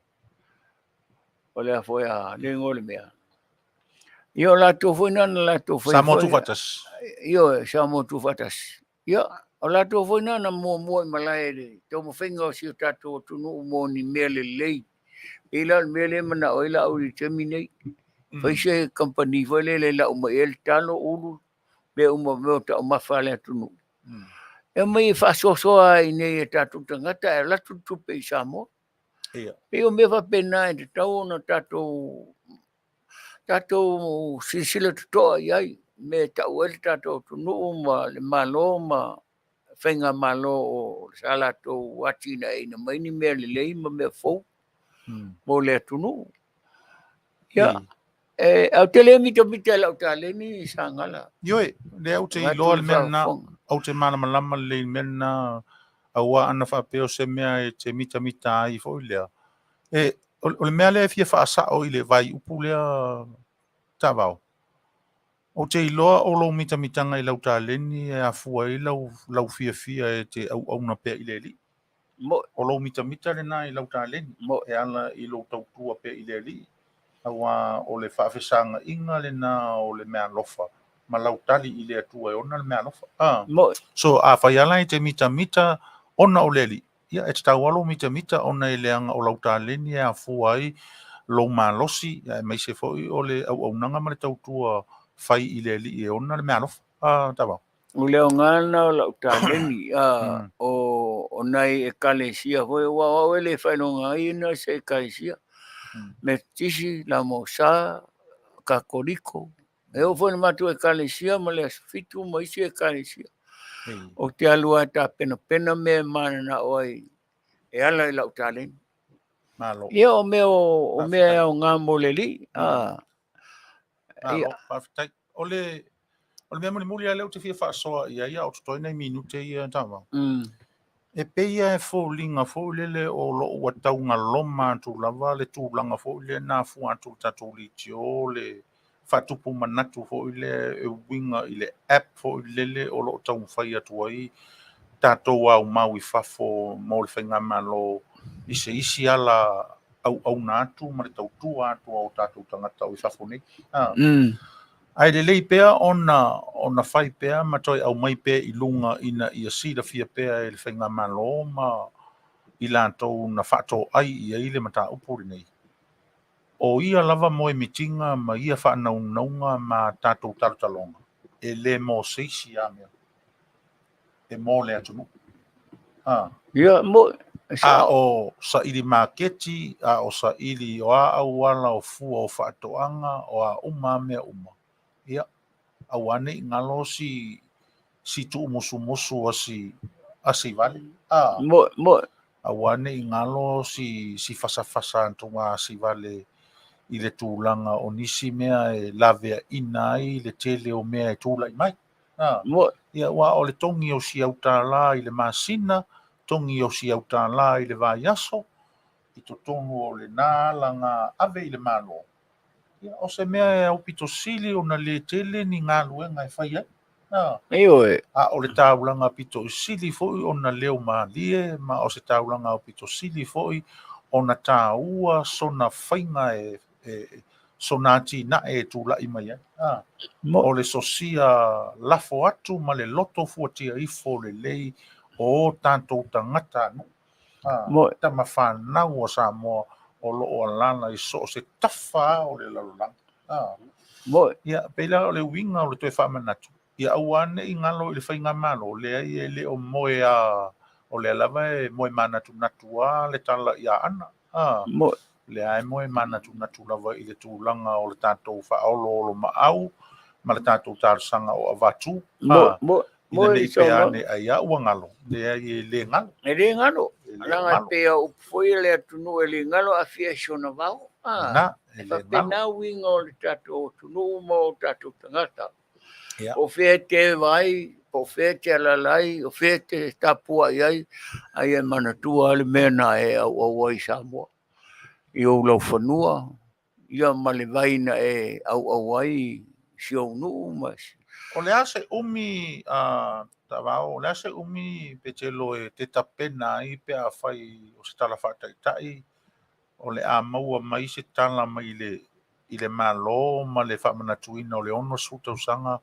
afo a le igoa o le mea. Ia o latou foi na na latou fai Samoa foi. Tuufaatasi. Ioe, Samoa Tuufaatasi. Ia, o latou foi na na muamua i malae i le taumafaiga o si o tatou atunuu mo ni mea lelei. E la o le mea lea e manao ai lau i le taimi nei. Fai se kamupani foi lele e lau mai ai le talo, ulu, mea uma mea o taumafa a le atunuu. E aumai e faasoasoa ai nei e tatou tagata ae alu atu le tupe i Samoa. Ia. Pei o mea faapena e tatau ona tatou silasila totoa i ai, mea e tau ai le tatou atunuu ma le Malo ma faigamalo o sa latou atinaeina mai ni mea lelei ma mea fou mo le atunuu. Ia, e, ae ou te le mitamita i lau taleni Sagala. Ioe, lea ou te Vaeatu iloa le le mea lena, faafofoga. ou te malamalama lelei i le mea lena, auā ana faapea o se mea e te mitamita ai foi lea. E, o le mea lea e fia faasao i le vaaiupu lea, Taavao, ou te iloa o lou mitamitaga i lau taleni e afua ai lau fiafia e te auauna pea i le Alii. Mo, O lou mitamita lena i lau taleni, mo, e ala i lou tautua pea i le Alii, auā o le faafesagaʻiga lena o le meaalofa ma lau tali i le Atua e ona le meaalofa. Ah. Mo, So afai ala e te mitamita ona o le Alii, ia e tatau lava lou mitamita ona e leaga o lau taleni e afua ai lou malosi, aemaise foi o le auaunaga ma le tautua fai i le Alii e ona le meaalofa. Ah, Taavao. O le aoga lena o lau taleni, a, o nai ekalesia foi, aua o au e le faailoga ai na se ekalesia. Metotisi, Lamosa, Katoliko. E oo foi i le matou ekalesia ma le Aso Fitu ma isi ekalesia. Ou te alu lava e tapenapena mea e mananao ai e ala i lau taleni. Malo. Ia o mea o mea e Faafetai. aoga mo le alii. A, Malo, ia. faafetai. O le mea mulimuli lava lea ou te fia faasoa i ai, a o totoe nai minute ia, Taavao. E pei lava e foliga foi lele o loo ua taugaloma atu lava le tulaga foi lea na afua atu i le tatou leitio le faatupu manatu foi lea e uiga i le app foi lele o loo taumafai atu ai tatou aumau i fafo mo le faigamalo i se isi ala auauna atu ma le tautua atu a o tatou tagata o i fafo nei. Ah. Ae lelei pea ona fai pea ma toe aumai pea i luga ina ia silafia pea e le faigamalo ma i latou na faatoai i ai le mataupu lenei. O ia lava moemitiga ma ia faanaunauga ma tatou talotaloga, e lē mo se isi a mea, e mo le atunuu. Ah. Ia, mo, e A sao. o saili maketi, a o saili o a auala o fua o faatoaga, o a uma a mea uma. Ia, aua ne i galo si tuumusumusu a si vale. Ah, Mo, mo, aua ne i galo si fasafasa atu a si vale i le tulaga o nisi mea e laveaina ai le tele o mea e tulai mai. Ah, mo, ia ua o le togi o si $1 i le masina, togi o si $1 i le vaiaso, i totonu o lena alaga ave i le Malo. Ia, o se mea e aupito sili ona lē tele ni galuega e fai ai. Ah, ioe. a o le taulaga pito i sili foi ona leo malie, ma o se taulaga aupito sili foi ona tāua sona faiga e sona atinae e tula'i mai ai. Ah, Mo, o le sosia lafo atu ma le loto fuatia ifo lelei o o tatou tagata nuu. Tama fanau a Samoa o lo o alaala i so o se tafa o le lalolagi. Ia, pei la o le uiga o le toe faamanatu, ia aua ne i galo i le faigamalo, leai e le o moe a, o lea lava e moe manatunatu a le tala i Aana. Lea e moe manatunatu lava i le tulaga o le tatou faaoloolomaau ma le tatou talosaga o avatu. Ina ne i pea ane ai a ua galo, leai e le galo. E le galo. Leaga e pei a upu foi le atunuu e le galo a fia i sona vao. Na, e faapena uiga o le tatou atunuu ma o tatou tagata. Po o fea e te vaai, po o fea e te alaala ai, o fea e te tapuai ai, ae ia manatua le mea na e auau ai i Samoa. I ou laufanua, ia ma le vai na e auau ai si ou nuu ma si. O le a se umi, Taavao, o le a se umi Petelo e te tapena ai pe afai o se tala faataitai, o le a maua mai se tala mai i le Malo ma le faamanatuina o le 60 tausaga,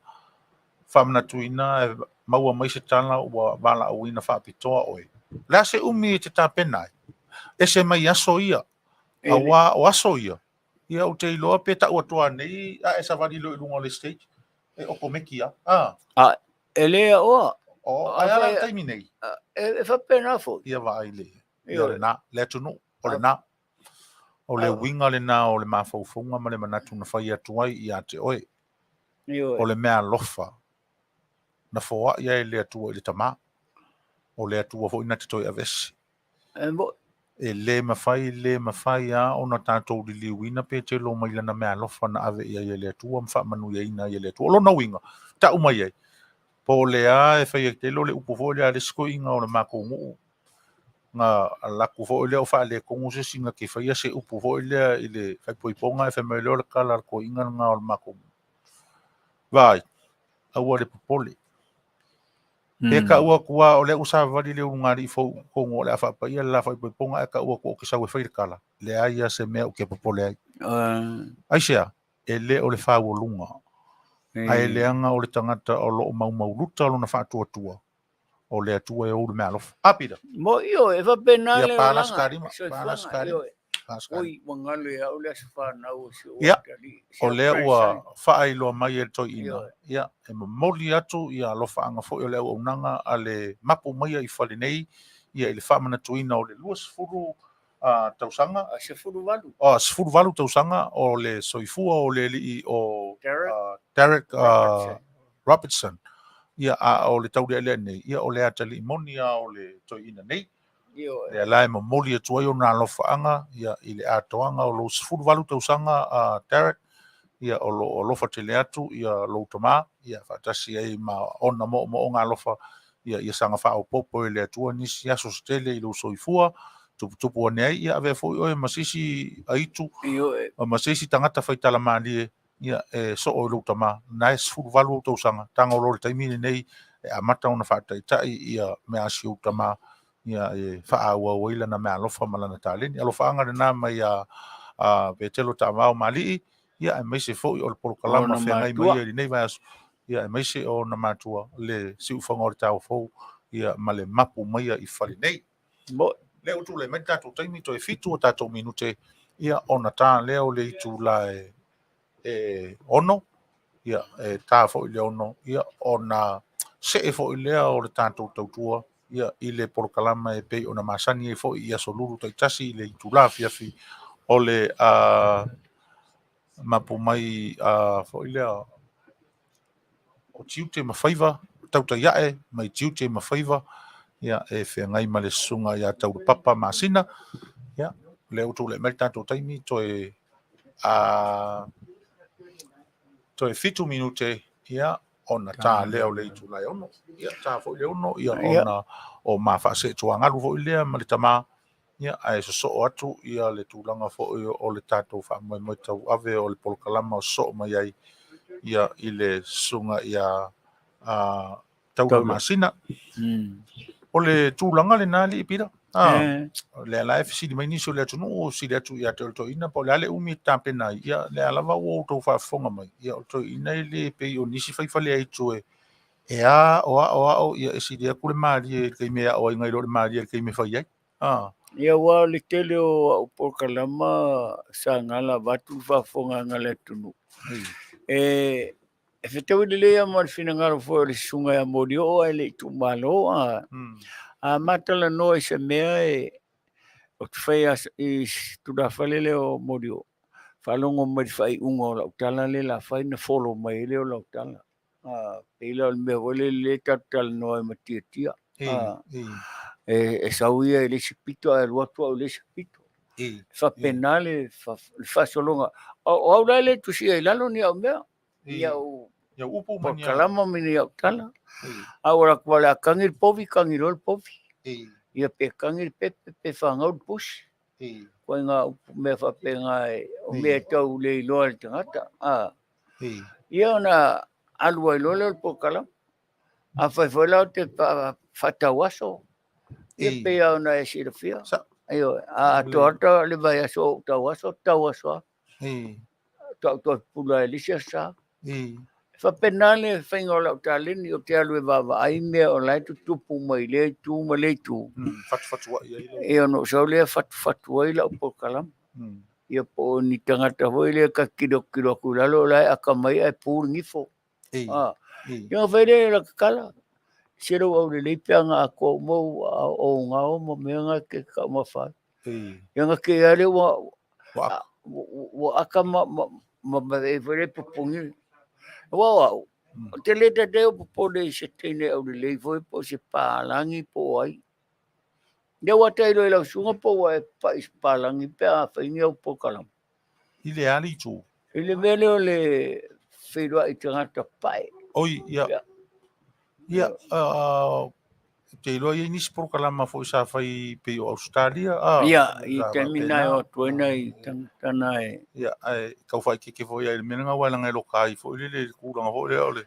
faamanatuina e maua mai se tala ua valaauina faapitoa oe. O le a se umi e te tapena ai? Ese mai aso ia, aua o aso ia, ia ou te iloa pe tau atu nei a e savali loa i luga o le stage, e okomeki a. A, e le aoa. O, ai ala le taimi nei. E faapena foi. Ia vaai le, ia lena, le atunuu, o lena. O le uiga lena o le mafaufauga ma le manatu na fai atu ai ia te oe. O le mea alofa na foai ai le Atua i le Tama. O le Atua foi na te toe aveese. E le mafai, le mafai lava ona tatou liliuina Petelo mai lana mea alofa na ave i ai e le Atua ma faamanuiaina ai e le Atua. O lona uiga, tau mai ai, po o le a e fai ai tele o le upu foi lea a le isi toeaina o le matou nuu, na alu atu foi lea o faaletonu se isi na te faia se upu foi lea i le faaipoipoga ae fai mai lea o le tala a le toeaina lena o le matou nuu. Vaai, aua le popole. Pe tau atu lava o lea ua savavali le ulugalii fou i totonu o le a faapaia le la faaipoipoga ae tau atu ou te sau e fai le tala, leai lava se mea ou te popole ai. Aisea? E le o le faualuga, ae leaga o le tagata o lo o maumauluta lona faatuatua, o le Atua e ou le meaalofa. A, Peter? Mo ioe, e faapena Ia le pa la olaga, se kalima, le pa la se soifuaga, kalima, ioe. pa se kalima. Oi, ua galo ia au le aso fanau o si ou Ia, atalii, si o au lea ua grandson. faailoa mai e le toeaina, Ioe. ia, e momoli atu ia alofaaga foi o le auaunaga a le mapu maia i fale nei, ia i le faamanatuina o le 20 tausaga, A 18. O, 18 tausaga o le soifua o le alii o Derek Derek Robertson. Robertson. Ia, a o le taulealea nei, ia o le atalii moni lava o le toeaina nei. Ioe. Lea la e momoli atu ai ona alofaaga ia i le atoaga o lou 18 tausaga, Derek, ia o lo o alofa tele atu ia lou tama, ia faatasi ai ma ona moomooga alofa, ia ia saga faaopoopo e le Atua nisi aso se tele i lou soifua, tuputupu ane ai, ia avea foi oe ma se isi aitu, Ioe. ma se isi tagata faitala malie, ia e soo i lou tama, na e 18 ou tausaga, tago loa le taimi lenei e amata ona faataitai ia mea a si ou tama, ia e faaauau ai lana mea alofa ma lana taleni. Alofaaga lena mai a Petelo Taavao Malii, ia aemaise foi o le polokalama Ona feagai matua. mai ia i lenei vaiaso, ia aemaise o ona matua le siufaga o le taua fou, ia ma le mapu maia i fale nei. Mo. Lea ua tulai mai le tatou taimi, toe 7 o tatou minute, ia ona ta lea o le itula e 6, ia e ta foi le 6, ia ona see foi lea o le tatou tautua ia i le polokalama e pei ona masani ai foi i aso lulu taitasi i le itula afiafi o le mapu mai foi lea o tiute ma faiva, tautai ae mai tiute ma faiva, ia e feagai ma le susuga ia Taulapapa Masina. Ia, lea ua tulai mai le tatou taimi, toe toe 7 minute, ia ona ta lea o le itula e 6. Ia ta foi le 6, ia ona o ma faaseetuagalu foi lea ma le tama, ia ae sosoo atu ia le tulaga foi o le tatou faamoemoe tauave o le polokalama o sosoo mai ai ia i le susuga ia Taula Masina. O le tulaga lena alii Pita. Lea la e fesili mai nisi o le atunuu, o fesili atu ia te oe le toeaina, po o le a le umi e tapena ai, ia lea lava ua outou faafofoga mai, ia o le toeaina e le pei o nisi faifale aitu e ao ao ao, ia e sili atu le malie i le taimi e ao ai nai lo le malie i le taimi e fai ai. Ia aua o le tele o au polokalama sa gala avatu le faafofogaaga a le atunuu. E e fetaui lelei lava ma le finagalo foi o le susuga ia Molioo ae le i tuumalo a a ma talanoa i se mea e ou te fai i tulafale lea o Molioo, faalogo mai i le faaiuga o lau tala lea o le a fai ona follow mai ai lea o lau tala. Pei la o le mea foi lele lea tatou te talanoa ai ma Tiatia. E sau ia i le isi pito ae alu atu au i le isi pito. E faapena le faasologa. O au la e le tusia i lalo ni au mea, ni au polokalama ma ni au tala. A ua alu atu o le a kagi le povi, kagi loa le povi. Ia pe kagi le pepe, pe fagau le pusi. Ituaiga upu mea faapena, o mea e tau le iloa e le tagata. Ia ona alu ai loa lea o le polokalama. Afai foi la ou te faatau aso, ia pei lava ona e silafia. Ioe, a atoa ata le vaiaso o ou tau aso, tau aso lava. Faatoa ou toe pupula ai i le isi aso sa. E faapena le faiga o lau taleni, ou te alu e vaavaai mea o la e tutupu mai lea itu ma lea itu. Ia ona ou sau lea fatufatu ai lau polokalama. Ia po o ni tagata foi lea ta te tilotilo atu i lalo o la e atamai ae pu le gifo. Ia ona fai lea o lata tala, se lou aulelei pe ana atoa uma ou gao ma mea na e te taumafa ai. Ia ona te i lava lea ua aka ma e foi lea pupuni. Aua o au, ou te le taitai ou popole i se teine aulelei foi po o se palagi po o ai. Lea ua tailo i lau susuga po ua e pai i se palagi pe a fai ni au polokalama. I le a le itu? I le mea lea o le feiloai tagata pae. Oi, ia. Ia, te iloa i ai nisi polokalama foi sa fai pei o Ausetalia. Ia, i taimi na e o atu ai nai tagata na e. Ia, ae tau faaeteete foi ai i le mea lena, aua leaga e loka ai foi lele i le tulaga foi lea o le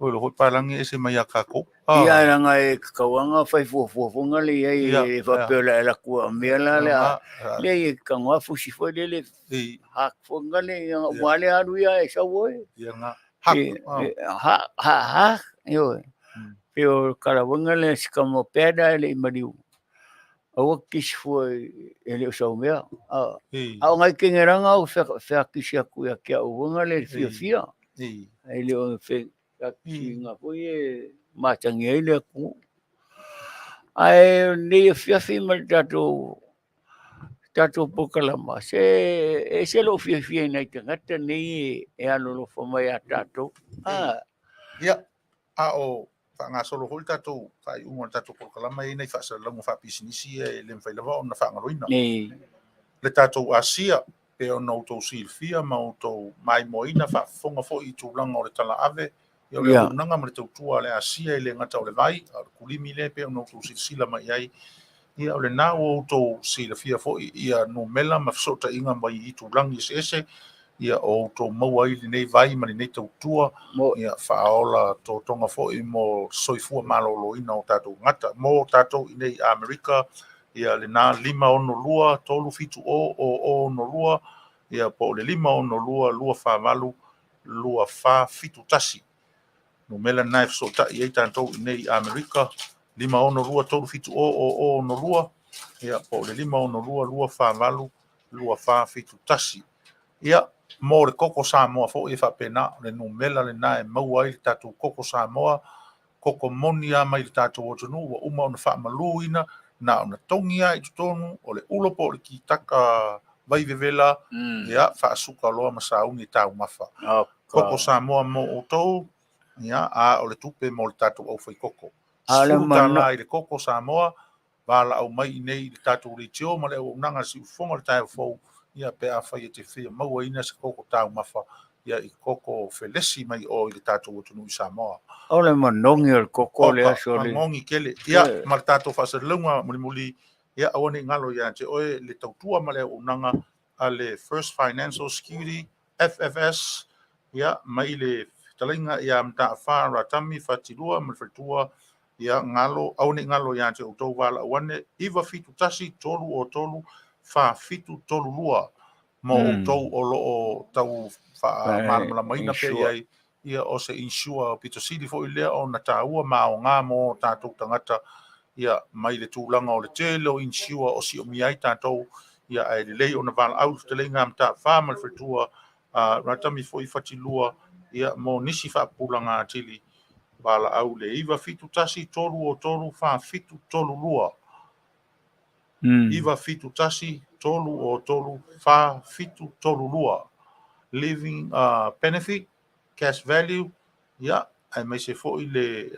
O lo foi palagi ese mai ia kākou. Ia, leaga e tatau lava ona fai fuafua foi na le i ai e faapea o le a e alu atu a mea la le a leai e tago lava fusi foi lele hak foi na le ia ua le alu ia e sau oe. Ia na hak. Ha ha ha ioe. Pei o kalauga lea si tama o Peda e le i maliu. Aua kisi fua e le o sau mea. A o nai keneraga o feakisi atu ia te au foi na le fiafia. E le o feakisiga foi e masani ai le atunuu. Ae o lenei afiafi ma le tatou polokalama, se e ese lou fiafia i nai tagata nei e alolofa mai ia tatou. Ia, a o faagasolo foi le tatou faaiuga o le tatou polokalama, e i ai nai faasalalauga faapisinisi ia e le mafai lava ona faagaloina. Le tatou Asia, pei ona outou silafia ma outou maimoaina faafofoga foi i tulaga o le talaave, ia o le auaunaga ma le tautua a le Asia e le gata o le vai, a o le kulimi lea pei ona outou silasila mai i ai. Ia o lena ua outou silafia foi ia numera ma fesootaiga mai itulagi eseese, ia o outou maua ai lenei vai ma lenei tautua, ia faaola totoga foi mo soifua maloloina o tatou tagata. Mo tatou i nei Amerika, ia lena 562 370 0062, ia po o le 562 248 2471. Numera lena e fesootai ai tatou i nei Amerika, 562 370 0062, ia po o le 562 248 2471. Ia, mo le koko Samoa foi e faapena, o le numera lena e maua ai le tatou koko Samoa, koko moni lava mai le tatou atunuu ua uma ona faamaluina, na ona togi lava i totonu o le ulo po o le kitaka vai vevela, ia, faasuka loa ma sauni e taumafa. Koko Samoa mo outou, ia, a o le tupe mo le tatou aufaikoko. $10 i le koko Samoa, valaau mai i nei i le tatou leitio ma le auaunaga a le siufofoga o le taeao fou, ia pe afai e te fia mauaina se koko taumafa, ia i koko felesi mai o i le tatou atunuu i Samoa. O le manogi o le koko le aso le. Manogi tele. Ia, ma le tatou faasalalauga mulimuli, ia aua ne i galo ia te oe le tautua ma le auaunaga a le First Financial Security, FFS, ia, mai le fetalaiga ia Mataafa Ratami Fatilua ma le faletua, ia, galo, aua ne i galo ia te outou valaau ane, 971 303 4732 mo outou o lo o tau faamalamalamaina pea i ai, ia, o se insure pito sili foi lea ona taua ma aoga mo tatou tagata. Ia, mai le tulaga o le tele o insure o siomia ai tatou, ia, ae lelei ona valaau le fetalaiga a Mataafa ma le faletua a Ratami foi Fatilua, ia, mo nisi faapupulaga atili, valaau le 971 303 4732. 971 303 4732. Living benefit, cash value, ia, aemaise foi le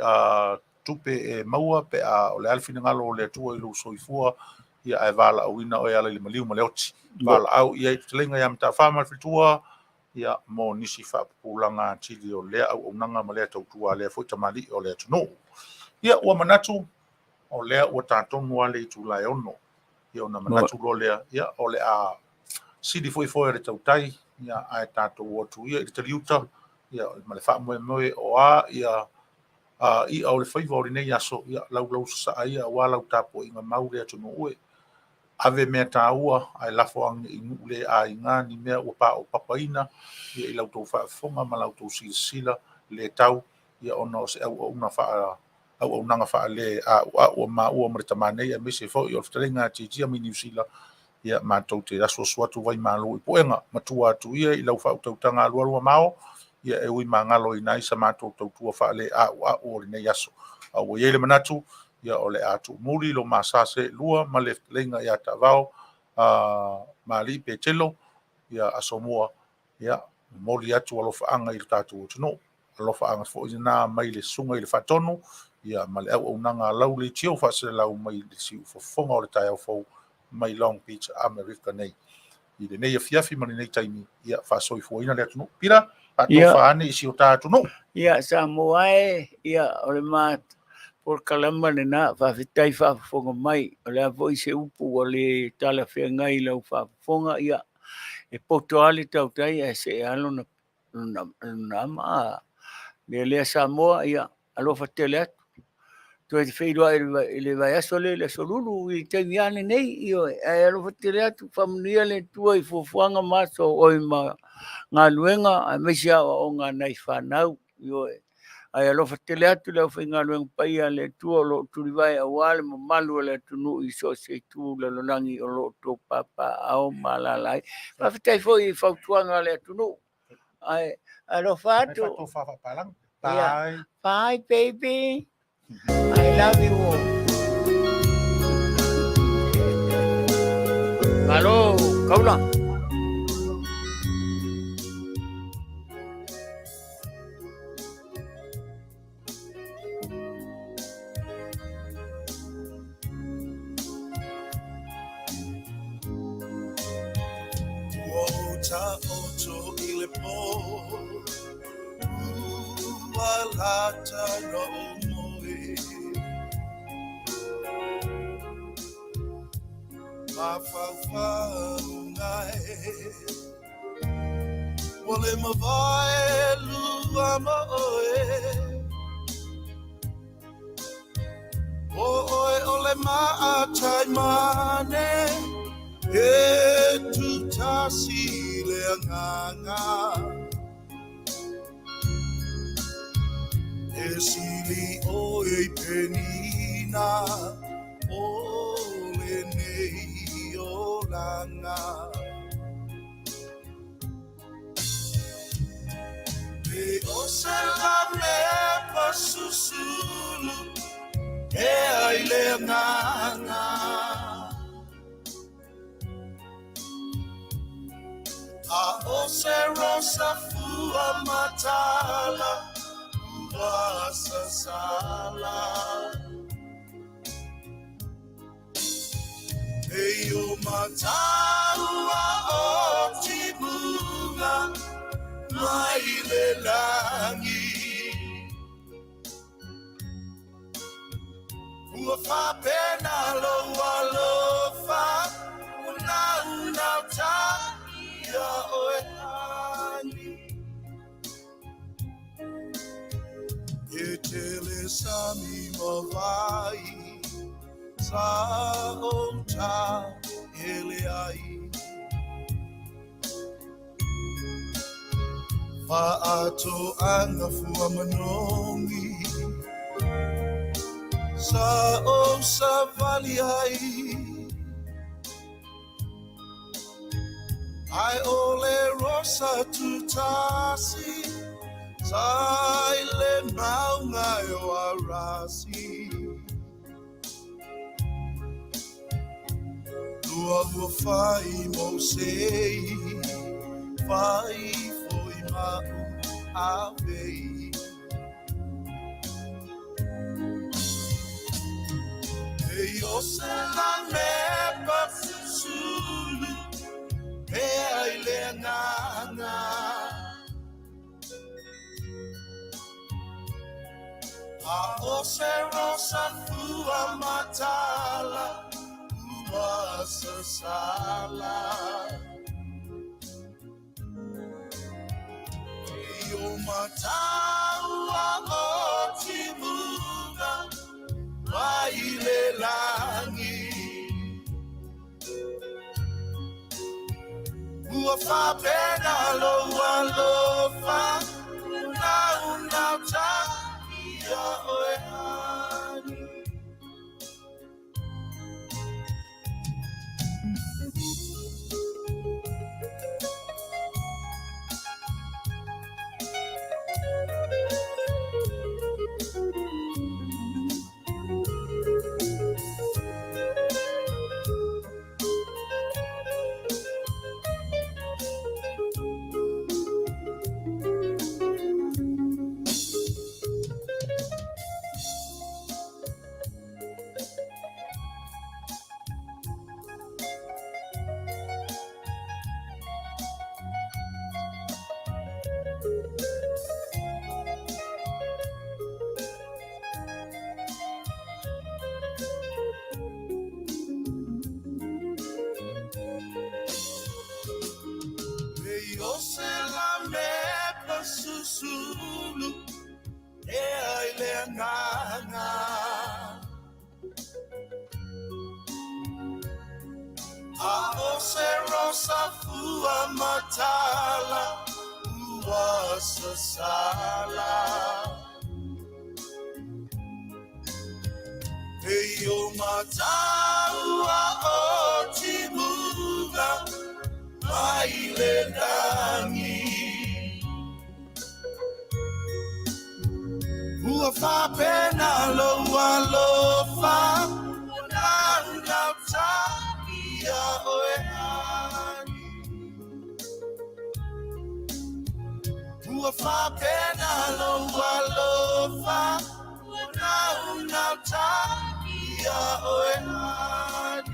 tupe e maua pe a o le a le finagalo o le Atua i lou soifua, ia, ae valaauina oe e ala i le maliu ma le oti. Valaau i ai fetalaiga ia Mataafa ma le faletua, ia, mo nisi faapupulaga atili o lea auaunaga ma lea tautua a lea foi tamalii o le atunuu. Ia, ua manatu o lea ua ta tonu lava le itula e 6. Ia, ona manatu loa lea, ia, o le a sili foi foe a le tautai, ia, ae tatou o atu ia i le taliuta, ia, ma le faamoemoe o a ia i'a o le faiva o lenei aso, ia, laulau sasaa ia aua lau tapuaiga mau le atunuu e. Ave mea taua ae lafo ane i nuu le aiga ni mea ua paopapaina, ia, i la outou faafofoga ma la outou silasila le tau, ia, ona o se auauna faa auaunaga faale a'ua'u a maua ma le tama nei, aemaise foi o le fetalaiga a Tiatia mai Niu Sila, ia, matou te asuasu atu vaimalu i puega matua atu ia i lau faautautaga alualu mamao, ia, e ui magaloina ai sa matou tautua faale a'ua'u o lenei aso. A ua i ai le manatu, ia, o le a tuumuli lo ma sa seelua ma le fetalaiga ia Taavao Maalii Petelo, ia, Asomua, ia, momoli atu alofaaga i le tatou atunuu. Alofaaga foi lena mai le susuga i le Faatonu, ia, ma le auaunaga a lau leitio faaselelau mai le siufofoga o le taeao fou mai Long Beach, Amerika nei. I lenei afiafi ma lenei taimi, ia, faasoifuaina le atunuu. Pita, faatofa ane i si o ta atunuu. Ia, Samoa e, ia, o le ma polokalama lena, faafetai faafofoga mai. O le a foi se upu ua le talafeagai i lau faafofoga, ia, e poto lava le tautai ae see lava lona lona ama a mea lea Samoa, ia, alofa tele atu. Toe feiloai i le vaiaso lea i le aso Lulu i le taimi lava lenei, ioe, ae alofa tele atu, faamanuia le Atua i fuafuaga ma aso oi ma galuega, aemaise aoaoga a nai fanau, ioe. Ae alofa tele atu le aufaigaluega paia a le Atua o lo o tulivae aua le mamalu o le atunuu i so o se itu lalolagi o lo o outou papaaao ma alaala ai. Faafetai foi i fautuaga a le atunuu. Ae alofa atu. Bye. Bye, baby. I love you all. Malo, kaula. Ua ou taoto i le pō, Ua lata na ou moe. Mafaufauga e, Ua le mavae lua ma oe. ʻO ʻoe o le maʻataimane e tūtasi le agaga. E sili ʻoe i penina o lenei olaga. E o se lamepa susulu e ai le agaga. A o se rosa fua matala ua sasala. E o mataua o timuga mai le lagi. Ua faapena lou alofa ua naunauta ia oe ani. E tele sami ma vai sa ou ta hele ai. Faatoaga fua manogi. Sa ou savali ai Ae o le rosa tutasi Sa i le mauga e o Arasi Lua ua fai mo sei Fai foi ma u avei E o se la mepa susulu E ai le agaga A o se rosa fua matala Ua sasala E o mataua o timuga Mai le lagi Ua faapena lou alofa Unaunauta ia oe ani. E o se la mepa susulu E ai le agaga A o se rosa fua matala Ua sasala E o mataua o timuga Mai le lagi Ua faapena lou alofa Unaunauta ia oe ani Ua faapena lou alofa Unaunauta ia oe ani.